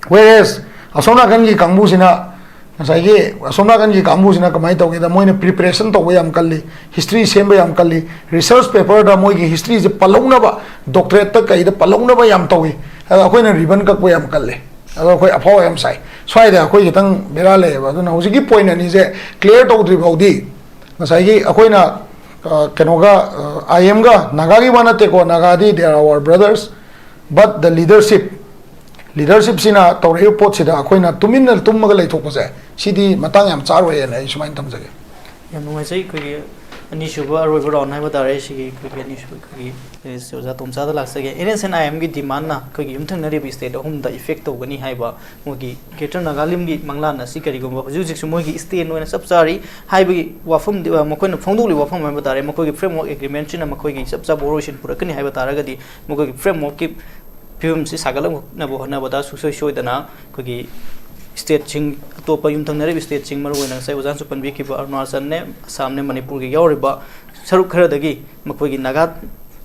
Whereas ꯑꯁꯣꯝ ꯅꯥꯀꯟꯒꯤ ꯀꯥꯡꯕꯨꯁꯤꯅ ꯉꯁꯥꯏꯒꯤ ꯑꯁꯣꯝ ꯅꯥꯀꯟꯒꯤ ꯀꯥꯡꯕꯨꯁꯤꯅ ꯀꯃꯥꯏꯅ ꯇꯧꯒꯦꯗ, ꯃꯣꯏꯅ preparation ꯇꯧꯕ ꯌꯥꯝ ꯀꯜꯂꯤ, history ꯁꯦꯝꯕ ꯌꯥꯝ ꯀꯜꯂꯤ, research paperꯗ ꯃꯣꯏꯒꯤ historyꯁꯦ ꯄꯜꯍꯧꯅꯕ, doctorateꯇ ꯀꯩꯗ ꯄꯜꯍꯧꯅꯕ ꯌꯥꯝ ꯇꯧꯏ꯫ ꯑꯗꯣ ꯑꯩꯈꯣꯏꯅ ribbon ꯀꯛꯄ ꯌꯥꯝ ꯀꯜꯂꯤ꯫ ꯑꯗꯣ ꯑꯩꯈꯣꯏ ꯑꯐꯥꯎ ꯌꯥꯝ ꯁꯥꯏ꯫ ꯁ꯭ꯋꯥꯏꯗ ꯑꯩꯈꯣꯏ ꯈꯤꯇꯪ ꯕꯦꯔꯥ ꯂꯩꯌꯦꯕ꯫ ꯑꯗꯨꯅ ꯍꯧꯖꯤꯛꯀꯤ point ꯑꯅꯤꯁꯦ clear ꯇꯧꯗ꯭ꯔꯤ ꯐꯥꯎꯗꯤ, ꯉꯁꯥꯏꯒꯤ ꯑꯩꯈꯣꯏꯅ, ꯑ, ꯀꯩꯅꯣꯒ, ꯑ, IMꯒ, ꯅꯥꯒꯥꯒꯤ ꯋꯥ ꯅꯠꯇꯦꯀꯣ, ꯅꯥꯒꯥꯗꯤ they are our brothers, but the leadership, leadershipꯁꯤꯅ ꯇꯧꯔꯛꯏꯕ ꯄꯣꯠꯁꯤꯗ ꯑꯩꯈꯣꯏꯅ ꯇꯨꯃꯤꯟꯅ ꯇꯨꯝꯃꯒ ꯂꯩꯊꯣꯛꯄꯁꯦ, ꯁꯤꯗꯤ ꯃꯇꯥꯡ ꯌꯥꯝ ꯆꯥꯔꯣꯏꯅ ꯑꯩ ꯁꯨꯃꯥꯏꯅ ꯊꯝꯖꯒꯦ꯫ ꯌꯥꯝ ꯅꯨꯡꯉꯥꯏꯖꯩ꯫ ꯑꯩꯈꯣꯏꯒꯤ ꯑꯅꯤꯁꯨꯕ ꯑꯔꯣꯏꯕ round ꯍꯥꯏꯕ ꯇꯥꯔꯦ꯫ ꯁꯤꯒꯤ ꯑꯩꯈꯣꯏꯒꯤ ꯑꯅꯤꯁꯨꯕ ꯑꯩꯈꯣꯏꯒꯤ ꯑꯣꯖꯥ ꯇꯣꯝꯆꯥꯗ ꯂꯥꯛꯆꯒꯦ꯫ NSCN-IMꯒꯤ demandꯅ ꯑꯩꯈꯣꯏꯒꯤ ꯌꯨꯝꯊꯪꯅꯔꯤꯕ state ꯑꯍꯨꯝꯗ effect ꯇꯧꯒꯅꯤ ꯍꯥꯏꯕ ꯃꯣꯏꯒꯤ Greater Nagalimꯒꯤ ꯃꯪꯂꯥꯟ ꯑꯁꯤ ꯀꯔꯤꯒꯨꯝꯕ ꯍꯧꯖꯤꯛ ꯍꯧꯖꯤꯛꯁꯨ ꯃꯣꯏꯒꯤ stand ꯑꯣꯏꯅ ꯆꯞ ꯆꯥꯔꯤ ꯍꯥꯏꯕꯒꯤ ꯋꯥꯐꯝꯗꯤ, ꯑ, ꯃꯈꯣꯏꯅ ꯐꯣꯡꯗꯣꯛꯂꯤꯕ ꯋꯥꯐꯝ ꯍꯥꯏꯕ ꯇꯥꯔꯦ, ꯃꯈꯣꯏꯒꯤ framework agreementꯁꯤꯅ ꯃꯈꯣꯏꯒꯤ ꯆꯞ ꯆꯥꯕ ꯋꯥꯔꯣꯏꯁꯤꯟ ꯄꯨꯔꯛꯀꯅꯤ ꯍꯥꯏꯕ ꯇꯥꯔꯒꯗꯤ, ꯃꯈꯣꯏꯒꯤ frameworkꯀꯤ ꯐꯤꯕꯝꯁꯤ ꯁꯥꯒꯠꯂꯛꯅꯕ ꯍꯣꯠꯅꯕꯗ ꯁꯨꯡꯁꯣꯏ ꯁꯣꯏꯗꯅ ꯑꯩꯈꯣꯏꯒꯤ stateꯁꯤꯡ, ꯑꯇꯣꯞꯄ ꯌꯨꯝꯊꯪꯅꯔꯤꯕ stateꯁꯤꯡ, ꯃꯔꯨꯑꯣꯏꯅ ꯉꯁꯥꯏ ꯑꯣꯖꯥꯅꯁꯨ ꯄꯟꯕꯤꯈꯤꯕ ꯑꯔꯨꯅꯥꯆꯜꯅꯦ, ꯑꯁꯥꯝꯅꯦ, ꯃꯅꯤꯄꯨꯔꯒꯤ ꯌꯥꯎꯔꯤꯕ ꯁꯔꯨꯛ ꯈꯔꯗꯒꯤ ꯃꯈꯣꯏꯒꯤ ꯅꯥꯒꯥ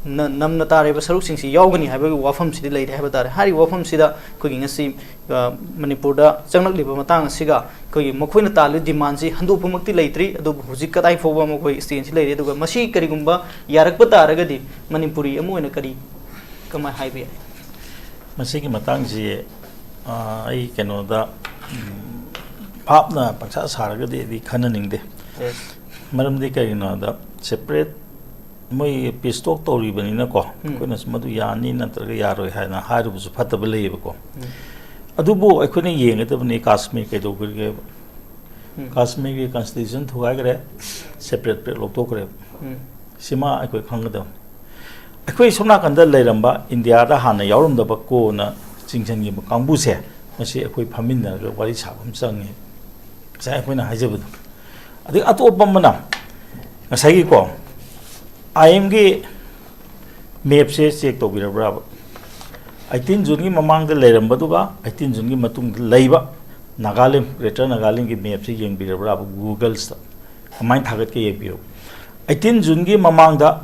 ꯅ-, ꯅꯝꯅ ꯇꯥꯔꯤꯕ ꯁꯔꯨꯛꯁꯤꯡꯁꯤ ꯌꯥꯎꯒꯅꯤ ꯍꯥꯏꯕꯒꯤ ꯋꯥꯐꯝꯁꯤꯗꯤ ꯂꯩꯔꯦ ꯍꯥꯏꯕ ꯇꯥꯔꯦ꯫ ꯍꯥꯏꯔꯤꯕ ꯋꯥꯐꯝꯁꯤꯗ ꯑꯩꯈꯣꯏꯒꯤ ꯉꯁꯤ, ꯑ, ꯃꯅꯤꯄꯨꯔꯗ ꯆꯪꯂꯛꯂꯤꯕ ꯃꯇꯥꯡ ꯑꯁꯤꯒ ꯑꯩꯈꯣꯏꯒꯤ ꯃꯈꯣꯏꯅ ꯇꯥꯜꯂꯤꯕ demandꯁꯤ ꯍꯟꯗꯣꯛꯄꯃꯛꯇꯤ ꯂꯩꯇ꯭ꯔꯤ, ꯑꯗꯨꯕꯨ ꯍꯧꯖꯤꯛ ꯀꯗꯥꯏ ꯐꯥꯎꯕ ꯃꯈꯣꯏ standꯁꯤ ꯂꯩꯔꯤ, ꯑꯗꯨꯒ ꯃꯁꯤ ꯀꯔꯤꯒꯨꯝꯕ ꯌꯥꯔꯛꯄ ꯇꯥꯔꯒꯗꯤ ꯃꯅꯤꯄꯨꯔꯤ ꯑꯃ ꯑꯣꯏꯅ ꯀꯔꯤ, ꯀꯃꯥꯏ ꯍꯥꯏꯕ ꯌꯥꯏ? ꯃꯁꯤꯒꯤ ꯃꯇꯥꯡꯁꯤ, ꯑ, ꯑꯩ ꯀꯩꯅꯣꯗ, ꯎꯝ, ꯚꯥꯞꯅ ꯄꯪꯁꯥ ꯁꯥꯔꯒꯗꯤ ꯑꯩꯗꯤ ꯈꯟꯅꯅꯤꯡꯗꯦ꯫ Yes. ꯃꯔꯝꯗꯤ ꯀꯩꯒꯤꯅꯣꯗ, separate ꯃꯣꯏ peace talk ꯇꯧꯔꯤꯕꯅꯤꯅꯀꯣ, ꯎꯝ꯫ ꯑꯩꯈꯣꯏꯅꯁꯨ ꯃꯗꯨ ꯌꯥꯅꯤ ꯅꯠꯇ꯭ꯔꯒ ꯌꯥꯔꯣꯏ ꯍꯥꯏꯅ ꯍꯥꯏꯔꯨꯕꯁꯨ ꯐꯠꯇꯕ ꯂꯩꯌꯦꯕꯀꯣ꯫ ꯎꯝ꯫ ꯑꯗꯨꯕꯨ ꯑꯩꯈꯣꯏꯅ ꯌꯦꯡꯒꯗꯕꯅꯤ ꯀꯥꯁꯃꯤꯔ ꯀꯩꯗꯧꯈ꯭ꯔꯒꯦꯕ꯫ ꯎꯝ꯫ ꯀꯥꯁꯃꯤꯔꯒꯤ constitution ꯊꯨꯒꯥꯏꯈ꯭ꯔꯦ, separate state ꯂꯧꯊꯣꯛꯈ꯭ꯔꯦꯕ꯫ ꯎꯝ꯫ ꯁꯤꯃ ꯑꯩꯈꯣꯏ ꯈꯪꯒꯗꯕꯅꯤ꯫ ꯑꯩꯈꯣꯏ ꯁꯣꯝ ꯅꯥꯀꯟꯗ ꯂꯩꯔꯝꯕ ꯏꯟꯗꯤꯌꯥꯗ ꯍꯥꯟꯅ ꯌꯥꯎꯔꯝꯗꯕ ꯀꯣꯟꯅ ꯆꯤꯡꯁꯤꯟꯈꯤꯕ ꯀꯥꯡꯕꯨꯁꯦ, ꯃꯁꯤ ꯑꯩꯈꯣꯏ ꯐꯝꯃꯤꯟꯅꯔꯒ ꯋꯥꯔꯤ ꯁꯥꯕ ꯑꯃ ꯆꯪꯉꯤ꯫ ꯉꯁꯥꯏ ꯑꯩꯈꯣꯏꯅ ꯍꯥꯏꯖꯕꯗꯣ꯫ ꯑꯗꯩ ꯑꯇꯣꯞꯄ ꯑꯃꯅ ꯉꯁꯥꯏꯒꯤꯀꯣ, IMꯒꯤ mapꯁꯦ check ꯇꯧꯕꯤꯔꯕ꯭ꯔꯥꯕ? Eighteen Juneꯒꯤ ꯃꯃꯥꯡꯗ ꯂꯩꯔꯝꯕꯗꯨꯒ eighteen Juneꯒꯤ ꯃꯇꯨꯡꯗ ꯂꯩꯕ ꯅꯥꯒꯥꯂꯦꯟ, Greater Nagalandꯒꯤ mapꯁꯦ ꯌꯦꯡꯕꯤꯔꯕ꯭ꯔꯥꯕ Googlesꯇ? ꯀꯃꯥꯏꯅ ꯊꯥꯒꯠꯀꯦ ꯌꯦꯡꯕꯤꯌꯨ꯫ Eighteen Juneꯒꯤ ꯃꯃꯥꯡꯗ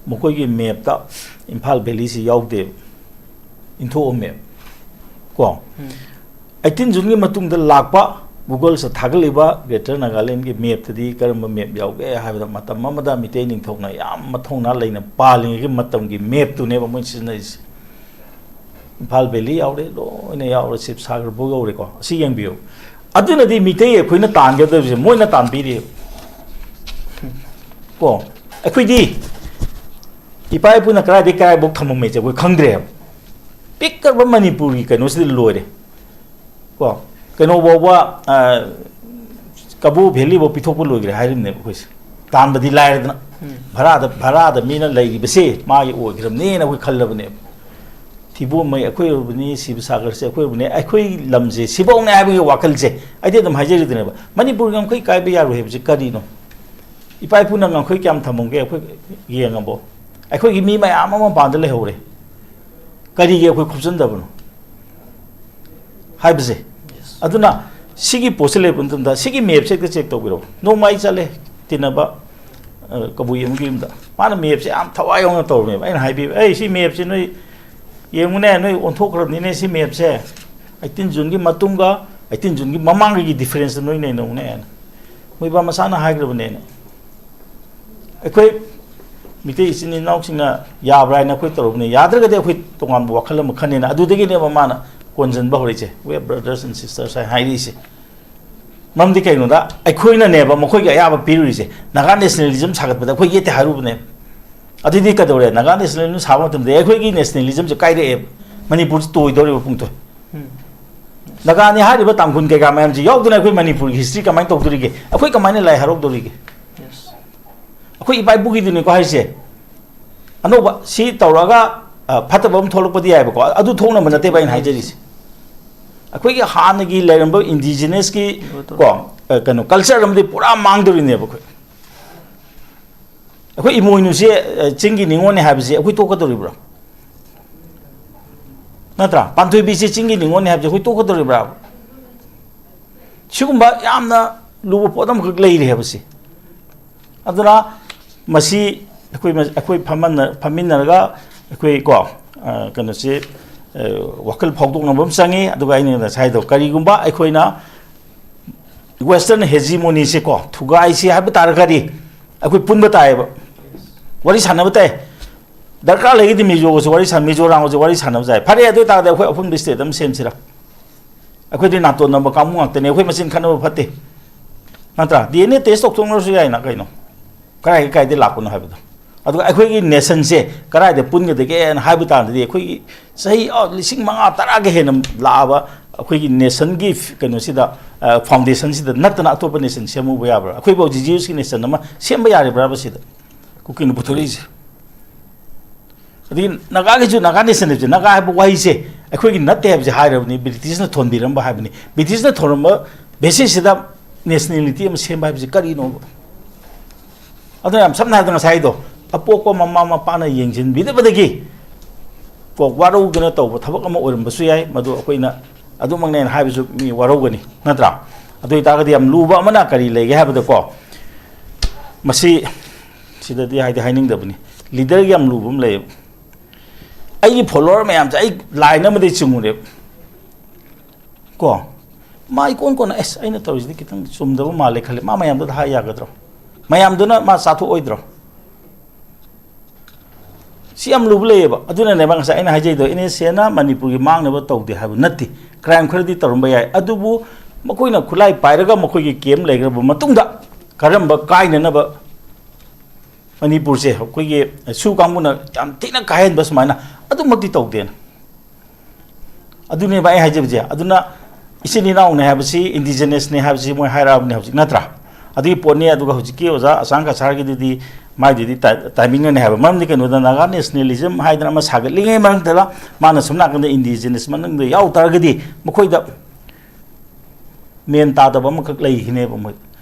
ꯃꯈꯣꯏꯒꯤ mapꯇ ꯏꯝꯐꯥꯜ Valleyꯁꯤ ꯌꯥꯎꯗꯦꯕ, ꯏꯟꯊꯣꯛꯑ map ꯀꯣ꯫ ꯎꯝ꯫ Eighteen Juneꯒꯤ ꯃꯇꯨꯡꯗ ꯂꯥꯛꯄ ꯒꯨꯒꯜꯁꯤꯗ ꯊꯥꯒꯠꯂꯤꯕ ꯒ꯭ꯔꯦꯇꯔ ꯅꯥꯒꯥꯂꯦꯟꯒꯤ ꯃꯦꯞꯇꯗꯤ ꯀꯔꯝꯕ ꯃꯦꯞ ꯌꯥꯎꯒꯦ ꯍꯥꯏꯕꯗ, ꯃꯇꯝ ꯑꯃꯗ ꯃꯤꯇꯩ ꯅꯤꯡꯊꯧꯅ ꯌꯥꯝ ꯃꯊꯧꯅꯥ ꯂꯩꯅ ꯄꯥꯜꯂꯤꯉꯩꯒꯤ ꯃꯇꯝꯒꯤ ꯃꯦꯞꯇꯨꯅꯦꯕ ꯃꯣꯏꯅ ꯁꯤꯖꯤꯟꯅꯔꯤꯁꯦ꯫ ꯏꯝꯐꯥꯜ ꯚꯦꯂꯤ ꯌꯥꯎꯔꯦ, ꯂꯣꯏꯅ ꯌꯥꯎꯔꯦ, ꯁꯤꯕꯁꯥꯒꯔꯕꯨ ꯌꯧꯔꯦꯀꯣ꯫ ꯑꯁꯤ ꯌꯦꯡꯕꯤꯌꯨ꯫ ꯑꯗꯨꯅꯗꯤ ꯃꯤꯇꯩ ꯑꯩꯈꯣꯏꯅ ꯇꯥꯟꯒꯗꯕꯁꯦ ꯃꯣꯏꯅ ꯇꯥꯟꯕꯤꯔꯤꯑꯕ꯫ ꯀꯣ, ꯑꯩꯈꯣꯏꯗꯤ ꯏꯄꯥ ꯏꯄꯨꯅ ꯀꯗꯥꯏꯗꯒꯤ ꯀꯗꯥꯏꯐꯥꯎ ꯊꯝꯃꯝꯃꯦꯁꯦ ꯑꯩꯈꯣꯏ ꯈꯪꯗ꯭ꯔꯦꯕ꯫ ꯄꯤꯛꯈ꯭ꯔꯕ ꯃꯅꯤꯄꯨꯔꯒꯤ ꯀꯩꯅꯣꯁꯤꯗ ꯂꯣꯏꯔꯦ꯫ ꯀꯣ, ꯀꯩꯅꯣ ꯐꯥꯎꯕ, ꯑ, ꯀꯕꯣ ꯚꯦꯂꯤꯐꯥꯎ ꯄꯤꯊꯣꯛꯄ ꯂꯣꯏꯈ꯭ꯔꯦ ꯍꯥꯏꯔꯤꯕꯅꯦꯕ ꯑꯩꯈꯣꯏꯁꯦ꯫ ꯇꯥꯟꯕꯗꯤ ꯂꯥꯏꯔꯗꯅ꯫ ꯎꯝ꯫ ꯚꯔꯥꯗ, ꯚꯔꯥꯗ ꯃꯤꯅ ꯂꯩꯔꯤꯕꯁꯦ ꯃꯥꯒꯤ ꯑꯣꯏꯈ꯭ꯔꯕꯅꯦꯅ ꯑꯩꯈꯣꯏ ꯈꯜꯂꯕꯅꯦꯕ꯫ ꯊꯤꯕꯣꯡꯃꯩ ꯑꯩꯈꯣꯏ ꯑꯣꯏꯔꯕꯅꯤ, ꯁꯤꯕꯁꯥꯒꯔꯁꯦ ꯑꯩꯈꯣꯏ ꯑꯣꯏꯔꯕꯅꯤ, ꯑꯩꯈꯣꯏ ꯂꯝꯁꯦ ꯁꯤꯐꯧꯅꯦ ꯍꯥꯏꯕꯒꯤ ꯋꯥꯈꯜꯁꯦ ꯑꯩꯗꯤ ꯑꯗꯨꯝ ꯍꯥꯏꯖꯔꯤꯗꯨꯅꯦꯕ꯫ ꯃꯅꯤꯄꯨꯔꯒꯤ ꯉꯝꯈꯩ ꯀꯥꯏꯕ ꯌꯥꯔꯣꯏ ꯍꯥꯏꯕꯁꯦ ꯀꯔꯤꯅꯣ? ꯏꯄꯥ ꯏꯄꯨꯅ ꯉꯝꯈꯩ ꯀꯌꯥꯝ ꯊꯝꯃꯝꯒꯦ ꯑꯩꯈꯣꯏ ꯌꯦꯡꯉꯕꯣ? ꯑꯩꯈꯣꯏꯒꯤ ꯃꯤ ꯃꯌꯥꯝ ꯑꯃ ꯃꯄꯥꯟꯗ ꯂꯩꯍꯧꯔꯦ꯫ ꯀꯔꯤꯒꯤ ꯑꯩꯈꯣꯏ ꯈꯣꯝꯖꯤꯟꯗꯕꯅꯣ ꯍꯥꯏꯕꯁꯦ꯫ ꯑꯗꯨꯅ ꯁꯤꯒꯤ ꯄꯣꯠꯁꯦ ꯂꯩꯔꯛꯄ ꯃꯇꯝꯗ ꯁꯤꯒꯤ ꯃꯦꯞꯁꯦ ꯍꯦꯛꯇ ꯆꯦꯛ ꯇꯧꯕꯤꯔꯛꯑꯣ꯫ ꯅꯣꯡꯃ ꯑꯩ ꯆꯠꯂꯦ ꯇꯤꯟꯅꯕ, ꯑ, ꯀꯕꯨꯏ ꯑꯃꯒꯤ ꯌꯨꯝꯗ꯫ ꯃꯥꯅ ꯃꯦꯞꯁꯦ ꯌꯥꯝ ꯊꯋꯥꯏ ꯌꯥꯎꯅ ꯇꯧꯔꯝꯃꯦꯕ꯫ ꯑꯩꯅ ꯍꯥꯏꯕꯤꯕ, "ꯑꯩ ꯁꯤ ꯃꯦꯞꯁꯦ ꯅꯣꯏ ꯌꯦꯡꯉꯨꯅꯦ, ꯅꯣꯏ ꯑꯣꯟꯊꯣꯛꯈ꯭ꯔꯕꯅꯤꯅꯦ ꯁꯤ ꯃꯦꯞꯁꯦ꯫ ꯑꯩꯠꯇꯤꯟ ꯖꯨꯟꯒꯤ ꯃꯇꯨꯡꯒ ꯑꯩꯠꯇꯤꯟ ꯖꯨꯟꯒꯤ ꯃꯃꯥꯡꯒꯤ ꯗꯤꯐꯔꯦꯟꯁꯇ ꯅꯣꯏ ꯅꯩꯅꯧꯅꯦ" ꯍꯥꯏꯅ꯫ ꯃꯣꯏꯕꯥ ꯃꯁꯥꯅ ꯍꯥꯏꯈ꯭ꯔꯕꯅꯦꯅ꯫ ꯑꯩꯈꯣꯏ ꯃꯤꯇꯩ ꯏꯆꯤꯟ ꯏꯅꯥꯎꯁꯤꯡꯅ ꯌꯥꯕ꯭ꯔꯥ ꯍꯥꯏꯅ ꯑꯩꯈꯣꯏ ꯇꯧꯔꯨꯕꯅꯦ꯫ ꯌꯥꯗ꯭ꯔꯒꯗꯤ ꯑꯩꯈꯣꯏ ꯇꯣꯉꯥꯟꯕ ꯋꯥꯈꯜ ꯑꯃ ꯈꯟꯅꯦꯅ꯫ ꯑꯗꯨꯗꯒꯤꯅꯦꯕ ꯃꯥꯅ ꯀꯣꯟꯁꯤꯟꯕ ꯍꯧꯔꯛꯏꯁꯦ, "We are brothers and sisters" ꯍꯥꯏꯅ ꯍꯥꯏꯔꯛꯏꯁꯦ꯫ ꯃꯔꯝꯗꯤ ꯀꯩꯅꯣꯗ, ꯑꯩꯈꯣꯏꯅꯅꯦꯕ ꯃꯈꯣꯏꯒꯤ ꯑꯌꯥꯕ ꯄꯤꯔꯨꯔꯤꯁꯦ꯫ ꯅꯥꯒꯥ ꯅꯦꯁꯅꯦꯂꯤꯖꯝ ꯁꯥꯒꯠꯄꯗ ꯑꯩꯈꯣꯏ ꯌꯦꯠꯇꯦ ꯍꯥꯏꯔꯨꯕꯅꯦ꯫ ꯑꯗꯨꯗꯤ ꯀꯩꯗꯧꯔꯦ? ꯅꯥꯒꯥ ꯅꯦꯁꯅꯦꯂꯤꯖꯝ ꯁꯥꯕ ꯃꯇꯝꯗ ꯑꯩꯈꯣꯏꯒꯤ ꯅꯦꯁꯅꯦꯂꯤꯖꯝꯁꯦ ꯀꯥꯏꯔꯛꯑꯦꯕ꯫ ꯃꯅꯤꯄꯨꯔꯁꯦ ꯇꯣꯏꯗꯧꯔꯦꯕ ꯄꯨꯡꯇꯣꯏ꯫ ꯎꯝ꯫ ꯅꯥꯒꯥꯅꯤ ꯍꯥꯏꯔꯤꯕ ꯇꯥꯡꯈꯨꯜ ꯀꯩꯀꯥ ꯃꯌꯥꯝꯁꯤ ꯌꯥꯎꯗꯅ ꯑꯩꯈꯣꯏ ꯃꯅꯤꯄꯨꯔꯒꯤ ꯍꯤꯁꯇ꯭ꯔꯤ ꯀꯃꯥꯏꯅ ꯇꯧꯗꯣꯔꯤꯒꯦ? ꯑꯩꯈꯣꯏ ꯀꯃꯥꯏꯅ ꯂꯥꯏ ꯍꯔꯥꯎꯗꯣꯔꯤꯒꯦ? Yes. ꯑꯩꯈꯣꯏ ꯏꯄꯥ ꯏꯄꯨꯒꯤꯗꯨꯅꯤꯀꯣ ꯍꯥꯏꯁꯦ꯫ ꯑꯅꯧꯕ ꯁꯤ ꯇꯧꯔꯒ, ꯑ, ꯐꯠꯇꯕ ꯑꯃ ꯊꯣꯛꯂꯛꯄꯗꯤ ꯌꯥꯏꯕꯀꯣ, ꯑꯗꯨ ꯊꯣꯛꯅꯕ ꯅꯠꯇꯦꯕ ꯑꯩꯅ ꯍꯥꯏꯖꯔꯤꯁꯦ꯫ ꯑꯩꯈꯣꯏꯒꯤ ꯍꯥꯟꯅꯒꯤ ꯂꯩꯔꯝꯕ ꯏꯟꯗꯤꯖꯤꯅꯁꯀꯤ, ꯀꯣ, ꯑ, ꯀꯩꯅꯣ, ꯀꯜꯆꯔ ꯑꯃꯗꯤ ꯄꯨꯔꯥ ꯃꯥꯡꯗꯣꯔꯤꯅꯦꯕ ꯑꯩꯈꯣꯏ꯫ ꯑꯩꯈꯣꯏ ꯏꯃꯣꯏꯅꯨꯁꯦ, ꯑ, ꯆꯤꯡꯒꯤ ꯅꯤꯉꯣꯜꯅꯦ ꯍꯥꯏꯕꯁꯦ ꯑꯩꯈꯣꯏ ꯇꯣꯛꯀꯗꯧꯔꯤꯕ꯭ꯔꯣ? ꯅꯠꯇ꯭ꯔꯥ? ꯄꯥꯟꯊꯣꯏꯕꯤꯁꯦ ꯆꯤꯡꯒꯤ ꯅꯤꯉꯣꯜꯅꯦ ꯍꯥꯏꯕꯁꯦ ꯑꯩꯈꯣꯏ ꯇꯣꯛꯀꯗꯧꯔꯤꯕ꯭ꯔꯥ? ꯁꯤꯒꯨꯝꯕ ꯌꯥꯝꯅ ꯂꯨꯕ ꯄꯣꯠ ꯑꯃꯈꯛ ꯂꯩꯔꯤ ꯍꯥꯏꯕꯁꯦ꯫ ꯑꯗꯨꯅ ꯃꯁꯤ ꯑꯩꯈꯣꯏ ꯃ-, ꯑꯩꯈꯣꯏ ꯐꯝꯃꯟꯅ-, ꯐꯝꯃꯤꯟꯅꯔꯒ ꯑꯩꯈꯣꯏ ꯀꯣ, ꯑ, ꯀꯩꯅꯣꯁꯤ, ꯑ, ꯋꯥꯈꯜ ꯐꯥꯎꯗꯣꯛꯅꯕ ꯑꯃ ꯆꯪꯉꯤ꯫ ꯑꯗꯨꯒ ꯑꯩꯅ ꯉꯁꯥꯏ ꯍꯥꯏꯗꯣ, ꯀꯔꯤꯒꯨꯝꯕ ꯑꯩꯈꯣꯏꯅ Western hegemonyꯁꯦꯀꯣ, ꯊꯨꯒꯥꯏꯁꯤ ꯍꯥꯏꯕ ꯇꯥꯔꯒꯗꯤ ꯑꯩꯈꯣꯏ ꯄꯨꯟꯕ ꯇꯥꯏꯌꯦꯕ, ꯋꯥꯔꯤ ꯁꯥꯟꯅꯕ ꯇꯥꯏ꯫ ꯗꯔꯀꯥꯔ ꯂꯩꯔꯒꯗꯤ ꯃꯤꯖꯣꯒꯁꯨ ꯋꯥꯔꯤ ꯁꯥꯟꯅ, ꯃꯤꯖꯣꯔꯥꯝꯒꯁꯨ ꯋꯥꯔꯤ ꯁꯥꯟꯅꯕ ꯌꯥꯏ꯫ ꯐꯔꯦ, ꯑꯗꯨ ꯑꯣꯏꯇꯥꯔꯗꯤ ꯑꯩꯈꯣꯏ ꯑꯄꯨꯟꯕ state ꯑꯃ ꯁꯦꯝꯁꯤꯔꯥ? ꯑꯩꯈꯣꯏꯗꯤ ꯅꯥꯇꯣꯟ ꯅꯝꯕ ꯀꯥꯡꯕꯨ ꯉꯥꯛꯇꯅꯦ, ꯑꯩꯈꯣꯏ ꯃꯁꯦꯟ ꯈꯠꯅꯕ ꯐꯠꯇꯦ, ꯅꯠꯇ꯭ꯔꯥ? DNA test ꯇꯧꯊꯣꯛꯅꯔꯁꯨ ꯌꯥꯏꯅ, ꯀꯩꯅꯣ? ꯀꯗꯥꯏ ꯀꯥꯏꯗꯩ ꯂꯥꯛꯄꯅꯣ ꯍꯥꯏꯕꯗꯣ꯫ ꯑꯗꯨꯒ ꯑꯩꯈꯣꯏꯒꯤ nationꯁꯦ ꯀꯗꯥꯏꯗ ꯄꯨꯟꯒꯗꯒꯦꯅ ꯍꯥꯏꯕ ꯇꯥꯔꯗꯤ, ꯑꯩꯈꯣꯏꯒꯤ ꯆꯍꯤ, ꯑ, ꯂꯤꯁꯤꯡ ꯃꯉꯥ, ꯇꯔꯥꯒ ꯍꯦꯟꯅ ꯂꯥꯛꯑꯕ ꯑꯩꯈꯣꯏꯒꯤ nationꯒꯤ ꯀꯩꯅꯣꯁꯤꯗ, ꯑ, foundationꯁꯤꯗ ꯅꯠꯇꯅ ꯑꯇꯣꯞꯄ nation ꯁꯦꯝꯃꯨꯕ ꯌꯥꯕ꯭ꯔꯥ? ꯑꯩꯈꯣꯏꯐꯥꯎ ꯖꯤꯖꯤ ꯍꯣꯏꯁꯀꯤ nation ꯑꯃ ꯁꯦꯝꯕ ꯌꯥꯔꯤꯕ꯭ꯔꯥꯕ ꯁꯤꯗ? ꯀꯨꯀꯤꯅ ꯄꯨꯊꯣꯔꯛꯏꯁꯦ꯫ ꯑꯗꯒꯤ ꯅꯥꯒꯥꯒꯤꯁꯨ, ꯅꯥꯒꯥ nationalismꯁꯦ, ꯅꯥꯒꯥ ꯍꯥꯏꯕ ꯋꯥꯍꯩꯁꯦ ꯑꯩꯈꯣꯏꯒꯤ ꯅꯠꯇꯦ ꯍꯥꯏꯕꯁꯦ ꯍꯥꯏꯔꯕꯅꯤ, ꯕ꯭ꯔꯤꯇꯤꯁꯅ ꯊꯣꯟꯕꯤꯔꯝꯕ ꯍꯥꯏꯕꯅꯤ꯫ ꯕ꯭ꯔꯤꯇꯤꯁꯅ ꯊꯣꯟꯔꯝꯕ basis ꯁꯤꯗ nationality ꯑꯃ ꯁꯦꯝꯕ ꯍꯥꯏꯕꯁꯤ ꯀꯔꯤꯅꯣꯕ? ꯑꯗꯨꯅ ꯌꯥꯝ ꯁꯝꯅ ꯍꯥꯏꯔꯕꯗ ꯉꯁꯥꯏꯗꯣ, ꯑꯄꯣꯛꯄ ꯃꯃꯥ ꯃꯄꯥꯅ ꯌꯦꯡꯁꯤꯟꯕꯤꯗꯕꯗꯒꯤ ꯀꯣ ꯋꯥꯔꯧꯗꯨꯅ ꯇꯧꯕ ꯊꯕꯛ ꯑꯃ ꯑꯣꯏꯔꯝꯕꯁꯨ ꯌꯥꯏ꯫ ꯃꯗꯨ ꯑꯩꯈꯣꯏꯅ ꯑꯗꯨꯃꯛꯅꯦꯅ ꯍꯥꯏꯕꯁꯨ ꯃꯤ ꯋꯥꯔꯧꯒꯅꯤ, ꯅꯠꯇ꯭ꯔꯥ? ꯑꯗꯨ ꯑꯣꯏꯇꯥꯔꯒꯗꯤ ꯌꯥꯝ ꯂꯨꯕ ꯑꯃꯅ ꯀꯔꯤ ꯂꯩꯒꯦ ꯍꯥꯏꯕꯗꯀꯣ, ꯃꯁꯤ, ꯁꯤꯗꯗꯤ ꯍꯥꯏꯗꯤ ꯍꯥꯏꯅꯤꯡꯗꯕꯅꯤ, leaderꯒꯤ ꯌꯥꯝ ꯂꯨꯕ ꯑꯃ ꯂꯩꯌꯦꯕ꯫ ꯑꯩꯒꯤ follower ꯃꯌꯥꯝꯁꯦ ꯑꯩ line ꯑꯃꯗꯒꯤ ꯆꯤꯡꯉꯨꯔꯦꯕ ꯀꯣ꯫ ꯃꯥ ꯏꯀꯣꯟ ꯀꯣꯟꯅ, "ꯑꯁ, ꯑꯩꯅ ꯇꯧꯔꯤꯁꯤꯗꯤ ꯈꯤꯇꯪ ꯆꯨꯝꯗꯕ ꯃꯥꯜꯂꯦ" ꯈꯜꯂꯦ, ꯃꯥ ꯃꯌꯥꯝꯗꯨꯗ ꯍꯥꯏ ꯌꯥꯒꯗ꯭ꯔꯣ? ꯃꯌꯥꯝꯗꯨꯅ ꯃꯥ ꯆꯥꯊꯣꯛꯑꯣꯏꯗ꯭ꯔꯣ? ꯁꯤ ꯌꯥꯝ ꯂꯨꯕ ꯂꯩꯌꯦꯕ꯫ ꯑꯗꯨꯅꯅꯦꯕ ꯉꯁꯥꯏ ꯑꯩꯅ ꯍꯥꯏꯖꯩꯗꯣ, NSAꯅ ꯃꯅꯤꯄꯨꯔꯒꯤ ꯃꯥꯡꯅꯕ ꯇꯧꯗꯦ ꯍꯥꯏꯕ ꯅꯠꯇꯦ꯫ Crime ꯈꯔꯗꯤ ꯇꯧꯔꯝꯕ ꯌꯥꯏ, ꯑꯗꯨꯕꯨ ꯃꯈꯣꯏꯅ ꯈꯨꯠꯂꯥꯏ ꯄꯥꯏꯔꯒ ꯃꯈꯣꯏꯒꯤ camp ꯂꯩꯈ꯭ꯔꯕ ꯃꯇꯨꯡꯗ ꯀꯔꯝꯕ ꯀꯥꯏꯅꯅꯕ ꯃꯅꯤꯄꯨꯔꯁꯦ ꯑꯩꯈꯣꯏꯒꯤ ꯁꯨ ꯀꯥꯡꯕꯨꯅ ꯌꯥꯝ ꯊꯤꯅ ꯀꯥꯏꯍꯟꯕ ꯁꯨꯃꯥꯏꯅ ꯑꯗꯨꯃꯛꯇꯤ ꯇꯧꯗꯦꯅ꯫ ꯑꯗꯨꯅꯦꯕ ꯑꯩ ꯍꯥꯏꯖꯕꯁꯦ꯫ ꯑꯗꯨꯅ ꯏꯆꯤꯟ ꯏꯅꯥꯎꯅꯦ ꯍꯥꯏꯕꯁꯤ, indigenousꯅꯦ ꯍꯥꯏꯕꯁꯤ ꯃꯣꯏ ꯍꯥꯏꯔꯛꯑꯕꯅꯦ ꯍꯧꯖꯤꯛ, ꯅꯠꯇ꯭ꯔꯥ? ꯑꯗꯨꯒꯤ ꯄꯣꯠꯅꯤ꯫ ꯑꯗꯨꯒ ꯍꯧꯖꯤꯛꯀꯤ ꯑꯣꯖꯥ ꯑꯁꯥꯡ ꯀꯁꯥꯔꯒꯤꯗꯨꯗꯤ, ꯃꯥꯏꯗꯨꯗꯤ ꯇꯥꯏ-, timingꯅꯅꯦ ꯍꯥꯏꯕ꯫ ꯃꯔꯝꯗꯤ ꯀꯩꯅꯣꯗ, ꯅꯥꯒꯥ nationalism ꯍꯥꯏꯗꯅ ꯑꯃ ꯁꯥꯒꯠꯂꯤꯉꯩ ꯃꯔꯛꯇꯗ ꯃꯥꯅ ꯁꯣꯝ ꯅꯥꯀꯟꯗ indigenous ꯃꯅꯨꯡꯗ ꯌꯥꯎ ꯇꯥꯔꯒꯗꯤ ꯃꯈꯣꯏꯗ ꯃꯦꯟ ꯇꯥꯗꯕ ꯑꯃꯈꯛ ꯂꯩꯈꯤꯅꯦꯕ ꯃꯣꯏ꯫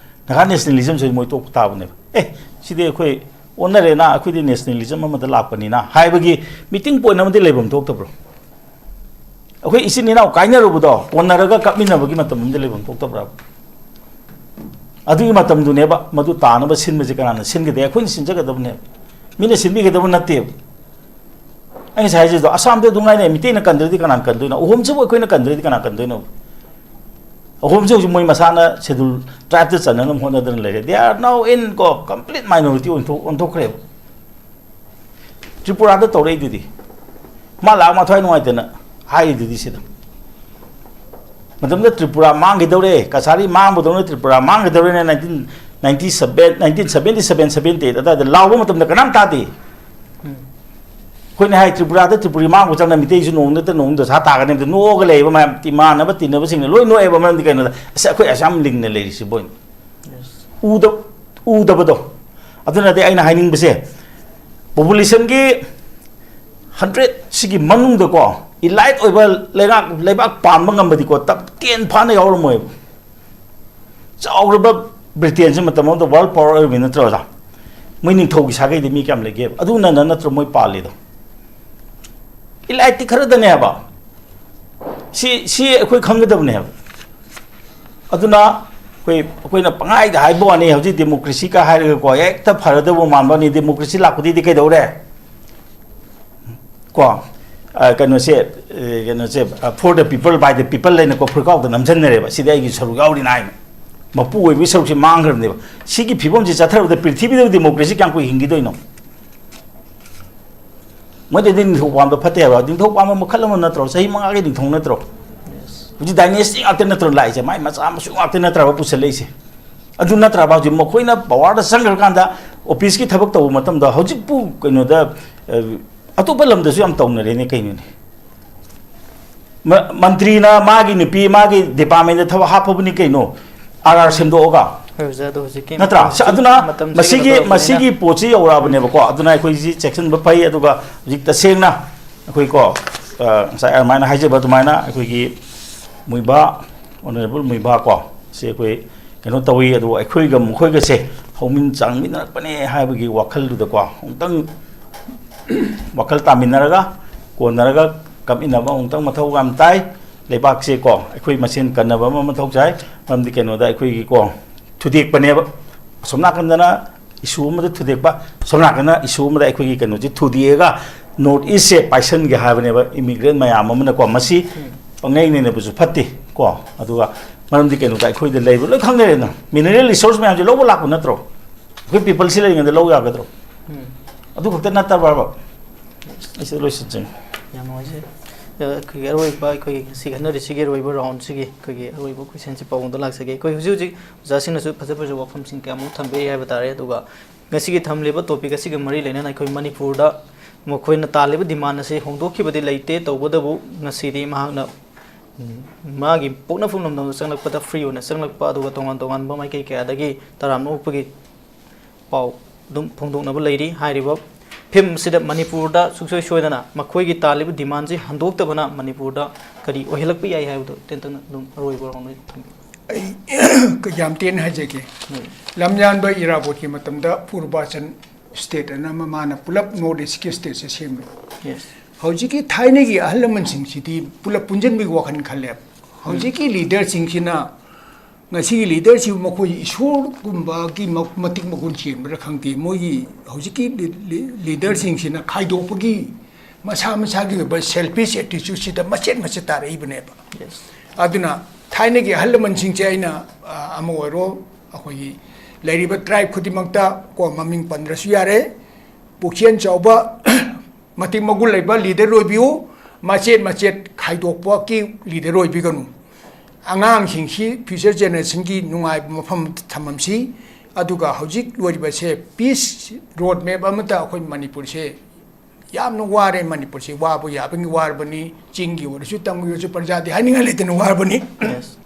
ꯅꯥꯒꯥ nationalismꯁꯨ ꯃꯣꯏ ꯇꯣꯛꯄ ꯇꯥꯕꯅꯦꯕ꯫ "ꯑꯦ, ꯁꯤꯗꯤ ꯑꯩꯈꯣꯏ ꯑꯣꯟꯅꯔꯦꯅ, ꯑꯩꯈꯣꯏꯗꯤ nationalism ꯑꯃꯗ ꯂꯥꯛꯄꯅꯤꯅ" ꯍꯥꯏꯕꯒꯤ meeting point ꯑꯃꯗꯤ ꯂꯩꯐꯝ ꯊꯣꯛꯇꯕ꯭ꯔꯣ? ꯑꯩꯈꯣꯏ ꯏꯆꯤꯟ ꯏꯅꯥꯎ ꯀꯥꯏꯅꯔꯨꯕꯗꯣ ꯀꯣꯟꯅꯔꯒ ꯀꯞꯃꯤꯟꯅꯕꯒꯤ ꯃꯇꯝ ꯑꯃꯗꯤ ꯂꯩꯐꯝ ꯊꯣꯛꯇꯕ꯭ꯔꯥ? ꯑꯗꯨꯒꯤ ꯃꯇꯝꯗꯨꯅꯦꯕ ꯃꯗꯨ ꯇꯥꯅꯕ ꯁꯤꯟꯕꯁꯦ ꯀꯅꯥꯅ ꯁꯤꯟꯒꯗꯦ? ꯑꯩꯈꯣꯏꯅ ꯁꯤꯟꯖꯒꯗꯕꯅꯦꯕ꯫ ꯃꯤꯅ ꯁꯤꯟꯕꯤꯒꯗꯕ ꯅꯠꯇꯦꯕ꯫ ꯑꯩ ꯉꯁꯥꯏ ꯍꯥꯏꯖꯗꯣ, ꯑꯁꯥꯝꯗ ꯑꯗꯨꯝ ꯉꯥꯏꯅꯩ, ꯃꯤꯇꯩꯅ ꯀꯟꯗ꯭ꯔꯗꯤ ꯀꯅꯥꯅ ꯀꯟꯗꯣꯏꯅꯣ? ꯑꯍꯨꯝꯁꯤꯕꯨ ꯑꯩꯈꯣꯏꯅ ꯀꯟꯗ꯭ꯔꯗꯤ ꯀꯅꯥ ꯀꯟꯗꯣꯏꯅꯣ? ꯑꯍꯨꯝꯁꯦ ꯍꯧꯖꯤꯛ ꯃꯣꯏ ꯃꯁꯥꯅ Scheduled Tribeꯇ ꯆꯟꯅꯅꯕ ꯍꯣꯠꯅꯗꯅ ꯂꯩꯔꯦ꯫ They are now in ꯀꯣ complete minority ꯑꯣꯟꯊꯣꯛ ꯑꯣꯟꯊꯣꯛꯈ꯭ꯔꯦꯕ꯫ ꯇ꯭ꯔꯤꯄꯨꯔꯥꯗ ꯇꯧꯔꯛꯏꯗꯨꯗꯤ꯫ ꯃꯥ ꯂꯥꯛ ꯃꯊ꯭ꯋꯥꯏ ꯅꯨꯡꯉꯥꯏꯇꯅ ꯍꯥꯏꯔꯤꯗꯨꯗꯤ ꯁꯤꯗ꯫ ꯃꯇꯝꯗ Tripura ꯃꯥꯡꯈꯤꯗꯧꯔꯦ, ꯀꯁꯥꯔꯤ ꯃꯥꯡꯕꯗꯧꯅ Tripura ꯃꯥꯡꯈꯤꯗꯧꯔꯦꯅ nineteen ninety seven, nineteen seventy seven, seventy eight ꯑꯗꯨꯋꯥꯏꯗ ꯂꯥꯎꯕ ꯃꯇꯝꯗ ꯀꯅꯥꯝ ꯇꯥꯗꯦ꯫ ꯑꯩꯈꯣꯏꯅ ꯍꯥꯏ ꯇ꯭ꯔꯤꯄꯨꯔꯥꯗ ꯇ꯭ꯔꯤꯄꯨꯔꯤ ꯃꯥꯡꯕ ꯆꯪꯅ ꯃꯤꯇꯩꯁꯨ ꯅꯣꯡꯃ ꯅꯠꯇ꯭ꯔ ꯅꯣꯡꯃ ꯗꯁꯥ ꯇꯥꯒꯅꯤ ꯍꯥꯏꯕꯗ ꯅꯣꯛꯑꯒ ꯂꯩꯌꯦꯕ ꯃꯌꯥꯝ, ꯏꯃꯥꯟꯅꯕ ꯇꯤꯟꯅꯕꯁꯤꯡꯅ ꯂꯣꯏ ꯅꯣꯛꯑꯦꯕ꯫ ꯃꯔꯝꯗꯤ ꯀꯩꯅꯣꯗ ꯑꯁ ꯑꯩꯈꯣꯏ ꯑꯁꯥꯝ ꯂꯤꯡꯅ ꯂꯩꯔꯤꯁꯤꯕꯣꯏꯅ꯫ ꯎꯗ-, ꯎꯗꯕꯗꯣ꯫ ꯑꯗꯨꯅꯗꯤ ꯑꯩꯅ ꯍꯥꯏꯅꯤꯡꯕꯁꯦ, populationꯒꯤ hundred ꯁꯤꯒꯤ ꯃꯅꯨꯡꯗꯀꯣ, elite ꯑꯣꯏꯕ ꯂꯩꯉꯥꯛ, ꯂꯩꯕꯥꯛ ꯄꯥꯟꯕ ꯉꯝꯕꯗꯤꯀꯣ, top ten ꯐꯥꯅ ꯌꯥꯎꯔꯝꯃꯣꯏꯕ꯫ ꯆꯥꯎꯔꯕ ꯕ꯭ꯔꯤꯇꯦꯟꯁꯦ ꯃꯇꯝ ꯑꯃꯗ world power ꯑꯣꯏꯔꯝꯃꯤ ꯅꯠꯇ꯭ꯔꯣ, ꯑꯣꯖꯥ? ꯃꯣꯏ ꯅꯤꯡꯊꯧꯒꯤ ꯁꯥꯒꯩꯗꯤ ꯃꯤ ꯀꯌꯥꯝ ꯂꯩꯒꯦꯕ? ꯑꯗꯨꯅ ꯅꯠꯇ꯭ꯔꯣ ꯃꯣꯏ ꯄꯥꯜꯂꯤꯗꯣ? Eliteꯇꯤ ꯈꯔꯗꯅꯦꯕ꯫ ꯁꯤ, ꯁꯤ ꯑꯩꯈꯣꯏ ꯈꯪꯒꯗꯕꯅꯦꯕ꯫ ꯑꯗꯨꯅ ꯑꯩꯈꯣꯏ, ꯑꯩꯈꯣꯏꯅ ꯄꯪꯍꯥꯏꯗ ꯍꯥꯏꯕ ꯋꯥꯅꯤ, ꯍꯧꯖꯤꯛ democracyꯒ ꯍꯥꯏꯔꯒꯀꯣ, ꯍꯦꯛꯇ ꯐꯔꯗꯧꯕ ꯃꯥꯟꯕ ꯋꯥꯅꯤ꯫ Democracy ꯂꯥꯛꯄꯗꯩꯗꯤ ꯀꯩꯗꯧꯔꯦ? ꯀꯣ, ꯑ, ꯀꯩꯅꯣꯁꯦ, ꯑ, ꯀꯩꯅꯣꯁꯦ, ꯑ, for the people, by the people ꯍꯥꯏꯅꯀꯣ ꯐꯨꯔꯤꯠꯀꯥꯎꯗ ꯅꯝꯁꯤꯟꯅꯔꯦꯕ꯫ ꯁꯤꯗꯤ ꯑꯩꯒꯤ ꯁꯔꯨꯛ ꯌꯥꯎꯔꯤꯅ ꯍꯥꯏꯅ꯫ ꯃꯄꯨ ꯑꯣꯏꯕꯒꯤ ꯁꯔꯨꯛꯁꯦ ꯃꯥꯡꯈ꯭ꯔꯕꯅꯦꯕ꯫ ꯁꯤꯒꯤ ꯐꯤꯕꯝꯁꯤ ꯆꯠꯊꯔꯕꯗ ꯄ꯭ꯔꯤꯊꯤꯕꯤꯗ democracy ꯀꯌꯥꯝ ꯀꯨꯏ ꯍꯤꯡꯈꯤꯗꯣꯏꯅꯣ? ꯃꯣꯏꯗꯗꯤ ꯅꯤꯡꯊꯧ ꯄꯥꯝꯕ ꯐꯠꯇꯦ ꯍꯥꯏꯕ꯫ ꯅꯤꯡꯊꯧ ꯄꯥꯝꯕ ꯃꯈꯜ ꯑꯃ ꯅꯠꯇ꯭ꯔꯣ? ꯆꯍꯤ ꯃꯉꯥꯒꯤ ꯅꯤꯡꯊꯧ ꯅꯠꯇ꯭ꯔꯣ? ꯍꯧꯖꯤꯛ dynasty ꯉꯥꯛꯇ ꯅꯠꯇ꯭ꯔꯣ ꯂꯥꯛꯏꯁꯦ? ꯃꯥꯏ ꯃꯆꯥ ꯃꯁꯨ ꯉꯥꯛꯇ ꯅꯠꯇ꯭ꯔꯕ ꯄꯨꯁꯜꯂꯛꯏꯁꯦ? ꯑꯗꯨ ꯅꯠꯇ꯭ꯔꯕ ꯍꯧꯖꯤꯛ ꯃꯈꯣꯏꯅ powerꯗ ꯆꯪꯈ꯭ꯔꯀꯥꯟꯗ officeꯀꯤ ꯊꯕꯛ ꯇꯧꯕ ꯃꯇꯝꯗ ꯍꯧꯖꯤꯛꯄꯨ ꯀꯩꯅꯣꯗ, ꯑ, ꯑꯇꯣꯞꯄ ꯂꯝꯗꯁꯨ ꯌꯥꯝ ꯇꯧꯅꯔꯦꯅꯦ ꯀꯩꯅꯣꯅꯦ? ꯃ-, ꯃꯟꯇ꯭ꯔꯤꯅ ꯃꯥꯒꯤ ꯅꯨꯄꯤ ꯃꯥꯒꯤ departmentꯇ ꯊꯕꯛ ꯍꯥꯞꯄꯕꯅꯤ ꯀꯩꯅꯣ, ꯑꯥꯔ ꯑꯥꯔ ꯁꯦꯝꯗꯣꯛꯑꯒ꯫ ꯍꯣꯏ, ꯑꯣꯖꯥ, ꯑꯗꯣ ꯍꯧꯖꯤꯛꯀꯤ ꯅꯠꯇ꯭ꯔꯥ? ꯃꯇꯝꯁꯤ, ꯑꯗꯨꯅ ꯃꯇꯝꯁꯤ ꯃꯁꯤꯒꯤ, ꯀꯩꯅꯣ ꯇꯧꯕꯅꯤꯅ꯫ ꯃꯁꯤꯒꯤ ꯄꯣꯠꯁꯤ ꯌꯧꯔꯛꯑꯕꯅꯦꯕꯀꯣ꯫ ꯑꯗꯨꯅ ꯑꯩꯈꯣꯏꯁꯤ ꯆꯦꯛꯁꯤꯟꯕ ꯐꯩ꯫ ꯑꯗꯨꯒ ꯍꯧꯖꯤꯛ ꯇꯁꯦꯡꯅ ꯑꯩꯈꯣꯏꯀꯣ, ꯑ, ꯉꯁꯥꯏ ꯑꯗꯨꯃꯥꯏꯅ ꯍꯥꯏꯖꯕ ꯑꯗꯨꯃꯥꯏꯅ ꯑꯩꯈꯣꯏꯒꯤ ꯃꯨꯏꯕꯥ, Honourable ꯃꯨꯏꯕꯥ ꯀꯣ, ꯁꯤ ꯑꯩꯈꯣꯏ ꯀꯩꯅꯣ ꯇꯧꯏ꯫ ꯑꯗꯨꯕꯨ ꯑꯩꯈꯣꯏꯒ ꯃꯈꯣꯏꯒꯁꯦ ꯍꯧꯃꯤꯟ ꯆꯥꯡꯃꯤꯟꯅꯔꯛꯄꯅꯦ ꯍꯥꯏꯕꯒꯤ ꯋꯥꯈꯜꯗꯨꯗꯀꯣ, ꯑꯃꯨꯛꯇꯪ ꯋꯥꯈꯜ ꯇꯥꯃꯤꯟꯅꯔꯒ, ꯀꯣꯟꯅꯔꯒ ꯀꯞꯃꯤꯟꯅꯕ ꯑꯃꯨꯛꯇꯪ ꯃꯊꯧ ꯌꯥꯝ ꯇꯥꯏ꯫ ꯂꯩꯕꯥꯛꯁꯦ ꯀꯣ, ꯑꯩꯈꯣꯏ ꯃꯁꯦꯟ ꯀꯟꯅꯕ ꯑꯃ ꯃꯊꯧ ꯇꯥꯏ꯫ ꯃꯔꯝꯗꯤ ꯀꯩꯅꯣꯗ ꯑꯩꯈꯣꯏꯒꯤ ꯀꯣ, ꯊꯨꯗꯦꯛꯄꯅꯦꯕ꯫ ꯑꯁꯣꯝ ꯅꯥꯀꯟꯗꯅ issue ꯑꯃꯗ ꯊꯨꯗꯦꯛꯄ, ꯑꯁꯣꯝ ꯅꯥꯀꯟꯗ issue ꯑꯃꯗ ꯑꯩꯈꯣꯏꯒꯤ ꯀꯩꯅꯣꯁꯦ ꯊꯨꯗꯦꯛꯑꯒ North Eastꯁꯦ ꯄꯥꯏꯁꯟꯒꯦ ꯍꯥꯏꯕꯅꯦꯕ immigrant ꯃꯌꯥꯝ ꯑꯃꯅꯀꯣ꯫ ꯃꯁꯤ ꯄꯪꯅꯩ ꯅꯩꯅꯕꯁꯨ ꯐꯠꯇꯦ꯫ ꯀꯣ꯫ ꯑꯗꯨꯒ ꯃꯔꯝꯗꯤ ꯀꯩꯅꯣꯗ ꯑꯩꯈꯣꯏꯗ ꯂꯩꯕ ꯂꯣꯏ ꯈꯪꯅꯔꯦꯅ, ꯃꯤꯅꯔꯦꯜ ꯔꯤꯁꯣꯔꯁ ꯃꯌꯥꯝꯁꯦ ꯂꯧꯕ ꯂꯥꯛꯄ ꯅꯠꯇ꯭ꯔꯣ? ꯑꯩꯈꯣꯏ ꯄꯤꯄꯜꯁꯤ ꯂꯩꯔꯤꯉꯩꯗ ꯂꯧ ꯌꯥꯒꯗ꯭ꯔꯣ? ꯑꯗꯨ ꯈꯛꯇ ꯅꯠꯇꯕ꯭ꯔꯕ? ꯑꯩꯁꯤꯗ ꯂꯣꯏꯁꯤꯟꯖꯒꯦ꯫ ꯌꯥꯝ ꯅꯨꯡꯉꯥꯏꯖꯩ꯫ ꯑ, ꯑꯩꯈꯣꯏꯒꯤ ꯑꯔꯣꯏꯕ, ꯑꯩꯈꯣꯏꯒꯤ ꯉꯁꯤ ꯈꯟꯅꯔꯤꯁꯤꯒꯤ ꯑꯔꯣꯏꯕ ꯔꯥꯎꯟꯁꯤꯒꯤ ꯑꯩꯈꯣꯏꯒꯤ ꯑꯔꯣꯏꯕ ꯀꯣꯏꯁꯟꯁꯤ ꯄꯥꯎꯗ ꯂꯥꯛꯆꯒꯦ꯫ ꯑꯩꯈꯣꯏ ꯍꯧꯖꯤꯛ ꯍꯧꯖꯤꯛ ꯑꯣꯖꯥꯁꯤꯡꯅꯁꯨ ꯐꯖ ꯐꯖꯕ ꯋꯥꯐꯝꯁꯤꯡ ꯀꯌꯥꯃꯨꯛ ꯊꯝꯕꯤꯔꯤ ꯍꯥꯏꯕ ꯇꯥꯔꯦ꯫ ꯑꯗꯨꯒ ꯉꯁꯤꯒꯤ ꯊꯝꯂꯤꯕ ꯇꯣꯄꯤꯛ ꯑꯁꯤꯒ ꯃꯔꯤ ꯂꯩꯅꯅ ꯑꯩꯈꯣꯏ ꯃꯅꯤꯄꯨꯔꯗ ꯃꯈꯣꯏꯅ ꯇꯥꯜꯂꯤꯕ ꯗꯤꯃꯥꯟ ꯑꯁꯤ ꯍꯣꯡꯗꯣꯛꯈꯤꯕꯗꯤ ꯂꯩꯇꯦ꯫ ꯇꯧꯕꯇꯕꯨ ꯉꯁꯤꯗꯤ ꯃꯍꯥꯛꯅ, ꯎꯝ, ꯃꯥꯒꯤ ꯄꯣꯛꯅꯐꯝ ꯂꯝꯗꯝꯗ ꯆꯪꯂꯛꯄꯗ ꯐ꯭ꯔꯤ ꯑꯣꯏꯅ ꯆꯪꯂꯛꯄ, ꯑꯗꯨꯒ ꯇꯣꯉꯥꯟ ꯇꯣꯉꯥꯟꯕ ꯃꯥꯏꯀꯩ ꯀꯌꯥꯗꯒꯤ ꯇꯔꯥꯝꯅ ꯑꯣꯛꯄꯒꯤ ꯄꯥꯎ ꯑꯗꯨꯝ ꯐꯣꯡꯗꯣꯛꯅꯕ ꯂꯩꯔꯤ꯫ ꯍꯥꯏꯔꯤꯕ ꯐꯤꯝ ꯑꯁꯤꯗ ꯃꯅꯤꯄꯨꯔꯗ ꯁꯨꯡꯁꯣꯏ ꯁꯣꯏꯗꯅ ꯃꯈꯣꯏꯒꯤ ꯇꯥꯜꯂꯤꯕ ꯗꯤꯃꯥꯟꯁꯤ ꯍꯟꯗꯣꯛꯇꯕꯅ ꯃꯅꯤꯄꯨꯔꯗ ꯀꯔꯤ ꯑꯣꯏꯍꯜꯂꯛꯄ ꯌꯥꯏ ꯍꯥꯏꯕꯗꯨ ꯇꯦꯟꯇꯛꯅ ꯑꯗꯨꯝ ꯑꯔꯣꯏꯕ ꯔꯥꯎꯟꯗ ꯊꯝꯕꯤꯌꯨ꯫ ꯑꯩ ꯌꯥꯝ ꯇꯦꯟꯅ ꯍꯥꯏꯖꯒꯦ꯫ ꯎꯝ꯫ ꯂꯝꯌꯥꯟꯕ ꯏꯔꯥꯕꯣꯠꯀꯤ ꯃꯇꯝꯗ ꯄꯨꯔꯕꯥꯆꯟ ꯁ꯭ꯇꯦꯠ ꯑꯅ ꯑꯃ ꯃꯥꯅ ꯄꯨꯂꯞ ꯅꯣꯔꯠ ꯏꯁꯀꯤ ꯁ꯭ꯇꯦꯠꯁꯦ ꯁꯦꯝꯃꯦ꯫ ꯌꯦꯁ꯫ ꯍꯧꯖꯤꯛꯀꯤ ꯊꯥꯏꯅꯒꯤ ꯑꯍꯜ ꯂꯃꯟꯁꯤꯡꯁꯤꯗꯤ ꯄꯨꯂꯞ ꯄꯨꯟꯁꯤꯟꯕꯒꯤ ꯋꯥꯈꯜ ꯈꯜꯂꯦꯕ꯫ ꯎꯝ꯫ ꯍꯧꯖꯤꯛꯀꯤ ꯂꯤꯗꯔꯁꯤꯡꯁꯤꯅ, ꯉꯁꯤꯒꯤ ꯂꯤꯗꯔꯁꯤꯕꯨ ꯃꯈꯣꯏ ꯏꯁꯣꯔꯒꯨꯝꯕꯒꯤ ꯃ-, ꯃꯇꯤꯛ ꯃꯒꯨꯟ ꯆꯦꯟꯕ꯭ꯔꯥ ꯈꯪꯗꯦ, ꯃꯣꯏꯒꯤ ꯍꯧꯖꯤꯛꯀꯤ ꯂꯤ-, ꯂꯤ-, ꯂꯤꯗꯔꯁꯤꯡꯁꯤꯅ ꯈꯥꯏꯗꯣꯛꯄꯒꯤ ꯃꯁꯥ ꯃꯁꯥꯒꯤ ꯑꯣꯏꯕ ꯁꯦꯜꯐꯤꯁ ꯑꯦꯇꯤꯆꯨꯠꯁꯤꯗ ꯃꯆꯦꯠ ꯃꯆꯦꯠ ꯇꯥꯔꯛꯏꯕꯅꯦꯕ꯫ ꯌꯦꯁ꯫ ꯑꯗꯨꯅ ꯊꯥꯏꯅꯒꯤ ꯑꯍꯜ ꯂꯃꯟꯁꯤꯡꯁꯦ ꯑꯩꯅ, ꯑ, ꯑꯃ ꯑꯣꯏꯔꯣ, ꯑꯩꯈꯣꯏꯒꯤ ꯂꯩꯔꯤꯕ ꯇ꯭ꯔꯥꯏꯕ ꯈꯨꯗꯤꯡꯃꯛꯇ ꯀꯣ ꯃꯃꯤꯡ ꯄꯟꯗ꯭ꯔꯁꯨ ꯌꯥꯔꯦ, ꯄꯨꯛꯆꯦꯜ ꯆꯥꯎꯕ, ꯃꯇꯤꯛ ꯃꯒꯨꯟ ꯂꯩꯕ ꯂꯤꯗꯔ ꯑꯣꯏꯕꯤꯌꯨ, ꯃꯆꯦꯠ ꯃꯆꯦꯠ ꯈꯥꯏꯗꯣꯛꯄꯒꯤ ꯂꯤꯗꯔ ꯑꯣꯏꯕꯤꯒꯅꯨ꯫ ꯑꯉꯥꯡꯁꯤꯡꯁꯤ ꯐ꯭ꯌꯨꯆꯔ ꯖꯦꯅꯦꯔꯦꯁꯟꯒꯤ ꯅꯨꯡꯉꯥꯏꯕ ꯃꯐꯝ ꯊꯝꯃꯝꯁꯤ꯫ ꯑꯗꯨꯒ ꯍꯧꯖꯤꯛ ꯂꯣꯏꯔꯤꯕꯁꯦ ꯄꯤꯁ ꯔꯣꯗ ꯃꯦꯞ ꯑꯃꯠꯇ ꯑꯩꯈꯣꯏ ꯃꯅꯤꯄꯨꯔꯁꯦ ꯌꯥꯝꯅ ꯋꯥꯔꯦ꯫ ꯃꯅꯤꯄꯨꯔꯁꯤ ꯋꯥꯕ ꯌꯥꯕꯒꯤ ꯋꯥꯔꯕꯅꯤ, ꯆꯤꯡꯒꯤ ꯑꯣꯏꯔꯁꯨ ꯇꯝꯒꯤ ꯑꯣꯏꯔꯁꯨ ꯄ꯭ꯔꯖꯥꯗꯤ ꯍꯥꯏꯅꯤꯡꯉꯥꯏ ꯂꯩꯇꯅ ꯋꯥꯔꯕꯅꯤ꯫ ꯌꯦꯁ꯫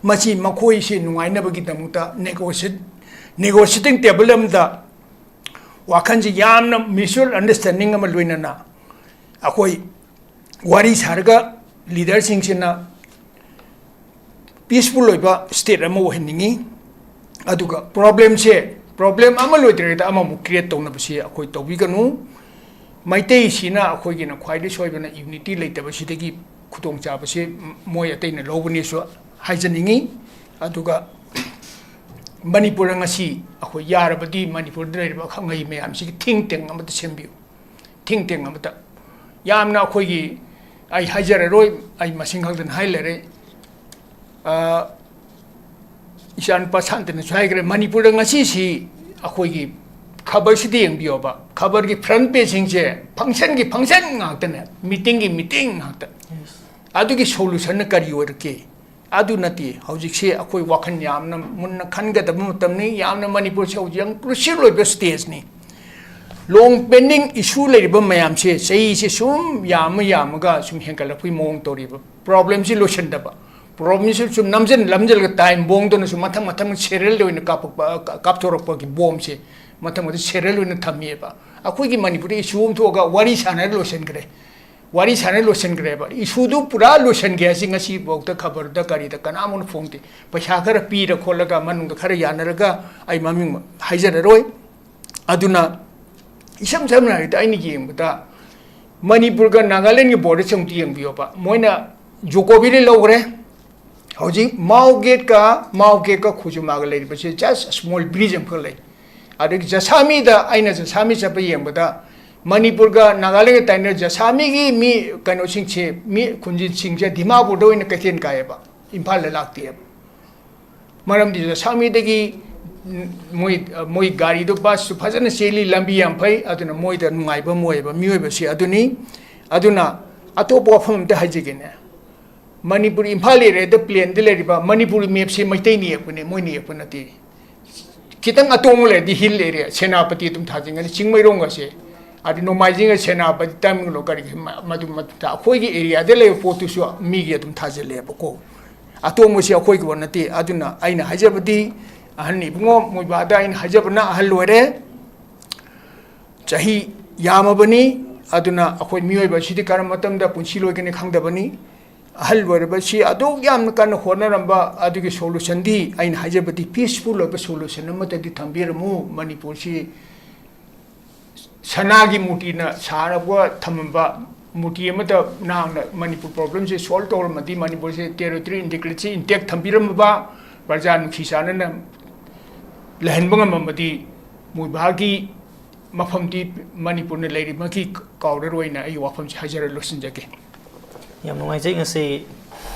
ꯃꯁꯤ ꯃꯈꯣꯏꯁꯤ ꯅꯨꯡꯉꯥꯏꯅꯕꯒꯤꯗꯃꯛꯇ ꯅꯦꯒꯣꯁꯤꯌꯦꯠ-, ꯅꯦꯒꯣꯁꯤꯌꯦꯇꯤꯡ ꯇꯦꯕꯜ ꯑꯃꯗ ꯋꯥꯈꯜꯁꯤ ꯌꯥꯝꯅ ꯃ꯭ꯌꯨꯆꯨꯋꯦꯜ ꯑꯟꯗꯔꯁ꯭ꯇꯦꯟꯗꯤꯡ ꯑꯃ ꯂꯣꯏꯅꯅ ꯑꯩꯈꯣꯏ ꯋꯥꯔꯤ ꯁꯥꯔꯒ ꯂꯤꯗꯔꯁꯤꯡꯁꯤꯅ ꯄꯤꯁꯐꯨꯜ ꯑꯣꯏꯕ ꯁ꯭ꯇꯦꯠ ꯑꯃ ꯑꯣꯏꯍꯟꯅꯤꯡꯉꯤ꯫ ꯑꯗꯨꯒ ꯄ꯭ꯔꯣꯕ꯭ꯂꯦꯝꯁꯦ, ꯄ꯭ꯔꯣꯕ꯭ꯂꯦꯝ ꯑꯃ ꯂꯣꯏꯗ꯭ꯔꯤꯉꯩꯗ ꯑꯃꯃꯨꯛ ꯀ꯭ꯔꯤꯌꯦꯠ ꯇꯧꯅꯕꯁꯤ ꯑꯩꯈꯣꯏ ꯇꯧꯕꯤꯒꯅꯨ꯫ ꯃꯩꯇꯩꯁꯤꯅ ꯑꯩꯈꯣꯏꯒꯤꯅ ꯈ꯭ꯋꯥꯏꯗꯒꯤ ꯁꯣꯏꯕꯅ ꯌꯨꯅꯤꯇꯤ ꯂꯩꯇꯕꯁꯤꯗꯒꯤ ꯈꯨꯗꯣꯡꯆꯥꯕꯁꯤ ꯃꯣꯏ ꯑꯇꯩꯅ ꯂꯧꯕꯅꯦꯁꯨ ꯍꯥꯏꯖꯅꯤꯡꯉꯤ꯫ ꯑꯗꯨꯒ ꯃꯅꯤꯄꯨꯔꯗ ꯉꯁꯤ ꯑꯩꯈꯣꯏ ꯌꯥꯔꯕꯗꯤ ꯃꯅꯤꯄꯨꯔꯗ ꯂꯩꯔꯤꯕ ꯑꯈꯪ ꯑꯍꯩ ꯃꯌꯥꯝꯁꯤꯒꯤ ꯊꯤꯡ ꯇꯦꯡ ꯑꯃꯠꯇ ꯁꯦꯝꯕꯤꯌꯨ꯫ ꯊꯤꯡ ꯇꯦꯡ ꯑꯃꯠꯇ꯫ ꯌꯥꯝꯅ ꯑꯩꯈꯣꯏꯒꯤ, ꯑꯩ ꯍꯥꯏꯖꯔꯔꯣꯏ, ꯑꯩ ꯃꯁꯤꯡ ꯈꯛꯇꯅ ꯍꯥꯏ ꯂꯩꯔꯦ꯫ ꯑ, ꯏꯆꯥꯅꯨꯄꯥ ꯁꯥꯟꯇꯅꯁꯨ ꯍꯥꯏꯈ꯭ꯔꯦ, ꯃꯅꯤꯄꯨꯔꯗ ꯉꯁꯤꯁꯤ ꯑꯩꯈꯣꯏꯒꯤ ꯈꯕꯔꯁꯤꯗ ꯌꯦꯡꯕꯤꯌꯣꯕ, ꯈꯕꯔꯒꯤ front pageꯁꯤꯡꯁꯦ functionꯒꯤ function ꯉꯥꯛꯇꯅꯦ, meetingꯒꯤ meeting ꯉꯥꯛꯇ꯫ ꯑꯗꯨꯒꯤ solutionꯅ ꯀꯔꯤ ꯑꯣꯏꯔꯛꯀꯦ? ꯑꯗꯨ ꯅꯠꯇꯦ, ꯍꯧꯖꯤꯛꯁꯦ ꯑꯩꯈꯣꯏ ꯋꯥꯈꯜ ꯌꯥꯝꯅ ꯃꯨꯟꯅ ꯈꯟꯒꯗꯕ ꯃꯇꯝꯅꯤ꯫ ꯌꯥꯝꯅ ꯃꯅꯤꯄꯨꯔꯁꯦ ꯍꯧꯖꯤꯛ ꯌꯥꯝ crucial ꯑꯣꯏꯕ stageꯅꯤ꯫ Long pending issue ꯂꯩꯔꯤꯕ ꯃꯌꯥꯝꯁꯦ ꯆꯍꯤꯁꯦ ꯁꯨꯝ ꯌꯥꯝꯃ ꯌꯥꯝꯃꯒ ꯁꯨꯝ ꯍꯦꯟꯒꯠꯂꯛꯄꯒꯤ ꯃꯑꯣꯡ ꯇꯧꯔꯤꯕ꯫ Problemꯁꯤ ꯂꯣꯏꯁꯤꯟꯗꯕ, problemꯁꯤ ꯁꯨꯝ ꯅꯝꯖꯟ ꯅꯝꯖꯜꯂꯒ time bombꯗꯧꯅꯁꯨ ꯃꯊꯪ ꯃꯊꯪ serial ꯑꯣꯏꯅ ꯀꯥꯞꯄꯛꯄ, ꯀꯥꯞꯊꯣꯔꯛꯄꯒꯤ bombꯁꯦ ꯃꯊꯪ ꯃꯊꯪ serial ꯑꯣꯏꯅ ꯊꯝꯃꯤꯑꯕ꯫ ꯑꯩꯈꯣꯏꯒꯤ ꯃꯅꯤꯄꯨꯔꯗ issue ꯑꯃ ꯊꯣꯛꯑꯒ ꯋꯥꯔꯤ ꯁꯥꯟꯅꯔ ꯂꯣꯏꯁꯤꯟꯈ꯭ꯔꯦ꯫ ꯋꯥꯔꯤ ꯁꯥꯟꯅ ꯂꯣꯏꯁꯤꯟꯈ꯭ꯔꯦꯕ꯫ Issueꯗꯨ ꯄꯨꯔꯥ ꯂꯣꯏꯁꯤꯟꯒꯦ ꯍꯥꯏꯁꯤ ꯉꯁꯤꯐꯥꯎꯗ ꯈꯕꯔꯗ ꯀꯔꯤꯗ ꯀꯅꯥꯃꯅ ꯐꯣꯡꯗꯦ꯫ ꯄꯩꯁꯥ ꯈꯔ ꯄꯤꯔ ꯈꯣꯠꯂꯒ ꯃꯅꯨꯡꯗ ꯈꯔ ꯌꯥꯅꯔꯒ ꯑꯩ ꯃꯃꯤꯡ ꯍꯥꯏꯖꯔꯔꯣꯏ꯫ ꯑꯗꯨꯅ ꯏꯁꯝ ꯁꯝꯅ ꯍꯥꯏꯔꯕꯗ ꯑꯩꯅ ꯌꯦꯡꯕꯗ ꯃꯅꯤꯄꯨꯔꯒ ꯅꯥꯒꯥꯂꯦꯟꯒꯤ borderꯁꯦ ꯑꯃꯨꯛꯇ ꯌꯦꯡꯕꯤꯌꯣꯕ꯫ ꯃꯣꯏꯅ ꯖꯨꯀꯣ ꯚꯦꯂꯤ ꯂꯧꯈ꯭ꯔꯦ꯫ ꯍꯧꯖꯤꯛ ꯃꯥꯎ ꯒꯦꯠꯀ, ꯃꯥꯎ ꯒꯦꯠꯀ ꯈꯨꯖꯨꯃꯥꯒ ꯂꯩꯔꯤꯕꯁꯦ just small bridge ꯑꯃꯈꯛ ꯂꯩ꯫ ꯑꯗꯒꯤ ꯖꯁꯥꯃꯤꯗ, ꯑꯩꯅ ꯖꯁꯥꯃꯤ ꯆꯠꯄ ꯌꯦꯡꯕꯗ ꯃꯅꯤꯄꯨꯔꯒ ꯅꯥꯒꯥꯂꯦꯟꯒ ꯇꯥꯏꯅ ꯖꯁꯥꯃꯤꯒꯤ ꯃꯤ ꯀꯩꯅꯣꯁꯤꯡꯁꯦ, ꯃꯤ ꯈꯨꯟꯖꯤꯟꯁꯤꯡꯁꯦ ꯗꯤꯃꯥꯄꯨꯔꯗ ꯑꯣꯏꯅ ꯀꯩꯊꯦꯜ ꯀꯥꯏꯌꯦꯕ, ꯏꯝꯐꯥꯜꯗ ꯂꯥꯛꯇꯦꯕ꯫ ꯃꯔꯝꯗꯤ ꯖꯁꯥꯃꯤꯗꯒꯤ, ꯎꯝ, ꯃꯣꯏ, ꯃꯣꯏ ꯒꯥꯔꯤꯗꯣ, busꯇꯨ ꯐꯖꯅ ꯆꯦꯜꯂꯤ, ꯂꯝꯕꯤ ꯌꯥꯝ ꯐꯩ, ꯑꯗꯨꯅ ꯃꯣꯏꯗ ꯅꯨꯡꯉꯥꯏꯕ ꯑꯃ ꯑꯣꯏꯌꯦꯕ ꯃꯤꯑꯣꯏꯕꯁꯤ꯫ ꯑꯗꯨꯅꯤ꯫ ꯑꯗꯨꯅ ꯑꯇꯣꯞꯄ ꯋꯥꯐꯝ ꯑꯝꯇ ꯍꯥꯏꯖꯒꯦꯅꯦ꯫ ꯃꯅꯤꯄꯨꯔ ꯏꯝꯐꯥꯜ areaꯗ plainꯗ ꯂꯩꯔꯤꯕ ꯃꯅꯤꯄꯨꯔꯒꯤ mapꯁꯦ ꯃꯩꯇꯩꯅ ꯌꯦꯛꯄꯅꯦ, ꯃꯣꯏꯅ ꯌꯦꯛꯄ ꯅꯠꯇꯦ꯫ ꯈꯤꯇꯪ ꯑꯇꯣꯡꯕ ꯂꯩꯔꯗꯤ hill area, ꯁꯦꯅꯥꯄꯇꯤ ꯑꯗꯨꯝ ꯊꯥꯖꯤꯟꯒꯅꯤ, ꯆꯤꯡꯃꯩꯔꯣꯡꯒꯁꯦ, ꯑꯗꯩ ꯅꯣꯡꯃꯥꯏꯖꯤꯡꯒ ꯁꯦꯅꯥꯄꯇꯤ, ꯇꯃꯦꯡꯂꯣꯡ ꯀꯔꯤꯒꯤ ꯃ-, ꯃꯗꯨ ꯃꯊꯛꯇ ꯑꯩꯈꯣꯏꯒꯤ areaꯗ ꯂꯩꯕ ꯄꯣꯠꯇꯨꯁꯨ ꯃꯤꯒꯤ ꯑꯗꯨꯝ ꯊꯥꯖꯤꯜꯂꯦꯕꯀꯣ꯫ ꯑꯇꯣꯡꯕꯁꯤ ꯑꯩꯈꯣꯏꯒꯤ ꯋꯥ ꯅꯠꯇꯦ꯫ ꯑꯗꯨꯅ ꯑꯩꯅ ꯍꯥꯏꯖꯕꯗꯤ, ꯑꯍꯟ ꯏꯕꯨꯡꯉꯣ ꯃꯣꯏꯕꯥꯗ ꯑꯩꯅ ꯍꯥꯏꯖꯕꯅ ꯑꯍꯜ ꯑꯣꯏꯔꯦ, ꯆꯍꯤ ꯌꯥꯝꯃꯕꯅꯤ, ꯑꯗꯨꯅ ꯑꯩꯈꯣꯏ ꯃꯤꯑꯣꯏꯕ ꯑꯁꯤꯗꯤ ꯀꯔꯝꯕ ꯃꯇꯝꯗ ꯄꯨꯟꯁꯤ ꯂꯣꯏꯒꯅꯤ ꯈꯪꯗꯕꯅꯤ꯫ ꯑꯍꯜ ꯑꯣꯏꯔꯕꯁꯤ ꯑꯗꯨꯛ ꯌꯥꯝꯅ ꯀꯟꯅ ꯍꯣꯠꯅꯔꯝꯕ ꯑꯗꯨꯒꯤ solutionꯗꯤ ꯑꯩꯅ ꯍꯥꯏꯖꯕꯗꯤ peaceful ꯑꯣꯏꯕ solution ꯑꯃꯠꯇꯗꯤ ꯊꯝꯕꯤꯔꯝꯃꯨ꯫ ꯃꯅꯤꯄꯨꯔꯁꯤ ꯁꯅꯥꯒꯤ ꯃꯨꯔꯇꯤꯅ ꯁꯥꯔꯒ ꯊꯝꯃꯝꯕ ꯃꯨꯔꯇꯤ ꯑꯃꯠꯇ ꯅꯍꯥꯛꯅ ꯃꯅꯤꯄꯨꯔ problemꯁꯦ solve ꯇꯧꯔꯝꯃꯗꯤ, ꯃꯅꯤꯄꯨꯔꯁꯦ territorial integrityꯁꯦ intact ꯊꯝꯕꯤꯔꯝꯃꯕ, ꯄ꯭ꯔꯖꯥ ꯅꯨꯡꯁꯤ ꯆꯥꯟꯅꯅ ꯂꯩꯍꯟꯕ ꯉꯝꯃꯝꯃꯗꯤ, ꯃꯣꯏꯕꯥꯒꯤ ꯃꯐꯝꯗꯤ ꯃꯅꯤꯄꯨꯔꯅ ꯂꯩꯔꯤꯕꯃꯈꯩ ꯀꯥꯎꯔꯔꯣꯏꯅ ꯑꯩꯒꯤ ꯋꯥꯐꯝꯁꯤ ꯍꯥꯏꯖꯔ ꯂꯣꯏꯁꯤꯟꯖꯒꯦ꯫ ꯌꯥꯝ ꯅꯨꯡꯉꯥꯏꯖꯩ ꯉꯁꯤ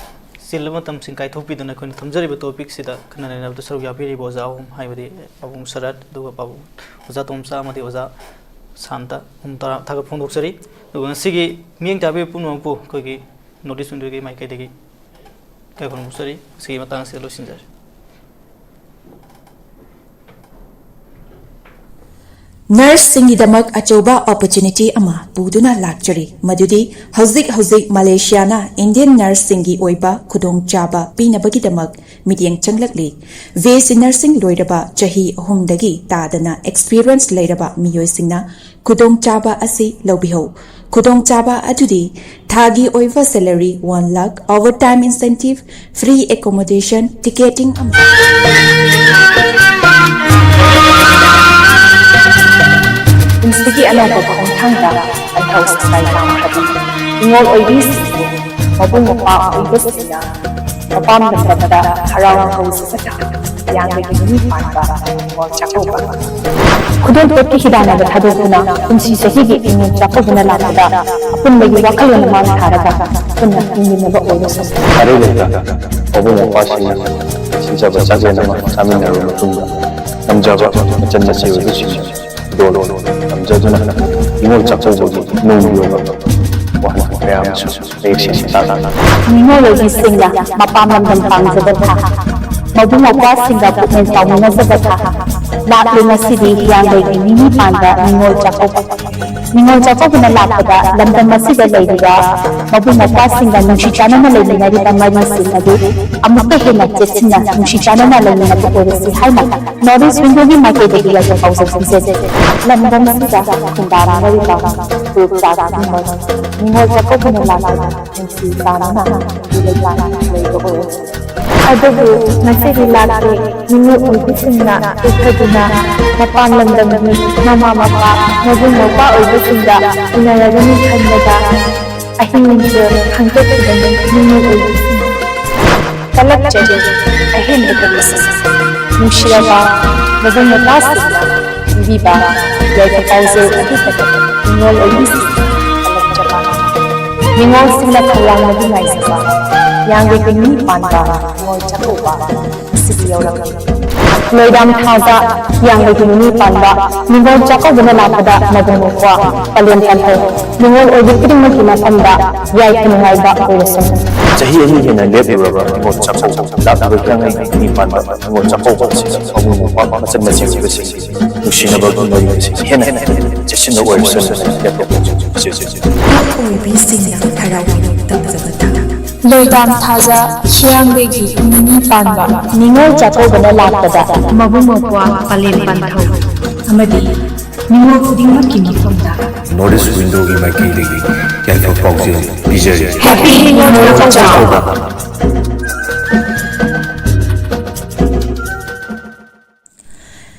ꯆꯤꯜꯂꯕ ꯃꯇꯝꯁꯤꯡ ꯀꯥꯏꯊꯣꯛꯄꯤꯗꯨꯅ ꯑꯩꯈꯣꯏꯅ ꯊꯝꯖꯔꯤꯕ ꯇꯣꯄꯤꯛꯁꯤꯗ ꯈꯟꯅ ꯅꯩꯅꯕꯗ ꯁꯔꯨꯛ ꯌꯥꯕꯤꯔꯤꯕ ꯑꯣꯖꯥ ꯑꯍꯨꯝ, ꯍꯥꯏꯕꯗꯤ ꯄꯥꯕꯨꯡ ꯁꯔꯠ, ꯑꯗꯨꯒ ꯄꯥꯕꯨꯡ ꯑꯣꯖꯥ ꯇꯣꯝꯆꯥ ꯑꯃꯗꯤ ꯑꯣꯖꯥ ꯁꯥꯟꯇ, ꯑꯍꯨꯝ ꯇꯔꯥ ꯊꯥꯒꯠ ꯐꯣꯡꯗꯣꯛꯆꯔꯤ꯫ ꯑꯗꯨꯒ ꯉꯁꯤꯒꯤ ꯃꯤꯠꯌꯦꯡ ꯇꯥꯕꯤꯕ ꯄꯨꯝꯅꯃꯛꯄꯨ ꯑꯩꯈꯣꯏꯒꯤ ꯅꯣꯔꯠ ꯏꯁ ꯋꯤꯟꯗꯣꯒꯤ ꯃꯥꯏꯀꯩꯗꯒꯤ ꯏꯀꯥꯏ ꯈꯨꯝꯅꯕ ꯐꯣꯡꯗꯣꯛꯆꯔꯤ꯫ ꯉꯁꯤꯒꯤ ꯃꯇꯥꯡ ꯑꯁꯤꯗ ꯂꯣꯏꯁꯤꯟꯖꯔꯦ꯫ ꯅꯔꯁꯁꯤꯡꯒꯤꯗꯃꯛ ꯑꯆꯧꯕ ꯑꯣꯄꯣꯔꯆꯨꯅꯤꯇꯤ ꯑꯃ ꯄꯨꯗꯨꯅ ꯂꯥꯛꯆꯔꯤ, ꯃꯗꯨꯗꯤ ꯍꯧꯖꯤꯛ ꯍꯧꯖꯤꯛ ꯃꯂꯦꯁꯤꯌꯥꯅ ꯏꯟꯗꯤꯌꯟ ꯅꯔꯁꯁꯤꯡꯒꯤ ꯑꯣꯏꯕ ꯈꯨꯗꯣꯡꯆꯥꯕ ꯄꯤꯅꯕꯒꯤꯗꯃꯛ ꯃꯤꯠꯌꯦꯡ ꯆꯪꯂꯛꯂꯤ꯫ ꯕꯤ ꯑꯦꯁ ꯁꯤ ꯅꯔꯁꯤꯡ ꯂꯣꯏꯔꯕ ꯆꯍꯤ ꯑꯍꯨꯝꯗꯒꯤ ꯇꯥꯗꯅ ꯑꯦꯛꯁꯄꯤꯔꯤꯌꯦꯟꯁ ꯂꯩꯔꯕ ꯃꯤꯑꯣꯏꯁꯤꯡꯅ ꯈꯨꯗꯣꯡꯆꯥꯕ ꯑꯁꯤ ꯂꯧꯕꯤꯍꯧ꯫ ꯈꯨꯗꯣꯡꯆꯥꯕ ꯑꯗꯨꯗꯤ ꯊꯥꯒꯤ ꯑꯣꯏꯕ salary one lakh, over time incentive, free accommodation, ticketing ꯑꯃꯁꯨꯡ ꯀꯨꯝꯁꯤꯒꯤ ꯑꯅꯧꯕ ꯈꯣꯡꯊꯥꯡꯗ ꯄꯟꯊꯧ ꯁꯉꯥꯏ ꯇꯥꯡꯈ꯭ꯔꯕꯤ ꯅꯤꯉꯣꯜ ꯑꯣꯏꯕꯤꯁꯤꯡꯕꯨ ꯃꯕꯨꯡ ꯃꯧꯄ꯭ꯋꯥ ꯑꯣꯏꯕꯁꯤꯡꯅ ꯃꯄꯥꯝ ꯂꯝꯗꯝꯗ ꯍꯔꯥꯎꯅ ꯀꯧꯖꯕ ꯊꯥ ꯍꯤꯌꯥꯡꯒꯩꯒꯤ ꯅꯤꯅꯤ ꯄꯥꯟꯕ ꯅꯤꯉꯣꯜ ꯆꯥꯛꯀꯧꯕ꯫ ꯈꯨꯗꯣꯜꯄꯣꯠꯀꯤ ꯍꯤꯗꯥꯟꯅꯕ ꯊꯥꯗꯣꯛꯇꯨꯅ ꯀꯨꯝꯁꯤ ꯆꯍꯤꯒꯤ ꯅꯤꯉꯣꯜ ꯆꯥꯛꯀꯧꯕꯅ ꯂꯥꯛꯄꯗ ꯑꯄꯨꯟꯕꯒꯤ ꯋꯥꯈꯜꯂꯣꯟ ꯑꯃ ꯊꯥꯔꯒ ꯄꯨꯟꯅ ꯍꯤꯡꯃꯤꯟꯅꯕ ꯑꯣꯏꯔꯁꯅꯨ꯫ ꯑꯔꯩ ꯂꯩꯇ ꯃꯕꯨꯡ ꯃꯧꯄ꯭ꯋꯥꯁꯤꯡꯅ ꯁꯤꯟꯖꯕ ꯆꯥꯛꯂꯦꯟ ꯑꯃ ꯆꯥꯃꯤꯟꯅꯔꯕ ꯃꯇꯨꯡꯗ ꯇꯝꯖꯕ ꯃꯆꯟ ꯃꯆꯦ ꯑꯣꯏꯕꯁꯤꯡ ꯈꯨꯗꯣꯜ ꯇꯝꯖꯗꯨꯅ ꯅꯤꯉꯣꯜ ꯆꯥꯛꯀꯧꯕꯒꯤ ꯅꯨꯡꯒꯤ ꯑꯣꯏꯕ ꯋꯥꯍꯟꯊꯣꯛ ꯀꯌꯥ ꯑꯃꯁꯨ ꯃꯌꯦꯛ ꯁꯦꯡꯅ ꯇꯥꯛꯂꯤ꯫ ꯅꯤꯉꯣꯜ ꯑꯣꯏꯕꯤꯁꯤꯡꯅ ꯃꯄꯥꯝ ꯂꯝꯗꯝ ꯄꯥꯝꯖꯕ ꯊꯥ, ꯃꯕꯨꯡ ꯃꯧꯄ꯭ꯋꯥꯁꯤꯡꯒ ꯄꯨꯛꯅꯤꯡ ꯇꯥꯎꯃꯤꯟꯅꯖꯕ ꯊꯥ, ꯂꯥꯛꯂꯤ ꯉꯁꯤꯗꯤ ꯍꯤꯌꯥꯡꯒꯩꯒꯤ ꯅꯤꯅꯤ ꯄꯥꯟꯕ ꯅꯤꯉꯣꯜ ꯆꯥꯛꯀꯧꯕ꯫ ꯅꯤꯉꯣꯜ ꯆꯥꯛꯀꯧꯕꯅ ꯂꯥꯛꯄꯗ ꯂꯝꯗꯝ ꯑꯁꯤꯗ ꯂꯩꯔꯤꯕ ꯃꯕꯨꯡ ꯃꯧꯄ꯭ꯋꯥꯁꯤꯡꯒ ꯅꯨꯡꯁꯤ ꯆꯥꯟꯅꯅ ꯂꯩꯃꯤꯟꯅꯔꯤꯕ ꯃꯔꯤꯁꯤꯡ ꯑꯗꯨ ꯑꯃꯨꯛꯀ ꯍꯦꯟꯅ ꯆꯦꯠꯁꯤꯟꯅ ꯅꯨꯡꯁꯤ ꯆꯥꯟꯅꯅ ꯂꯩꯃꯤꯟꯅꯕ ꯑꯣꯏꯔꯁꯤ ꯍꯥꯏꯅ ꯅꯣꯔꯠ ꯏꯁ ꯋꯤꯡꯒꯤ ꯃꯥꯏꯀꯩꯗꯒꯤ ꯌꯥꯏꯐ ꯄꯥꯎꯖꯦꯜ ꯄꯤꯖꯔꯤ꯫ ꯂꯝꯗꯝ ꯑꯁꯤꯗ ꯈꯨꯟꯗꯥꯃꯤꯟꯅꯔꯤꯕ ꯐꯨꯔꯨꯞ ꯆꯥ ꯈꯨꯗꯤꯡꯃꯛ ꯅꯤꯉꯣꯜ ꯆꯥꯛꯀꯧꯕꯅ ꯂꯥꯛꯄꯗ ꯅꯨꯡꯁꯤ ꯆꯥꯟꯅꯅ ꯅꯨꯄꯤ ꯂꯩꯇꯥꯅ ꯂꯩꯕ ꯑꯣꯏꯔꯁꯤ꯫ ꯑꯗꯨꯕꯨ ꯉꯁꯤꯗꯤ ꯂꯥꯛꯂꯦ꯫ ꯅꯤꯉꯣꯜ ꯑꯣꯏꯕꯤꯁꯤꯡꯅ ꯇꯦꯛꯊꯗꯨꯅ ꯃꯄꯥꯟ ꯂꯝꯗꯝꯒꯤ ꯃꯃꯥ ꯃꯄꯥ, ꯃꯕꯨꯡ ꯃꯧꯄ꯭ꯋꯥ ꯑꯣꯏꯕꯁꯤꯡꯗ ꯎꯅꯔꯒꯅꯤ ꯈꯟꯕꯗ ꯑꯍꯤꯡꯁꯦ ꯈꯪꯆꯠꯈꯤꯕꯅꯤ ꯅꯤꯉꯣꯜ ꯑꯣꯏꯕꯤꯁꯤꯡ꯫ ꯀꯜꯂꯛꯆꯔꯤ ꯑꯍꯦꯟꯕ ꯀꯕꯤꯁꯤꯡ꯫ ꯅꯨꯡꯁꯤꯔꯕ ꯃꯕꯨꯡ ꯃꯧꯄ꯭ꯋꯥꯁꯤꯡꯅ ꯄꯤꯕꯤꯕ ꯌꯥꯏꯐ ꯄꯥꯎꯖꯦꯜ ꯑꯗꯨꯇ ꯅꯤꯉꯣꯜ ꯑꯣꯏꯕꯤꯁꯤꯡ ꯀꯜꯂꯛꯆꯕ꯫ ꯅꯤꯉꯣꯜꯁꯤꯡꯅ ꯈꯧꯔꯥꯡꯅꯗꯨ ꯉꯥꯏꯖꯕ ꯍꯤꯌꯥꯡꯒꯩꯒꯤ ꯅꯤꯅꯤ ꯄꯥꯟꯕ ꯅꯤꯉꯣꯜ ꯆꯥꯛꯀꯧꯕ ꯉꯁꯤꯗꯤ ꯌꯧꯔꯛꯂꯦ꯫ ꯂꯣꯏꯗꯥꯝ ꯊꯥꯖ ꯍꯤꯌꯥꯡꯒꯩꯒꯤ ꯅꯤꯅꯤ ꯄꯥꯟꯕ ꯅꯤꯉꯣꯜ ꯆꯥꯛꯀꯧꯕꯅ ꯂꯥꯛꯄꯗ ꯃꯕꯨꯡ ꯃꯧꯄ꯭ꯋꯥ ꯄꯂꯦꯝ ꯄꯟꯊꯧ ꯅꯤꯉꯣꯜ ꯑꯣꯏꯕꯤ ꯈꯨꯗꯤꯡꯃꯛꯀꯤ ꯃꯐꯝꯗ ꯌꯥꯏꯐ ꯅꯨꯡꯉꯥꯏꯕ ꯑꯣꯏꯔꯁꯅꯨ꯫ ꯆꯍꯤ ꯑꯅꯤ ꯍꯦꯟꯅ ꯂꯦꯞꯂꯨꯔꯕ ꯅꯤꯉꯣꯜ ꯆꯥꯛꯀꯧꯕ ꯂꯥꯛꯂꯤꯕ ꯍꯤꯌꯥꯡꯒꯩꯒꯤ ꯅꯤꯅꯤ ꯄꯥꯟꯕ ꯅꯤꯉꯣꯜ ꯆꯥꯛꯀꯧꯕ ꯑꯁꯤꯗ ꯃꯕꯨꯡ ꯃꯧꯄ꯭ꯋꯥ ꯃꯆꯟ ꯃꯆꯦ ꯑꯣꯏꯕꯁꯤꯡ ꯅꯨꯡꯁꯤꯅꯕꯒꯤ ꯃꯔꯤ ꯑꯁꯤ ꯍꯦꯟꯅ ꯍꯦꯟꯅ ꯆꯦꯠꯁꯤꯟꯕ ꯑꯣꯏꯔꯁꯅꯨ ꯍꯥꯏꯅ ꯂꯦꯞꯄ ꯐꯣꯡꯗꯣꯛꯆꯔꯤ꯫ ꯑꯣꯏꯕꯤꯁꯤꯡꯅ ꯍꯔꯥꯎ ꯇꯝꯖꯕꯗ ꯂꯣꯏꯗꯥꯝ ꯊꯥꯖ ꯍꯤꯌꯥꯡꯒꯩꯒꯤ ꯅꯤꯅꯤ ꯄꯥꯟꯕ ꯅꯤꯉꯣꯜ ꯆꯥꯛꯀꯧꯕꯅ ꯂꯥꯛꯄꯗ ꯃꯕꯨꯡ ꯃꯧꯄ꯭ꯋꯥ ꯄꯂꯦꯝ ꯄꯟꯊꯧ ꯑꯃꯗꯤ ꯅꯤꯉꯣꯜ ꯈꯨꯗꯤꯡꯃꯛꯀꯤ ꯃꯐꯝꯗ North East Window ꯒꯤ ꯃꯥꯏꯀꯩꯗꯒꯤ ꯌꯥꯏꯐ ꯄꯥꯎꯖꯦꯜ ꯄꯤꯖꯔꯤ꯫ Happy Ningol Chakkouba.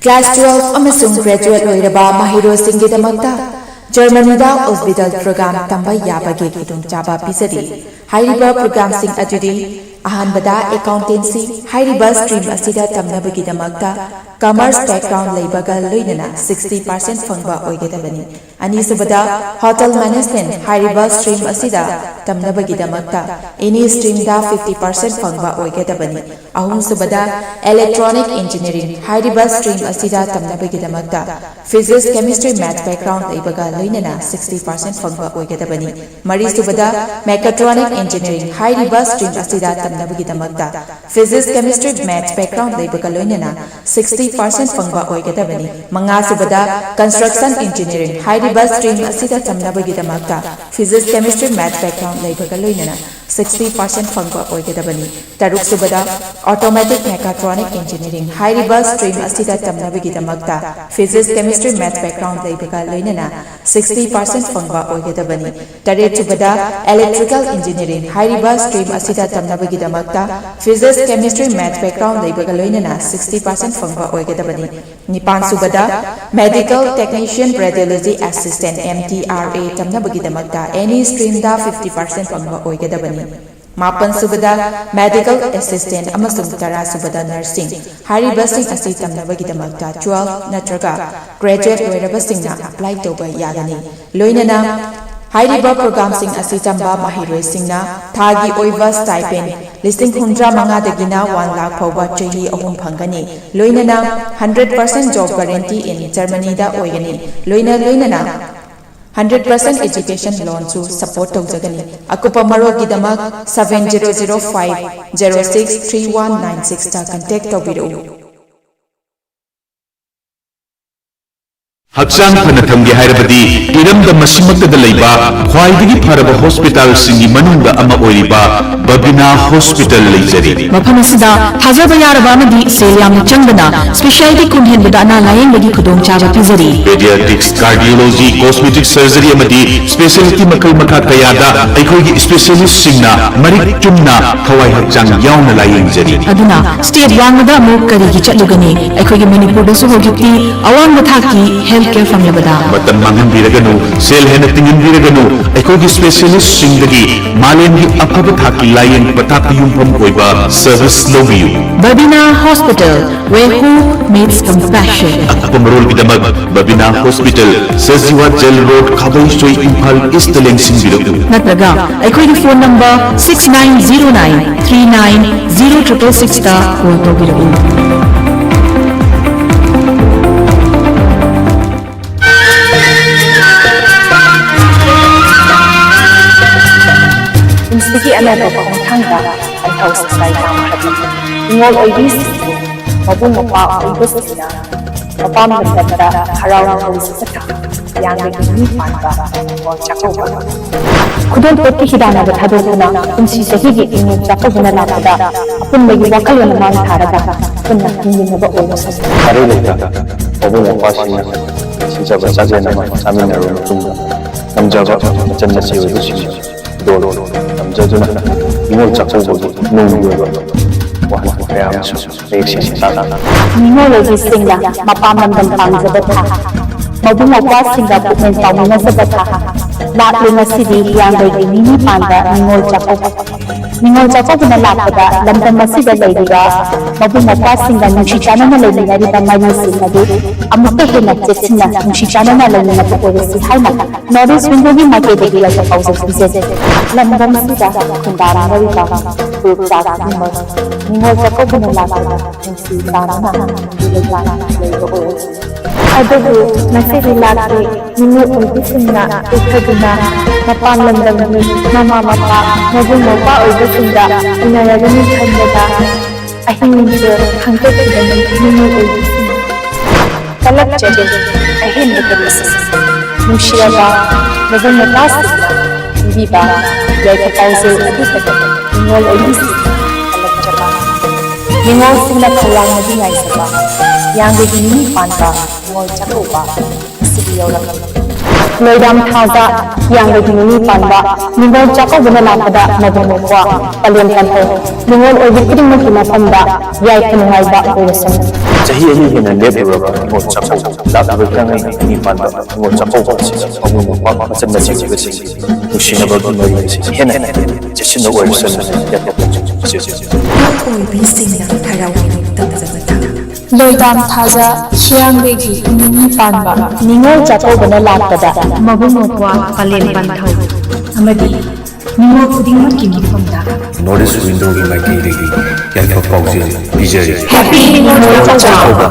Class twelve ꯑꯃꯁꯨꯡ graduate ꯑꯣꯏꯔꯕ ꯃꯍꯩꯔꯣꯏꯁꯤꯡꯒꯤꯗꯃꯛꯇ ꯖꯔꯃꯅꯤꯗ ꯑꯣꯁꯕꯤꯇꯥꯜ program ꯇꯝꯕ ꯌꯥꯕꯒꯤ ꯈꯨꯗꯣꯡꯆꯥꯕ ꯄꯤꯖꯔꯤ꯫ ꯍꯥꯏꯔꯤꯕ programꯁꯤꯡ ꯑꯗꯨꯗꯤ: ꯑꯍꯥꯟꯕꯗ, accountancy꯫ ꯍꯥꯏꯔꯤꯕ stream ꯑꯁꯤꯗ ꯇꯝꯅꯕꯒꯤꯗꯃꯛꯇ commerce background ꯂꯩꯕꯒ ꯂꯣꯏꯅꯅ sixty percent ꯐꯪꯕ ꯑꯣꯏꯒꯗꯕꯅꯤ꯫ ꯑꯅꯤꯁꯨꯕꯗ, hotel management꯫ ꯍꯥꯏꯔꯤꯕ stream ꯑꯁꯤꯗ ꯇꯝꯅꯕꯒꯤꯗꯃꯛꯇ any streamꯗ fifty percent ꯐꯪꯕ ꯑꯣꯏꯒꯗꯕꯅꯤ꯫ ꯑꯍꯨꯝꯁꯨꯕꯗ, electronic engineering꯫ ꯍꯥꯏꯔꯤꯕ stream ꯑꯁꯤꯗ ꯇꯝꯅꯕꯒꯤꯗꯃꯛꯇ physics, chemistry, math background ꯂꯩꯕꯒ ꯂꯣꯏꯅꯅ sixty percent ꯐꯪꯕ ꯑꯣꯏꯒꯗꯕꯅꯤ꯫ ꯃꯔꯤꯁꯨꯕꯗ, mechatronic engineering꯫ ꯍꯥꯏꯔꯤꯕ stream ꯑꯁꯤꯗ ꯇꯝꯅꯕꯒꯤꯗꯃꯛꯇ physics, chemistry, math background ꯂꯩꯕꯒ ꯂꯣꯏꯅꯅ sixty percent ꯐꯪꯕ ꯑꯣꯏꯒꯗꯕꯅꯤ꯫ ꯃꯉꯥꯁꯨꯕꯗ, construction engineering꯫ ꯍꯥꯏꯔꯤꯕ stream ꯑꯁꯤꯗ ꯇꯝꯅꯕꯒꯤꯗꯃꯛꯇ physics, chemistry, math background ꯂꯩꯕꯒ ꯂꯣꯏꯅꯅ sixty percent ꯐꯪꯕ ꯑꯣꯏꯒꯗꯕꯅꯤ꯫ ꯇꯔꯨꯛꯁꯨꯕꯗ, automatic mechatronic engineering꯫ ꯍꯥꯏꯔꯤꯕ stream ꯑꯁꯤꯗ ꯇꯝꯅꯕꯒꯤꯗꯃꯛꯇ physics, chemistry, math background ꯂꯩꯕꯒ ꯂꯣꯏꯅꯅ sixty percent ꯐꯪꯕ ꯑꯣꯏꯒꯗꯕꯅꯤ꯫ ꯇꯔꯦꯠꯁꯨꯕꯗ, electrical engineering꯫ ꯍꯥꯏꯔꯤꯕ stream ꯑꯁꯤꯗ ꯇꯝꯅꯕꯒꯤꯗꯃꯛꯇ physics, chemistry, math background ꯂꯩꯕꯒ ꯂꯣꯏꯅꯅ sixty percent ꯐꯪꯕ ꯑꯣꯏꯒꯗꯕꯅꯤ꯫ ꯅꯤꯄꯥꯟꯁꯨꯕꯗ, medical technician, radiology assistant, M T R A ꯇꯝꯅꯕꯒꯤꯗꯃꯛꯇ any streamꯗ fifty percent ꯐꯪꯕ ꯑꯣꯏꯒꯗꯕꯅꯤ꯫ ꯃꯥꯄꯟꯁꯨꯕꯗ, medical assistant ꯑꯃꯁꯨꯡ ꯇꯔꯥꯁꯨꯕꯗ, nursing꯫ ꯍꯥꯏꯔꯤꯕꯁꯤꯡ ꯑꯁꯤ ꯇꯝꯅꯕꯒꯤꯗꯃꯛꯇ twelve ꯅꯠꯇ꯭ꯔꯒ graduate ꯑꯣꯏꯔꯕꯁꯤꯡꯅ apply ꯇꯧꯕ ꯌꯥꯒꯅꯤ꯫ ꯂꯣꯏꯅꯅ ꯍꯥꯏꯔꯤꯕ ꯄ꯭ꯔꯣꯒ꯭ꯔꯥꯝꯁꯤꯡ ꯑꯁꯤ ꯇꯝꯕ ꯃꯍꯩꯔꯣꯏꯁꯤꯡꯅ ꯊꯥꯒꯤ ꯑꯣꯏꯕ ꯁ꯭ꯇꯥꯏꯄꯦꯟ ꯂꯤꯁꯤꯡ ꯍꯨꯝꯗ꯭ꯔꯥ ꯃꯉꯥꯗꯒꯤꯅ ꯋꯥꯟ ꯂꯥꯈ ꯐꯥꯎꯕ ꯆꯍꯤ ꯑꯍꯨꯝ ꯐꯪꯒꯅꯤ, ꯂꯣꯏꯅꯅ hundred percent job guarantee in ꯖꯔꯃꯅꯤꯗ ꯑꯣꯏꯒꯅꯤ, ꯂꯣꯏꯅ ꯂꯣꯏꯅꯅ ꯍꯟꯗ꯭ꯔꯦꯠ ꯄꯥꯔꯁꯦꯟ ꯑꯦꯖꯨꯀꯦꯁꯟ ꯂꯣꯟꯁꯨ ꯁꯄꯣꯔꯠ ꯇꯧꯖꯒꯅꯤ꯫ ꯑꯀꯨꯞꯄ ꯃꯔꯣꯜꯒꯤꯗꯃꯛ seven zero zero five zero six three one nine sixꯇ ꯀꯟꯇꯦꯛ ꯇꯧꯕꯤꯔꯛꯎ꯫ ꯍꯛꯆꯥꯡ ꯐꯅ ꯊꯝꯒꯦ ꯍꯥꯏꯔꯕꯗꯤ ꯏꯔꯝꯗꯝ ꯑꯁꯤꯃꯛꯇꯗ ꯂꯩꯕ ꯈ꯭ꯋꯥꯏꯗꯒꯤ ꯐꯔꯕ ꯍꯣꯁꯄꯤꯇꯥꯜꯁꯤꯡꯒꯤ ꯃꯅꯨꯡꯗ ꯑꯃ ꯑꯣꯏꯔꯤꯕ ꯕꯕꯤꯅꯥ ꯍꯣꯁꯄꯤꯇꯥꯜ ꯂꯩꯖꯔꯤ꯫ ꯃꯐꯝ ꯑꯁꯤꯗ ꯊꯥꯖꯕ ꯌꯥꯔꯕ ꯑꯃꯗꯤ ꯁꯦꯜ ꯌꯥꯝꯅ ꯆꯪꯗꯅ ꯁ꯭ꯄꯦꯁꯤꯌꯥꯂꯤꯇꯤ ꯀꯨꯟ ꯍꯦꯟꯕꯗ ꯑꯅꯥ ꯂꯥꯌꯦꯡꯕꯒꯤ ꯈꯨꯗꯣꯡꯆꯥꯕ ꯄꯤꯖꯔꯤ꯫ ꯄꯦꯗꯤꯌꯥꯇ꯭ꯔꯤꯛꯁ, ꯀꯥꯔꯗꯤꯑꯣꯂꯣꯖꯤ, ꯀꯣꯁꯃꯦꯇꯤꯛ ꯁꯔꯖꯔꯤ ꯑꯃꯗꯤ ꯁ꯭ꯄꯦꯁꯤꯌꯥꯂꯤꯇꯤ ꯃꯈꯜ ꯃꯈꯥ ꯀꯌꯥꯗ ꯑꯩꯈꯣꯏꯒꯤ ꯁ꯭ꯄꯦꯁꯤꯌꯦꯂꯤꯁꯁꯤꯡꯅ ꯃꯔꯤꯛ ꯆꯨꯝꯅ ꯊꯋꯥꯏ ꯍꯛꯆꯥꯡ ꯌꯥꯎꯅ ꯂꯥꯌꯦꯡꯖꯔꯤ꯫ ꯑꯗꯨꯅ ꯁ꯭ꯇꯦꯠ ꯋꯥꯡꯃꯗ ꯑꯃꯨꯛ ꯀꯔꯤꯒꯤ ꯆꯠꯂꯨꯒꯅꯤ? ꯑꯩꯈꯣꯏꯒꯤ ꯃꯅꯤꯄꯨꯔꯗꯁꯨ ꯍꯧꯖꯤꯛꯇꯤ ꯑꯋꯥꯡꯕ ꯊꯥꯛꯀꯤ ꯍꯦꯜꯊ ꯀꯦꯌꯔ ꯐꯪꯂꯕꯗ꯫ ꯃꯇꯝ ꯃꯥꯡꯍꯟꯕꯤꯔꯒꯅꯨ, ꯁꯦꯜ ꯍꯦꯟꯅ ꯇꯤꯡꯍꯟꯕꯤꯔꯒꯅꯨ, ꯑꯩꯈꯣꯏꯒꯤ ꯁ꯭ꯄꯦꯁꯤꯌꯦꯂꯤꯁꯁꯤꯡꯗꯒꯤ ꯃꯥꯂꯦꯝꯒꯤ ꯑꯐꯕ ꯊꯥꯛꯀꯤ ꯂꯥꯌꯦꯡ ꯄꯊꯥꯞꯇ ꯌꯨꯝꯐꯝ ꯑꯣꯏꯕ ꯁꯔꯚꯤꯁ ꯂꯧꯕꯤꯌꯨ꯫ Babina Hospital, where hope meets compassion. ꯑꯀꯨꯞꯄ ꯃꯔꯣꯜꯒꯤꯗꯃꯛ Babina hospital, Sajiwa jail road, Khabeisoi, Imphal east ꯂꯦꯡꯁꯤꯟꯕꯤꯔꯛꯎ꯫ ꯅꯠꯇ꯭ꯔꯒ ꯑꯩꯈꯣꯏꯒꯤ phone number six nine zero nine three nine zero triple sixꯇ ꯀꯣꯜ ꯇꯧꯕꯤꯔꯛꯎ꯫ ꯄꯨꯟꯁꯤꯒꯤ ꯑꯅꯧꯕ ꯈꯣꯡꯊꯥꯡꯗ ꯄꯟꯊꯧ ꯁꯤꯡꯊꯥ ꯌꯥꯝꯈ꯭ꯔꯕꯤ ꯅꯤꯉꯣꯜ ꯑꯣꯏꯕꯤꯁꯤꯡꯕꯨ ꯃꯕꯨꯡ ꯃꯧꯄ꯭ꯋꯥ ꯑꯣꯏꯕꯁꯤꯡꯅ ꯃꯄꯥꯝ ꯂꯝꯗꯝꯗ ꯍꯔꯥꯎ ꯀꯨꯝꯍꯩ ꯁꯖꯠ ꯊꯥ ꯍꯤꯌꯥꯡꯒꯩꯒꯤ ꯅꯤꯅꯤ ꯄꯥꯟꯕ ꯅꯤꯉꯣꯜ ꯆꯥꯛꯀꯧꯕ꯫ ꯈꯨꯗꯣꯜꯄꯣꯠꯀꯤ ꯍꯤꯗꯥꯟꯅꯕ ꯊꯥꯗꯣꯛꯇꯨꯅ ꯀꯨꯝꯁꯤ ꯆꯍꯤꯒꯤ ꯅꯤꯉꯣꯜ ꯆꯥꯛꯀꯧꯕꯅ ꯂꯥꯛꯄꯗ ꯑꯄꯨꯟꯕꯒꯤ ꯋꯥꯈꯜꯂꯣꯟ ꯑꯃ ꯊꯥꯔꯒ ꯄꯨꯟꯅ ꯍꯤꯡꯃꯤꯟꯅꯕ ꯑꯣꯏꯔꯁꯅꯨ꯫ ꯑꯔꯩ ꯂꯩꯇ ꯃꯕꯨꯡ ꯃꯧꯄ꯭ꯋꯥꯁꯤꯡꯅ ꯁꯤꯟꯖꯕ ꯆꯥꯛꯂꯦꯟ ꯑꯃ ꯆꯥꯃꯤꯟꯅꯔꯕ ꯃꯇꯨꯡꯗ ꯉꯝꯖꯕ ꯃꯆꯟ ꯃꯆꯦ ꯑꯣꯏꯕꯁꯤꯡꯅ ꯈꯨꯗꯣꯜ ꯇꯝꯖꯗꯨꯅ ꯅꯤꯉꯣꯜ ꯆꯥꯛꯀꯧꯕꯒꯤ ꯅꯨꯡꯒꯤ ꯑꯣꯏꯕ ꯋꯥꯍꯟꯊꯣꯛ ꯀꯌꯥ ꯑꯃꯁꯨ ꯃꯌꯦꯛ ꯁꯦꯡꯅ ꯇꯥꯛꯂꯤ꯫ ꯅꯤꯉꯣꯜ ꯑꯣꯏꯕꯤꯁꯤꯡꯅ ꯃꯄꯥꯝ ꯂꯝꯗꯝ ꯄꯥꯝꯖꯕ ꯊꯥ, ꯃꯕꯨꯡ ꯃꯧꯄ꯭ꯋꯥꯁꯤꯡꯒ ꯄꯨꯛꯅꯤꯡ ꯄꯥꯎꯃꯤꯟꯅꯖꯕ ꯊꯥ, ꯂꯥꯛꯂꯤ ꯉꯁꯤꯗꯤ ꯍꯤꯌꯥꯡꯒꯩꯒꯤ ꯅꯤꯅꯤ ꯄꯥꯟꯕ ꯅꯤꯉꯣꯜ ꯆꯥꯛꯀꯧꯕ꯫ ꯅꯤꯉꯣꯜ ꯆꯥꯛꯀꯧꯕꯅ ꯂꯥꯛꯄꯗ ꯂꯝꯗꯝ ꯑꯁꯤꯗ ꯂꯩꯔꯤꯕ ꯃꯕꯨꯡ ꯃꯧꯄ꯭ꯋꯥꯁꯤꯡꯒ ꯅꯨꯡꯁꯤ ꯆꯥꯟꯅꯅ ꯂꯩꯃꯤꯟꯅꯔꯤꯕ ꯃꯔꯤꯁꯤꯡ ꯑꯗꯨ ꯑꯃꯨꯛꯀ ꯍꯦꯟꯅ ꯆꯦꯠꯁꯤꯟꯅ ꯅꯨꯡꯁꯤ ꯆꯥꯟꯅꯅ ꯂꯩꯃꯤꯟꯅꯕ ꯑꯣꯏꯔꯁꯤ ꯍꯥꯏꯅ North East Window ꯒꯤ ꯃꯥꯏꯀꯩꯗꯒꯤ ꯌꯥꯏꯐ ꯄꯥꯎꯖꯦꯜ ꯄꯤꯖꯔꯤ꯫ ꯂꯝꯗꯝꯁꯤꯗ ꯈꯨꯟꯗꯥꯃꯤꯟꯅꯔꯤꯕ ꯐꯨꯔꯨꯞ ꯆꯥ ꯈꯨꯗꯤꯡꯃꯛ ꯅꯤꯉꯣꯜ ꯆꯥꯛꯀꯧꯕꯅ ꯂꯥꯛꯄꯗ ꯅꯨꯡꯁꯤ ꯆꯥꯟꯅꯅ ꯅꯨꯡꯁꯤ ꯂꯩꯕ ꯑꯣꯏꯔꯁꯤ꯫ ꯑꯗꯨꯕꯨ ꯉꯁꯤꯗꯤ ꯂꯥꯛꯇꯦ꯫ ꯃꯤꯅꯨ ꯑꯣꯏꯕꯤꯁꯤꯡꯅ ꯎꯠꯊꯗꯨꯅ ꯃꯄꯥꯟ ꯂꯝꯗꯝꯒꯤ ꯃꯃꯥ ꯃꯄꯥ, ꯃꯕꯨꯡ ꯃꯧꯄ꯭ꯋꯥ ꯑꯣꯏꯕꯁꯤꯡꯗ ꯎꯅꯔꯒꯅꯤ ꯈꯟꯕꯗ ꯑꯍꯤꯡ ꯅꯨꯡꯊꯤꯜ ꯈꯪꯖꯈꯤꯕꯅꯤ ꯃꯤꯅꯨ ꯑꯣꯏꯕꯤꯁꯤꯡ꯫ ꯀꯂꯛꯆꯔꯦ ꯑꯍꯦꯟꯕ ꯀꯔꯤꯁꯤꯡ꯫ ꯅꯨꯡꯁꯤꯔꯕ ꯃꯕꯨꯡ ꯃꯧꯄ꯭ꯋꯥꯁꯤꯡꯅ ꯄꯤꯕꯤꯕ ꯌꯥꯏꯐ ꯄꯥꯎꯖꯦꯜ ꯑꯗꯨꯗꯒꯤ ꯅꯤꯉꯣꯜ ꯑꯣꯏꯕꯤꯁꯤꯡ ꯀꯂꯛꯆꯕ꯫ ꯅꯤꯉꯣꯜꯁꯤꯡꯅ ꯈꯧꯔꯥꯡꯅꯗꯤ ꯉꯥꯏꯖꯕ ꯍꯤꯌꯥꯡꯒꯩꯒꯤ ꯅꯤꯅꯤ ꯄꯥꯟꯕ ꯅꯤꯉꯣꯜ ꯆꯥꯛꯀꯧꯕ ꯉꯁꯤꯗꯤ ꯌꯧꯔꯛꯂꯦ꯫ ꯂꯣꯏꯗꯥꯝ ꯊꯥꯖ ꯍꯤꯌꯥꯡꯒꯩꯒꯤ ꯅꯤꯅꯤ ꯄꯥꯟꯕ ꯅꯤꯉꯣꯜ ꯆꯥꯛꯀꯧꯕꯅ ꯂꯥꯛꯄꯗ ꯃꯕꯨꯡ ꯃꯧꯄ꯭ꯋꯥ ꯄꯂꯦꯝ ꯄꯥꯟꯊꯧ꯫ ꯅꯤꯉꯣꯜ ꯑꯣꯏꯕꯤ ꯈꯨꯗꯤꯡꯃꯛꯀꯤ ꯃꯐꯝꯗ ꯌꯥꯏꯐ ꯅꯨꯡꯉꯥꯏꯕ ꯑꯣꯏꯔꯁꯅꯨ꯫ ꯆꯍꯤ ꯑꯅꯤ ꯍꯦꯟꯅ ꯂꯦꯞꯂꯨꯔꯕ ꯅꯤꯉꯣꯜ ꯆꯥꯛꯀꯧꯕ ꯂꯥꯛꯂꯤꯕ ꯍꯤꯌꯥꯡꯒꯩ ꯅꯤꯅꯤ ꯄꯥꯟꯕ ꯅꯤꯉꯣꯜ ꯆꯥꯛꯀꯧꯕ ꯑꯁꯤꯗ ꯃꯕꯨꯡ ꯃꯧꯄ꯭ꯋꯥ ꯃꯆꯟ ꯃꯆꯦ ꯑꯣꯏꯕꯁꯤꯡ ꯅꯨꯡꯁꯤꯅꯕꯒꯤ ꯃꯔꯤ ꯑꯁꯤ ꯍꯦꯟꯅ ꯍꯦꯟꯅ ꯆꯦꯠꯁꯤꯟꯕ ꯑꯣꯏꯔꯁꯅꯨ ꯍꯥꯏꯅ ꯌꯥꯏꯐ ꯄꯥꯎꯖꯦꯜ ꯄꯤꯖꯔꯤ꯫ ꯅꯤꯉꯣꯜ ꯑꯣꯏꯕꯤꯁꯤꯡꯅ ꯍꯔꯥꯎ ꯇꯝꯖꯕꯗ ꯂꯣꯏꯗꯥꯝ ꯊꯥꯖ ꯍꯤꯌꯥꯡꯒꯩꯒꯤ ꯅꯤꯅꯤ ꯄꯥꯟꯕ ꯅꯤꯉꯣꯜ ꯆꯥꯛꯀꯧꯕꯅ ꯂꯥꯛꯄꯗ ꯃꯕꯨꯡ ꯃꯧꯄ꯭ꯋꯥ ꯄꯂꯦꯝ ꯄꯥꯟꯊꯧ ꯑꯃꯗꯤ ꯅꯤꯉꯣꯜ ꯈꯨꯗꯤꯡꯃꯛꯀꯤ ꯃꯐꯝꯗ North East Window ꯒꯤ ꯃꯥꯏꯀꯩꯗꯒꯤ ꯌꯥꯏꯐ ꯄꯥꯎꯖꯦꯜ ꯄꯤꯖꯔꯤ꯫ Happy ꯅꯤꯉꯣꯜ ꯆꯥꯛꯀꯧꯕ꯫